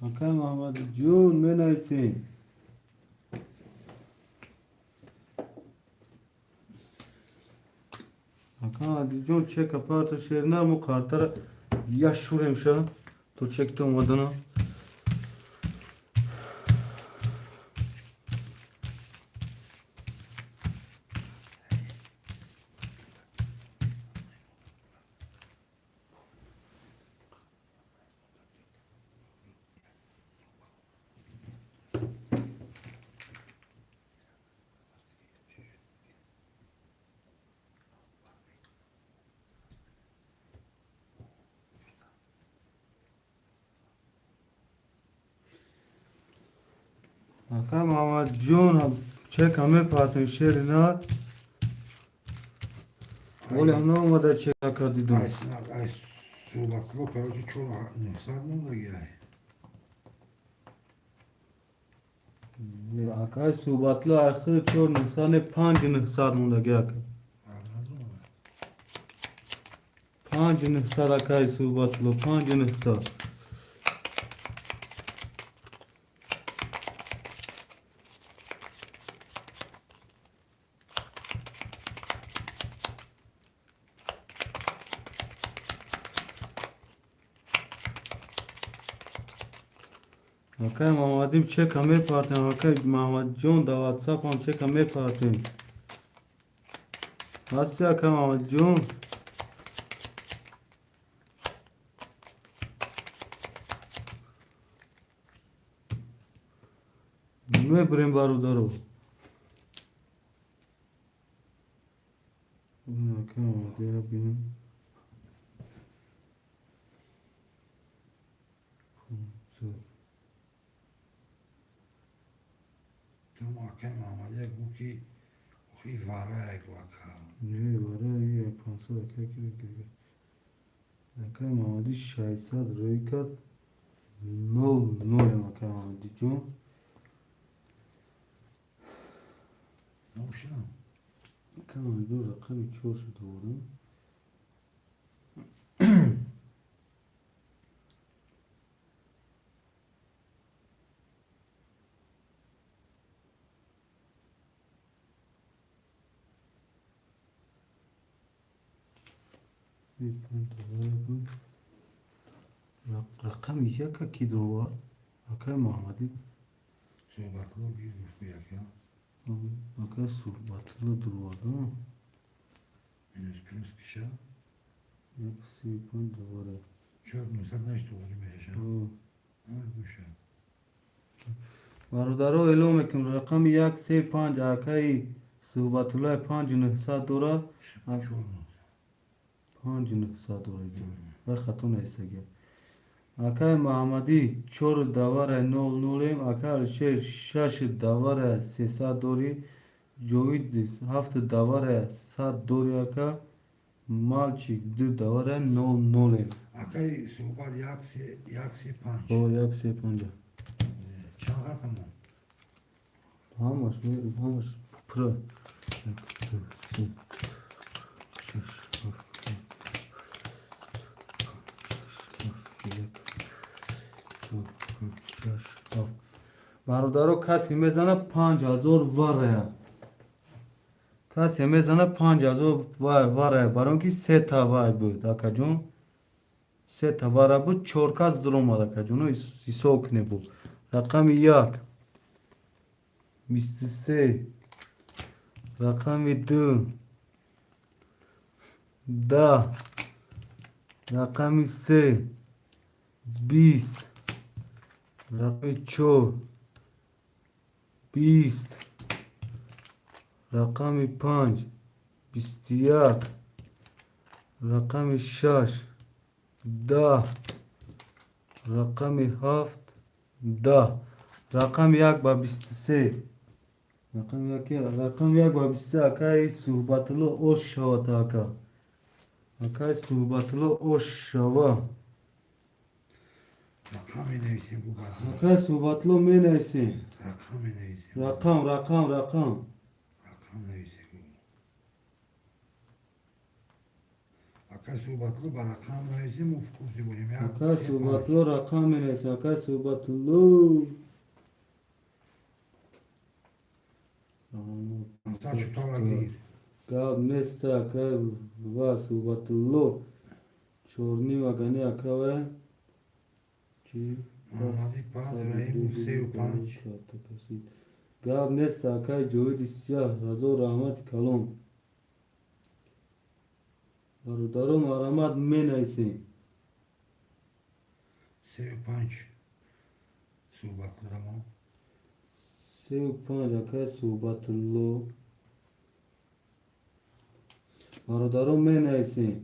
Speaker 1: Акай Муҳаммадҷон, менависем. Ака Муҳаммадҷон, чека парта, шерна мо картара яшурем ша то чекта омадана. Ака Муҳаммадҷон, чека мепартем, шери на. Оле наомада чека дидум.
Speaker 2: Ай суҳбатло, короче, чор нӯҳсад мондаги ай.
Speaker 1: Акай суҳбатло, ахир чор нӯҳсад не, панҷ нӯҳсад мондаги, ака. Панҷ нӯҳсад, акай суҳбатло, панҷ нӯҳсад. Акай Муҳаммадим, чека мепартем. Акай Муҳаммадҷон, дар ватсапам чека мепартем. Ҳасти, акай Муҳаммадҷон? Мебурем, бародаро. Акай Муҳаммадиро бинем. 500.
Speaker 2: Там акай Муҳаммадия гӯ, ки охи варае, гӯ, ака.
Speaker 1: Не, вараи 500, акай, ки акай Муҳаммадӣ 600 рӯй кард. Нол нолем, акай Муҳаммадиҷон.
Speaker 2: Намушинам.
Speaker 1: Акай Муҳаммадиҷон, рақами чор шуд овардам. Буд рақами яка, ки довард, акай Муҳаммадӣ?
Speaker 2: Суҳбатло гир гуфт яка.
Speaker 1: Акай Суҳбатло дуровард.
Speaker 2: Минус плюс киша.
Speaker 1: 1,35 довара.
Speaker 2: Чор нусад нашт туғри мешаша. Гӯша.
Speaker 1: Бародаро, эълон мекунем: рақами 1, 3, 5, акаи Суҳбатуллои 5900 дорад.
Speaker 2: Чор нусад.
Speaker 1: 5900 дорад, вай хато наистага. Акаи Муҳаммадӣ чору давара нол нолем. Акаи Алишер шашу давара 300 дорӣ. Ҷовид ҳафту давара 100 дорӣ. Ака Малчик ду давара нол нолем.
Speaker 2: Акаи Суҳбат як се, як се панҷ.
Speaker 1: О, 1, 3, 5.
Speaker 2: Чанд ғартамон?
Speaker 1: Ҳамаш пура. Як, ду, се, шаш, ҳафт, ҳафт, як, ду, панҷ, шаш, ҳафт. Бародаро, касе мезана, 5000 варая. Касе мезана, 5000 варая, барои он ки сета вай буд, акаҷон. Сета вара буд, чор кас дуромад, акаҷоно, ҳисоб кунед. Буд рақами як 23, рақами ду 10, рақами се 20, рақами чор 20, рақами панҷ 21, рақами шаш 10, рақами ҳафт 10. Рақами як ба 23, рақами як, рақами як ба 23, акаи Суҳбатулло, ош шавад. Ака, акаи Суҳбатулло, ош шава.
Speaker 2: Рақам менависем, гӯ баъд.
Speaker 1: Акаи Суҳбатулло, менависем.
Speaker 2: Рақам менависем.
Speaker 1: Рақам, рақам, рақам.
Speaker 2: Рақам нависем, гӯ. Акаи Суҳбатло, ба рақам нависем, мо в курсе будем. Як,
Speaker 1: Акаи
Speaker 2: се, панҷ.
Speaker 1: Суҳбатулло, рақам менависем. Акаи Суҳбатулло.
Speaker 2: 500 шутала гир.
Speaker 1: Гап неста, акай ва Суҳбатулло. Чорним агани, ака, ва чи?
Speaker 2: Муҳаммади панҷ, Раҳимов сею панҷ.
Speaker 1: Гап неста, акай Ҷовиди Сияҳ, ҳазор раҳмати калон. Бародаро, марҳамат, менависем.
Speaker 2: Сею панҷ Суҳбатло.
Speaker 1: 3-5, акай Суҳбатулло. Бародаро, менависем.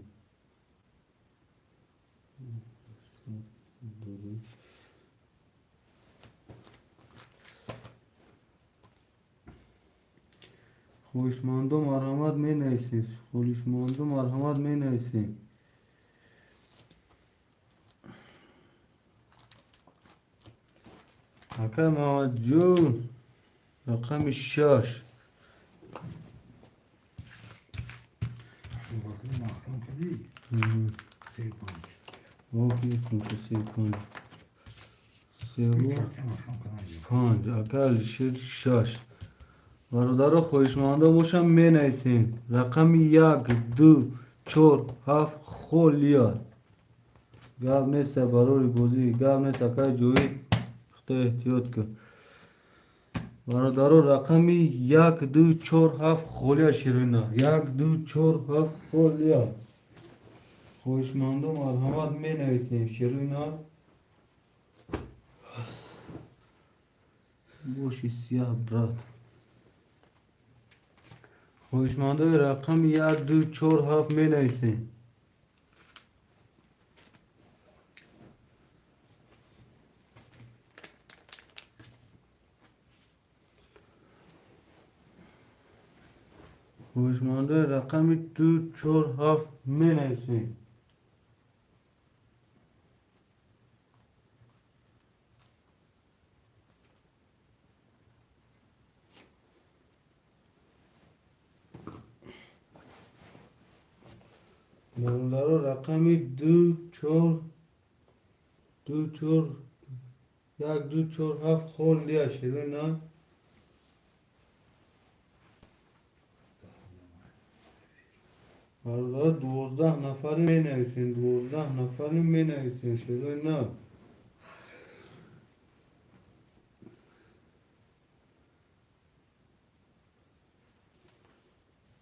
Speaker 1: Хоҳишмандо, марҳамат, менависем. Хоҳишмандо, марҳамат, менависем. Акай Муҳаммадҷон, рақами шаш.
Speaker 2: Суҳбатло маҳкам кардӣ? Сею панҷ.
Speaker 1: 3-5, севу
Speaker 2: Карта маҳкам кардан.
Speaker 1: панҷ. Акай Алишер шаш. Бародаро, хоҳишмандо бошам, менависем. Рақами як, ду, чор, ҳафт холия. Гап неста, барори бозӣ, гап нест, акай Ҷовид. Худо эҳтиёт кун. Бародаро, рақами 1, 2, 4, 7 холия, ширина. 1, 2, 4, 7 холия. Хоҳишмандо, марҳамат, менависем, ширина. Боши сияҳ, брат. Хоҳишмандои рақами 1, 2, 4, 7 менависем. Хоҳишмандои рақами 2, 4, 7 менависем. Бародаро, рақами 2, 4, 2, 4, 1, 2, 4, 7 холия, ширина. Бародаро, 12 нафари менависем, 12 нафари менависем, ширина.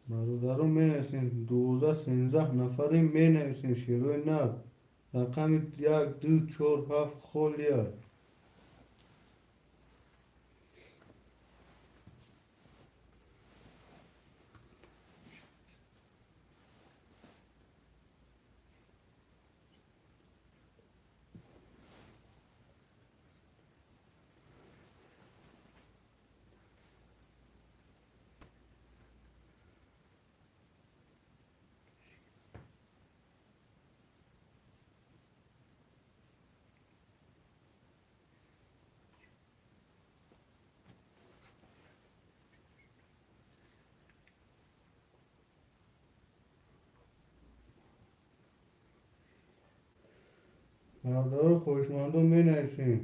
Speaker 1: Бародаро, менависем, 12, 13 нафари менависем, шерои нар. Рақами 1, 2, 4, 7 холия. Бародаро, хоҳишмандо, менависем.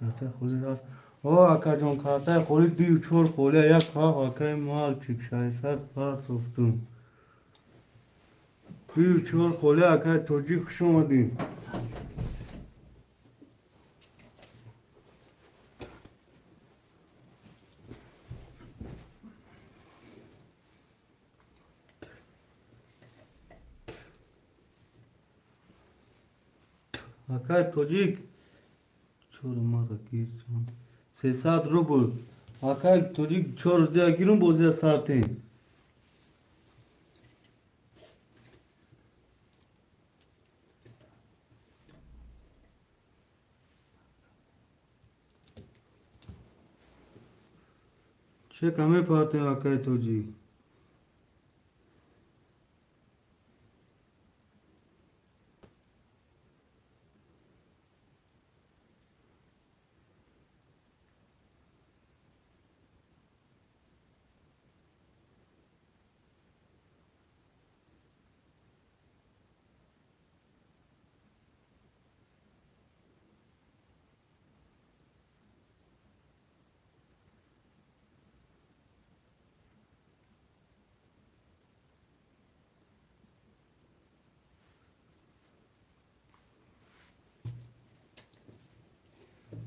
Speaker 1: Картаи холи ҳаст? О, акаҷон, картаи холи дую чор холия, як ҳафт, акаи мальчик, 600 партофтум. Дую чор холия, акаи тоҷик, хуш омадӣ. Акаи тоҷик, чор мара гир, 300 рубл. Акаи тоҷик, чор дия гирум, бозия сартем. Чека мепартем, акаи тоҷик.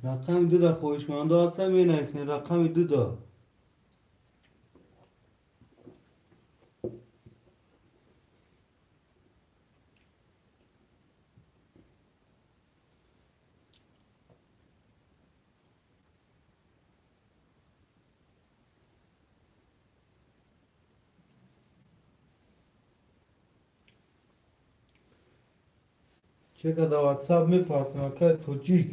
Speaker 1: Рақами дуда хоҳишмандо ҳастан, менависем, рақами дуда. Чека дар ватсап мепартем, акаи тоҷик.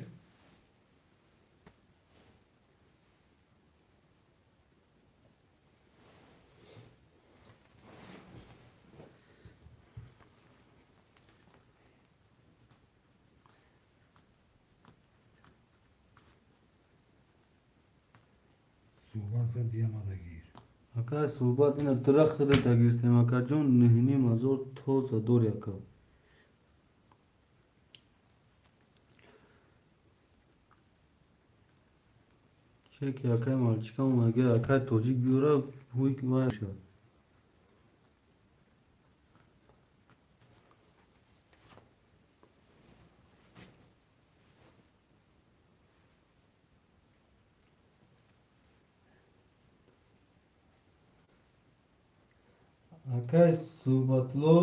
Speaker 2: Суҳбат зад, диамадагир.
Speaker 1: Ака, суҳбат, ина дура худата гирифтем, акаҷон, 9500 тоза дори, ака. Чеки акай мальчикам омаги, акай тоҷик биёра, ҳуй вай шавад. Акай Суҳбатло,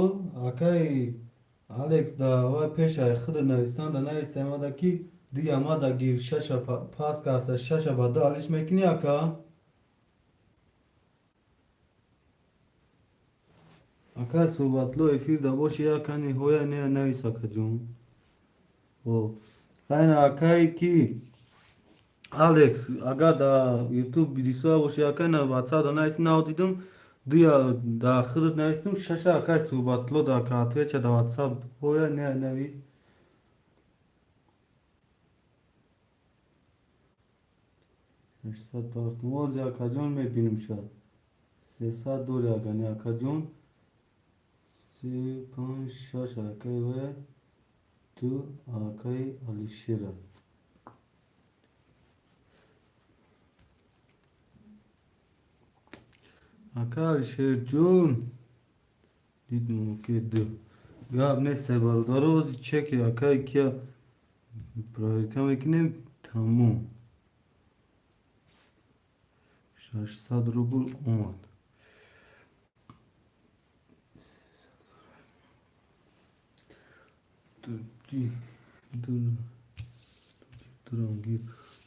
Speaker 1: акай Алекс, да вай пешай худ навистан да нависта омада, ки ди амада гир, шаша пас карса, шаша ба ду алиш мекунӣ, ака? Ака Суҳбатло, эфир да боши, ака, ниҳоя не навис, акаҷон. Хайна, акай ки Алекс, агар да Ютуб бисоя боши, ака, на Ватсап да нависи, нав дидум, дия да худат навистум, шаша акай Суҳбатло да ка отвеча да Ватсап ҳоя не навис. 600 партум ози, акаҷон, мебинем, шад 300 дори, ага не, акаҷон, се, панҷ, шаш, акай вая, ду, акай Алишера. Ака Алишерҷон, дидм ки ду гап нест, бародаро, ози чеки акай кия проверка мекунем, тамом, 600 рубл омад.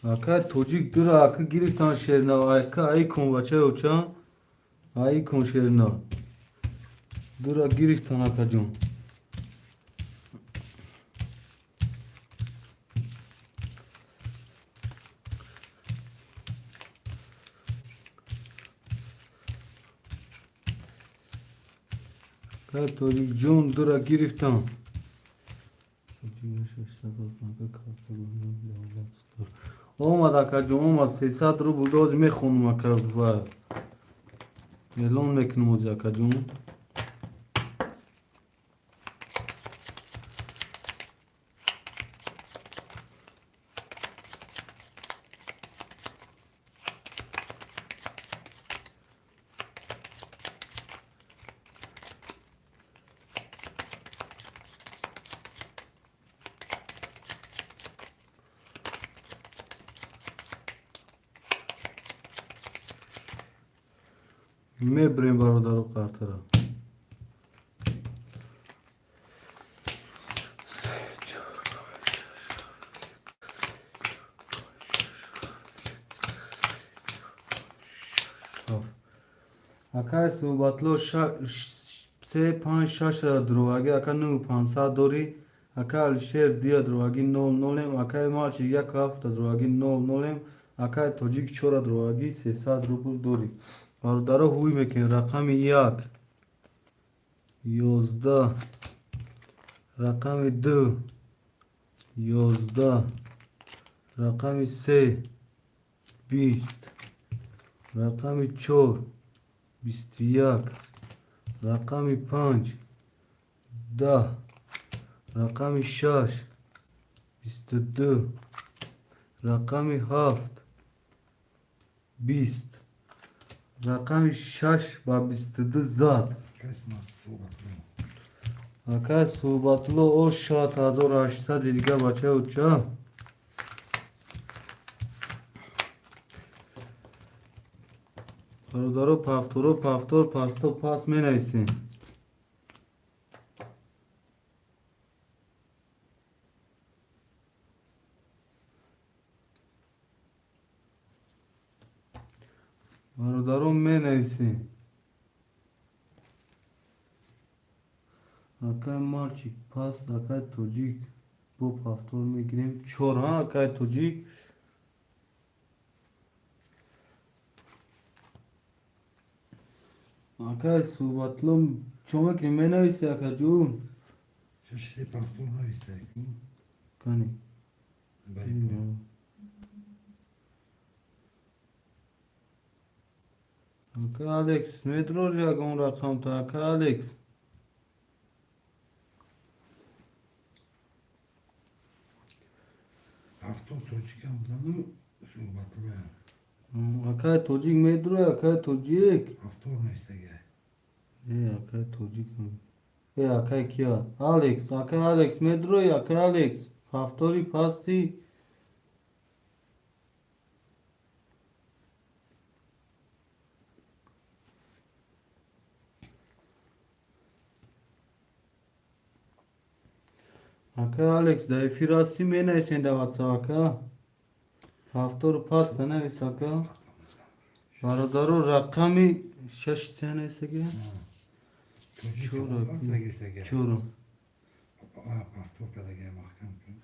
Speaker 1: Ака тоҷик дура, ака, гирифтан шернав, ака, ай кун, бачаё, ча ай кун, шернав дура гирифтан, акаҷон. Ака тоҷикҷон, дура гирифтан. Омад, акаҷон, омад, 300 рубл дози, мехонум, ака, ва эълон мекунем ози, акаҷон. Мебирем, бародаро, қартара. Се, чор, панҷ, шаш, ҳафт. Акай Суҳбатло, се, панҷ, шашра дурӯғагӣ, ака, 9500 дорӣ. Ака Алишер, дия дурӯғагӣ, нол нолем. Акай мальчик, як ҳафта дурӯғагӣ, нол нолем. Акай тоҷик, чора дурӯғагӣ, 300 рубл дорӣ. Бародаро, ҳуй мекунем: рақами як 11, рақами ду 11, рақами се 20, рақами чор 21, рақами панҷ 10, рақами шаш 22, рақами ҳафт 20, рақами шаш ба 22 зад.
Speaker 2: Кас нас суҳбатло.
Speaker 1: Ака Суҳбатло, о шат 1800 дига, бачаё, ча. Бародаро, повторо, повтор, пасто, пас менависем. Бародарон, менависем. Акай мальчик пас, акай тоҷик, бо повтор мегирем, чор, ҳа, акай тоҷик. Акай Суҳбатло, чо мекунем, менависи, акаҷун?
Speaker 2: Шаш, се, повтор нависта.
Speaker 1: Кани.
Speaker 2: Бале.
Speaker 1: Ака Алекс, медрори ягон рақамта, ака Алекс?
Speaker 2: 70 тоҷикам будану суҳбатлоям.
Speaker 1: Акай тоҷик медрои, акай тоҷик?
Speaker 2: 70 нестага.
Speaker 1: Э, акай тоҷик. Э, акай кия? Алекс, акай Алекс медрои, акай Алекс? Ҳафтори пасти. Ака Алекс, дар эфир ҳастӣ, менависен дар ватсап, ака. Ҳафтору паста навис, ака. Бародаро, рақами шаш се нависага?
Speaker 2: Тоҷик
Speaker 1: Чора.
Speaker 2: гирифтага.
Speaker 1: Чоро.
Speaker 2: 70 кардага маҳкам кун.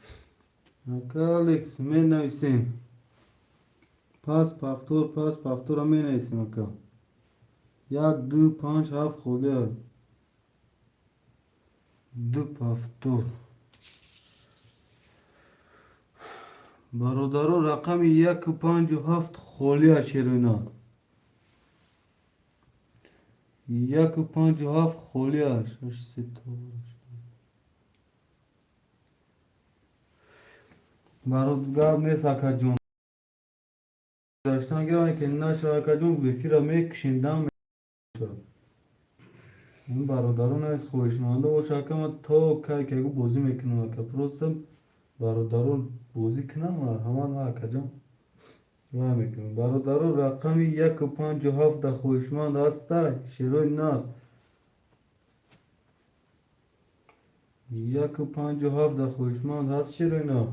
Speaker 1: Ака Алекс, менависем. Пас повтор, пас повтора менависем, ака. Як, ду, панҷ, ҳафт холия. Ду повтор. Бародаро, рақами яку панҷу ҳафт холия шеруна. Яку панҷу ҳафт холия. Шаш се барод гап нест, акаҷон. Гаштан гирам ки наша, акаҷон, эфира мекушем, дам мешавад. Ин бародарон аз хоҳишмандо боша, ака, ман то кай кайгу бозӣ мекунам, ака. Просто бародарон бозӣ кунам, марҳамат, ман, акаҷон, вай мекунам. Бародарон, рақами яку панҷу ҳафт да хоҳишманд ҳастай, шерои нар. Яку панҷу ҳафт да хоҳишманд ҳаст, шерои нар.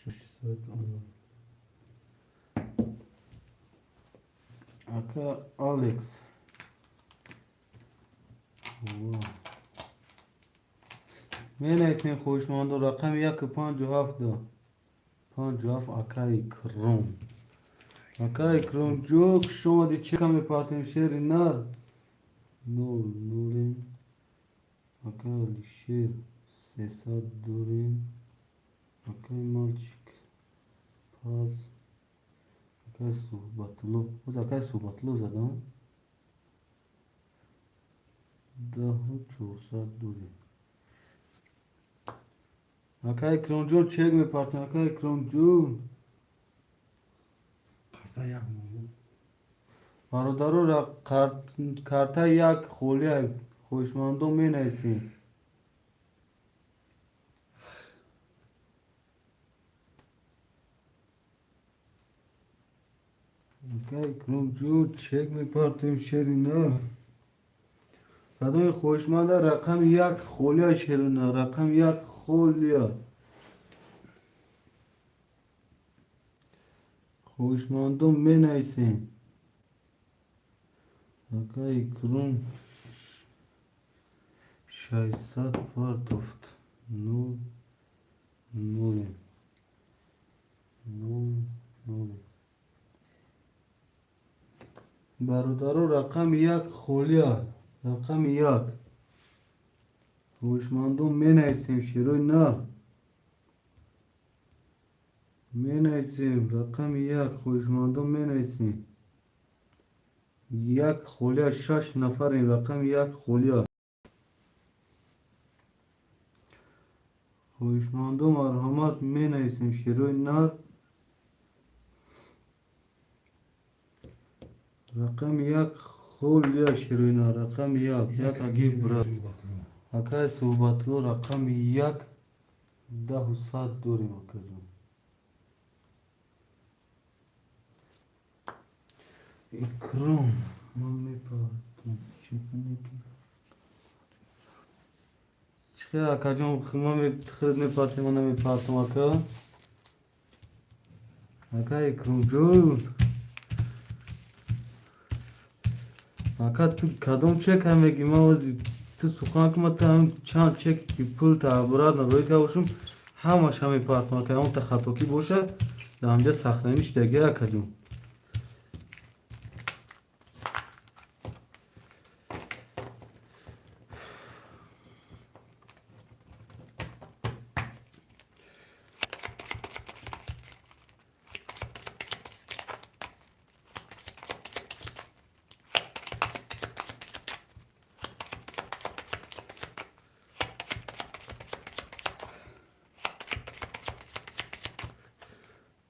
Speaker 1: 600 Ака Алекс. Менависем, хоҳишмандо, рақами яку панҷу ҳафт да. Панҷу ҳафт, ака Икром. Ака Икром, ҷо хуш омадӣ, чека мепартем, шери нар. Нол нолем. Ака Алишер 300 дорем. Акай мальчик. Пас. Акай Суҳбатулло. Боз акай Суҳбатулло задам. 10 400 дорем. Ака Икромҷон, чек мепартем, ака Икромҷон.
Speaker 2: Карта як монду.
Speaker 1: Бародаро, карта як холия, хоҳишмандон менависем. Ака Икромҷон, чек мепартем, шери нар. Кадоми хоҳишманда рақами як холия, шери нар, рақами як холия. Хоҳишмандон менависем. Ака Икром 600 партофт. Нол нолем. Нол нолем. Бародаро, рақами як холия. Рақами як. Хоҳишмандон менависем, шерои нар. Менависем рақами як, хоҳишмандон менависем. Як холия, шаш нафарем, рақами як холия. Хоҳишмандон марҳамат, менависем, шерои нар. Рақами як холия, шерои нар, рақами як. Як агив брат. Акай Суҳбатулло, рақами як 10 100 дорем, акаҷон. Икром, ман мепартам. Чӣ кунем ки? Чӣ акаҷон, ман худат мепартем, ман намепартам, ака? Ака Икромҷон. Ака, ту кадом чека мегӣ? Ман ози ту сухан ки ман ту ҳам чанд чеке ки пул та обратно роӣ карда бошум, ҳамаша мепартам, ака, он та хатокӣ боша, дар ҳамҷа сохранӣ шидаги, акаҷон.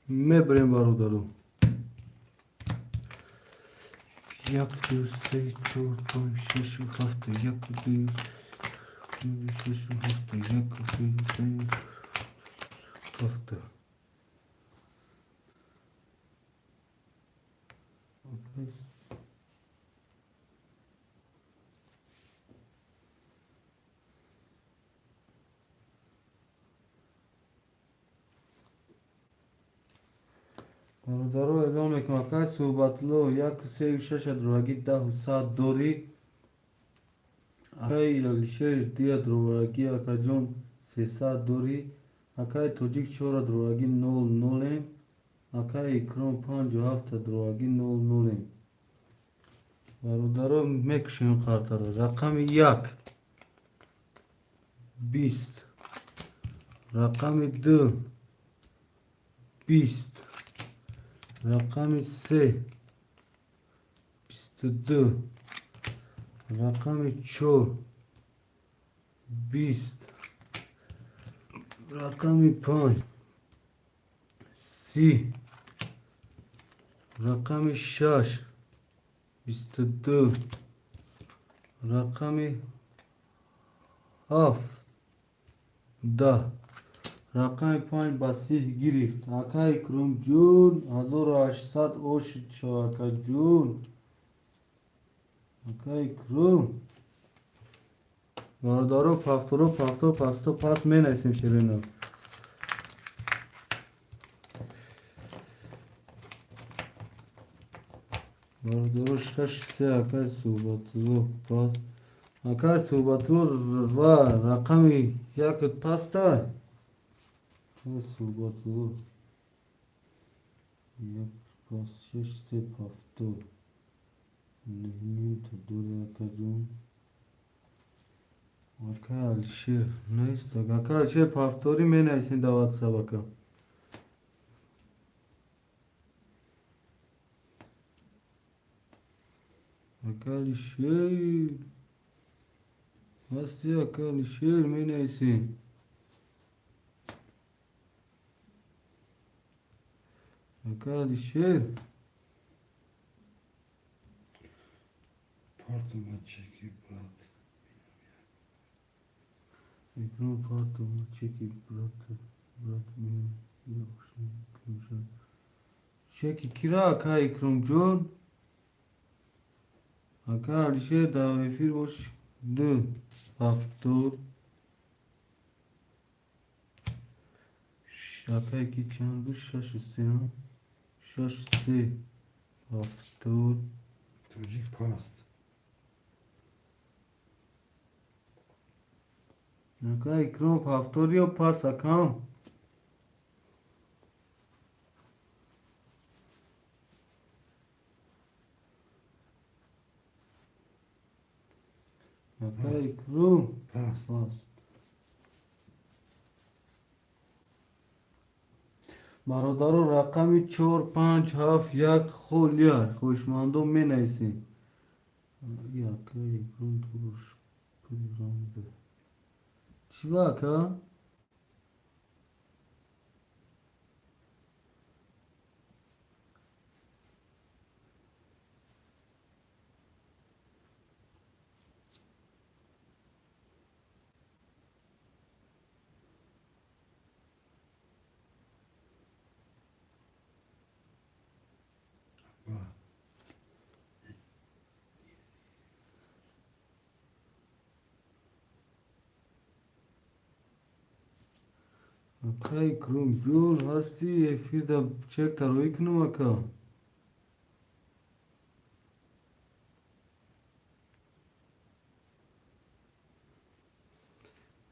Speaker 1: Мебарем, бародаро. Як, ду, се, чор, панҷ, шаш, ҳафт, як, ду, шаш, ҳафт, як, ду, се, ҳафт. Бародаро, эълон мекунам: акай Суҳбатулло, яку сею шаша дурагӣ, даҳу сад дорӣ. Акай Алишер, дия дурагӣ, акаҷон, 300 дорӣ. Акай Тоҷик, чора дурагӣ, нол нолем. Акай Икром, панҷу ҳафта дурагӣ, нол нолем. Бародаро, мекушем қартаро. Рақами як 20, рақами ду 20, рақами се 22, рақами чор 20, рақами панҷ 30, рақами шаш 22, рақами ҳафт 10, рақами панҷ ба сиҳ гирифт. Акай Икромҷон, 1800 ошид шав, акаҷон. Акай Икром. Бародаро, пафторо, пафто, пасто, пас менависем ширино. Бародаро, шаш се, акай Суҳбатулло пас. Акай Суҳбатулло ва рақами якат пастай. Суҳбатулло як пас, шаш се пафто. Ним та дори, акаҷон. Акай Алишер нест. Акай Алишер, пафторӣ менависем дар ватсап, ака. Акай Алишер ҳасти, акай Алишер, менависем. Акай Алишер.
Speaker 2: Партума чеки, брат.
Speaker 1: Икром, партума чеки, брат, брат, чеки кира, акай Икромҷон? Акай Алишер, дар эфир бош. Ду ҳафтод. Акай ки чанд буд? Шашу се, шаш се ҳафтод.
Speaker 2: Тоҷик паст.
Speaker 1: Акай Икром, ҳафтод ё пас, акам? Акай Икром.
Speaker 2: Паст.
Speaker 1: Паст. Бародаро, рақами чор, панҷ, ҳафт, як холия. Хоҳишмандон менависем. Акай Икром дуруш. Чӣ ва, ака?
Speaker 2: Ба.
Speaker 1: Акай Икромҷон, ҳасти, эфирда чек тароӣ кунам, ака?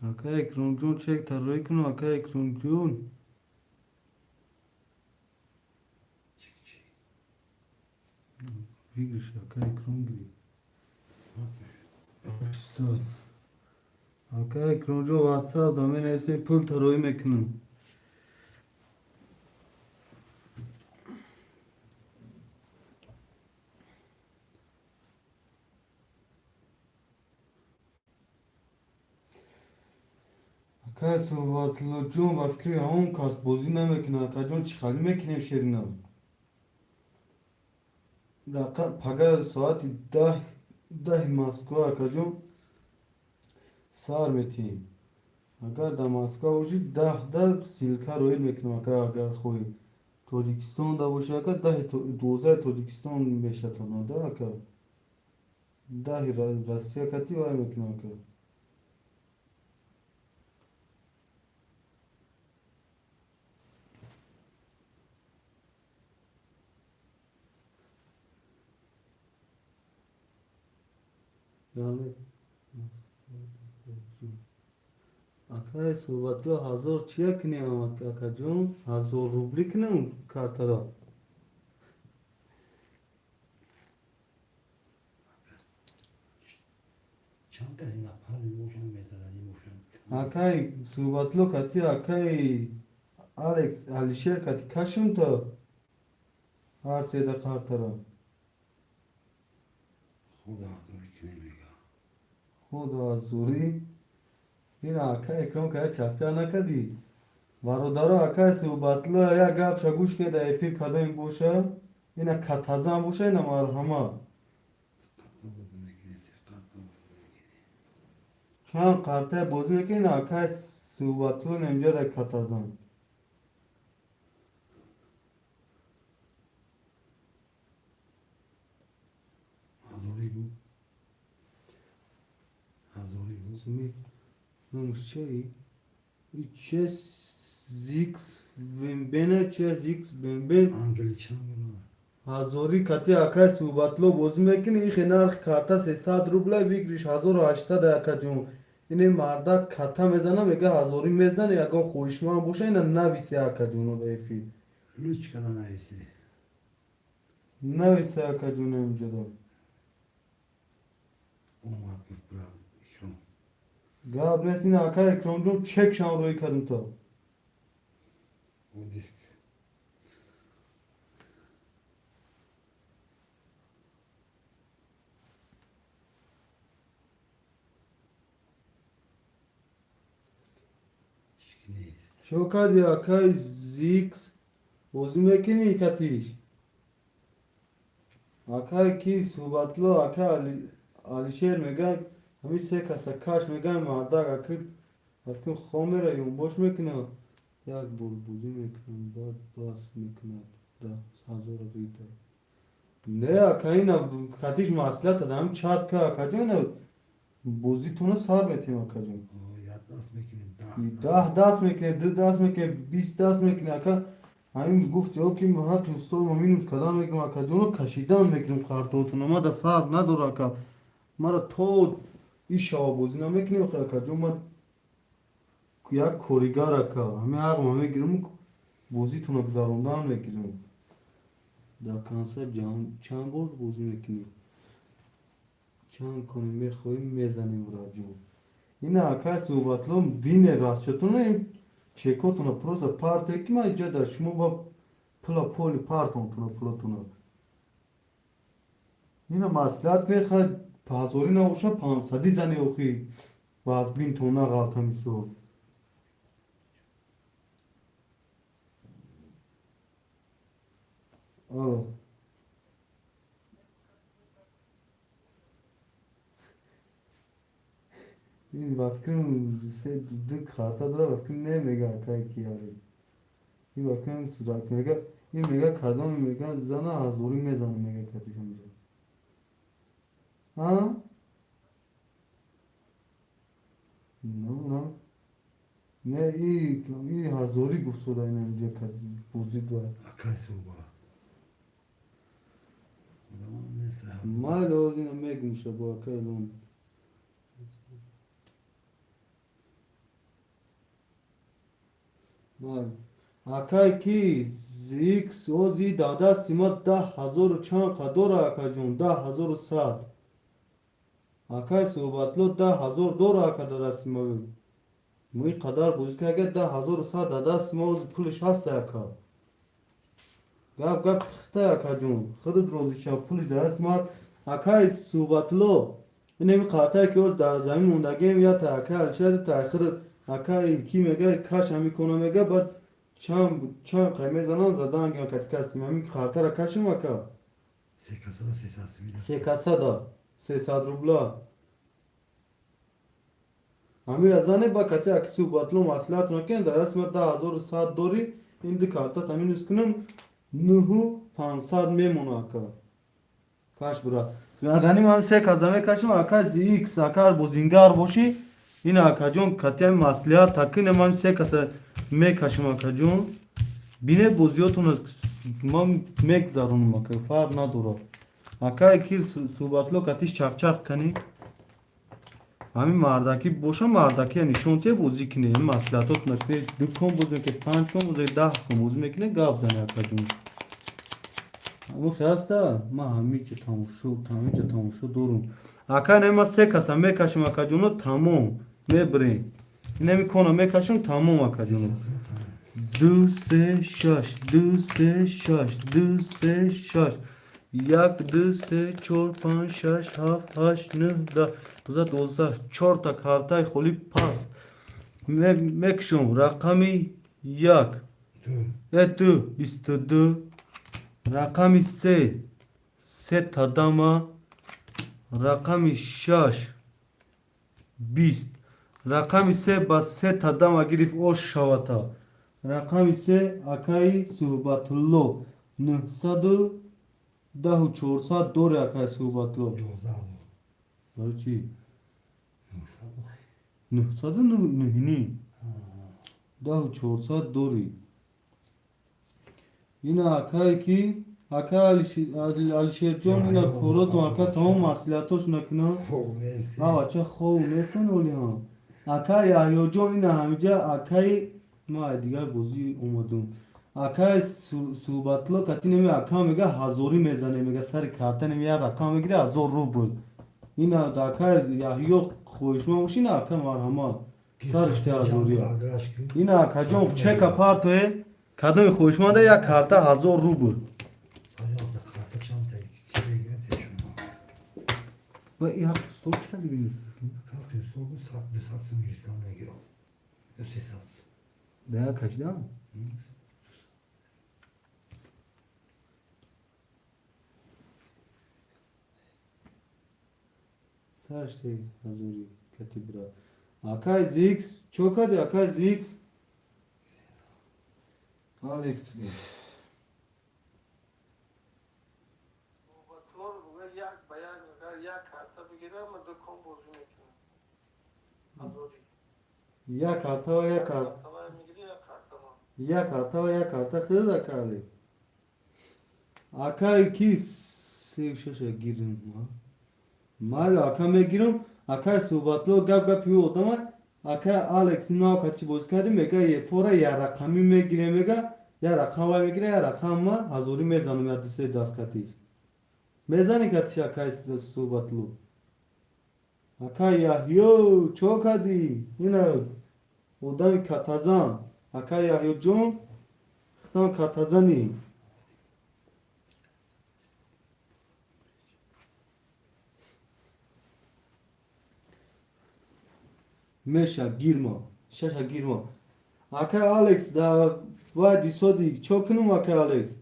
Speaker 1: Акай Икромҷон, чек тароӣ кунам, акай Икромҷон?
Speaker 2: Чик чик.
Speaker 1: Выигрыш, акай Икром гирифт. 800. Акай Икромҷон, ватсап да менависем, пул тароӣ мекунам. Акай Суҳбатуллоҷон, ба фикри ҳамон кас бозӣ намекунад. Акаҷон, чӣ хали мекунем, шерина? Пагар соати 10 10-и Москва, акаҷон, сар метиҳем. Агар дар Москва бошӣ, 10 да ссылка роид мекунам, ака. Агар хоҳӣ, Тоҷикистонда бошӣ, ака, даҳи 12-и Тоҷикистон мешатонада, ака, 10-и Россия кати вай мекунам, ака. Яъне акай Суҳбатулло, 1000 чия кунем, акаҷон? 1000 рубли кунем картаро?
Speaker 2: Чанд каси нафар бошанд, мезаданӣ бошанд?
Speaker 1: Акай Суҳбатулло кати акай Алекс, Алишер кати кашем то ҳар седа картаро.
Speaker 2: Худо ҳазорӣ кунем, мега.
Speaker 1: Худо ҳазурӣ. Ина, ака, экран кая чахчах накардӣ, бародаро. Акай Суҳбатулло, як гапша гӯш кунед, дар эфир кадоме боша, ина катазан боша, ина марҳамат.
Speaker 2: Қарта бозӣ мекунӣ, се қарта бозӣ мекунӣ.
Speaker 1: Чанд қартая бозӣ мекунӣ? Ина, акай Суҳбатулло, инҷа дар катазан.
Speaker 2: Ҳазорӣ гу, ҳазорӣ гу.
Speaker 1: Суми номаш чия? Чес зикс вембена, чес зикс бембен.
Speaker 2: Англичан бура.
Speaker 1: Ҳазорӣ кати акай Суҳбатулло бозӣ мекунӣ. Ихе нархи карта 300 рубла, выигрыш 1800, акаҷон. Ине мардак ката мезана, мега ҳазорӣ мезане. Ягон хоҳишманд боша, ина нависе, акаҷон, дар эфир.
Speaker 2: Луч када нависӣ.
Speaker 1: Нависе, акаҷон, инҷода.
Speaker 2: Омад, гуфт, брат Икром.
Speaker 1: Гап нест. Ина, акай Икромҷон, чекшам рӯй кардем то.
Speaker 2: Одик. Ҳички нест.
Speaker 1: Чо карди, акай Зикс? Бозӣ мекунӣ катиш? Акай ки, Суҳбатулло, акай Алишер меган, ҳамин се каса каш меган. Мардак акри акри хомера ёнбош мекунад. Як бор бозӣ мекунам, баъд бас мекунад. 10 000-а бида. Не, ака, ина катиш маслиҳат дадам, чат ка, акаҷон. Ина бозитона сар метем, акаҷон.
Speaker 2: Як даст мекунӣ, даҳ.
Speaker 1: 10 даст мекунем, ду даст мекунем, 20 даст мекунем, ака. Ҳамин гуфти ё ки ҳаққи устод мо минус кардан мекунем, акаҷоно, кашидан мекунем қартотона. Мада фарқ надора, ака. Мара то ин шава бозӣ намекунем, охи, акаҷон. Ма як коригар, ака, ҳамин ҳақма мегирам, бозитона гузарондан мегирам. Дар конса чанд бор бозӣ мекунем, чанд конем мехоҳем, мезанем, раҷон. Ина, акай Суҳбатулло, бине расчетона, чекотона просто парте ки ма иҷа дар шумо ба пула поли партонтона пулатона. Ина маслиҳат кунед, хай, ҳазорӣ набоша, 500-ӣ зани, охи, ва аз бинтон нағалта мисол. Алло. Ин ба фикрам се ду карта дора, ба фикрам, не, мега акай ки Алекс. Ин ба фикрам сурат мега, ин мега кадом мега зана ҳазорӣ мезана, мега катиш ҳамҷо. А? Ну, на. Не, и ҳазорӣ гуфт сода, ин ҳамҷо кати бозӣ дора.
Speaker 2: Акай Суҳба, одамам нест.
Speaker 1: Майли, ҳозир ина мегум шабо, акай Лон. Майли. Акай ки зикс ози дар дасти ма 10 000-у чанд қа дора, акаҷон, 10 100. Акай Суҳбатло, 10 000 дора, ака, дар дасти ма. Мо ин қадар бозӣ карда, 10 100 дар дасти ма ози пулиш ҳаста, ака. Гап гап хита, акаҷон, худат розӣ шав, пули дар дасти ма. Акай Суҳбатло, инами қартае ки оз дар замин мондагием, я та акай Алишер, та худат. Акай ки мега каш ҳами кона мега, баъд чанд чанд қай мезанам, задан гирам кати касим. Ҳамин картара кашим, ака.
Speaker 2: Се касада 300 мида.
Speaker 1: Се касада 300 рубла. Ҳамира зане ба кати аки суҳбатло маслиҳат накунем, дар расма 10 100 дорӣ, ин ду карта минус кунам, 9500 мемона, ака. Каш бура. Аганим ҳам се каса мекашим, ака зикс, акар бозингар бошӣ, ин акаҷон кати ҳами маслиҳат такинем, ҳами се каса мекашим, акаҷон. Бине бозиётон ман мегзаронам, ака, фарқ надорад. Ака ки суҳбатло катиш чақчақ кани. Ҳамин мардакӣ боша, мардакия нишон тия, бозӣ кине, маслиҳатот накунӣ, ду кон бозӣ мекунӣ, панҷ кон бозӣ, 10 кон бозӣ мекунӣ, гап зани, акаҷон. Ҳамин ҳаста, ман ҳамиҷа тамошо, ҳамиҷа тамошо дорум. Ака, не, ман се каса мекашим, акаҷоно, тамом, мебирем. Инами кона мекашим, тамом, акаҷоно. Ду, се, шаш, ду, се, шаш, ду, се, шаш, як, ду, се, чор, панҷ, шаш, ҳафт, ҳашт, нӯҳ, 10, 11, 12, чорта картаи холӣ паст мекушам. Рақами як,
Speaker 2: Ду.
Speaker 1: Э, ду, 22, рақами се, сета дама, рақами шаш, 20, рақами се ба сета дама гирифт, ош шавата. Рақами се, акаи Суҳбатулло, 910 400 доре, акаи Суҳбатулло.
Speaker 2: 11.
Speaker 1: Барои чӣ?
Speaker 2: 900.
Speaker 1: Нӯҳсаду нӯҳним 10 400 дорӣ. Ина акае ки ака Алишерҷон, ина коротон, ака, тамом маслиҳатош накунам.
Speaker 2: Хоб нест.
Speaker 1: Авача хов нестан олиҳам. Ака Яҳёҷон, ина ҳамиҷа акаи ма дигар бозӣ омадум. Акаи Суҳбатло кати неми ака мега ҳазорӣ мезане, мега сари карта неми як рақам мегире, 1000 рубл. Ина акаи Яҳё хоҳишманд боши, ина ака, марҳамат. Саришти ҳазория. Ина акаҷон, чека партое, кадоми хоҳишманда як карта 1000 рубл.
Speaker 2: Карта чанд та ки мегирад тешуна.
Speaker 1: Ва и ҳаққи стол чӣ кардӣ, бинӣ?
Speaker 2: Ҳаққи стол буд, 100, 200 сум гирифтам, мегирам. Ё 300.
Speaker 1: Да як кашидам? Саришти ҳазори кати бира. Акай Зикс, чо кардӣ, акай Зикс? Алекс.
Speaker 3: Суҳбатло мегӯяд, як ба як, агар як карта бигирам, ман ду кон бозӣ мекунам. Ҳазорӣ.
Speaker 1: Як карта ва як карта.
Speaker 3: Карта вай мегирӣ, як карта ман.
Speaker 1: Як карта ва як карта худат, ака Алекс. Акай ки се шаша гирим. Майли, ака, мегирам. Акай Суҳбатло гап гапи ӯ одама. Акай Алекс нав кати бозӣ кардем, мега ефора як рақамӣ мегирем, мега як рақам вай мегира, як рақам ма ҳазорӣ мезанам, як ду се даст катиш. Мезанӣ катиш, акай Суҳбатло? Акай Яҳё, чо кардӣ? Ина одами катазан. Акай Яҳёҷон, хитам катазанӣ. Меша гирма, шаша гирма. Акай Алекс, да вай дисоди чо кунум, акай Алекс?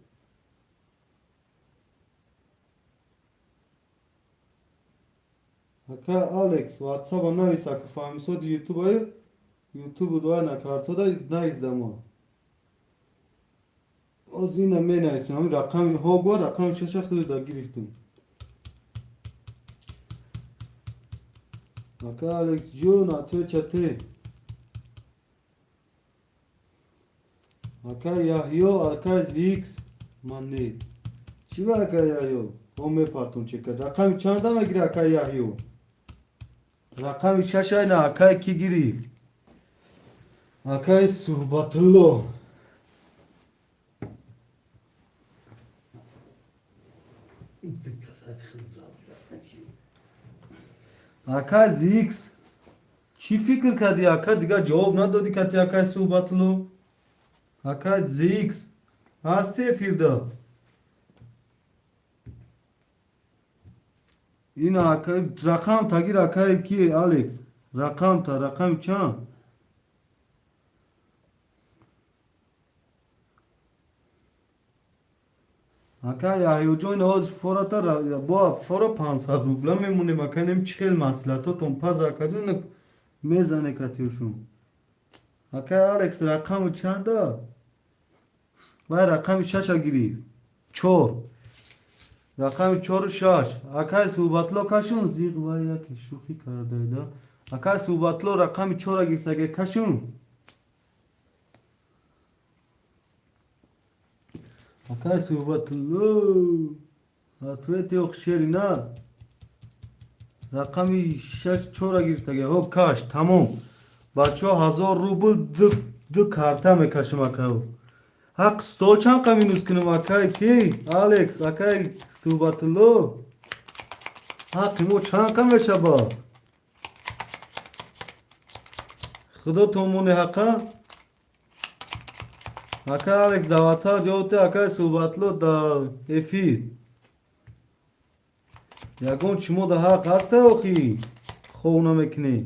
Speaker 1: Ака Алекс, ватсаба навис, ака фаҳмисоди ютубаю, ютубу дуай накардсода навис дамо. Оз ина менависам, ҳамин рақами ҳогва, рақами шаша худуда гирифтум. Ака Алекс ҷон, атвечате. Ака Яҳё, ака Зикс, ман не. Чӣ ба, ака Яҳё? Ҳо мепартум чека. Рақами чанда мегири, ака Яҳё? Рақами шаша ина акай ки гирифт? Акай Суҳбатулло.
Speaker 2: Ду касак хел зад.
Speaker 1: Ака Зикс, чӣ фикр кардӣ, ака? Дигар ҷавоб надодӣ кати акай Суҳбатулло. Ака Зикс, ҳасти эфирда? Ина ака рақам тагир, акай ки Алекс. Рақам та рақами чанд? Ака Яҳёҷон, ҳоз фората бо фора 500 рубла мемонем. Ака, нем чӣ хел маслиҳатотон паз, акаҷон, мезане катиёшун. Ака Алекс, рақаму чанда? Вай рақами шаша гирифт. Чор. Рақами чору шаш. Акай Суҳбатло, кашун зиқ, вай яке шӯхӣ кардаида. Акай Суҳбатло рақами чора гирифтаге, кашун. Акай Суҳбатулло, ответ ёх шери на. Рақами шаш чора гирифтаге. Ҳо, каш, тамом. Бачаҳо, 1000 рубл ду карта мекашем, акаё. Ҳақ стол чанд қа минус кунем, акай ки? Алекс, акай Суҳбатулло. Ҳаққи мо чанд қа мешава? Худо томони ҳақа? Ака Алекс, дар WhatsApp ҷавоб те, акай Суҳбатло дар эфир. Ягон чӣ мо дар ҳақ ҳаста охи? Хов намекунӣ.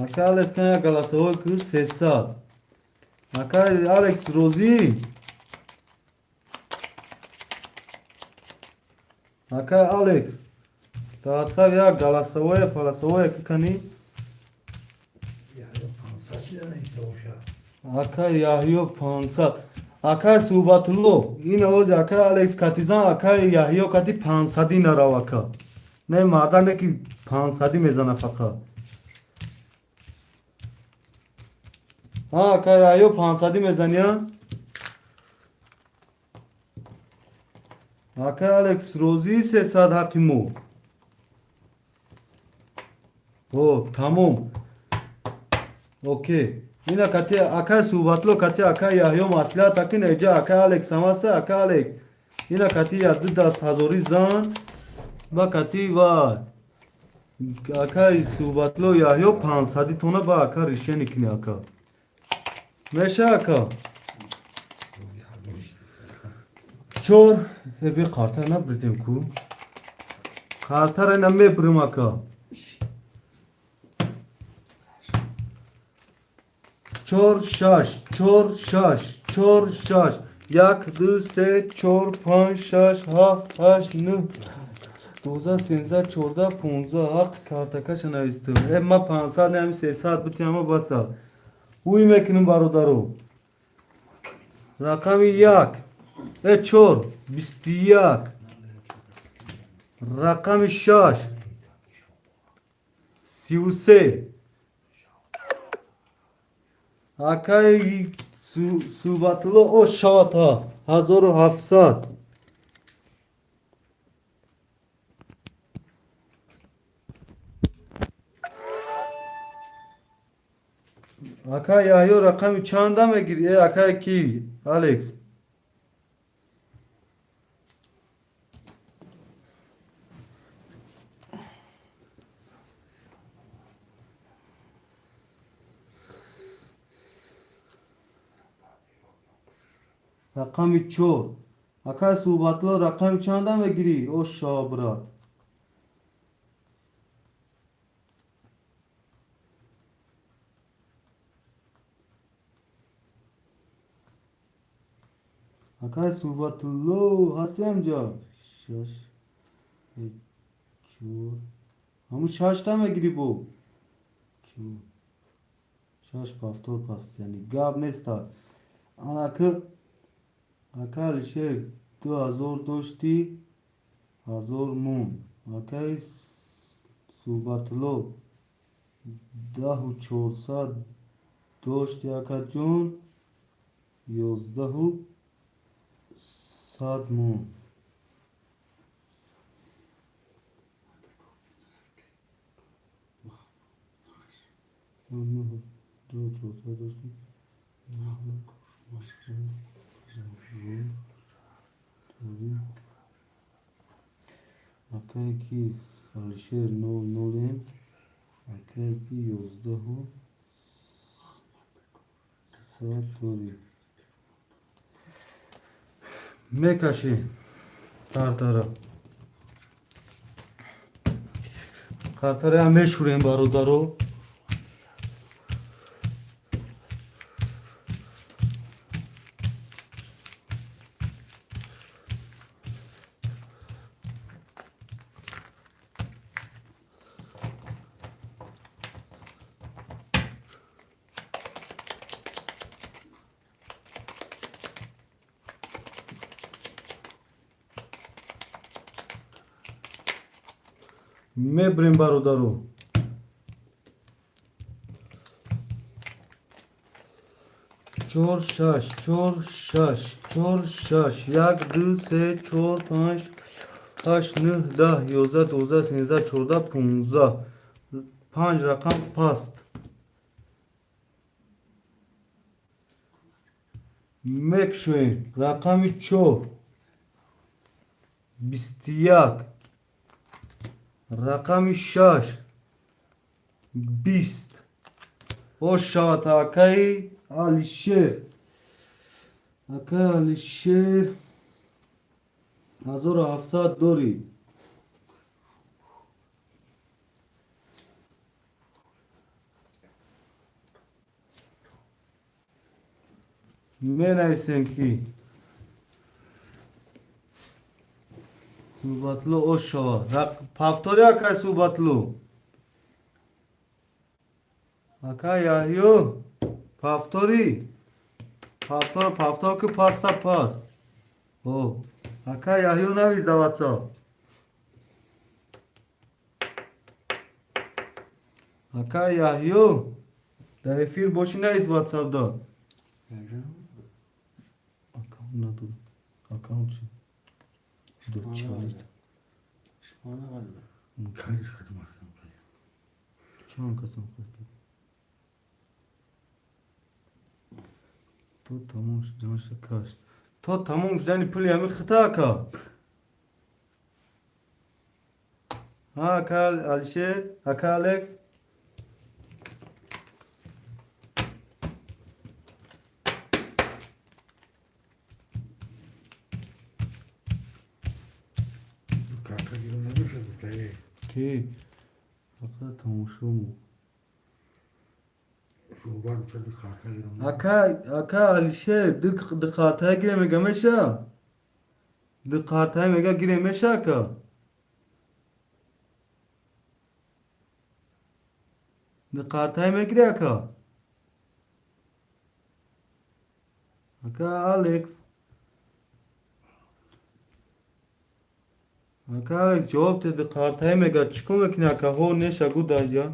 Speaker 1: Ака Алекс, кан як голосовой ку 300. Ака Алекс, розӣ? Ака Алекс, дар WhatsApp як голосовое, голосовое кани?
Speaker 2: Яҳё 500 чида навишта бошад.
Speaker 1: Ака Яҳё 500. Акай Суҳбатулло, ин ози акай Алекс катизан, акай Яҳё кати 500-ӣ нарав, ака. Не мардак не ки 500-ӣ мезана фақат. Ҳа, акай Яҳё, 500-ӣ мезани, а? Акай Алекс, розӣ 300 ҳаққи мо? О, тамом. Окей. Ина кати акай Суҳбатло, кати акай Яҳё маслиҳат акин, эҷа акай Алекс ҳамаста, ака Алекс. Ина кати я ду даст ҳазорӣ зан ба кати ва акай Суҳбатло Яҳё 500-ӣ тона ба ака решение кини, ака. Меша, ака? Чор, бе карта набридем ку. Картара ина мебурим, ака. Чор, шаш, чор, шаш, чор, шаш. Як, ду, се, чор, панҷ, шаш, ҳафт, ҳашт, нӯҳ, 12, 13, 14, 15. Ҳаққи картакаша навистум. Э, ма 500 не, ҳами 300 битиама баса. Ҳуй мекунем, бародаро. Рақами як. Э, чор, 21. Рақами шаш. 33. Акай Суҳбатулло, о шавата 1700. Ака Яҳё, рақами чанда мегирӣ? Э, акай ки? Алекс. Рақами чор. Акай Суҳбатло, рақами чанда мегирӣ? О шава, брат. Акай Суҳбатулло, ҳасти ҳамҷа? Шаш, чор. Ҳамун шашта мегирӣ бо? Чор. Шаш повтор паст, яъне гап неста. Анаки ака Алишер, 2000 доштӣ, 1000 мон. Акай Суҳбатулло, 10 400 дошти, акаҷон, 11 100 мон. Ду чорсад доштӣ. Акае ки Алишер нол нолем, акае ки 11 100 дорӣ. Мекашӣ картара. Картараам мешӯрем, бародаро. Мебирем, бародаро. Чор, шаш, чор, шаш, чор, шаш, як, ду, се, чор, панҷ, ҳашт, нӯҳ, 10, 11, 12, 13, 14, 15. Панҷ рақам паст. Мекушоем. Рақами чор, 21, рақами шаш, 20. Ош шавад, акаи Алишер. Акаи Алишер, 1700 дорӣ. Менависем, ки Суҳбатло ош шавад. Повтори, акай Суҳбатло. Акай Яҳё, повтори. Повтор, повтор ки, паста паст. О, акай Яҳё, навис да WhatsApp. Акай Яҳё, дар эфир бошӣ, навис WhatsApp да. Аккаунт надорам. Аккаунт чи? Чалит.
Speaker 2: Калид хидмат.
Speaker 1: Чанд касам хастем? То тамом шуданаша каш. То тамом шудани пули ҳами хита, ака. Ҳа, ака Алишер, ака Алекс.
Speaker 2: Карта гиру намешад, гуфта.
Speaker 1: Ки? Фақат тамошомо.
Speaker 2: Суҳбат гуфта, ду карта гиру.
Speaker 1: Ака, ака Алишер, ду картая гире мега меша? Ду картая мега гире меша, ака? Ду картая мегири, ака? Ака Алекс. Ака Алекс, ҷавоб те, ду картая мега чӣ кор мекунӣ, ака? Ҳо, неша гу даҷа.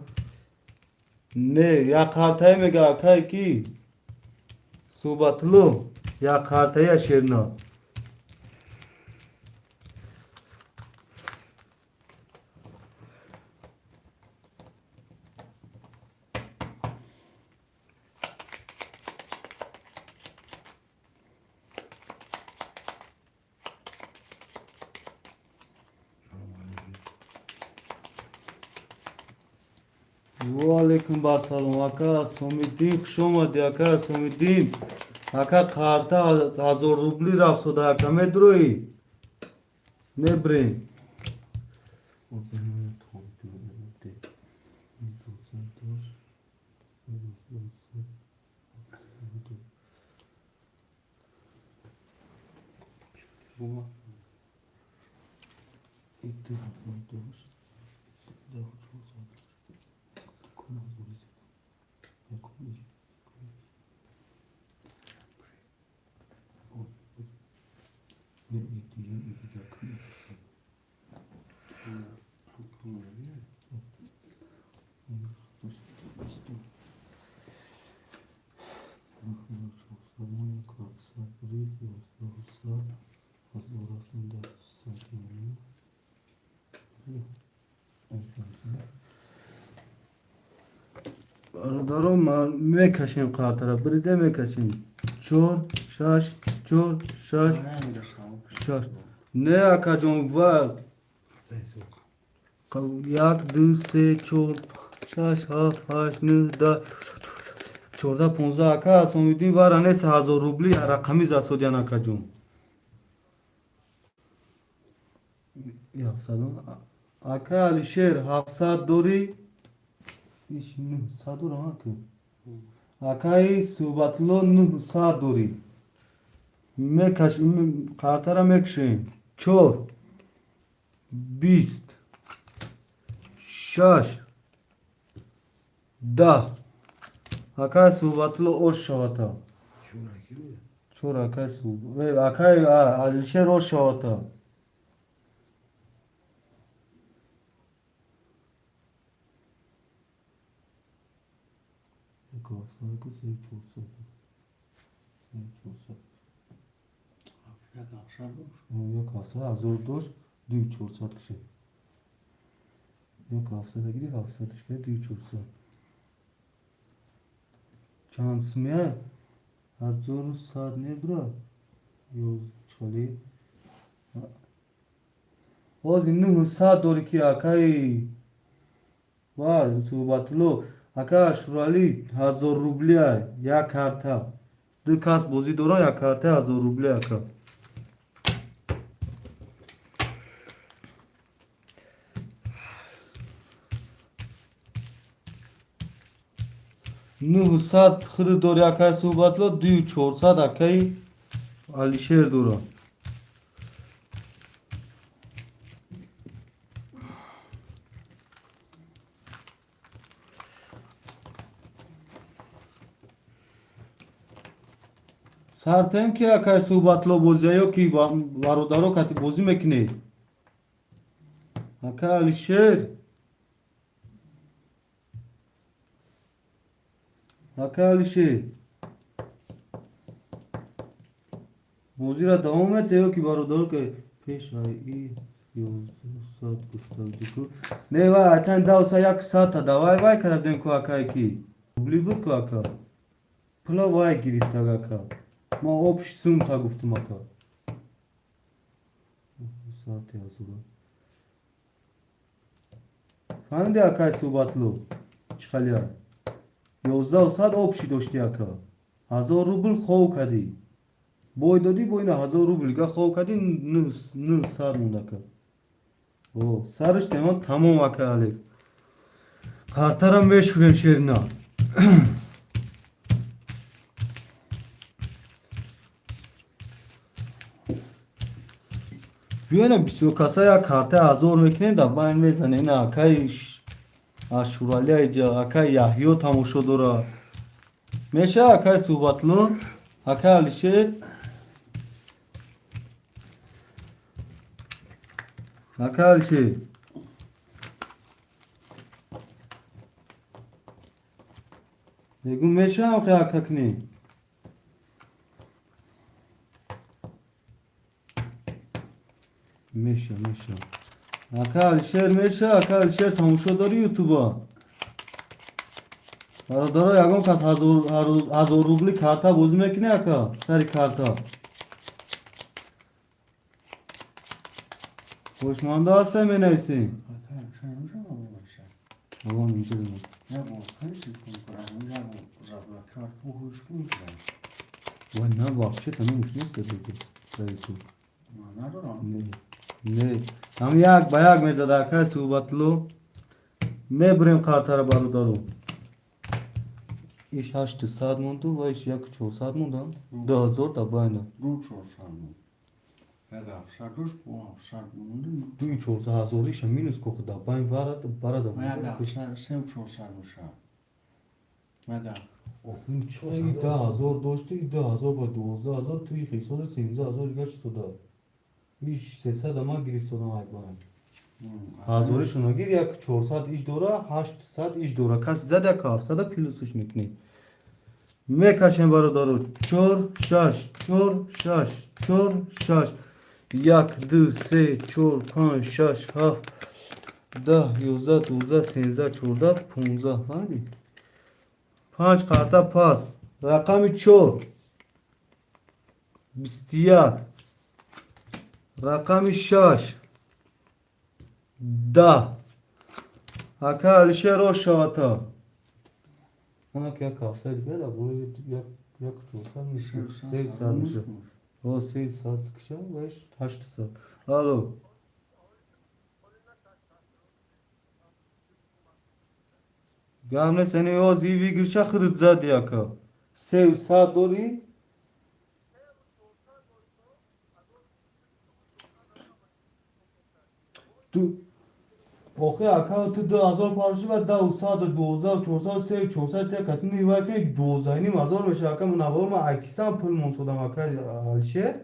Speaker 1: Не, як картая мега, акай ки? Суҳбатло, як картая шерна.
Speaker 2: Салом алейкум.
Speaker 1: Ва алейкум басалом, ака Сомиддин, хуш омадӣ, ака Сомиддин. Ака, карта 1000 рубли рафтода, ака, медроӣ? Мебирем. Бародаро, мекашем картара, бириде мекашем. Чор, шаш, чор, шаш, шаш. Не, акаҷон, ва як, ду, се, чор, шаш, ҳафт, ҳашт, нӯҳ, 10, 14, 15. Ака Асомиддин, вара нест, 1000 рубли рақами засодиян, акаҷон. Ака Алишер, 700 дорӣ? Иш 900 дорам, ака. Акаи Суҳбатулло, 900 дорӣ. Мекаш, картара мекушем. Чор, 20, шаш, 10. Акаи Суҳбатулло, ош шавата. Чор, акаи акаи Алишер, ош шавата. Параку сею чорсад. Сею чорсад.
Speaker 2: Як ҳафтсад дошт.
Speaker 1: Як ҳафтсад ҳазор дошт, дую чорсад кишид. Як ҳафтсада гирифт, ҳафтсадаш кард, дую чорсад. Чанд сумия? 1100 небра? Ё чали? Ҳозир 900 дорӣ ки акаи ва Суҳбатулло, ака Ашуралӣ 1000 рублия як карта. Ду кас бозӣ дорам, як карта 1000 рублия ака. 900 худ дори акаи Суҳбатулло, дую чорсад акаи Алишер дорам. Сартем ки акаи Суҳбатулло бозия ё ки бародаро кати бозӣ мекунед? Ака Алишер? Ака Алишер? Бозиро давом мете ё ки бародаро ки пеш ай и 1100 гуфта будӣ ку? Не, вай айтан давса як сата давай вай карда будем ку акай ки. Рубли буд ку ака. Пула вай гирифтаг ака. Ма общий сумта гуфтум ака. Саати ҳазора. Фаҳмиди акай Суҳбатулло? Чӣ халия? 1100 общий дошти ака. 1000 рубл хов кардӣ. Бой додӣ, бо ина 1000 рубл га хов кардӣ, 900 монд ака. О, сараш темон тамом ака Алекс. Картара мешӯрем шерина. Биёна бисёр каса як карта 1000 мекунем, да байн мезанем. Ина акаи Ашурали айҷа, акаи Яҳё тамошо дора. Меша акаи Суҳбатулло, акаи Алишер? Акаи Алишер? Мегӯм мешавам хе ака кунем? Меша, меша. Ака Алишер меша, ака Алишер тамошо дори ютуба? Бародаро, ягон кас 1000 рубли карта бозӣ мекунӣ ака? Сари карта. Хушманда ҳастем менависем.
Speaker 2: Ака, чанд мешавад мебошад?
Speaker 1: Аван инҷа дорам.
Speaker 2: Я бо хеле кун кунам, я бо заблокировать пухуш кун кунам.
Speaker 1: Вай, на, вообще-то номуш нест дар ютуб.
Speaker 2: Ман надорам.
Speaker 1: Не, не. Ҳам як ба як мезада акаи Суҳбатулло. Мебурем картаро бародаро. Иш 800 монду ва иш як чорсад монда. 2000 да байна.
Speaker 2: Ду чорсад монд. Як ҳафтсад дошт, бо ҳафтсад монду.
Speaker 1: Дуи чорсад ҳазориша минус ко да байн варад барада.
Speaker 2: Як ҳафтсад, сеу чорсад мешавад. Як ҳафт.
Speaker 1: Охин чой 10,000 дошти, 10,000 ба 12,000 туи хисоди 13,000 дигар шуда. Иш 300 ма гирифтодам ай байн. Ҳазоришона гир, як чорсад иш дора, 800 иш дора. Каси зад як ҳафтсада плюсш мекунӣ. Мекашем бародаро. Чор, шаш, чор, шаш, чор, шаш. Як, ду, се, чор, панҷ, шаш, ҳафт, 10, 11, 12, 13, 14, 15. Фаҳмидӣ? Панҷ карта пас. Рақами чор. 21. Рақами шаш. 10. Ака Алишер рост шавата. Она ки як ҳафтсад дигар да бо як чорсад мешавад. 300 мешавад. О, 300 киша ва иш 800. Алло. Гап нест, яъне ози выигрыша худат зади ака. 300 дорӣ? Ту охи ака ту 2000 парши ва даҳу саду дувоздаҳу чорсад сею чорсад тя кати нивай кунӣ 12,5 ҳазор мешава ака. Мунаввар ман айкисам пул монсодам ака Алишер.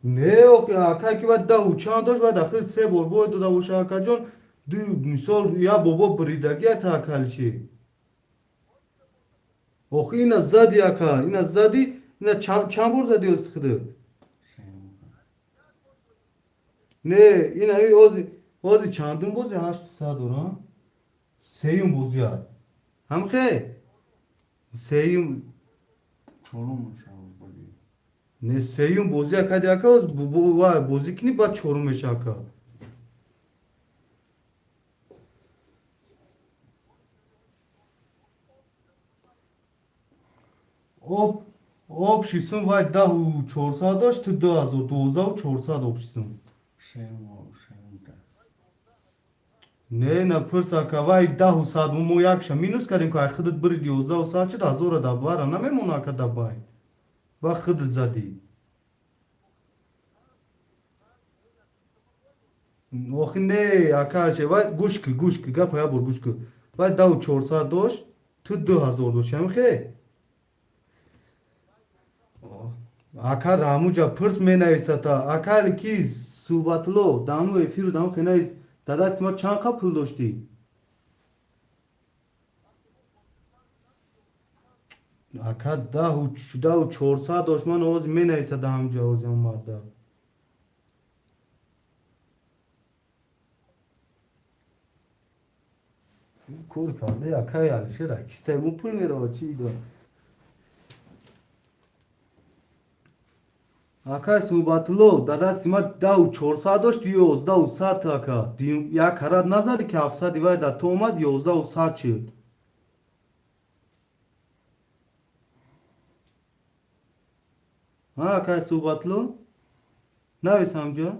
Speaker 1: Не, охи ака ки ва даҳу чанд дошт ва дахил се бор бой дода боша акаҷон. Ду мисол я бобо буридагият ака Алишер. Охи ина зади, ака, ина зади, ина чанд бор зади ози худат? Не, ина ози ози чандум бози 800 дора? Сеюм бози ай. Ҳамхе? Сеюм.
Speaker 4: Чорум мешавад бози.
Speaker 1: Не, сеюм бозӣ акади, ака, вай бозӣ кунӣ, баъд чорум меша, ака. Общий сум вай 10 400 дошт, ту 2000, 12 400 общий сум.
Speaker 4: Сеюм.
Speaker 1: Не, напурс, ака, вай 10 100, мо якша минус кардем, ки ай худат бириди, 11 100 шуд, ҳазора да бара намемона, ака, да бай. Ба худат задӣ. Охи не, ака, вай гӯш ки, гӯш ки, гапа як бор гӯш ки. Вай 10 400 дошт, ту 2000 дошт, ҳамихе? Ака, рамуҷа пурс, менависата. Ака ки Суҳбатулло, даму эфиру даму хенавис, дар дасти ма чанд қа пул доштӣ? Ака, 10 400 дошт, ман ози менависа да ҳамҷа ози он марда. Кор карда, акай Алишер, акистай мо пул мерава, чӣ ида? Акай Суҳбатулло, дар дасти ма 10 400 дошт, 11 100, ака. Як карат назадӣ, ки 700-и вай да ту омад, 11 100 шуд. Акай Суҳбатулло, навис ҳамҷа.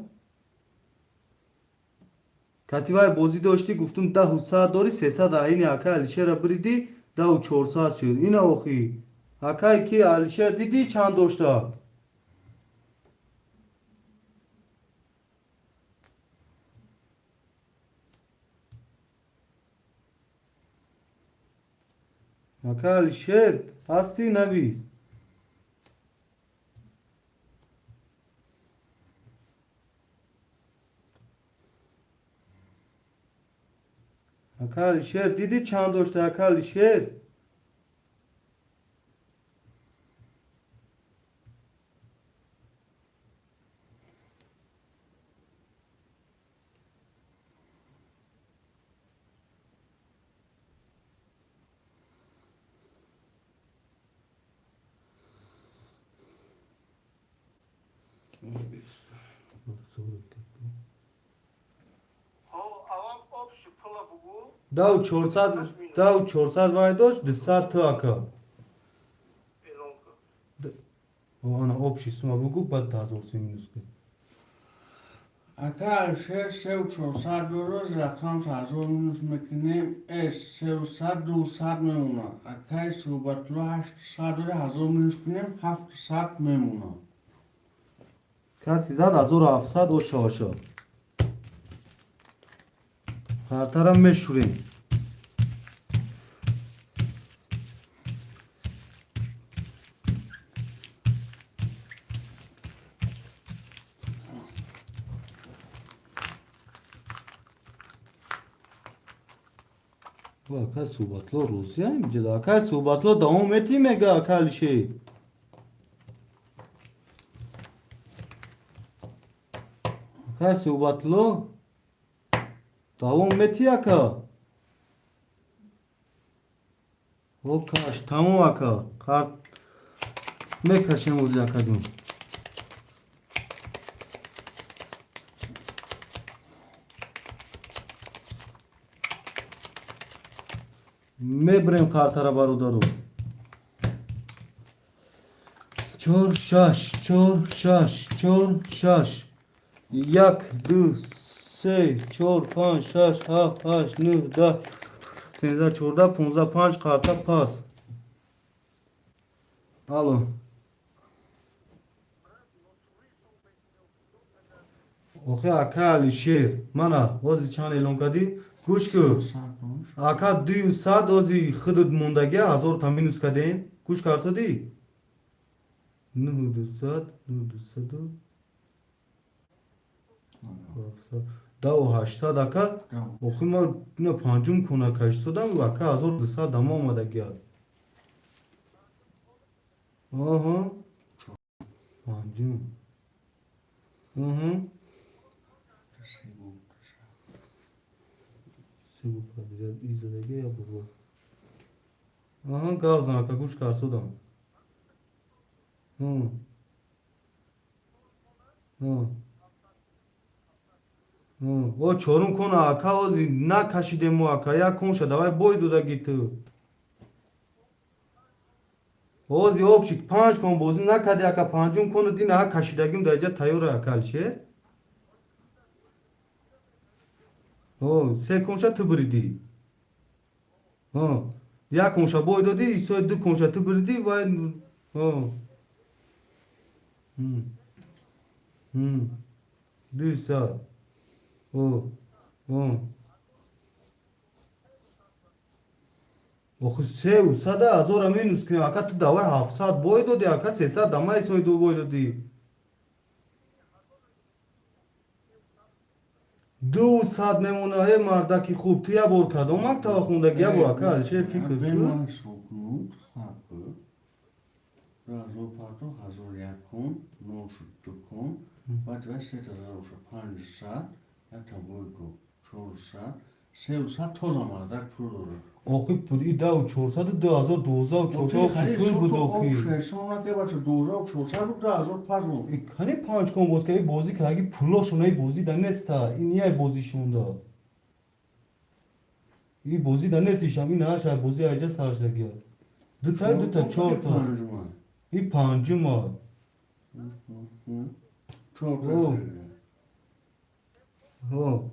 Speaker 1: Кати вай бозӣ доштӣ, гуфтум 10 100 дорӣ, 300 аини акай Алишера биридӣ, 10 400 шуд. Ина охи. Акай ки Алишер, дидӣ чанд дошта? Ака Алишер, ҳастӣ, навис. Ака Алишер, дидӣ чанд дошта, ака Алишер?
Speaker 3: Ҳо, аввал общий пула бугӯ.
Speaker 1: 10 400, 10 400 вай дошт, 200 ту, ака.
Speaker 3: Эълон кун.
Speaker 1: Ана, общий сума бугӯ, баъд 1000 сум минус кун.
Speaker 4: Ака Алишер 3 400 дорад, рақам 1000 минус мекунем, 3 100, 200 мемонад. Акаи Суҳбатулло 800 дорад, 1000 минус кунем, 700 мемонад.
Speaker 1: Каси зад 1700, оша оша. Қартарам мешӯрем. Акай Суҳбатло розиям ҷида. Акай Суҳбатло, давом метӣ, мега ака Алишер. Акай Суҳбатло, давом метӣ, ака? О, каш, тамом, ака. Қарт мекашем ози, акаҷон. Мебирем қартара, бародаро. Чор, шаш, чор, шаш, чор, шаш. Як, ду, се, чор, панҷ, шаш, ҳафт, ҳашт, нӯҳ, 10, 13, 14, 15, панҷ қарта пас. Алло. Охи, ака Алишер, мана ози чанд эълон кардӣ? Гӯш кун.
Speaker 4: 100 дошт.
Speaker 1: Ака, 200 ози худат мондагия, 1000-та минус кардем. Гӯш карсодӣ? Нӯҳу дусад, нӯҳу дусаду 700, 10 800, ака. Охи ман ина панҷум кона кашисодам, ака, 1200 дамо омадагия. Аҳа, панҷум. Аҳа, се подряд изадаги я бурва. Аҳа, гав зан, ака, гӯш карсодам. О, чорум кона, ака, ози накашидему, ака, як конша давай бой додаги ту. Ози общий панҷ кон бозӣ накарди, ака, панҷум кону дина кашидагим дар иҷа тайёра, ака Алишер. О, се конша ту буридӣ. О, як конша бой додӣ, исои ду конша ту буридӣ ва о. 200. О, о. Охи, сеу сада ҳазора минус кунем, ака, ту давай 700 бой додӣ, ака, 300 дамаи сои ду бой додӣ. 200 мемона, э мардаки хуб, ту як бор кадом мактаба хондаги, як бор, ака Алишер, фикр кун.
Speaker 4: Беман ҳисоб хапы. 2000 пардох, 1001 кун, нол шуд ду кун, баъд вай 3500, якта бой ду, 400, 300 тоза мардак пул дорад.
Speaker 1: Охи, пули дау чорсаду 2012 чорсад пул буд, охи.
Speaker 4: Ҳисоб наке, бача, 2400 2000 пардох.
Speaker 1: Кани панҷ кон боз каи бозӣ кардаги пулошон ай бозӣ да неста. Ин яй бозишонда. И бозӣ да нест ишам, ин аша бозӣ айҷа саршдагия. Дута, дута, чорта.
Speaker 4: Панҷума.
Speaker 1: И панҷума.
Speaker 4: Чорта.
Speaker 1: О.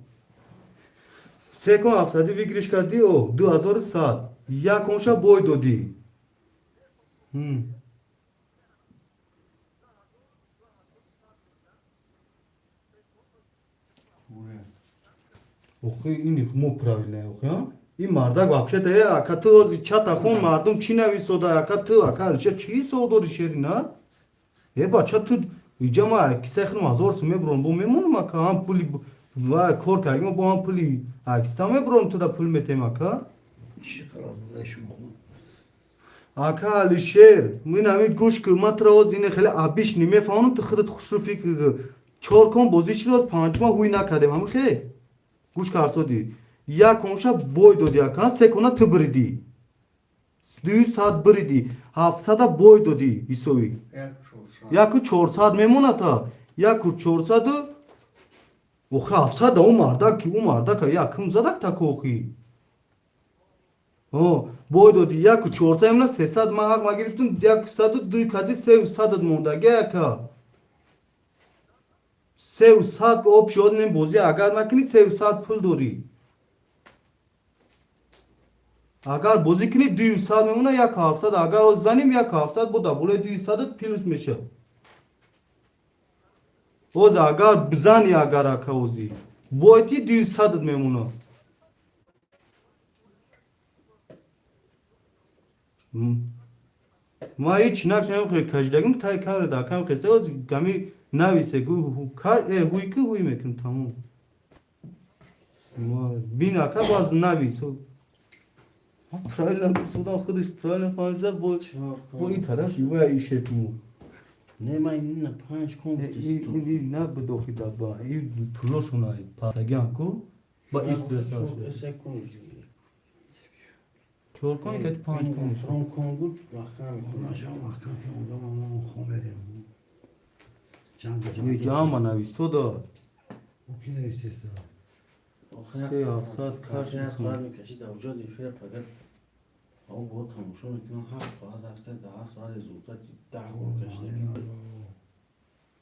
Speaker 1: Се кон ҳафтсадӣ выигрыш кардӣ, о, 2100. Як конша бой додӣ. Охи, ини мо правильно, охи, а? Ин мардак вообще-то, э, ака, ту ози чата хон, мардум чӣ нависода, ака, ту, ака Алишер, чӣ ҳисоб дори, шери, на? Э, бача, ту иҷа ма кисаи худам 1000 сум мебурам, бо мемонам, ака, ҳам пули ва кор кардем, бо ҳам пули акиста мебурам, ту да пул метем, ака.
Speaker 2: Чӣ қалат буда шумо?
Speaker 1: Ака Алишер, мин ҳамин гӯш кун, ман туро ози ине хеле абиш немефаҳмам, ту худат хушрӯ фикр кун. Чор кон бозӣ шуд, панҷума ҳуй накардем, ҳамин хе? Гӯш карсодӣ. Як конша бой додӣ, ака, се кона ту буридӣ. 200 буридӣ, 700-а бой додӣ ҳисоби.
Speaker 4: Як 400.
Speaker 1: 1400 мемонад та. 1400-у охи 700-а ӯ мардак, ӯ мардака якум задак таку охи. О, бой додӣ, 1400 мемонад, 300 ман ҳақ ма гирифтум, яксаду дуй кади сеу садат мондаги, ака. 300 общий оз бозӣ агар накунӣ, 300 пул дорӣ. Агар бозӣ кунӣ, 200 мемонад, як 700, агар оз занем, як 700 бо дар болои 200-ат плюс мешавад. Оз агар бизанӣ, агар, ака, озӣ бойти, 200-ат мемонад. Ма ҳеч накшам каждагим тай камера дар кам хеса оз гами нависе гу ҳуй ки ҳуй мекунем, тамом. Бин, ака, баз навис. Правильно гуфтам, худаш правильно фаҳмида, бо ин тараф ива ишетму.
Speaker 4: Не, ман ина панҷ кон
Speaker 1: Ин ин на бидохи даба, ин пулошона патагиам ку ба ист даса. Чор кон ки панҷ кон.
Speaker 4: Фрон кон буд, маҳкам.
Speaker 2: Наша маҳкам ки одам мо хомерем. Ҷанг.
Speaker 1: Ҷама нависода.
Speaker 2: Ӯ ки нависеста?
Speaker 1: Се 700 каш.
Speaker 4: Соат мекашид, авҷод эфира пагат ав бо тамошо мекунам, 7 соат рафта, 10 соат результати 10 кон кашида.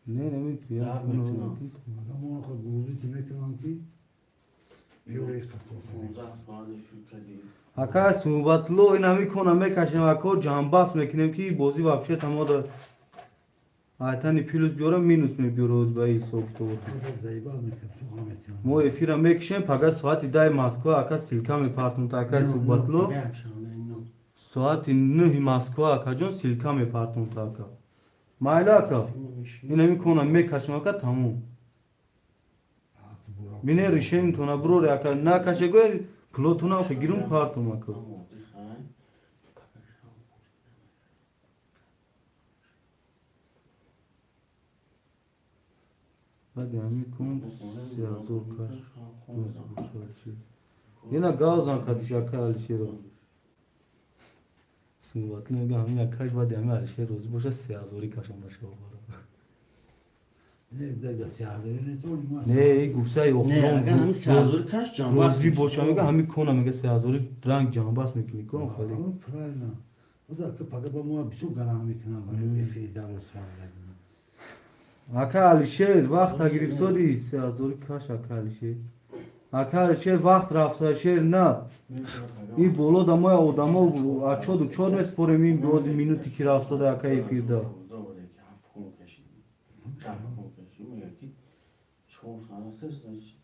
Speaker 1: Не, неми.
Speaker 4: Даҳ мекунам.
Speaker 2: Агар мо ход грузити мекунам ки биёре қапор кардем.
Speaker 4: 15 соат эфир кардем.
Speaker 1: Ака Суҳбатло, ин ҳами кона мекашем, ако, ҷамбаст мекунем ки бозӣ вообще тамода айтани плюс биёрам, минус мебиёра оз ба ҳисоб китобот.
Speaker 2: Боз заибал мекунем, сухан метиҳам.
Speaker 1: Мо эфира мекушем, пага соати 10-и Москва, ака, ссылка мепартум та, ака Суҳбатло. Соати 9-и Москва, акаҷон, ссылка мепартум та, ака. Майла, ака, ин ҳами кона мекашем, ака, тамом. Бине решемтона бироре, ака, накаше гӯя пулотона охи гирум партум, ака. Баъди ҳамин кун 3000 каш. Ина гавзан кадиш, ака Алишеро. Суҳбатли мега, ҳамин акаш баъди ҳамин Алишер розӣ боша, 3000-и кашам башава.
Speaker 2: Не, да, 3000-и нест, оли ма.
Speaker 1: Не, гуфтаи.
Speaker 4: Не, агар ҳамин 3000-и каш ҷанбаст.
Speaker 1: Розӣ боша, мега, ҳамин кона, мега, 3000-и ранг ҷанбаст мекунӣ кон хали.
Speaker 2: Правильно. Оза ки пага ба мо бисёр гарам мекунам барои эфири даросра.
Speaker 1: Ака Алишер, вақта гирифтоди, 3000-и каш, ака Алишер. Ака Алишер, вақт рафта, шер на. И боло да моя одамо ачоду чор меспорем, ин бози минути ки рафтода, ака, эфирда.
Speaker 4: Ҳафт кашид, 10 кун кашид, мега ки 400 аст, значит.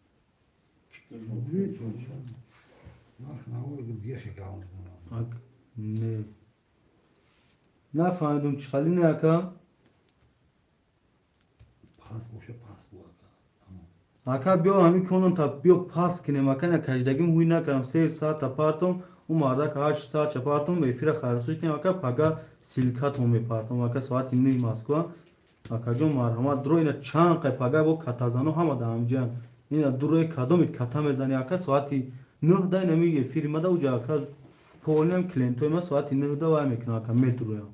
Speaker 2: Нарх наво дига шекавам.
Speaker 1: Не. Нафаҳмидум, чӣ хали, не, ака?
Speaker 2: Пас боша, пас бу, ака. Тамом.
Speaker 1: Ака, биё, ҳамин конон та биё пас кинем, ака, ина каждагим ҳуй накардам, 3 саата партом, ӯ мардака 8 саат чапартом, эфира хайрсӯш кинем, ака, пага ссылка тон мепартом, ака, соати 9 Москва. Акаҷон, марҳамат, дуро, ина чанд қай пага бо катазано ҳама да ҳамҷиян. Ина дурои кадомит ката мезани, ака, соати 9 да инами эфири мада уҷа, ака, полням клиентои ма соати 9 да вай мекунам, ака, медуроям.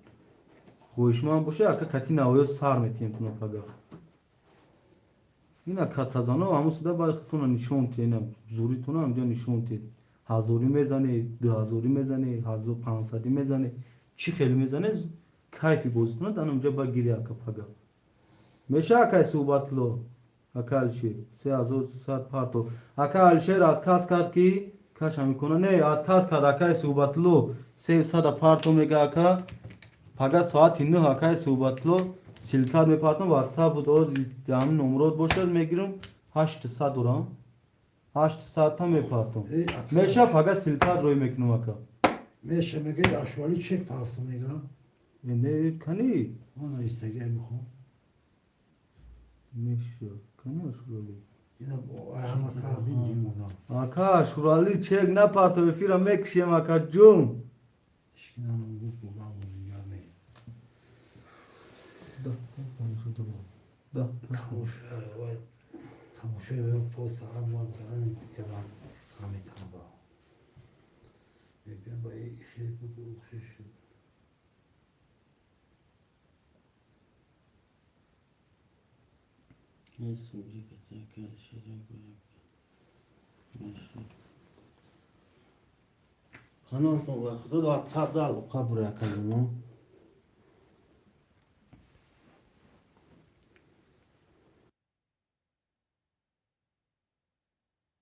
Speaker 1: Хоҳишманд боша, ака, кати навоё сар метиҳем туна пага. Ина катазано ҳамун сида баъд худтона нишон тиҳед, ина зуритона ҳамҷа нишон тиҳед. Ҳазорӣ мезане, 2000-ӣ мезане, 1500-ӣ мезане, чӣ хеле мезане, кайфи бозитона дан онҷа ба гири, ака, пага. Меша, акай Суҳбатло, ака Алишер, 3100 парто. Ака Алишер отказ кард ки каша мекуна. Не, отказ кард, акай Суҳбатло, 300 парто мега, ака. Пага соати 9, акай Суҳбатло, ссылка т мепартам, ватсап буд, оз ҳамин номрот бошад, мегирам, 800 дорам. 800-та мепартам. Меша, пага ссылка т рӯй мекунам, ака.
Speaker 2: Меша, мега, ашвали чек пафту мега.
Speaker 1: Не, кани?
Speaker 2: Она истага мехом.
Speaker 1: Меша. Кани Ашурали?
Speaker 2: Ина ҳама кабин димудам.
Speaker 1: Ака Ашурали, чек напарто, эфира мекушем, ака ҷун.
Speaker 2: Ишкинам гуфт будам дигар не.
Speaker 1: Да, да.
Speaker 2: Тамошои пост ҳама кардам ҳамитан ба. Мебинам ба хел буд, хел шуд.
Speaker 4: Нестим дига, ака Алишер, як бор меша. Паноҳтон ба Худо, ватсап да алоқа бура, акаҷоно.